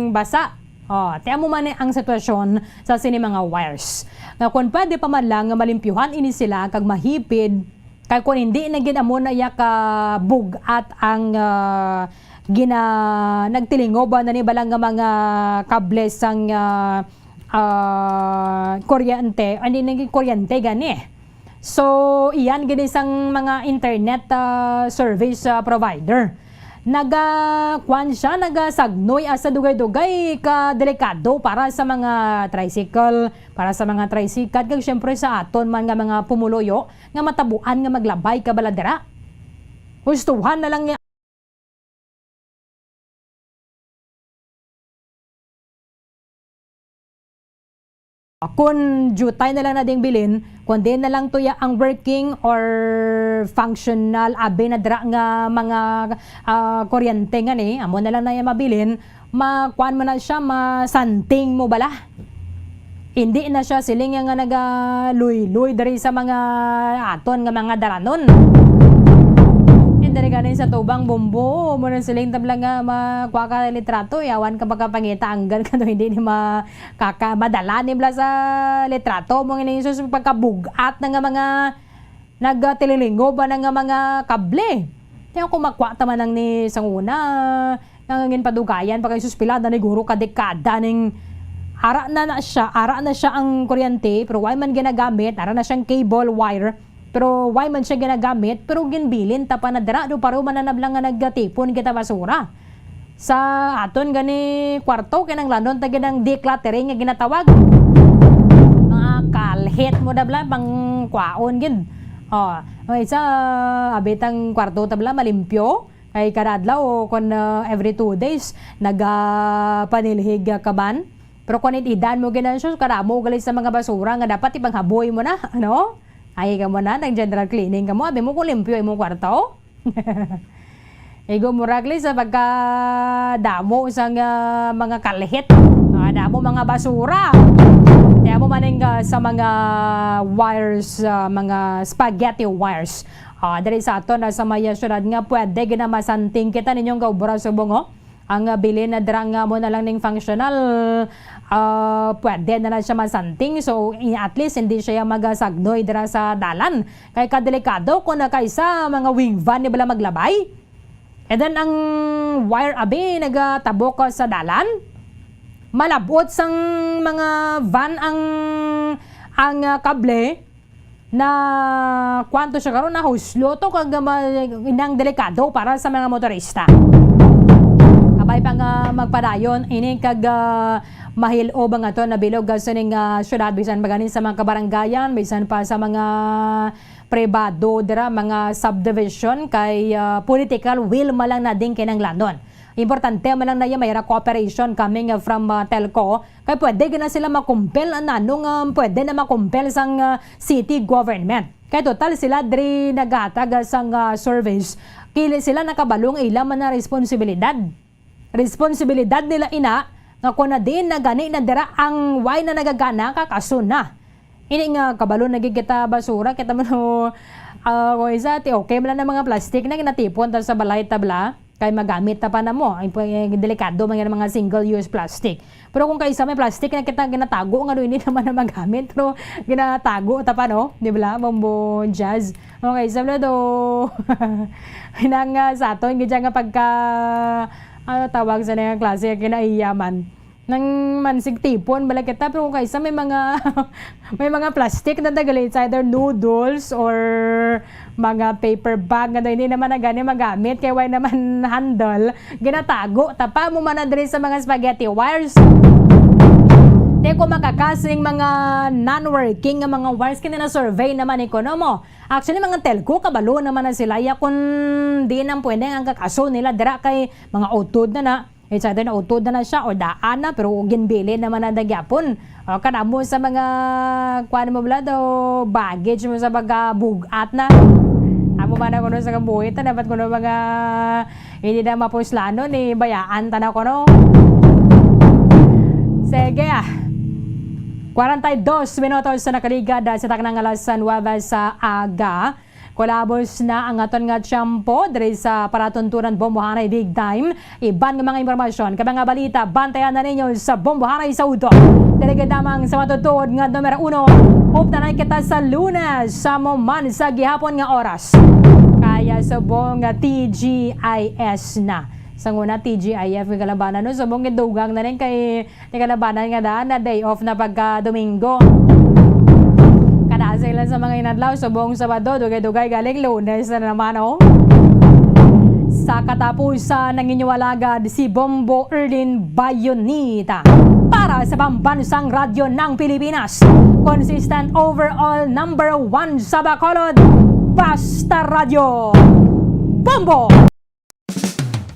basa. Oh, ti amo man ni ang sitwasyon sa sini mga wires. Nga kung pwede pa man lang nga malimpyuhan ini sila kag mahipid, kay kung hindi na gid amo na iya ka bugat ang, ah, gina-, nagtilingob na ni bala nga mga kable sang, ah, ah, kuryente, hindi naging kuryente gani. So, iyan gid isang mga internet, ah, service, ah, provider. Naga, kuwan siya, nagasagnoy asa dugay-dugay ka delikado para sa mga tricycle, para sa mga tricycle, kag siyempre sa aton man nga mga pumuluyo nga matabuan nga maglabay ka bala dira. Gustuhan na lang niya. Kun diutay na lang na ding bilin, kun diin na lang tuya ang working or functional, abi na dira nga mga, ah, kuryente nga ni, amo na lang na iya mabilin, ma-, kuan mo na siya, masanting mo bala. Hindi na siya siling nga nagaluy-luy diri sa mga aton nga mga dalanon. Hindi gani sa tubang bumbo, mo na siling tabla nga ma-, kuha ka litrato, yawan ka makapangita anggan ka no, hindi ni ma-, kaka-, madala ni bala sa litrato mo ngini sus pagkabugat na nga mga nagtililingob na nga mga kable. Kaya kung makuha ta man ang ni sang una, nangangin padugayan pa kay sus pila na ni guro ka dekada ning ara na, na siya, ara na siya ang kuryente, pero way man ginagamit, ara na siyang cable wire, pero way man siya ginagamit, pero ginbilin ta pa na dira, do paro man na nablang nga nagtipon kita basura. Sa aton gani kwarto, kinahanglanon ta gid ang decluttering nga ginatawag. Mga kalhit mo dabla, pang kwaon gid. Oh, ang isa, abitang kwarto tabla, malimpyo. Kay kada adlaw, o kon, ah, every two days, nagapanilhig ka man. Pero kung itidan mo gid na siya, kadamo gali sa mga basura nga dapat ipanghaboy mo na, ano? Ay, ka mo na, nag-general cleaning ka mo, abi mo kung limpyo imong kwarto. Igo mo ragli sa pagkadamo sang, ah, mga kalhit. Ah, damo mga basura. Kaya mo maning, ah, sa mga wires, ah, mga spaghetti wires. Ah, diri sa aton na sa may syudad nga pwede gid na masanting kita ninyong gaubra subong, oh. Ang, ah, bilin na dira nga mo na lang ning functional, ah, pwede na lang siya masanting. So, i-, at least hindi siya magasagnoy dira sa dalan. Kay kadelikado kung nakaisa mga wing van ni bala maglabay. And then ang wire abi nagatabok sa dalan. Malabot sang mga van ang, ang, ah, kable na kuwanto siya karon, nahuslo to kag ma-, inang delikado para sa mga motorista. Kabay pa nga magpadayon ini kag, ah, mahil-ob ang aton nabilog, ah, sining, ah, syudad, bisan pa gani sa mga kabarangayan, bisan pa sa mga pribado dira, mga subdivision, kay, ah, political will man lang na ding kinahanglanon. Importante man lang na iya may ra cooperation coming, ah, from, ah, telco, kay pwede gid na sila makumpel, ah, nanong, ah, pwede na makumpel sang, ah, city government. Kay total sila diri naghatag, ah, sang, ah, service, kili sila nakabalo nga ila man na responsibilidad. Responsibilidad nila ina nga kung na din na gani na dira ang way na nagagana, kakaso na. Ini nga kabalo na gid kita basura, kita man, oh, ah, kung isa, ti, okay man lang na mga plastic na ginatipon ta sa balay tabla, kay magamit ta pa na mo. Ay, pu-, eh, delikado man yan ang mga single-use plastic. Pero kung kaisa may plastic na kita ginatago, nga doon hindi naman na magamit, pero ginatago ta pa, no? Di ba, Bombo Jazz? Okay, sa do. Hinang, ah, sa aton, gid siya nga pagka, ano tawag sa niyang klase, kinaiyaman. Nang mansig tipon bala kita, pero kung kaisa may mga, may mga plastic na dagali, it's either noodles or mga paper bag nga daw hindi naman na gani magamit, kay way naman handle, ginatago ta pa mo man na diri sa mga spaghetti wires. Di ko makakasing mga non-working nga mga wires, kini na survey naman ni kuno mo. Actually, mga telco, kabalo naman na sila. Ya, kung di nang pwede ang kakaso nila, dira kay mga utod na na. It's either nautod na na siya or daan na, pero ginbili naman na nagyapon. O, kanamo sa mga, kuan mo bala daw, baggage mo sa mga bugat na. Amo man na kuno sa kabuhi, ta dapat kuno mga hindi na mapuslano ni bayaan ta na kuno. Sige, ah. Kwarenta y dos minutos sa nakaligad, ah, sa taknang alas nuwebe sa aga. Kulabos na ang aton nga tiyempo diri sa palatuntunan Bombohanay Big Time. Iban nga mga impormasyon kag mga balita, bantayan na ninyo sa Bombohanay sa udto. Diri gid lamang sa matutuod nga numero uno. Uptanan kita sa Lunes, sa mo man sa gihapon nga oras. Kaya subong nga T G I S na. Sa una, T G I F nga kalabanan, no? Subong gidugang na rin kay Di kalabanan nga daan na day off na pagka Domingo. Kada sila sa mga inadlaw, subong Sabado, dugay-dugay galing Lunes na naman, oh. Sa katapusan ng inyong alagad, si Bombo Erlin Bayonita. Para sa Pambansang Radyo ng Pilipinas, consistent overall number one sa Bacolod, Basta Radyo. Bombo!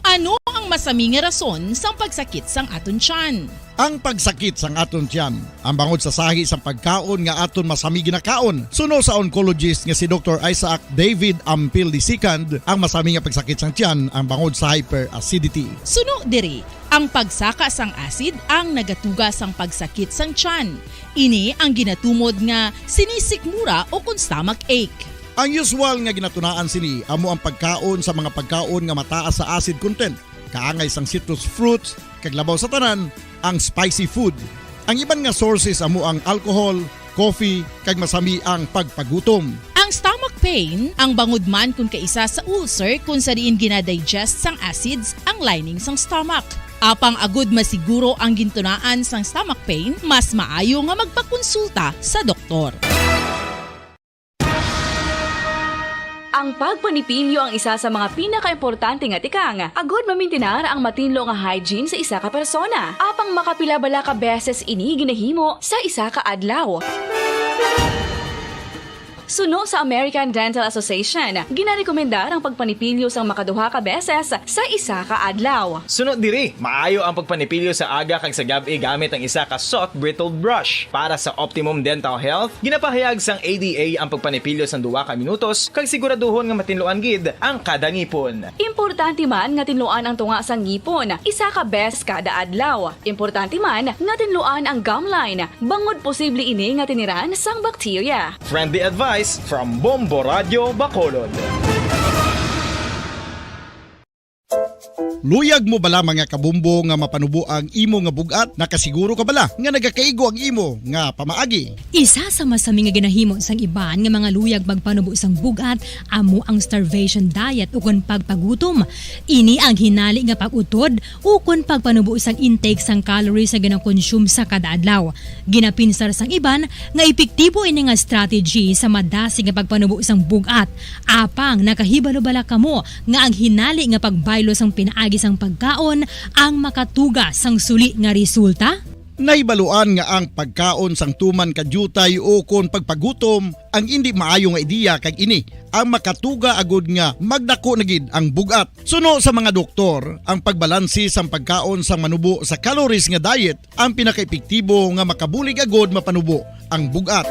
Ano ang masami nga rason sang pagsakit sang aton tiyan? Ang pagsakit sang aton tiyan, ang bangod sa sahi sang pagkaon nga aton masami ginakaon. Suno sa oncologist nga si Doktor Isaac David Ampil the second, ang masami nga pagsakit sang tiyan ang bangod sa hyperacidity. Suno diri, ang pagsaka sang acid ang nagatuga sang pagsakit sang tiyan. Ini ang ginatumod nga sinisikmura o kon stomach ache. Ang usual nga ginatunaan sini amo ang pagkaon sa mga pagkaon nga mataas sa acid content, kaangay sang citrus fruits, kag labaw sa tanan, ang spicy food. Ang iban nga sources amo ang alcohol, coffee, kag masami ang pagpagutom. Ang stomach pain, ang bangod man kon kaisa sa ulcer kon sa diin ginadigest sang acids ang lining sang stomach. Apang agud masiguro ang gintunaan sang stomach pain, mas maayo nga magpakonsulta sa doktor. Ang pagpanipilyo ang isa sa mga pinakaimportante nga tikang agud mamintinar ang matinlo nga hygiene sa isa ka persona. Apang makapila bala ka beses ini ginahimo sa isa ka adlaw? Suno sa American Dental Association, ginarekomendar ang pagpanipilyo sang makaduha ka beses sa isa ka adlaw. Suno diri, maayo ang pagpanipilyo sa aga kag sa gab-i gamit ang isa ka soft bristled brush. Para sa optimum dental health, ginapahayag sang A D A ang pagpanipilyo sang duha ka minutos kag siguraduhon nga matinluan gid ang kada ngipon. Importante man nga tinluan ang tunga sang ngipon isa ka beses kada adlaw. Importante man nga tinluan ang gum line, bangod posible ini nga tiniran sang bakterya. Friendly advice from Bombo Radio Bacolod. Luyag mo bala, mga kabombo, nga mapanubo ang imo nga bug-at? Nakasiguro ka bala nga nagakaigo ang imo nga pamaagi? Isa sa masami nga ginahimo sang iban nga mga luyag magpanubo sang bug-at amo ang starvation diet ukon pagpagutom. Ini ang hinali nga pag-utod ukon pagpanubo sang intake sang calories nga ginakonsume sa kada adlaw. Ginapinsar sang iban nga epektibo ini nga strategy sa madasig nga pagpanubo sang bug-at. Apang nakahibalo bala kamo nga ang hinali nga pagbaylo sang pinaagi sang pagkaon ang makatuga sang suli nga resulta? Nahibaluan nga ang pagkaon sang tuman ka diutay ukon pagpagutom ang indi maayo nga ideya, kag ini ang makatuga agud nga magdako na gid ang bug-at. Suno sa mga doktor, ang pagbalanse sang pagkaon sang manubo sa calories nga diet ang pinakaepektibo nga makabulig agud mapanubo ang bug-at.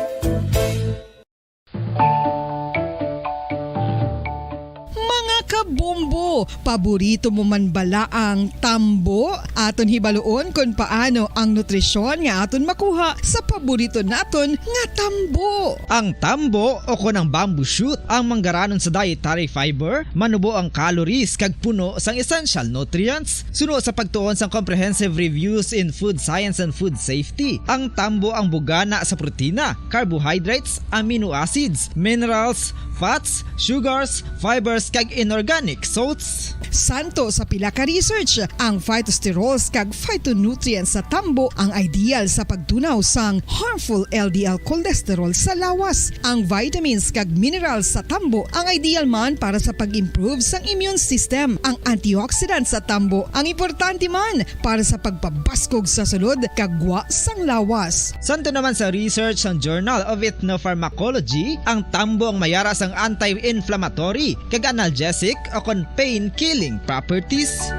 Mga kabombo, paborito mo man bala ang tambo? Aton hibaluon kon paano ang nutrisyon nga aton makuha sa paborito naton nga tambo. Ang tambo, o kon ang bamboo shoot, ang manggaranon sa dietary fiber, manubo ang calories kag puno sang essential nutrients. Suno sa pagtuon sang Comprehensive Reviews in Food Science and Food Safety, ang tambo ang bugana sa protina, carbohydrates, amino acids, minerals, fats, sugars, fibers, kag inorganic salts. Santo sa pila ka research, ang phytosterols kag phytonutrients sa tambo ang ideal sa pagtunaw sang harmful L D L cholesterol sa lawas. Ang vitamins kag minerals sa tambo ang ideal man para sa pag-improve sang immune system. Ang antioxidant sa tambo ang importante man para sa pagpabaskog sa sulod kag gwa sang lawas. Santo naman sa research sang Journal of Ethnopharmacology, ang tambo ang mayara sang anti-inflammatory kag analgesic o kon pain-killing properties.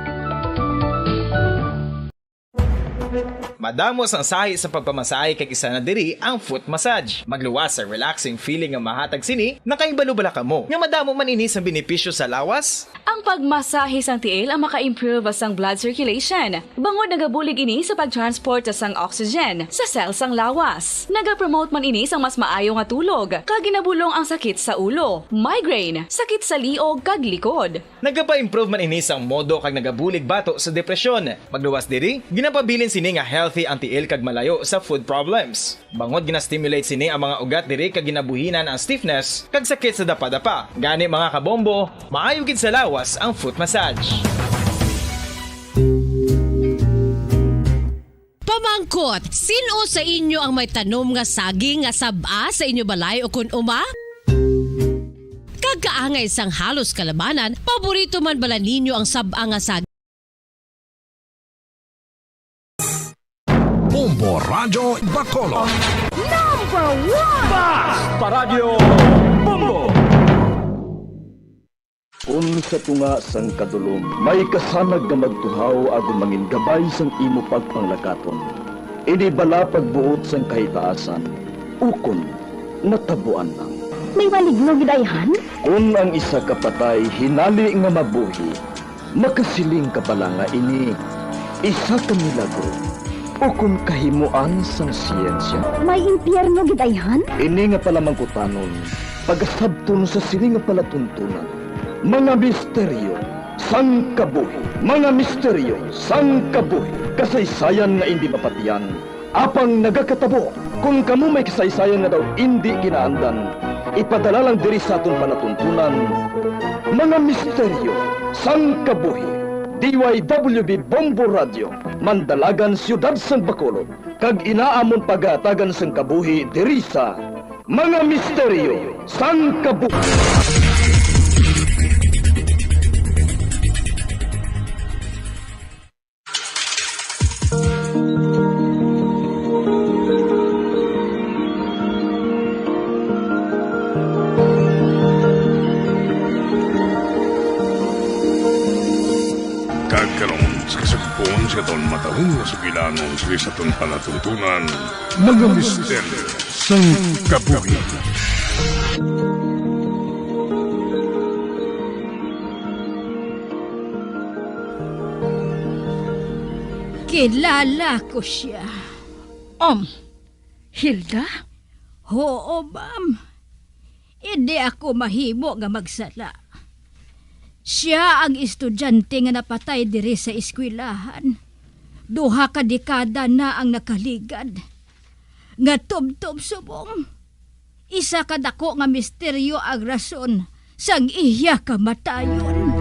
Madamo sang sahi sa pagpamasahe kag isa na diri ang foot massage. Magluwas sa relaxing feeling nga mahatag sini, nakahibalo bala kamo nga madamo man ini sang benepisyo sa lawas? Ang pagmasahe sang tiil ang maka-improve sang blood circulation, bangod nagabulig ini sa pag-transport sang oxygen sa cell sang lawas. Nagapromote man ini sang mas maayo nga tulog, kag ginabulong ang sakit sa ulo, migraine, sakit sa liog, kag likod. Nagapa-improve man ini sang modo kag nagabulig bato sa depresyon. Magluwas diri, ginapabilin sini nga healthy ang tiil kag malayo sa foot problems. Bangod gina-stimulate sini ang mga ugat diri kag ginabuhinan ang stiffness kag sakit sa dapadapa. Gani, mga kabombo, maayo gid sa lawas ang foot massage. Pamangkot, sin-o sa inyo ang may tanom nga saging nga sab-a sa inyo balay ukon uma? Kag kaangay sang halos kalabanan, paborito man bala ninyo ang sab-a nga saging? Bombo Radyo Bacolod. Number one! Basta Radyo Bombo! Kun sa tunga sang kadulom may kasanag nga magtuhaw agud mangin gabay sang imo pagpanglakaton, ini bala pagbuot sang kahitaasan, ukon natabuan lang? May maligno gid ayhan? Kun ang isa ka patay hinali nga mabuhi, makasiling ka bala nga ini isa ka milagro ukon kahimoan sang siyensya? May impyerno gid ayhan? Ini nga palamangkutanon pagasabton sa sini nga palatuntunan, mga misteryo sang kabuhi, mga misteryo sang kabuhi, kasaysayan nga indi mapatiyan, apang nagakatabo. Kon kamo may kasaysayan nga daw indi kinaandan, ipadala lang diri sa aton palatuntunan, mga misteryo sang kabuhi. D Y W B Bombo Radio, Mandalagan, Siyudad sang Bacolod, kag ina amon pagahatagan sang kabuhi diri sa Mga Misteryo sang Kabuhi. Kag karon, sa kasugpon sa aton matahom nga sugilanon sa aton palatuntunan, mga misteryo sang kabuhi. Kilala ko sia. Um, Hilda? Huo, ma'am. Indi ako mahimo nga magsala. Sia ang estudyante nga napatay diri sa eskwelahan. Duha ka dekada na ang nakaligad. Nga tubtob subong, isa ka dako nga misteryo ang rason sang iya kamatayon.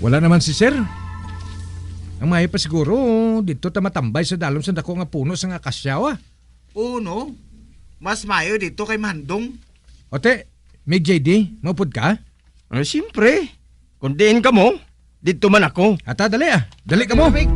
Wala naman si Sir. Ang maayo pa siguro, didto ta matambay sa dalom sa dako nga puno sang akasya, ah. Oo, no? Mas maayo didto kay mahandom. Ote, Mig J D, maupod ka? Ah, siyempre. Kung diin kamo, didto man ako. Ata, dali, ah. Dali kamo. Mig.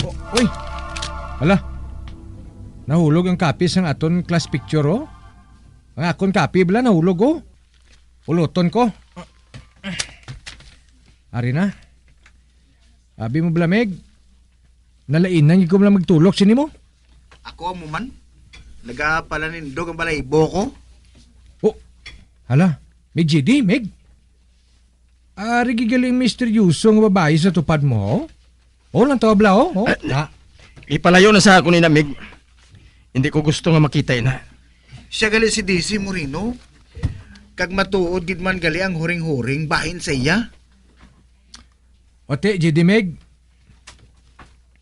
O, uy! Hala, nahulog ang copy sang aton class picture, oh. Ang akon copy bala nahulog, oh. Puluton ko. Ari na. Abi mo, Blamig, nalainan gid ko lang magtulok sini mo. Ako amo man. Nagapalanindog ang balaybo ko. Oh, hala. Mig G D, Mig. Ari gid gali ang misteryoso nga babayi sa tupad mo, ho? Oh, lang to, abla, oh. Oh. Ah, na. Ah. Ipalayo na sa akon ina, Mig. Hindi ko gusto nga makita ina. Siya gali si D C Moreno. Kag matuod gid man gali ang huring-huring bahin sa iya. O, ti, G D Mig,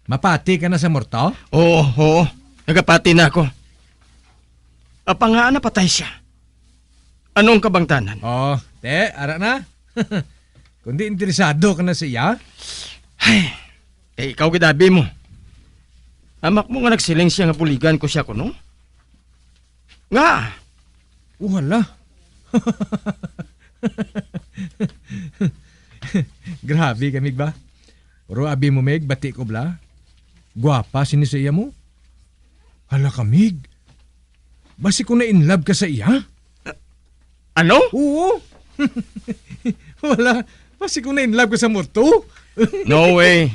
mapati ka na sa morto? Oo, oo. Nagapati na ako. Apa nga napatay siya? Anong kabangtanan? Oh, te, ara na. Kundi interesado ka na sa iya? Ay, kay ikaw gid abi mo. Amak mo nga nagsiling siya nga buligan ko siya kuno? Nga? Oh, hala. Grabe ka, Mig, ba? Pero abi mo, Mig, bati ko bala. Gwapa sini sa iya mo. Hala ka, Mig. Basi ko na in love ka sa iya? Ano? Oo. Wala. Basi ko na in love ka sa morto. No way.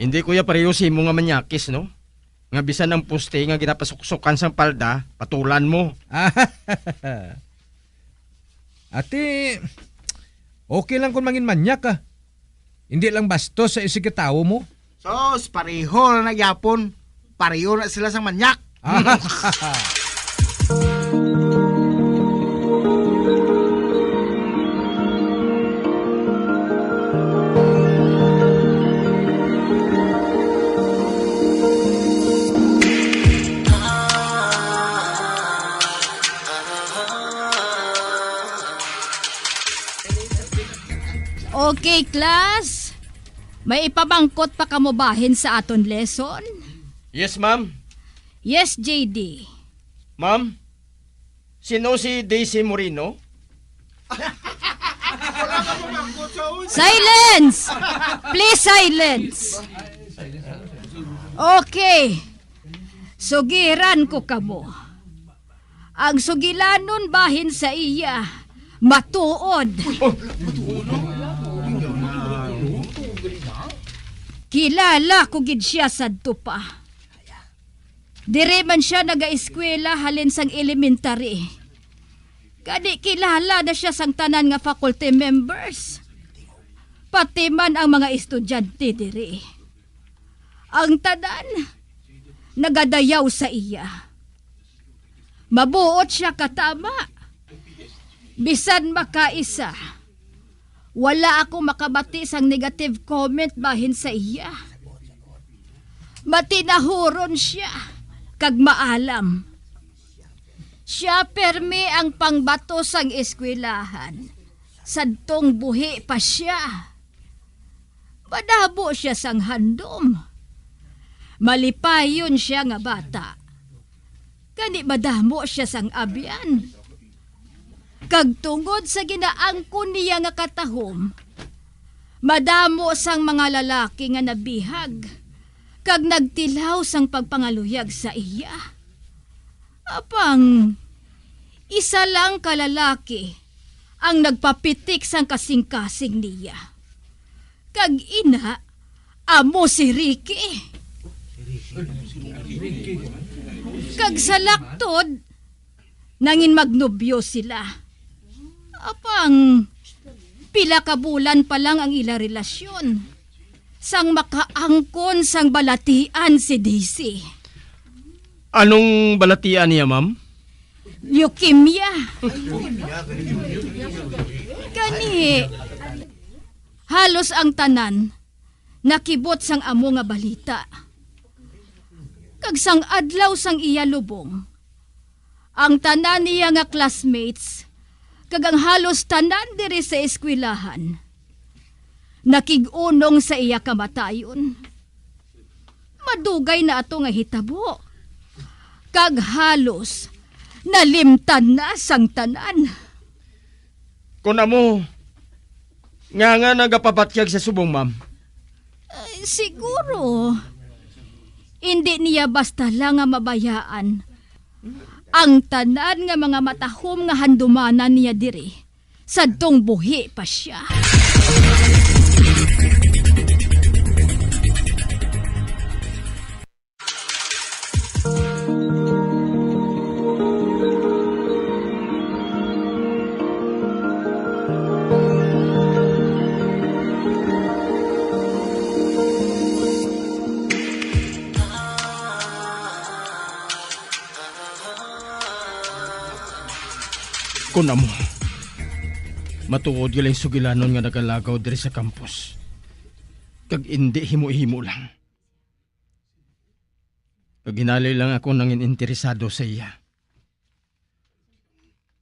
Hindi ko ya pareho sa imo nga manyakis, no? Nga bisan ang poste nga ginapasuksukan sang palda, patulan mo. Ati, okay lang kung mangin manyak ka. Hindi lang bastos sa isigkatawo mo. Sos, pareho na na gyapon. Pareho na sila sang manyak. Okay, class. May ipamangkot pa kamo bahin sa aton lesson? Yes, ma'am. Yes, J D. Ma'am, sino si Daisy Moreno? Silence! Please, silence. Okay. Sugiran ko kamo. Ang sugilanon bahin sa iya, matuod. Kilala ko gid sia sadto pa. Diri man sia nagaeskwela halin sang elementary. Gani kilala na sia sang tanan nga faculty members. Pati man ang mga estudyante diri. Ang tanan nagadayaw sa iya. Mabuot sia katama. Bisan makaisa, wala ako makabati sang negative comment bahin sa iya. Matinahuron sia kag maalam. Sia permi ang pangbato sang eskwelahan sadtong buhi pa sia. Madamo sia sang handom. Malipayon sia nga bata. Gani madamo sia sang abyan. Kag tungod sa ginaangkon niya nga katahom, madamo sang mga lalaki nga nabihag kag nagtilaw sang pagpangaluyag sa iya. Apang isa lang ka lalaki ang nagpapitik sang kasingkasing niya. Kag ina, amo si Ricky. Kag sa laktod, nangin magnobyo sila. Apang pila ka bulan pa lang ang ila relasyon sang makaangkon sang balatian si Daisy. Anong balatian niya, ma'am? Leukemia. Gani, halos ang tanan nakibot sang amo nga balita. Kag sang adlaw sang iya lubong, ang tanan niya nga classmates kag ang halos tanan diri sa eskwelahan nakig-unong sa iya kamatayon. Madugay na ato nga hitabo, kag halos nalimtan na sang tanan. Kon amo, nga nga nagapabatyag sa subong, ma'am? Ay, siguro. Indi niya basta lang nga mabayaan Ang tanan nga mga matahom nga handumanan niya diri, sadtong buhi pa sia. Kun amo, matuod nga lang sugilanon nga nagalagaw diri sa campus, kag indi himo-himo lang. Kag hinali lang ako nangin interesado sa iya.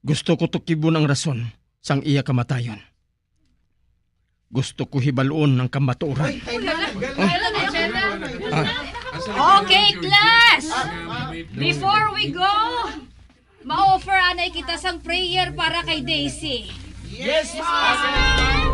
Gusto ko tukibon ang rason sang iya kamatayon. Gusto ko hibaluon ang kamatuoran. Ah. Okay, class! Before we go, ma-offer anay kita sang prayer para kay Daisy. Yes, ma'am!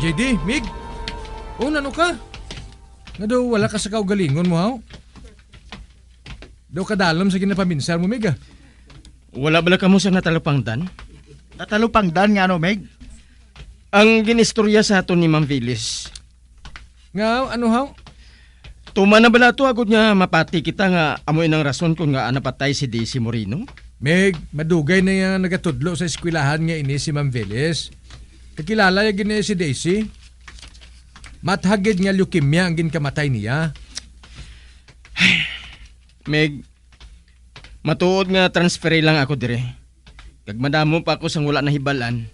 J D, Mig, oh, nano ka? Nga daw wala ka sa kaugalingon mo, haw? Daw kadalom sa ginapaminsar mo, Mig, ah. Wala bala kamo sa natalupangdan? Natalupangdan nga ano, Meg? Ang ginistorya sa aton ni Ma'am Phyllis. Nga, ano, haw? Tuman na bala to agod nga mapati kita nga amo inang rason kung nga napatay si Daisy Moreno? Meg, madugay na nga nagatudlo sa eskwelahan nga ini si Ma'am Veles. Kakilala ya gini si Daisy. Mathagid nga leukemia ang ginkamatay niya. Meg, matuod nga transferi lang ako dire. Kag madamo pa ako sang wala nahibal-an.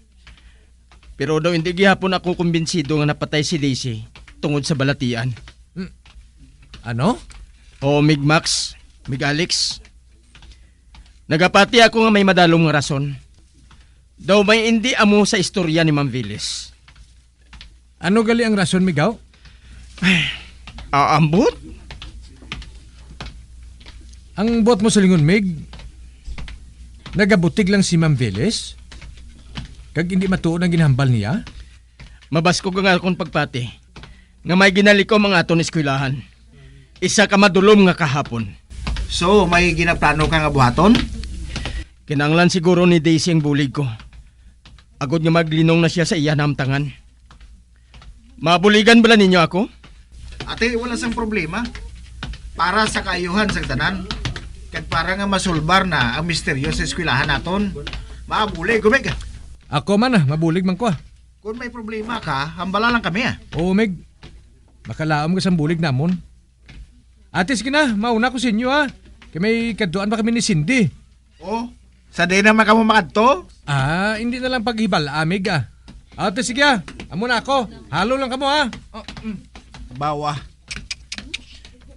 Pero daw hindi gihapon ako kumbinsido nga napatay si Daisy tungod sa balatian. Hmm. Ano? Oo, Mig Max, Mig Alex. Nagapati ako nga may madalom nga rason. Daw may hindi amo sa istorya ni Ma'am Phyllis. Ano gali ang rason, Migaw? Aambot? Ang buot mo sa lingon, Mig, nagabutig lang si Ma'am Veles? Kag hindi matuod ang ginhambal niya? Mabaskog ang akon pagpati nga may ginalikom ang aton eskwelahan. Isa ka madulom nga kahapon. So, may ginaplano ka nga buhaton? Kinahanglan siguro ni Daisy ang bulig ko. Agod nga maglinong na siya sa iya nahamtangan. Mabuligan bala ninyo ako? Ate, wala sang problema. Para sa kaayuhan sang tanan, kag para nga masulbar na ang misteryo sa eskwelahan naton, maabuli, gumig. Ako man, ah, mabulig man ko, ah. Kung may problema ka, hambala lang kami, ah. Oo, Mig. Makalaom ka sang bulig namon. Ate, sige na, mauna ko sa inyo, ha. Kay may kadtuan pa kami ni Cindy. Oh, sa di naman kamo makadto? Ah, hindi na lang paghibal, amig, ah. Ate, sige, ah. Amo na ako. Halo lang kamo, ha. Oh, mm. Bawa.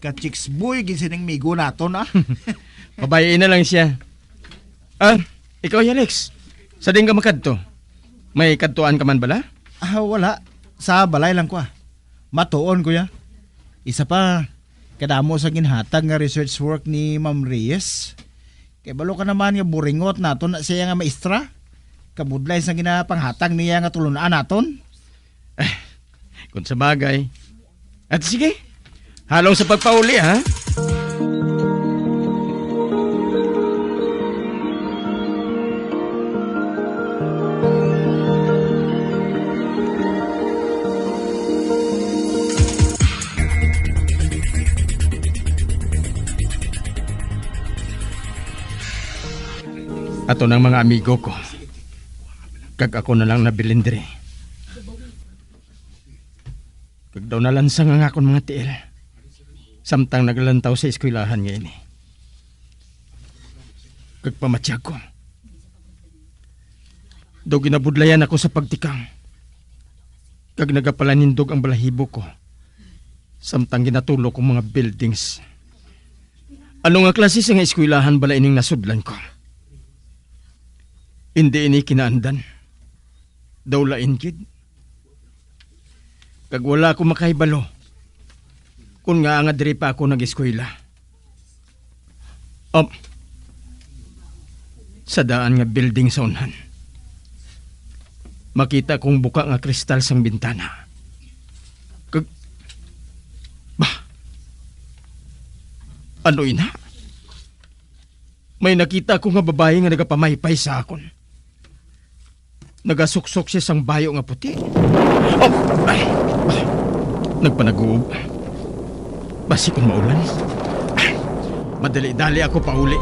Ka-chicks boy, gid sining migo naton, ah. Pabayai na lang siya. Ah, ikaw, Alex. Sa din ka makadto? May kadtuan ka man bala? Ah, wala. Sa balay lang ko, ah. Matuon, kuya. Isa pa, kadamo sa ginhatag nga research work ni Ma'am Reyes. Kay balo ka naman nga buringot naton na siya nga maestra. Kabudlay sa ginapanghatag niya nga tulun-an naton. Eh, kung sa bagay. At sige, halong sa pagpauli, ha? Ato nang mga amigo ko. Kag ako na lang nabilin diri. Kag daw nalansang ang akon mga tiil. Samtang naglantaw sa eskwelahan nga ini. Kag pamatyag ko. Daw ginabudlayan ako sa pagtikang. Kag nagapalanindog ang balahibo ko. Samtang ginatulo ko mga buildings. Ano nga klase sa nga eskwelahan bala ining nasudlan ko? Hindi ini kinaandan. Daw lain gid. Kag wala ako makahibalo kung nga nga diri pa ako nag-eskwela. Um, Sa daan nga building sa unhan, makita kong buka nga kristal sang bintana. Kag, bah, ano ina? May nakita ko nga babayi nga nagapamaypay sa akon. Nagasuksok siya sang bayo nga puti. Oh! Ay! Ah! Nagpanaguob. Basi kon maulan. Madali-dali ako pauli.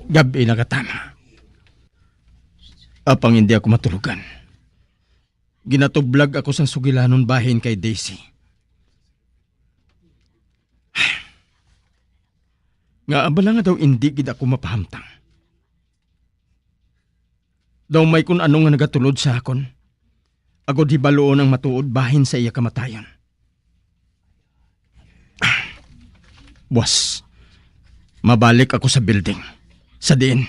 Gab-i na katama. Apang hindi ako matulogan. Ginatublag ako sang sugilanon bahin kay Daisy. Nga abala nga daw indi gid ako mapahamtang. Daw may kun ano nga nagatulod sa akon, agod hibaluon ang matuod bahin sa iya kamatayon. Buwas, mabalik ako sa building. Sa diin,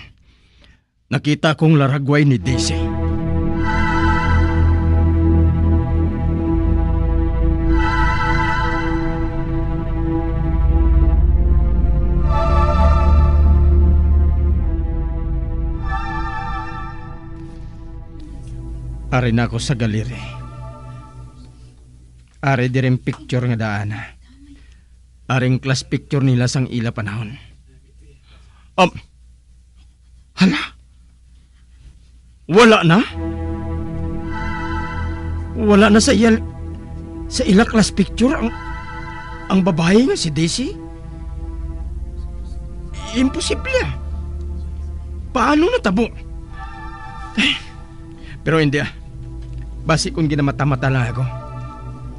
nakita kong laragway ni Daisy. Ari na ako sa gallery. Ari diri ang picture nga daana. Ari ang class picture nila sang ila panahon. Um, hala? Wala na? Wala na sa iya, sa ila class picture ang, ang babayi nga si Daisy? Imposible. Paano natabo? Pero hindi, ah. Basi kung ginamata-mata lang ako,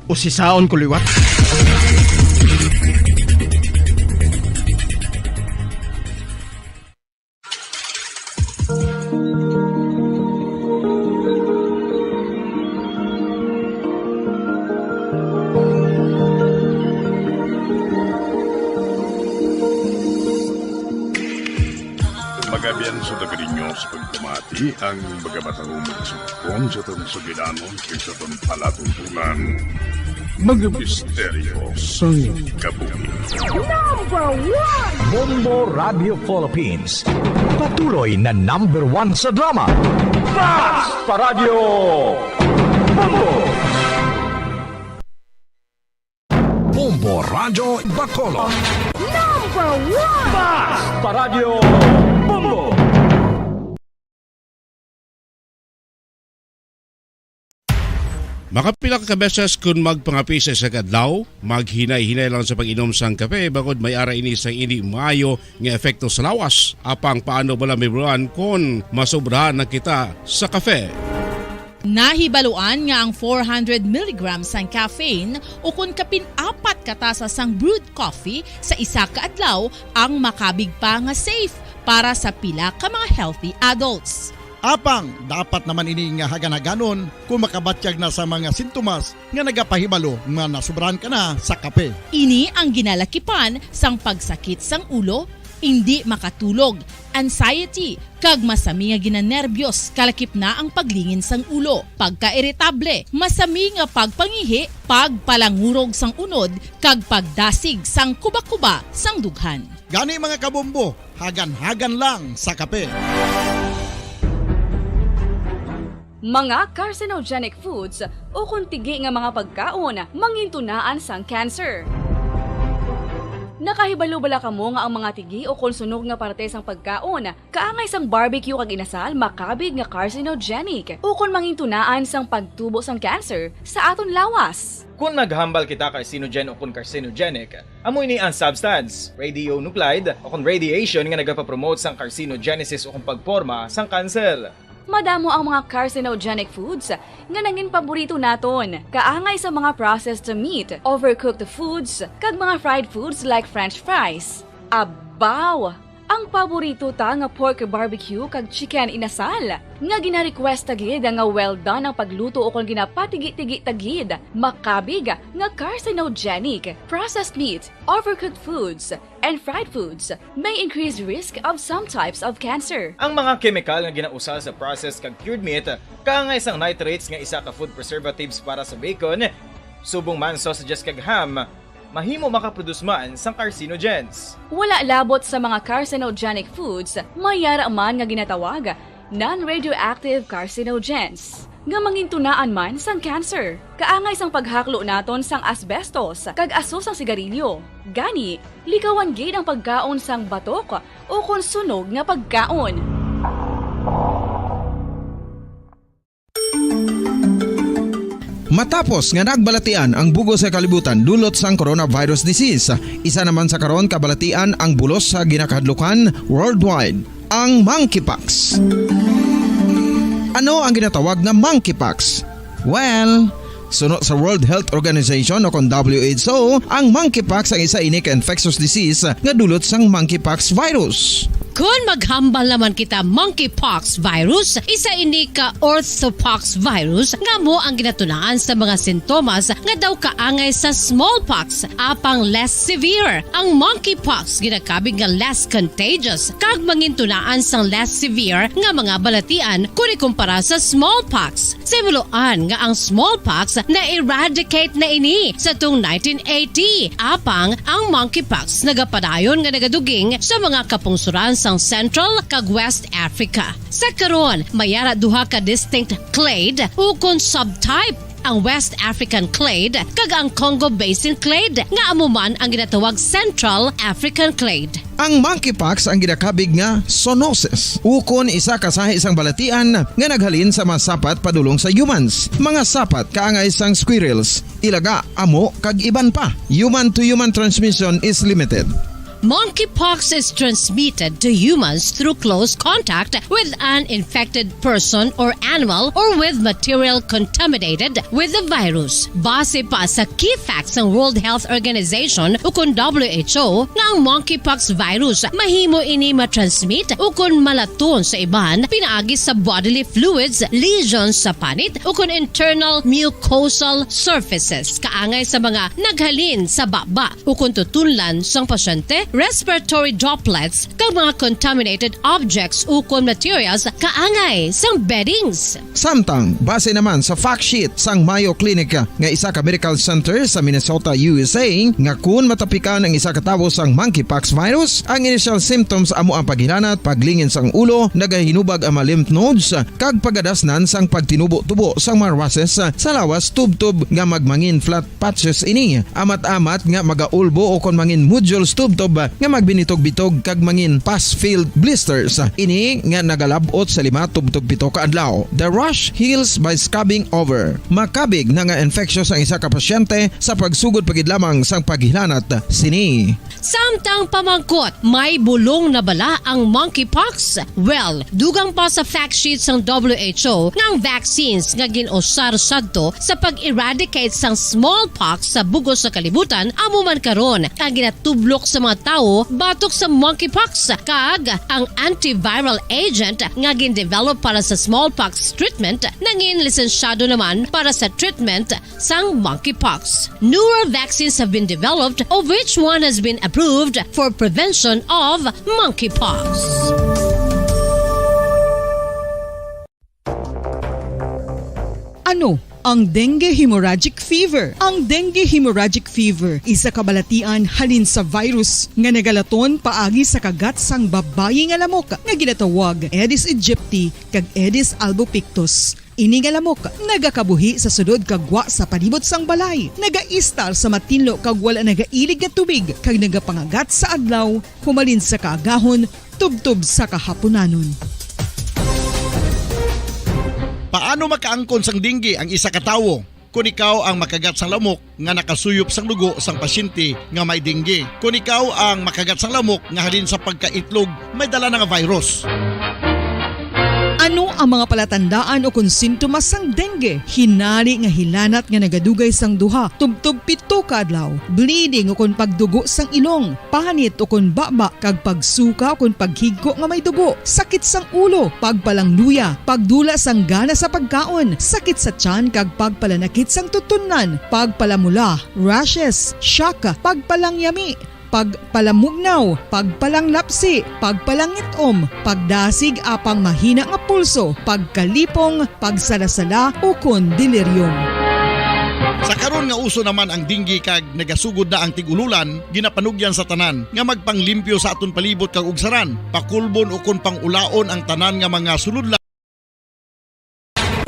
usisaon ko liwat. Magabian sa taga ninyo sa pagpamati ang mga matahong magsugpon sa atong sugilanon kag sa atong palatuntunan. Mga misteryo sang kabuhi. Number one! Bombo Radio Philippines. Patuloy na number one sa drama. Basta Radyo Bombo! Bombo Radyo Bacolod. Number one! Basta Radyo Bombo! Makapila ka beses kun magpangapi sa isa ka adlaw, maghinay-hinay lang sa pag-inom sang kape, bangod may ara ini sang indi maayo nga epekto sa lawas. Apang paano bala mahibaluan kon masobrahan na kita sa kape? Nahibaluan nga ang four hundred milligrams sang caffeine, ukon kapin apat ka tasa sang brewed coffee sa isa ka adlaw, ang makabig pa nga safe para sa pila ka mga healthy adults. Apang dapat naman ini nga hagan-haganon kung makabatyag na sa mga sintomas nga nagapahibalo nga nasobrahan ka na sa kape. Ini ang ginalakipan sang pagsakit sang ulo, indi makatulog, anxiety, kag masami nga ginanerbyos, kalakip na ang paglingin sang ulo, pagkairitable, masami nga pagpangihi, pagpalangurog sang unod, kag pagdasig sang kubakuba sang dughan. Gani, mga kabombo, hagan-hagan lang sa kape. Mga carcinogenic foods ukon tigi nga mga pagkaon mangintunaan sang cancer. Nakahibalo bala kamo nga ang mga tigi ukon sunog nga parte sang pagkaon kaangay sang barbecue kag inasal makabig nga carcinogenic ukon mangintunaan sang pagtubo sang cancer sa aton lawas? Kon naghambal kita carcinogen ukon carcinogenic, amo ini ang substance, radionuclide, ukon radiation nga nagapapromote sang carcinogenesis ukon pagporma sang kanser. Madamo ang mga carcinogenic foods nga nangin paborito naton, kaangay sa mga processed meat, overcooked foods, kag mga fried foods like French fries. Abaw! Ang paborito ta nga pork barbecue kag chicken inasal, nga gina-request ta gid nga well done ang pagluto ukon ginapatigi-tigi ta gid, makabig nga carcinogenic. Processed meat, overcooked foods, and fried foods may increase risk of some types of cancer. Ang mga kemikal nga ginausal sa processed kag cured meat, kaangay sang nitrates nga isa ka food preservatives para sa bacon, subong man sausages kag ham, mahimo makaproduce man sang carcinogens. Wala labot sa mga carcinogenic foods, may yara man nga ginatawag non-radioactive carcinogens, nga mangintunaan man sang cancer. Kaangay sang paghaklo naton sang asbestos kag aso sang sigarilyo. Gani, likawan gid ang pagkaon sang batok ukon sunog nga pagkaon. Matapos nga nagbalatian ang bug-os nga kalibutan dulot sang coronavirus disease, isa naman sa karon kabalatian ang bulos sa ginakahadlukan worldwide, ang monkeypox. Ano ang ginatawag nga monkeypox? Well, suno sa World Health Organization o kon W H O, ang monkeypox ang isa ini ka infectious disease nga dulot sang monkeypox virus. Kon maghambal naman kita monkeypox virus, isa ini ka orthopox virus nga amo ang ginatunaan sa mga sintomas nga daw kaangay sa smallpox, apang less severe. Ang monkeypox ginakabig nga less contagious kag mangintunaan sang less severe nga mga balatian kon ikumpara sa smallpox. Sa himuloan nga ang smallpox na-eradicate na ini sa tuong nineteen eighty, apang ang monkeypox nagapadayon nga nagaduging sa mga kapungsoran sang Central kag West Africa. Sa karon, may ara duha ka distinct clade ukon subtype, ang West African clade kag ang Congo Basin clade, nga amo man ang ginatawag Central African clade. Ang monkeypox ang ginakabig nga zoonosis, ukon isa ka sahi sang balatian nga naghalin sa mga sapat padulong sa humans, mga sapat kaangay sang squirrels, ilaga, amo, kag iban pa. Human-to-human transmission is limited. Monkeypox is transmitted to humans through close contact with an infected person or animal or with material contaminated with the virus. Base pa sa key facts sang World Health Organization ukon W H O, nga ang monkeypox virus mahimo ini matransmit ukon malaton sa iban pinaagi sa bodily fluids, lesions sa panit, ukon internal mucosal surfaces, kaangay sa mga naghalin sa baba ukon tutunlan sang pasyente, respiratory droplets, kag mga contaminated objects ukon materials kaangay sang beddings. Samtang, base naman sa fact sheet sang Mayo Clinic nga isa ka medical center sa Minnesota, U S A, nga kun matapikan ang isa ka tawo sang monkeypox virus, ang initial symptoms amo ang paghilanat, paglingin sang ulo, nagahinubag ang mga lymph nodes, kag pagadasnan sang pagtinubo-tubo sang mga rushes sa lawas tubtob nga magmangin flat patches ini, amat-amat nga magaulbo ukon mangin nodules tubtob nga magbinitog-bitog kag mangin pus-filled blisters. Ini nga nagalab-ot sa lima tubtob pito ka adlaw. The rash heals by scabbing over. Makabig na nga infectious ang isa ka pasyente sa pagsugod pa gid lamang sang paghilanat sini. Samtang pamangkot, may bulong na bala ang monkeypox? Well, dugang pa sa fact sheet sang W H O nga ang vaccines nga gin-usar sadto sa pag-eradicate sang smallpox sa bug-os nga kalibutan amo man karon ang ginatublok sa mga tawo batok sa monkeypox, kag ang antiviral agent nga gin-develop para sa smallpox treatment nangin lisensyado naman para sa treatment sang monkeypox. Newer vaccines have been developed, of which one has been approved for prevention of monkeypox. Ano ang dengue hemorrhagic fever? Ang dengue hemorrhagic fever isa ka balatian halin sa virus nga nagalaton paagi sa kagat sang babayi nga lamok nga ginatawag Aedes aegypti kag Aedes albopictus. Ini nga lamok nagakabuhi sa sulod kag gwa sa palibot sang balay, nagaistar sa matinlo kag wala nagailig nga tubig, kag nagapangagat sa adlaw humalin sa kaagahon tubtob sa kahapunanon. Paano makaangkon sang dengue ang isa ka tawo? Kon ikaw ang makagat sang lamok nga nakasuyop sang dugo sang pasyente nga may dengue. Kon ikaw ang makagat sang lamok nga halin sa pagkaitlog may dala na nga virus. Ano ang mga palatandaan ukon sintomas sang dengue? Hinari nga hilanat nga nagadugay sang duha tubtob pito ka adlaw, bleeding ukon pagdugo sang ilong, panit ukon baba, kag pagsuka ukon paghigko nga may dugo, sakit sang ulo, pagpalangluya, pagdula sang gana sa pagkaon, sakit sa tiyan, kag pagpalanakit sang tutunlan, pagpalamula, rashes, shock, pagpalangyami, pagpalamugnaw, pagpalanglapsi, pagpalangit-om, pagdasig apang mahina nga pulso, pagkalipong, pagsalasala, ukon delirium. Sa karon nga uso naman ang dengue kag nagasugod na ang tig-ululan, ginapanugyan sa tanan nga magpanglimpyo sa aton palibot kag ugsaran, pakulbon ukon pangulaon ang tanan nga mga sulodlan.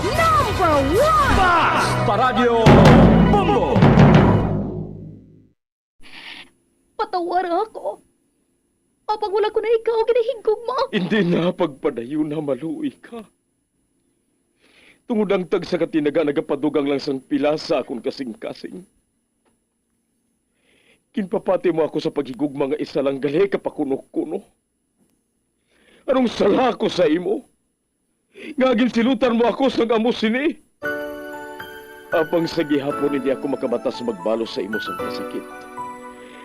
Number one! Mas Paradyo Bombo! Patawara ako. Apang wala ko na ikaw ginahigugma. Hindi na pagpadayon na maluoy ka. Tungod ang tagsa ka tinaga nagapadugang lang sang pila sa akon kasing-kasing. Ginpapati mo ako sa paghigugma nga isa lang gali ka pakuno-kuno. Anong sala ako sa imo? Nga ginsilutan mo ako sang amo sini? Apang sa gihapon hindi ako makabata sa magbalos sa imo sang kasakit,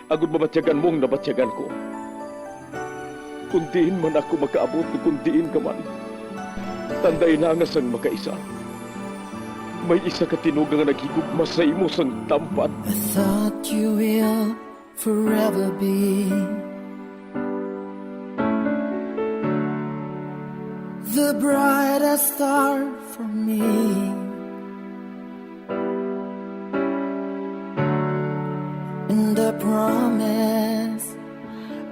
agod mabatyagan mo ang nabatyagan ko. Kon diin man ako makaabot o kon diin ka man, tandai na nga sang makaisa, may isa ka tinuga nga naghigugma sa imo sang tampad. I thought you will forever be the brightest star for me. And I promise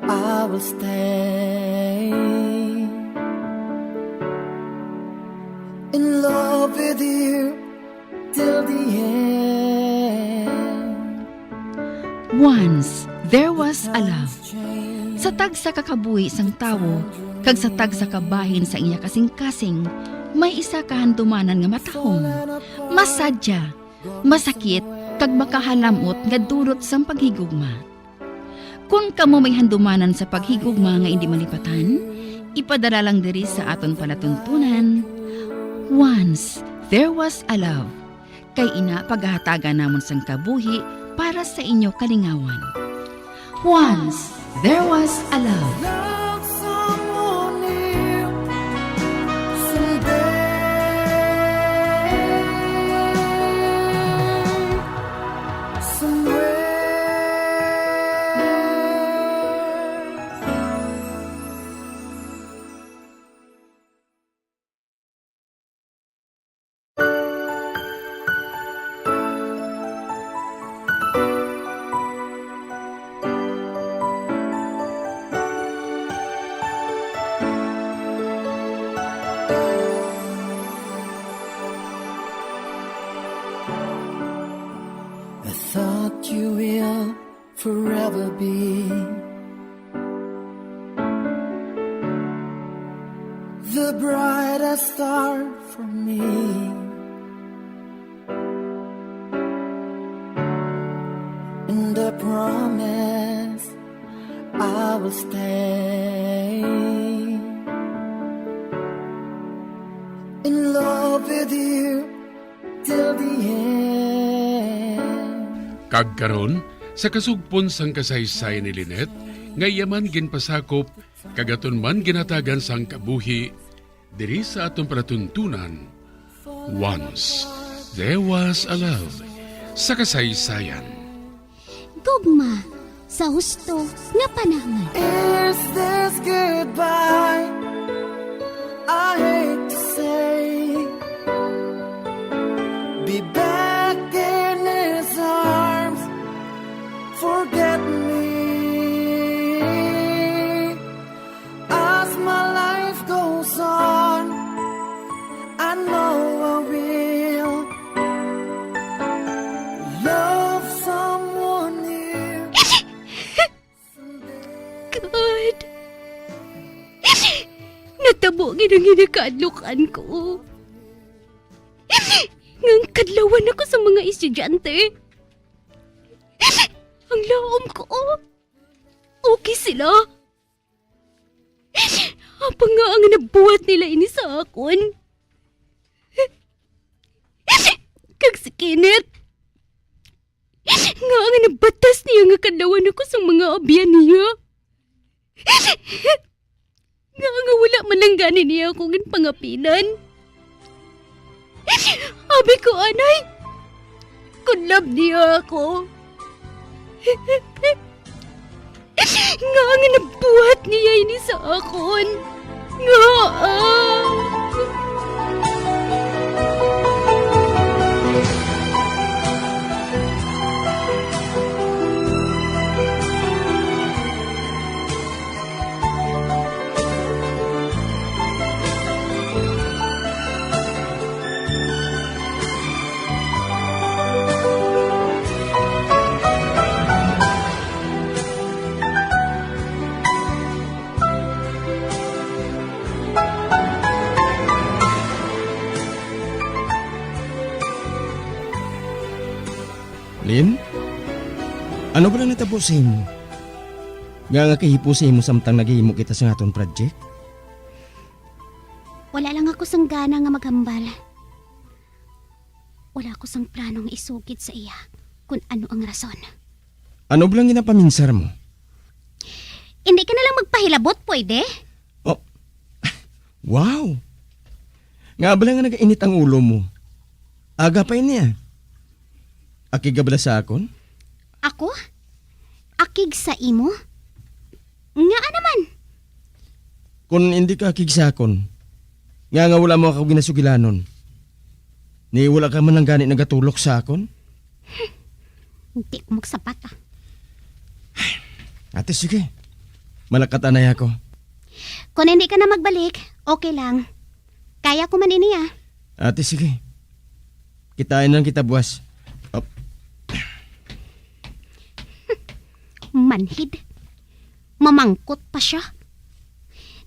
I will stay in love with you till the end. Once there was a love. Sa tagsa ka kabuhi sang tawo kag sa tagsa ka bahin sa iya kasing-kasing, may isa ka handumanan nga matahom, masadya, masakit, kag makahalamot nga dulot sang paghigugma. Kon kamo may handumanan sa paghigugma nga indi malipatan, ipadala lang diri sa aton palatuntunan, Once There Was a Love, kay ina pagahatagan namon sang kabuhi para sa inyo kalingawan. Once There Was a Love. Love someone new someday, somewhere. I thought you will forever be the brightest star for me. And I promise I will stay in love with you till the end. Kag karon, sa kasugpon sang kasaysayan ni Lynette, nga iya man ginpasakop kag aton man ginhatagan sang kabuhi diri sa aton palatuntunan, Once There Was a Love sa kasaysayan. Gugma sa husto nga panahon. Is this goodbye? I hate to say, be back in his arms. Forget me as my life goes on. I know I will love someone new. God. Natabo gid ang ginakadlukan ko. Ngang kadlawan ako sa mga estudyante. Ang laom ko. Okay sila. Apang ngaa nga nabuhat nila ini sa akon? Kag si Kenneth, ngaa nga nabatas niya nga kadlawan ako sang mga abyan niya? Ngaa nga wala man lang gani niya ako ginpangapinan? Abi ko anay, kon love niya ako. Ngaa nga nabuhat niya ini sa akon? Ngaa? Lynn? Ano ba lang natabo sa imo? Nga nga kahipo sa imo samtang naghihimo kita sa aton project? Wala lang ako sang gana nga maghambal. Wala ako sang plano nga isugid sa iya kun ano ang rason. Ano ba lang ginapaminsar mo? Hindi ka na lang magpahilabot, pwede? Oh. Wow! Nga bala nga nagainit ang ulo mo. Aga pa ini, ah. Akig ka bala sa akon? Ako? Akig sa imo? Ngaa naman? Kon hindi ka akig sa akon, nga nga wala mo ako ginasugilanon, ni wala ka man lang gani nagatulok sa akon? Hindi ko magsapat, ah. Ate, sige. Malakat anay ako. Kung hindi ka na magbalik, okay lang. Kaya ko man ini, ah. Ate, sige. Kitain lang kita buwas. Op. Manhid. Mamangkot pa siya.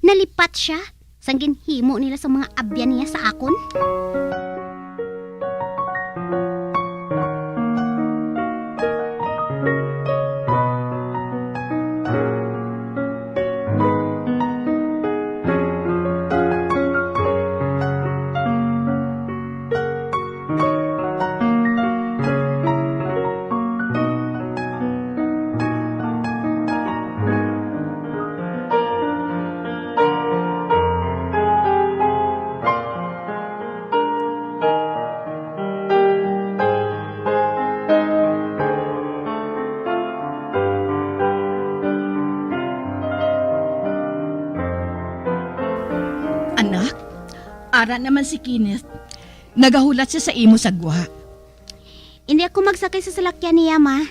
Nalipat siya sang ginhimo nila sa mga abyan niya sa akon. Anak, ara naman si Kenneth. Nagahulat siya sa imo sa gwa. Hindi ako magsakay sa salakyan niya, ma.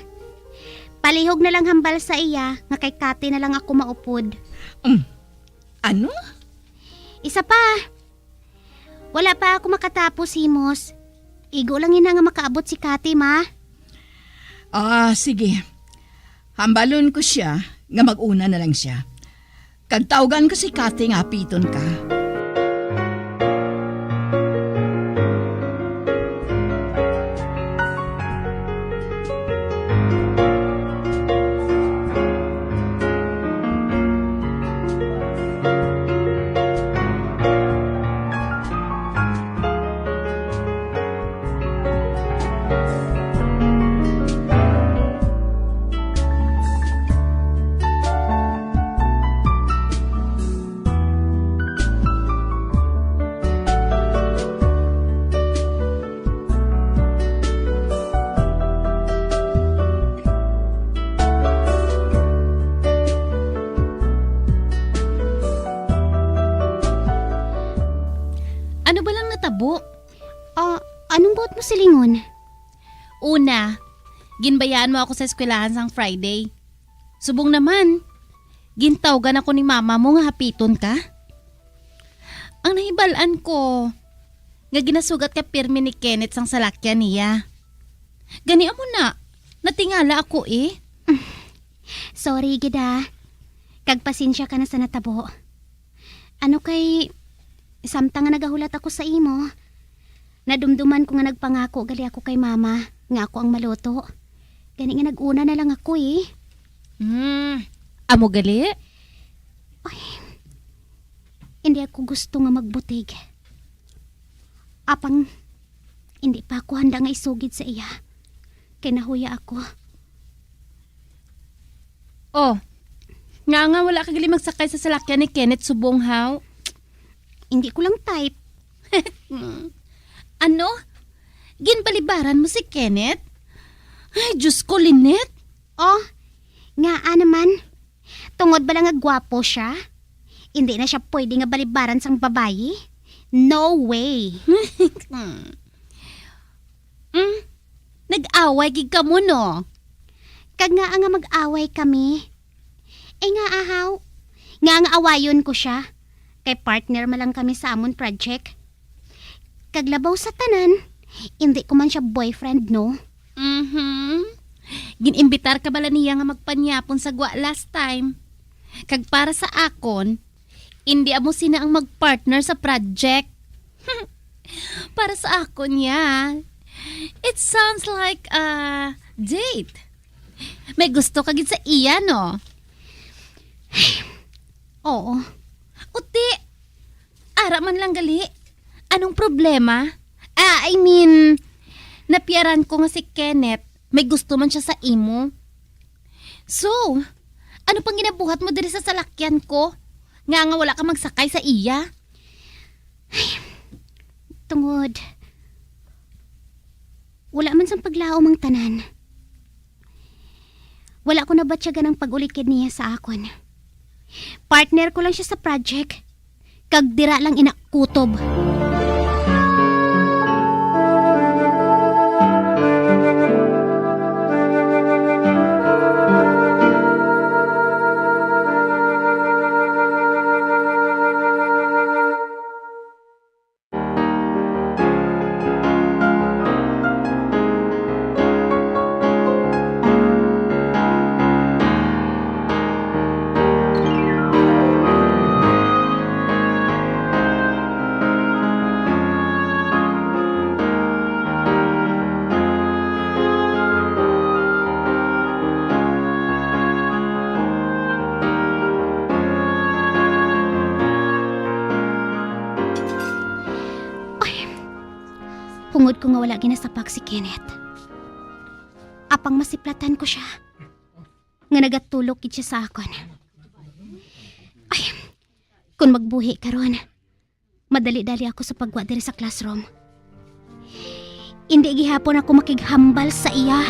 Palihog na lang hambal sa iya nga kay Kati na lang ako maupod. Mm. Ano? Isa pa. Wala pa ako makatapos himos. Igo lang ina nga makaabot si Kati, ma. Ah, sige. Hambalon ko siya nga mag-una na lang siya. Kag tawgan ko si Kati nga hapiton ka. Ano ba lang natabo? Ah, anong buot mo silingon? Una, ginbayaan mo ako sa eskwelahan sang Friday. Subong naman, gintawgan ako ni mama mo nga hapiton ka. Ang nahibal-an ko, nga ginasugat ka pirmi ni Kenneth sang salakyan niya. Gani amo na, natingala ako eh. Sorry gid, ah. Kag pasensya ka na sa natabo. Ano kay, samtang nga nagahulat ako sa imo, nadumduman ko nga nagpangako gali ako kay mama nga ako ang maluto. Gani nga nag-una na lang ako eh. Hmm, amo gali? Ay, Hindi ako gusto nga magbutig. Apang hindi pa ako handa nga isugid sa iya, kay nahuya ako. Oh, nga nga wala ka gali magsakay sa salakyan ni Kenneth subong, haw? Hindi ko lang type. Ano? Ginbalibaran mo si Kenneth? Ay, Diyos ko, Lynette. Oh, ngaa naman? Tungod ba lang nga gwapo siya? Hindi na siya pwede nga balibaran sang babayi? No way. Mm. Nag-away gid kamo, no? Kag ngaa nga mag-away kami? Eh, ngaa, haw? Ngaa nga awayon ko siya? Kay partner man lang kami sa amon project. Kag labaw sa tanan, hindi ko man siya boyfriend, no? Mhm. Gin-imbitar ka bala niya nga magpanyapon sa gwa last time? Kag para sa akon, indi amo sina ang mag-partner sa project. Para sa akon, ya, it sounds like a date. May gusto ka gid sa iya, no? Oo. Uti, ara man lang gali. Anong problema? Ah, I mean, napiaran ko nga si Kenneth, may gusto man siya sa imo. So, ano pang ginabuhat mo diri sa salakyan ko? Nga nga wala ka magsakay sa iya? Tungod, wala man sang paglaom ang tanan. Wala ko nabatyagan ang pag-ulikid niya sa akon. Partner ko lang siya sa project, kag dira lang ina kutob. Ay, hungod ko nga wala ginasapak si Kenneth. Apang masiplatan ko siya nga nagatulok gid siya sa akon. Ay, kung magbuhi karon, madali-dali ako sa pagwa diri sa classroom. Indi gihapon ako makighambal sa iya.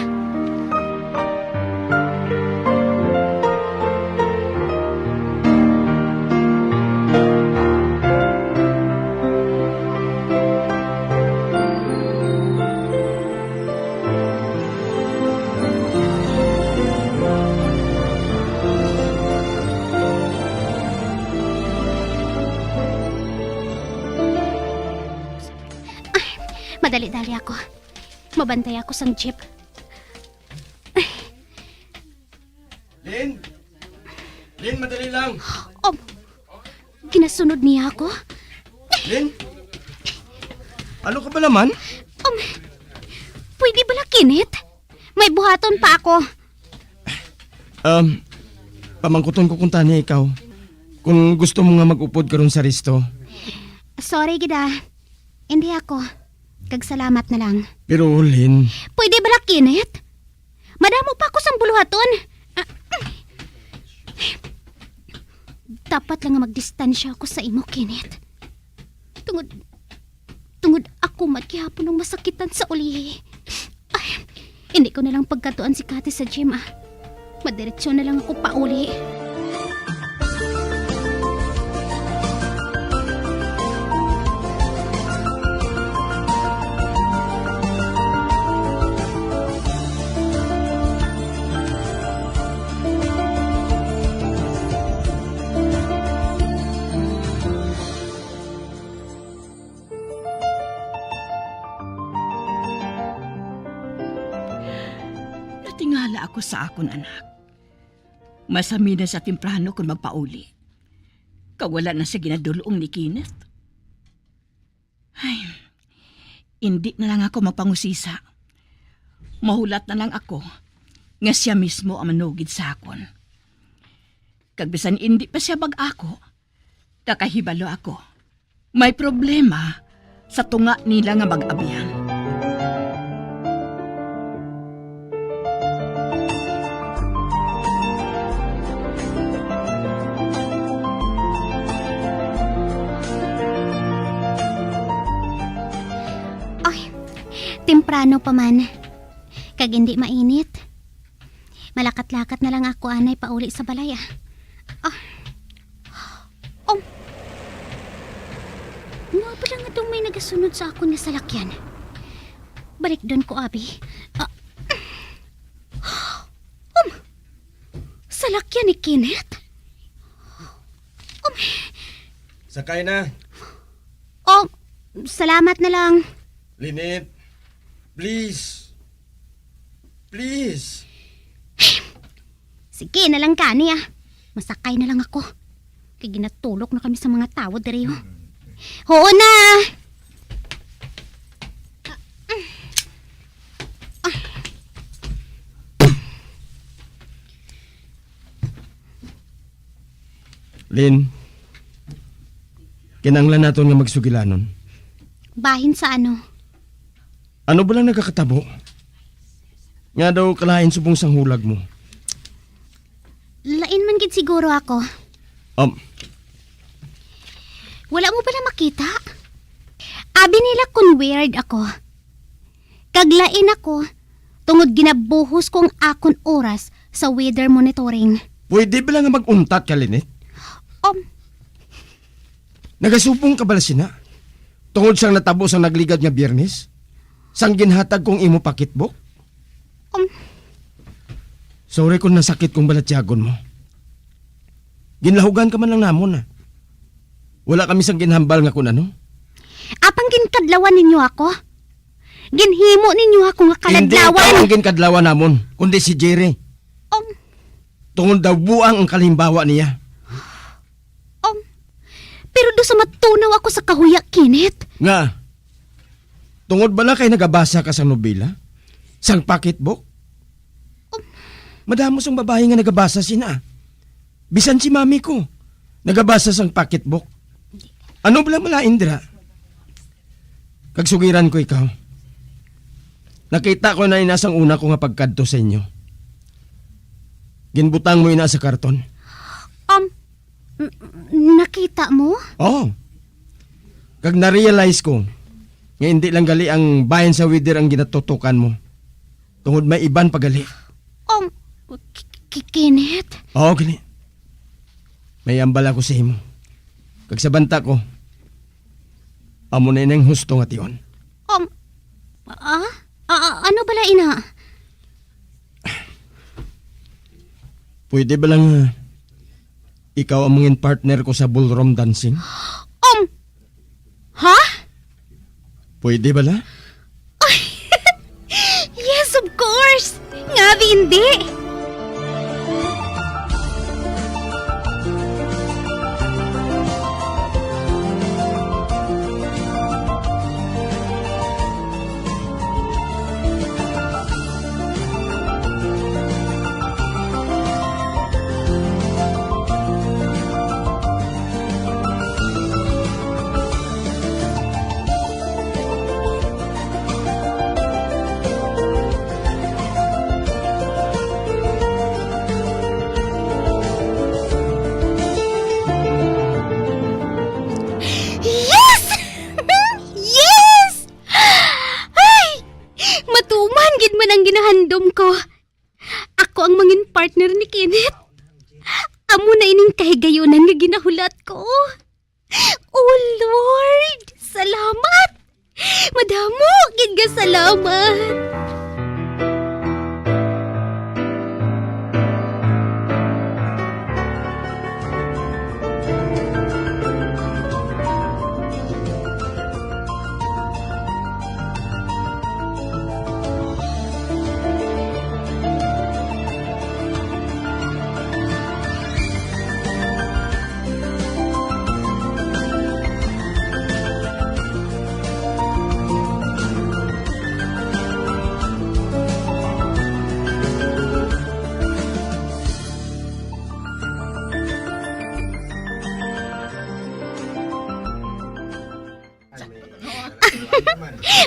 Ay, madali-dali ako. Mabantay ako sang jeep. Lynn? Lynn, madali lang. Um, ginasunod niya ako? Lynn? Ano ka ba naman? Um, pwede bala, Kenneth? May buhaton pa ako. Um, pamangkuton ko kung tani ikaw. Kung gusto mo nga mag-upod karon sa resto. Sorry gid, ah. Hindi ako. Kag salamat na lang. Pero, Lynn. Pwede bala, Kenneth? Madamo pa ako sang buluhaton. Ah, dapat lang nga magdistansya ako sa imo, Kenneth. Tungod, tungod ako man gihapon ang masakitan sa ulihi. Ay, hindi ko na lang pagkatuan si Kati sa gym, ah. Madiretso na lang ako pauli. Natingala ako sa akon anak. Masami na sa temprano kon magpauli. Kag wala na siya ginadul-ong ni Kenneth. Ay, indi na lang ako magpangusisa. Mahulat na lang ako nga sia mismo ang manugid sa akon. Kag bisan indi pa sia bag-ako, Nakahibalo ako. May problema sa tunga nila nga mag-abyan. Ay, temprano pa man. Kag hindi mainit. Malakat-lakat na lang ako anay pauli sa balay, ah. Ah. Um. Nga pala nga daw may nagasunod sa akon nga salakyan. Balikdon ko, abi. Ah. Um. Salakyan ni Kenneth? Um. Sakay na. Oh, salamat na lang. Lynette, please. Please. Sige na lang gani, ah. Masakay na lang ako. Kay ginatulok na kami sa mga tawo diri, oh. Oo na. Lynn, kinahanglan naton nga magsugilanon. Bahin sa ano? Ano ba lang nagakatabo? Nga daw kalain subong sang hulag mo? Lain man gid siguro ako. Um, Wala mo bala makita? Abi nila kon weird ako. Kag lain ako, tungod ginabuhos ko ang akon oras sa weather monitoring. Pwede bala nga mag-untat ka, Lynette? Um, Nagasubong ka bala sina? Tungod sang natabo sang nagligad nga Biyernes? Sang ginhatag kong imo pakitbok? Um. Sorry kung nasakit kong balatyagon mo. Ginlahugan ka man lang namon, ah. Wala kami sang ginhambal nga kun ano. Apang ginkadlawan ninyo ako? Ginhimo ninyo ako nga Hindi kaladlawan? Ikaw ang ginkadlawan namon, kundi si Jerry. Um. Tungod daw buang ang kalimbawa niya. Um. Pero do sa matunaw ako sa kahuya, Kenneth. Nga? Tungod bala kay nagabasa ka sang nobela? Sang pocketbook? Um. Madamo sang babayi nga nagabasa sina. Bisan si mami ko, nagabasa sang pocketbook. Ano bala malain dira? Kag sugiran ko ikaw. Nakita ko na ina sang una ko nga pagkadto sa inyo. Ginbutang mo ina sa karton. Um, n-, nakita mo? Oo. Kag na-realize ko nga hindi lang gali ang bahin sa weather ang ginatutukan mo. Tungod may iban pa gali. Um, K-, K-, Kenneth? Oo, gali. May ambal ako sa imo. Kag sa banta ko, amo na inang husto nga tion. Um, ah? Ah, ah, ano bala ina? Pwede ba lang, ah, ikaw ang mangin partner ko sa ballroom dancing? Um, ha? Pwede bala? Ay, yes, of course! Nga, hindi! Yes! Yes! Ay! Matuman gid man ang ginahandom ko. Ako ang mangin partner ni Kenneth. Amo na ining kahigayunan nga ginahulat ko. Oh, Lord! Salamat! Madamo gid nga salamat!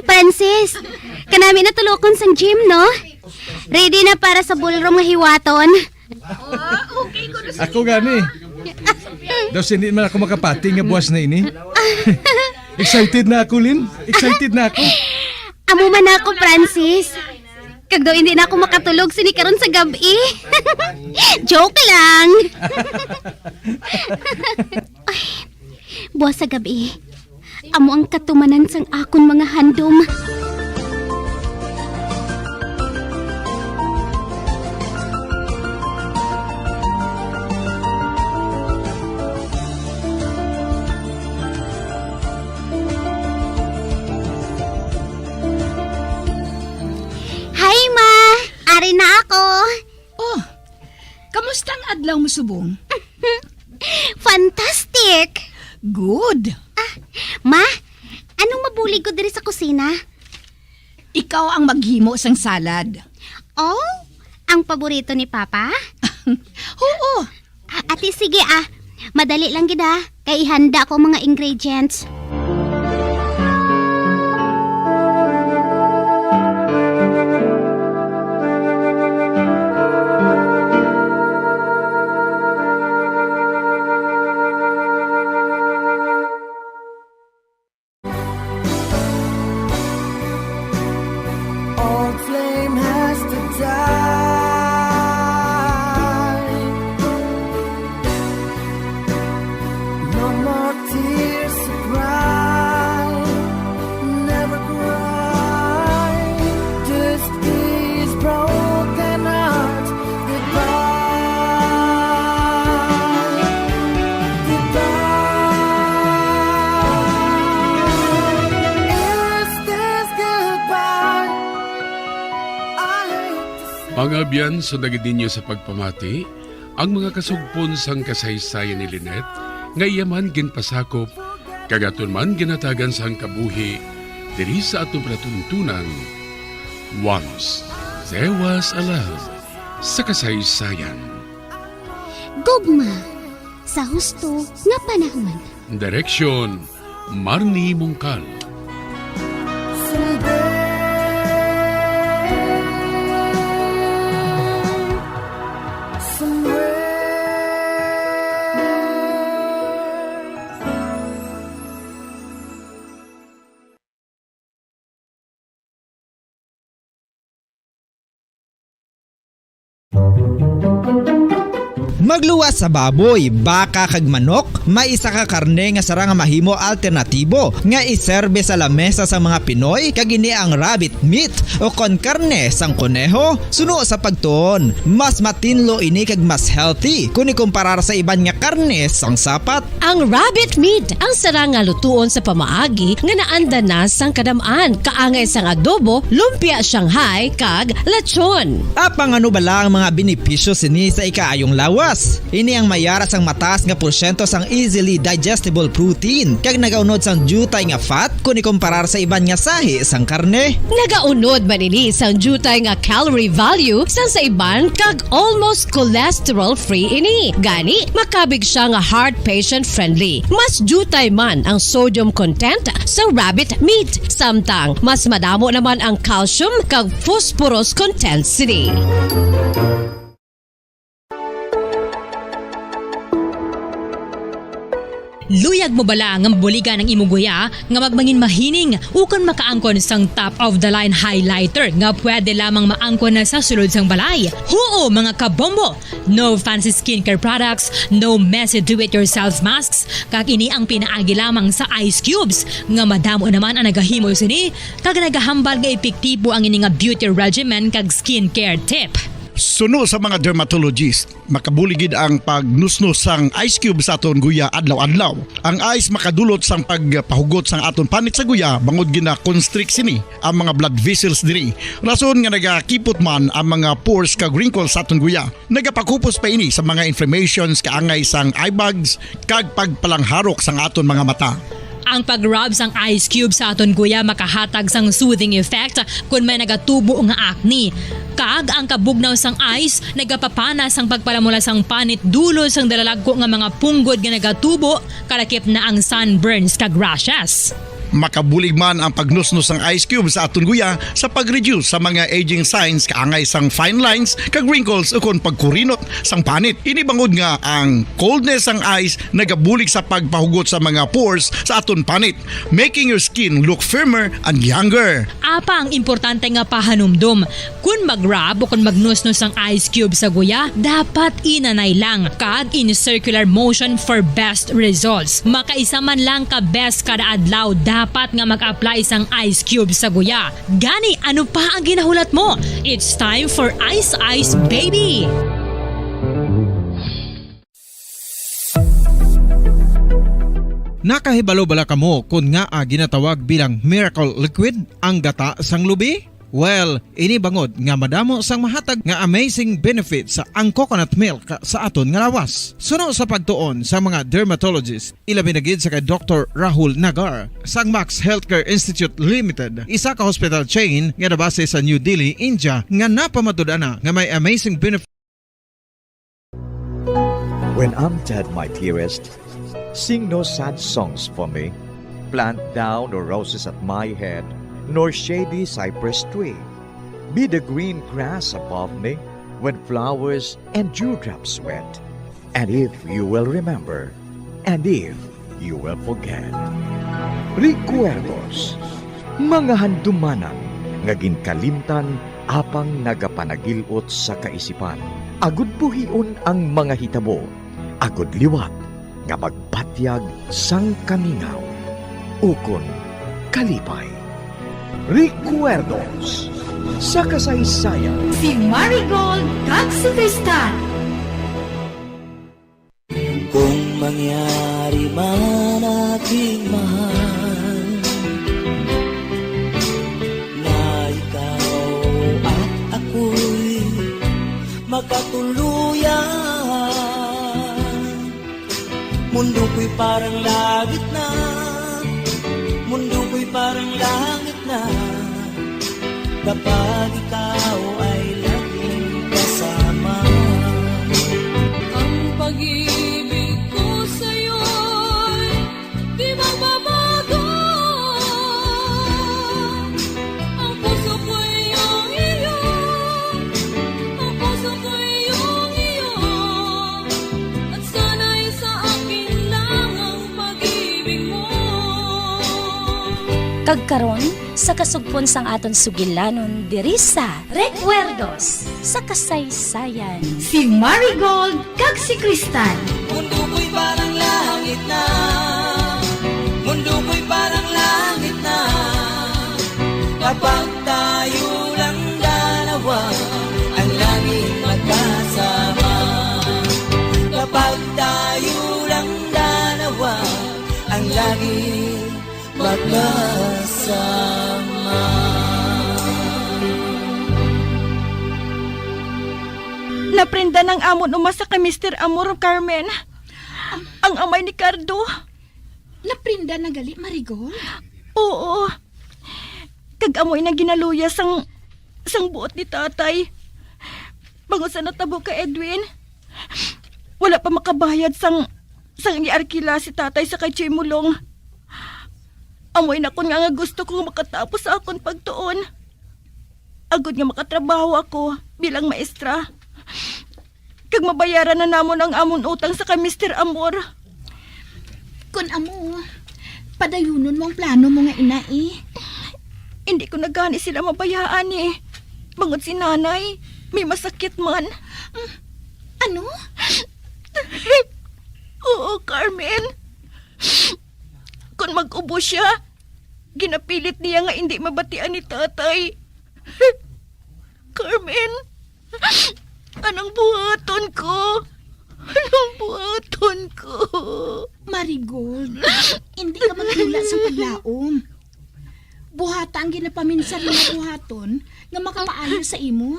Francis, kanami na tulokon sang gym, no? Ready na para sa ballroom nga hiwaton. Ako gani. Daw sini man ako makapati nga buwas na ini. Excited na ako, Lin. Excited na ako. Amo man ako, Francis. Kag daw hindi na ako makatulog sini karon sa gab-i. Joke lang. Ay, buwas sa gab-i, amo ang katumanan sang akon mga handom. Hi, Ma! Ari na ako. Oh, kamusta ang adlaw mo subong? Fantastic! Good! Ah, Ma, anong mabulig ko diri sa kusina? Ikaw ang maghimo sang salad. Oh, ang paborito ni Papa? Oo. Ah, ati, sige, ah. Madali lang gid, ah. Kay ihanda ko ang mga ingredients. Old flame has to die. No more tears to cry. Never cry. This is broken heart. Goodbye. Goodbye. Is this goodbye? I hate to say Mga abyan, sundagid ninyo sa pagpamati ang mga kasugpon sang kasaysayan ni Lynette nga iya man ginpasakop kag aton man ginhatagan sang kabuhi diri sa aton palatuntunan. Once there was a love sa kasaysayan. Gugma sa husto nga panahon. Direksyon, Marnie Mongcal. Someday, somewhere. Magluwas sa baboy, baka kag manok, may isa ka karne nga sarang nga mahimo alternatibo nga iserbe sa lamesa sang mga Pinoy, kag ini ang rabbit meat o kon karne sang koneho. Suno sa pagtuon, mas matinlo ini kag mas healthy kon ikumparar sa iban nga karne sang sapat. Ang rabbit meat ang sarang nga lutuon sa pamaagi nga naanda na sang kadam-an, kaangay sang adobo, lumpia Shanghai, kag lechon. Apang ano bala ang mga benepisyo sini sa ikaayong lawas? Ini ang may ara sang mataas nga porsyento sang easily digestible protein, kag nagaunod sang diutay nga fat kon ikumparar sa iban nga sahi sang karne. Nagaunod man ini sang diutay nga calorie value sang sa iban, kag almost cholesterol-free ini. Gani, makabig siya nga heart patient-friendly. Mas diutay man ang sodium content sa rabbit meat, samtang mas madamo naman ang calcium kag phosphorus content sini. Luyag mo bala nga mabuligan ang imo guya nga magmangin mahining ukon makaangkon sang top of the line highlighter nga pwede lamang maangkon na sa sulod sang balay? Huo, mga kabombo! No fancy skincare products, no messy do-it-yourself masks, kag ini ang pinaagi lamang sa ice cubes, nga madamo naman ang nagahimo sini, kag nagahambal nga epektibo ang ini nga beauty regimen kag skincare tip. Suno sa mga dermatologist, makabulig gid ang pagnusnos sang ice cube sa aton guya adlaw-adlaw. Ang ice makadulot sang pagpahugot sang aton panit sa guya bangod gina-constrict sini ang mga blood vessels diri, rason nga nagakipot man ang mga pores kag wrinkles sa aton guya. Nagapakupos pa ini sa mga inflammations kaangay sang eye bags kag pagpalangharok sang aton mga mata. Ang pag-rub sang ice cube sa aton guya makahatag sang soothing effect kon may nagatubo nga acne. Kag ang kabugnaw sang ice nagapapana sang pagpalamula sang panit dulot sang dalalagko nga mga punggod nga nagatubo, kalakip na ang sunburns kag rashes. Makabulig man ang pagnusnos sang ice cube sa aton guya sa pag-reduce sa mga aging signs kaangay sang fine lines kag wrinkles ukon pagkurinot sang panit. Ini bangod nga ang coldness sang ice nagabulig sa pagpahugot sa mga pores sa aton panit, making your skin look firmer and younger. Apang importante nga pahanumdom, kon mag-rub o kon magnusnos ang ice cube sa guya, dapat inanay lang kag in circular motion for best results. Makaisa man lang ka beses kada adlaw dapat nga mag-apply sang ice cube sa guya. Gani, ano pa ang ginahulat mo? It's time for Ice Ice Baby! Nakahibalo bala kamo kon ngaa ginatawag bilang miracle liquid ang gata sang lubi? Well, ini bangod nga madamo sang mahatag nga amazing benefits ang coconut milk sa aton nga lawas. Suno sa pagtuon sa mga dermatologist, ilabi na gid sa kay Doktor Rahul Nagar sang Max Healthcare Institute Limited, isa ka hospital chain nga nabase sa New Delhi, India, nga napamatud-an na nga may amazing benefits. When I'm dead, my dearest, sing no sad songs for me. Plant thou no roses at my head, nor shady cypress tree. Be the green grass above me when flowers and dewdrops wet. And if you will remember, and if you will forget. Recuerdos, mga handumanan nga ginkalimtan apang nagapanagil-ot sa kaisipan, agud buhion ang mga hitabo, agud liwat nga magbatyag sang kamingaw ukon kalipay. Recuerdos sa kasaysayan. Si Marigold kag si Crystal. Kung mangyari man, aking mahal, na ikaw at ako'y magkatuluyan, mundo ko'y parang langit na, mundo ko'y parang langit na, kapag ikaw ay laging kasama. Ang pag-ibig ko sa'yo'y di magbabago. Ang puso ko'y iyong iyo, ang puso ko'y iyong iyo, at sana'y sa akin lang ang pag-ibig mo. Kag karon, sa kasugpon sang aton sugilanon diri sa Recuerdos sa Kasaysayan, si Marigold kag si Crystal. Mundo ko'y parang langit na, mundo ko'y parang langit na, kapag tayo lang dalawa ang laging magkasama. Kapag tayo lang dalawa ang laging magkasama. Naprinda ang amon uma sa kay Mister Amor, Carmen. Ang amay ni Cardo. Naprinda na gali, Marigold? Oo. Kag amo ina ginaluya sang, sang buot ni tatay. Bangod sa natabo kay Edwin, wala pa makabayad sang, sang giarkila si tatay sa kay Chimulong. Amo ina kon nga, nga gusto ko nga makatapos sa akon pagtuon, agod nga makatrabaho ako bilang maestra, kag mabayaran na namon ang amon utang sa kay Mister Amor. Kon amo, padayunon mo ang plano mo nga ina, eh. Hindi ko na gani sila mabayaan, eh. Bangod si nanay, may masakit man. Mm, ano? Oo, Carmen. Kon mag-ubo siya, ginapilit niya nga hindi mabatian ni tatay. Carmen, anong buhaton ko? Anong buhaton ko? Marigold, hindi ka magdula sa paglaom. Buhata ang ginapaminsar nga buhaton nga makapaayo sa imo.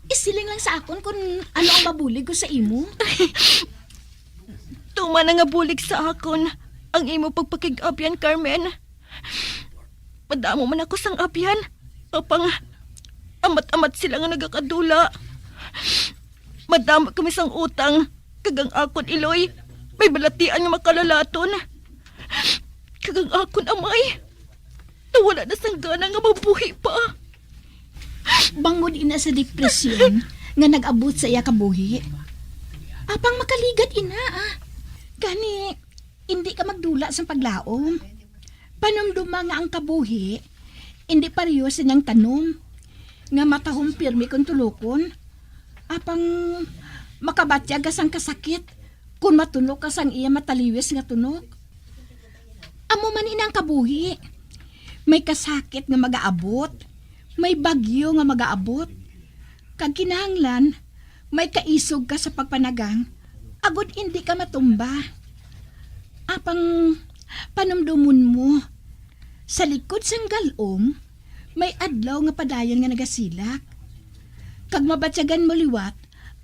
Isiling lang sa akon kung ano ang mabulig ko sa imo. Tuman na nga bulig sa akon ang imo pagpakig-abyan, Carmen. Madamo man ako sang abyan, apang amat-amat sila nga nagakadula. Madamo kami sang utang, kag ang akon iloy may balatian nga makalalaton. kag ang akon amay, nawala na sang gana nga mabuhi pa. Bangod ina sa depresyon nga nag-abot sa iya kabuhi, apang makaligad ina, ah. Gani, indi ka magdula sang paglaom. Panumduma nga ang kabuhi indi pareho sa inyang tanom, nga matahom pirmi kon tulokon, apang makabatyag ka sang kasakit kon matunok ka sang iya mataliwis nga tunok. Amo man ini ang kabuhi. May kasakit nga magaabot, may bagyo nga magaabot, kag kinahanglan may kaisog ka sa pagpanagang agod indi ka matumba. Apang panumdomon mo, sa likod sang galom may adlaw nga padayon nga nagasilak, kag mabatyagan mo liwat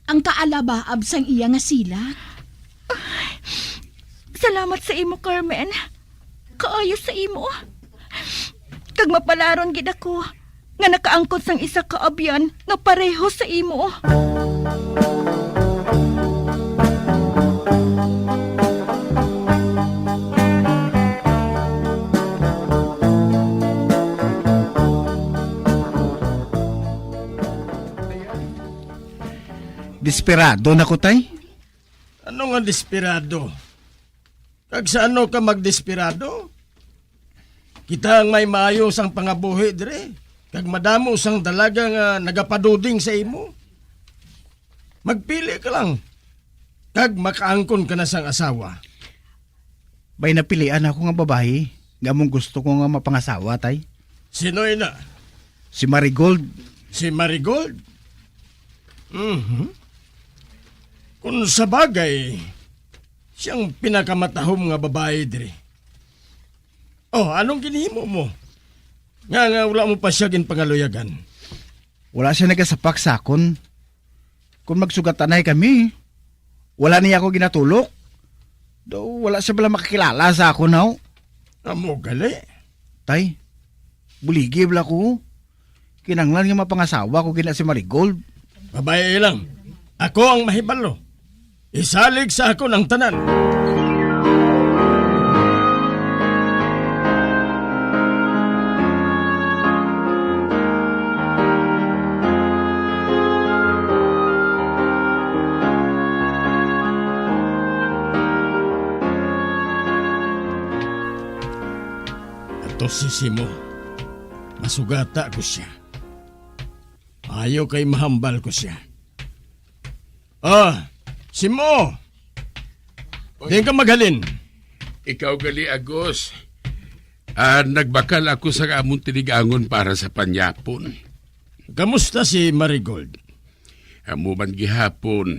ang kaalabaab sang iya nga silak. Salamat sa imo, Carmen. Kaayo sa imo. Kag mapalaron gid ako nga nakaangkon sang isa ka abyan nga pareho sa imo. Desperado na ko, tay. Ano nga desperado? Kag sa ano ka magdesperado? Kita ang may maayo sang pangabuhi diri, kag madamo sang dalaga nga nagapaduding sa imo. Magpili ka lang, kag makaangkon ka na sang asawa. May napilian ako nga babayi nga among gusto ko nga mapangasawa, tay. Sino ina? Si Marigold. Si Marigold? Mhm. Kung sa bagay, siyang pinakamatahom nga babayi diri. Oh, anong ginhimo mo? Nga, nga wala mo pa siya ginpangaluyagan? Wala siya nagasapak sa akon. Kung magsugatanay kami, wala niya ako ginatulok. Daw wala siya bala makakilala sa akon, haw. Amo gali. Tay, buligi bala ko. Kinahanglan nga mapangasawa ko gina si Marigold. Babayi lang. Ako ang mahibalo. Isalig sa akon ang tanan. Ato si Simo. Masugata ko siya. Maayo kay mahambal ko siya. Ah, Simo! Oy. Diin ka maghalin? Ikaw gali, Agos. Ah, nagbakal ako sa amon tinigangon para sa panyapon. Kamusta si Marigold? Amo man gihapon.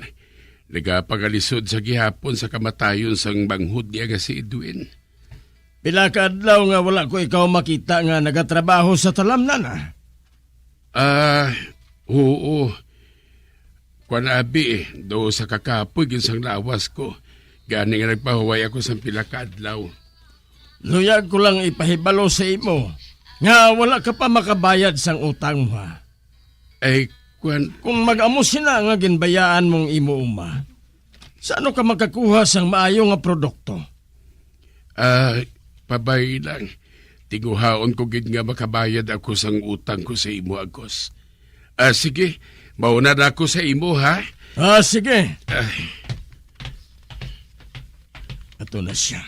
Nagapangalisod sa gihapon sa kamatayon sang manghod niya nga si Edwin. Pila ka adlaw nga wala ko ikaw makita nga nagatrabaho sa talamnan, ah? Ah, oo. Kuan, abi, eh, do sa kakapoy gid sang lawas ko. Gani nga nagpahuway ako sang pila ka adlaw. Luyag ko lang ipahibalo sa imo nga wala ka pa makabayad sang utang mo, ha? Ay, kuan. Kung mag-amo sina nga ginbayaan mong imo uma, sa ano ka makakuha sang maayo nga produkto? Ah, pabay lang. Tinguhaon ko gid nga makabayad ako sang utang ko sa imo, Agos. Ah, sige, mauna na ako sa imo, ha? Ah, sige. Ah. Ato na siya.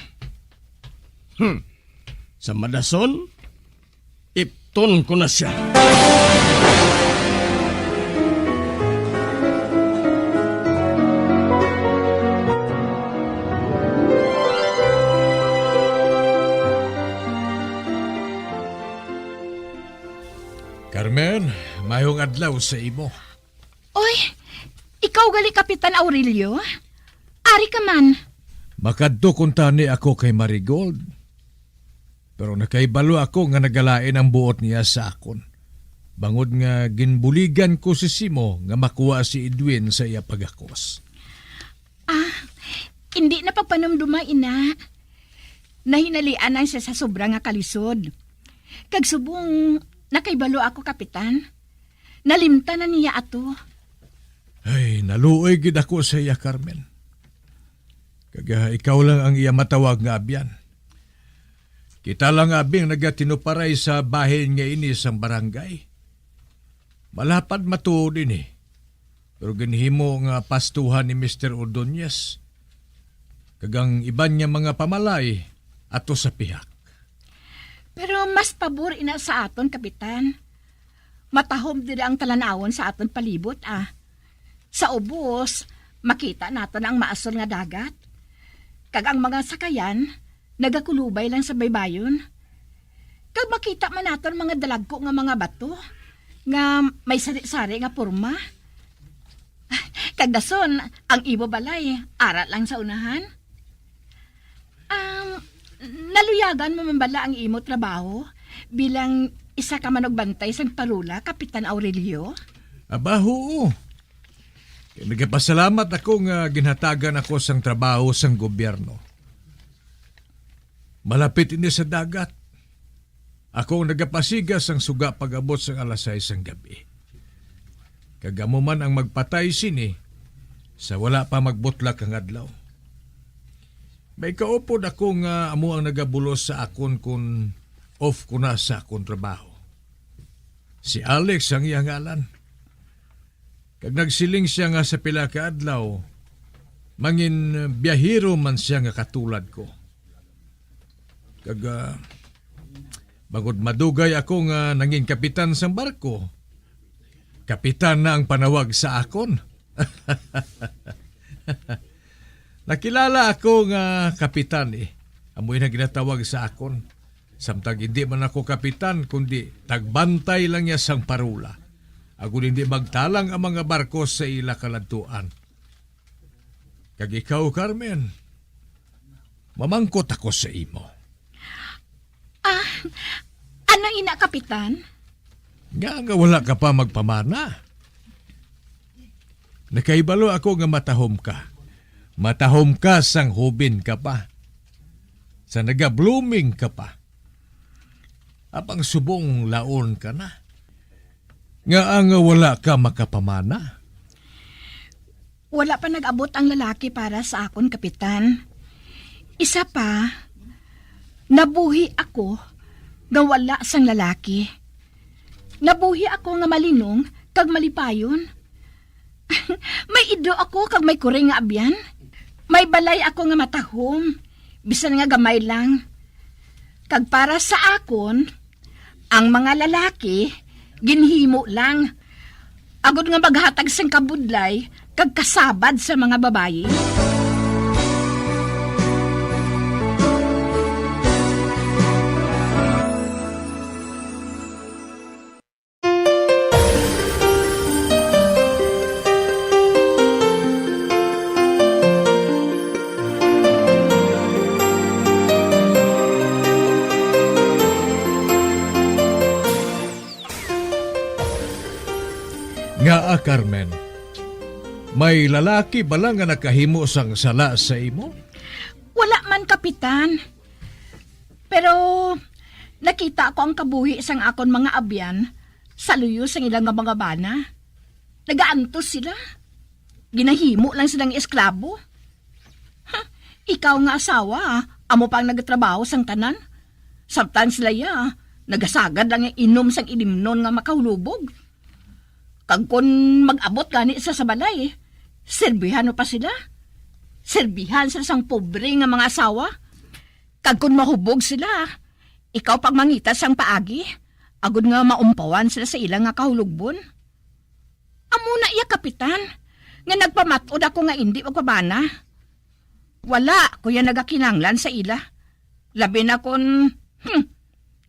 Hmm. Sa madason, ipton ko na siya. Carmen, mayong adlaw sa imo. Oy, ikaw gali, Kapitan Aurelio? Ari ka man. Makadto kuntani ako kay Marigold. Pero nakahibalo ako nga nagalain ang buot niya sa akon, bangod nga ginbuligan ko si Simo nga makuha si Edwin sa iya pagakos. Ah, hindi na pagpanumduma, ina. Nahinalian lang siya sa sobra nga kalisod. Kag subong nakahibalo ako, Kapitan, nalimtan na niya ato. Ay, naluoy gid ako sa iya, Carmen. Kag, ah, ikaw lang ang iya matawag nga abyan. Kita lang abi ang nagatinuparay sa bahin nga ini sang barangay. Malapad matuod ini, pero ginhimo nga pastuhan ni Mister Ordonez, kag ang iban nga mga pamalay ato sa pihak. Pero mas pabor ina sa aton, Kapitan. Matahom diri ang talan-awon sa aton palibot, ah. Sa ubos, makita naton ang maasol nga dagat, kag ang mga sakayan nagakulubay lang sa baybayon. Kag makita man naton mga dalagko nga mga bato nga may sari-sari nga porma. Kag dason, ang imo balay ara lang sa unahan. Um, naluyagan mo man bala ang imo trabaho bilang isa ka manugbantay sang parola, Kapitan Aurelio? Aba, huo. Kay nagapasalamat ako nga ginhatagan ako sang trabaho sang gobyerno. Malapit ini sa dagat. Ako ang nagapasiga sang suga pag-abot sang alas sais sang gab-i. Kag amo man ang magpatay sini sa wala pa magbutlak ang adlaw. May kaupod ako nga amo ang nagabulos sa akon kon off ko na sa akon trabaho. Si Alex ang iya ngalan. Kag nagsiling sia nga sa pila ka adlaw, mangin biyahero man sia nga katulad ko. Kag, ah, bangod madugay ako nga nangin kapitan sang barko, kapitan na ang panawag sa akon. Nakilala ako nga kapitan, eh. Amoy na ginatawag sa akon. Samtang hindi man ako kapitan, kundi tagbantay lang niya sang parola, agud hindi magtalang ang mga barko sa ila kaladtuan. Kag ikaw, Carmen, mamangkot ako sa imo. Ah, ano ina, Kapitan? Nga nga wala ka pa magpamana? Nakahibalo ako nga matahom ka. Matahom ka sang hubin ka pa. Sa naga-blooming ka pa. Apang subong laon ka na. Nga ang wala ka makapamana? Wala pa nag-abot ang lalaki para sa akon, Kapitan. Isa pa, nabuhi ako nga wala sang lalaki. Nabuhi ako nga malinong kag malipayon. May ido ako kag may kuring nga abyan. May balay ako nga matahom, bisan nga gamay lang. Kag para sa akon, ang mga lalaki ginhimo lang agod nga maghatag sing kabudlay kag kasabad sa mga babayi. Ngaa, Carmen? May lalaki bala nga nakahimo sang sala sa imo? Wala man, Kapitan. Pero nakita ko ang kabuhi sang akon mga abyan sa luyo sang ila nga mga bana. Nagaantos sila. Ginahimo lang silang esklabo. Ha, ikaw nga asawa, amo pa ang nagatrabaho sang tanan. Samtang sila ya, nagasagad lang nga inom sang ilimnon nga makahulubog. Kag kon mag-abot gani sa, sa balay, serbihan mo pa sila. Serbihan sila sang pobre nga mga asawa. Kag kon mahubog sila, ikaw pagmangita sang paagi, agod nga maumpawan sila sa ila nga kahulogbon. Amo na iya, Kapitan, nga nagpamat-od ako nga indi magpabana. Wala ko ya nagakinanglan sa ila. Labi na kon, hmm,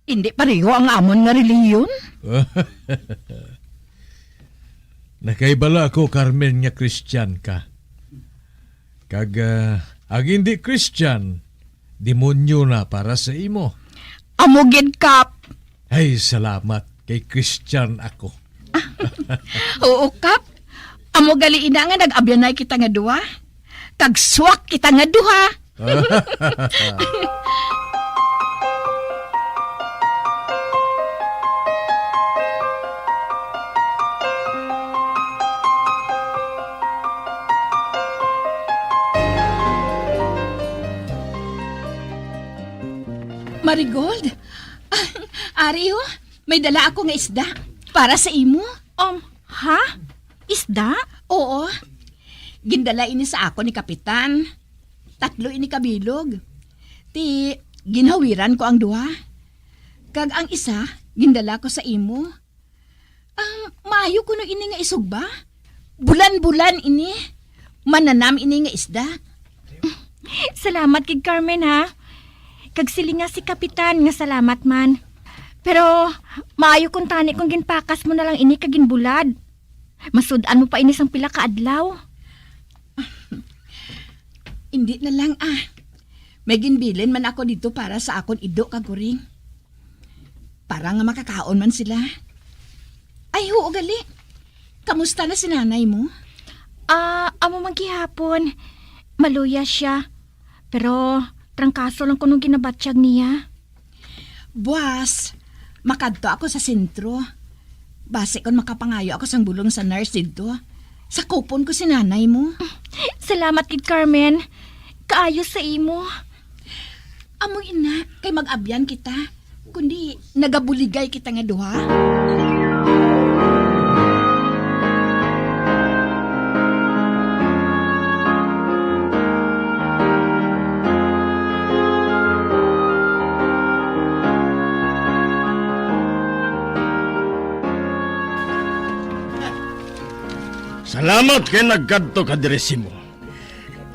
indi pareho ang amon nga relihiyon. Nakaibalo ako, Carmen, nga Christian ka. Kag, ah, ang hindi Christian, demonyo na para sa imo. Amo gid, Kap. Ay, salamat kay Christian ako. Oo, Kap. Amo gali ina nga nag-abyanay kita nga duha. Kag swak kita nga duha. Marigold, ah, ari, oh, may dala ako nga isda para sa imo. Um, ha? Isda? Oo. Gindala ini sa akon ni Kapitan. Tatlo ini ka bilog. Ti, ginhawiran ko ang duha. Kag ang isa, gindala ko sa imo. Ang maayo kuno ini nga isugba? Bulan-bulan ini. Mananam ini nga isda. Salamat kag Carmen, ha. Kag silinga si Kapitan nga salamat man. Pero maayo kuntani kung ginpakas mo na lang ini kag ginbulad. Masud-an mo pa ini sang pila ka adlaw. Indi na lang, ah. May ginbilin man ako dito para sa akon ido kag uring. Para nga makakaon man sila. Ay, huo gali. Kamusta na si nanay mo? Ah, amo man gihapon. Maluya siya. Pero trangkaso lang kuno ginabatyag niya. Buas, makadto ako sa sentro. Basi kon makapangayo ako sang bulong sa nurse didto, sakupon ko si nanay mo. Salamat gid, Carmen. Kaayo sa imo. Amo ina, kay mag-abyan kita. Kundi nagabuligay kita nga duha. Salamat kay nagkadto ka diri, Simo.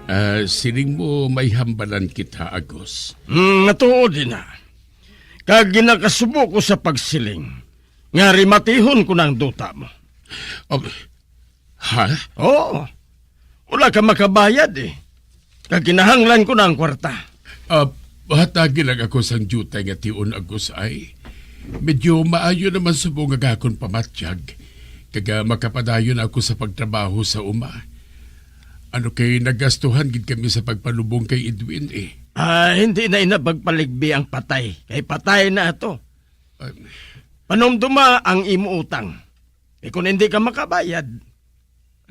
Ah, siling mo may hambalan kita, Agos. Mm, matuod ina. Kag ginakasubo ko sa pagsiling nga rimatihon ko na ang duta mo. Um, ha? Oo. Wala ka makabayad, eh. Kag kinahanglan ko na ang kwarta. Ah, hatagi lang ako sang diutay nga tion, Agos, ay. Medyo maayo naman subong nga akon pamatyag. Kag, ah, makapadayon ako sa pagtrabaho sa uma. Ano kay nagastuhan gid kami sa pagpalubong kay Edwin, eh. Ah, hindi na ina pagpaligbi ang patay. Kay patay na ato. Ah. Panumduma ang imo utang. Kay kung hindi ka makabayad,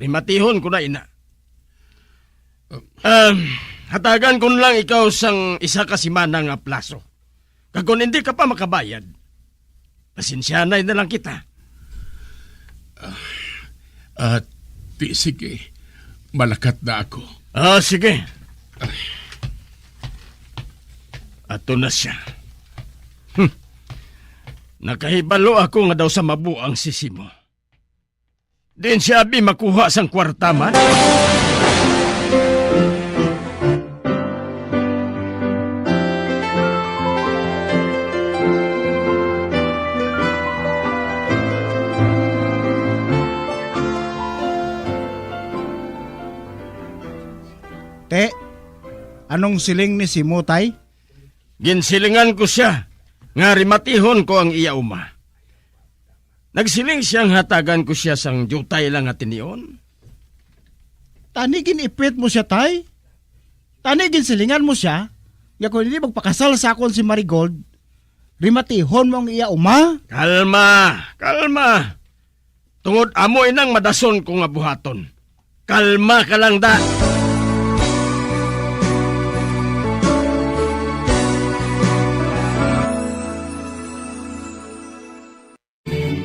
rimatihon ko na ina. Um, hatagan ko na lang ikaw sang isa ka simana nga plaso. Kag kung hindi ka pa makabayad, pasensyanay na lang kita. Ah, ah, ti, sige. Malakat na ako. Ah, sige. Ato na siya. Hmm. Nakahibalo ako nga daw sa mabuang si Simo. Diin siya abi makuha sang kwarta man? Te, anong siling ni Simo, tay? Ginsilingan ko sia nga rimatihon ko ang iya uma. Nagsiling sia nga hatagan ko sia sang diutay lang nga tinion. Tani gin-ipit mo sia, tay? Tani ginsilingan mo sia nga kon hindi magpakasal sa akon si Marigold, rimatihon mo ang iya uma? Kalma, kalma. Tungod amo inang madason ko nga buhaton. Kalma ka lang, da.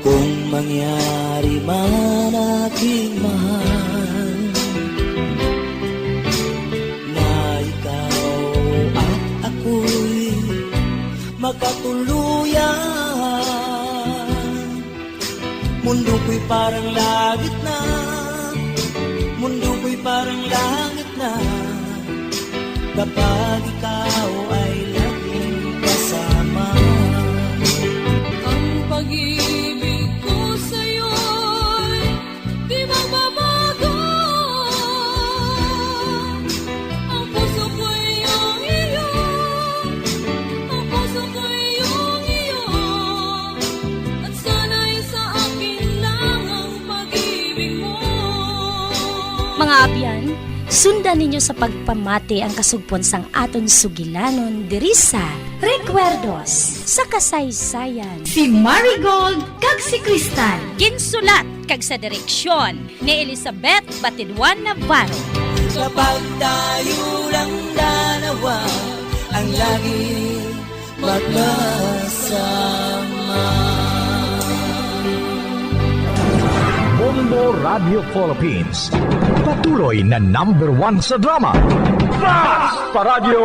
Kung mangyari man, aking mahal, na ikaw at ako'y magkatuluyan, mundo ko'y parang langit na, mundo ko'y parang langit na. Kapag ikaw ay laging kasama. Ang pag-ibig ko sa'yo'y di magbabago. Ang puso ko'y iyong iyo. Ang puso ko'y iyong iyo. At sana'y sa akin lang ang pag-ibig mo. Mga abyan, sundan ninyo sa pagpamati ang kasugpon sang aton sugilanon diri sa Recuerdos sa Kasaysayan. Si Marigold kag si Crystal. Ginsulat kag sa direksyon ni Elizabeth Batiduan Navarro. Kapag tayo lang dalawa, ang langit Pagkasama. Bombo Radio Philippines, patuloy na number one sa drama. Fast pa Radyo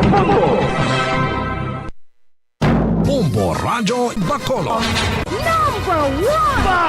Bombo! Bombo Radio Bacolod. Number one!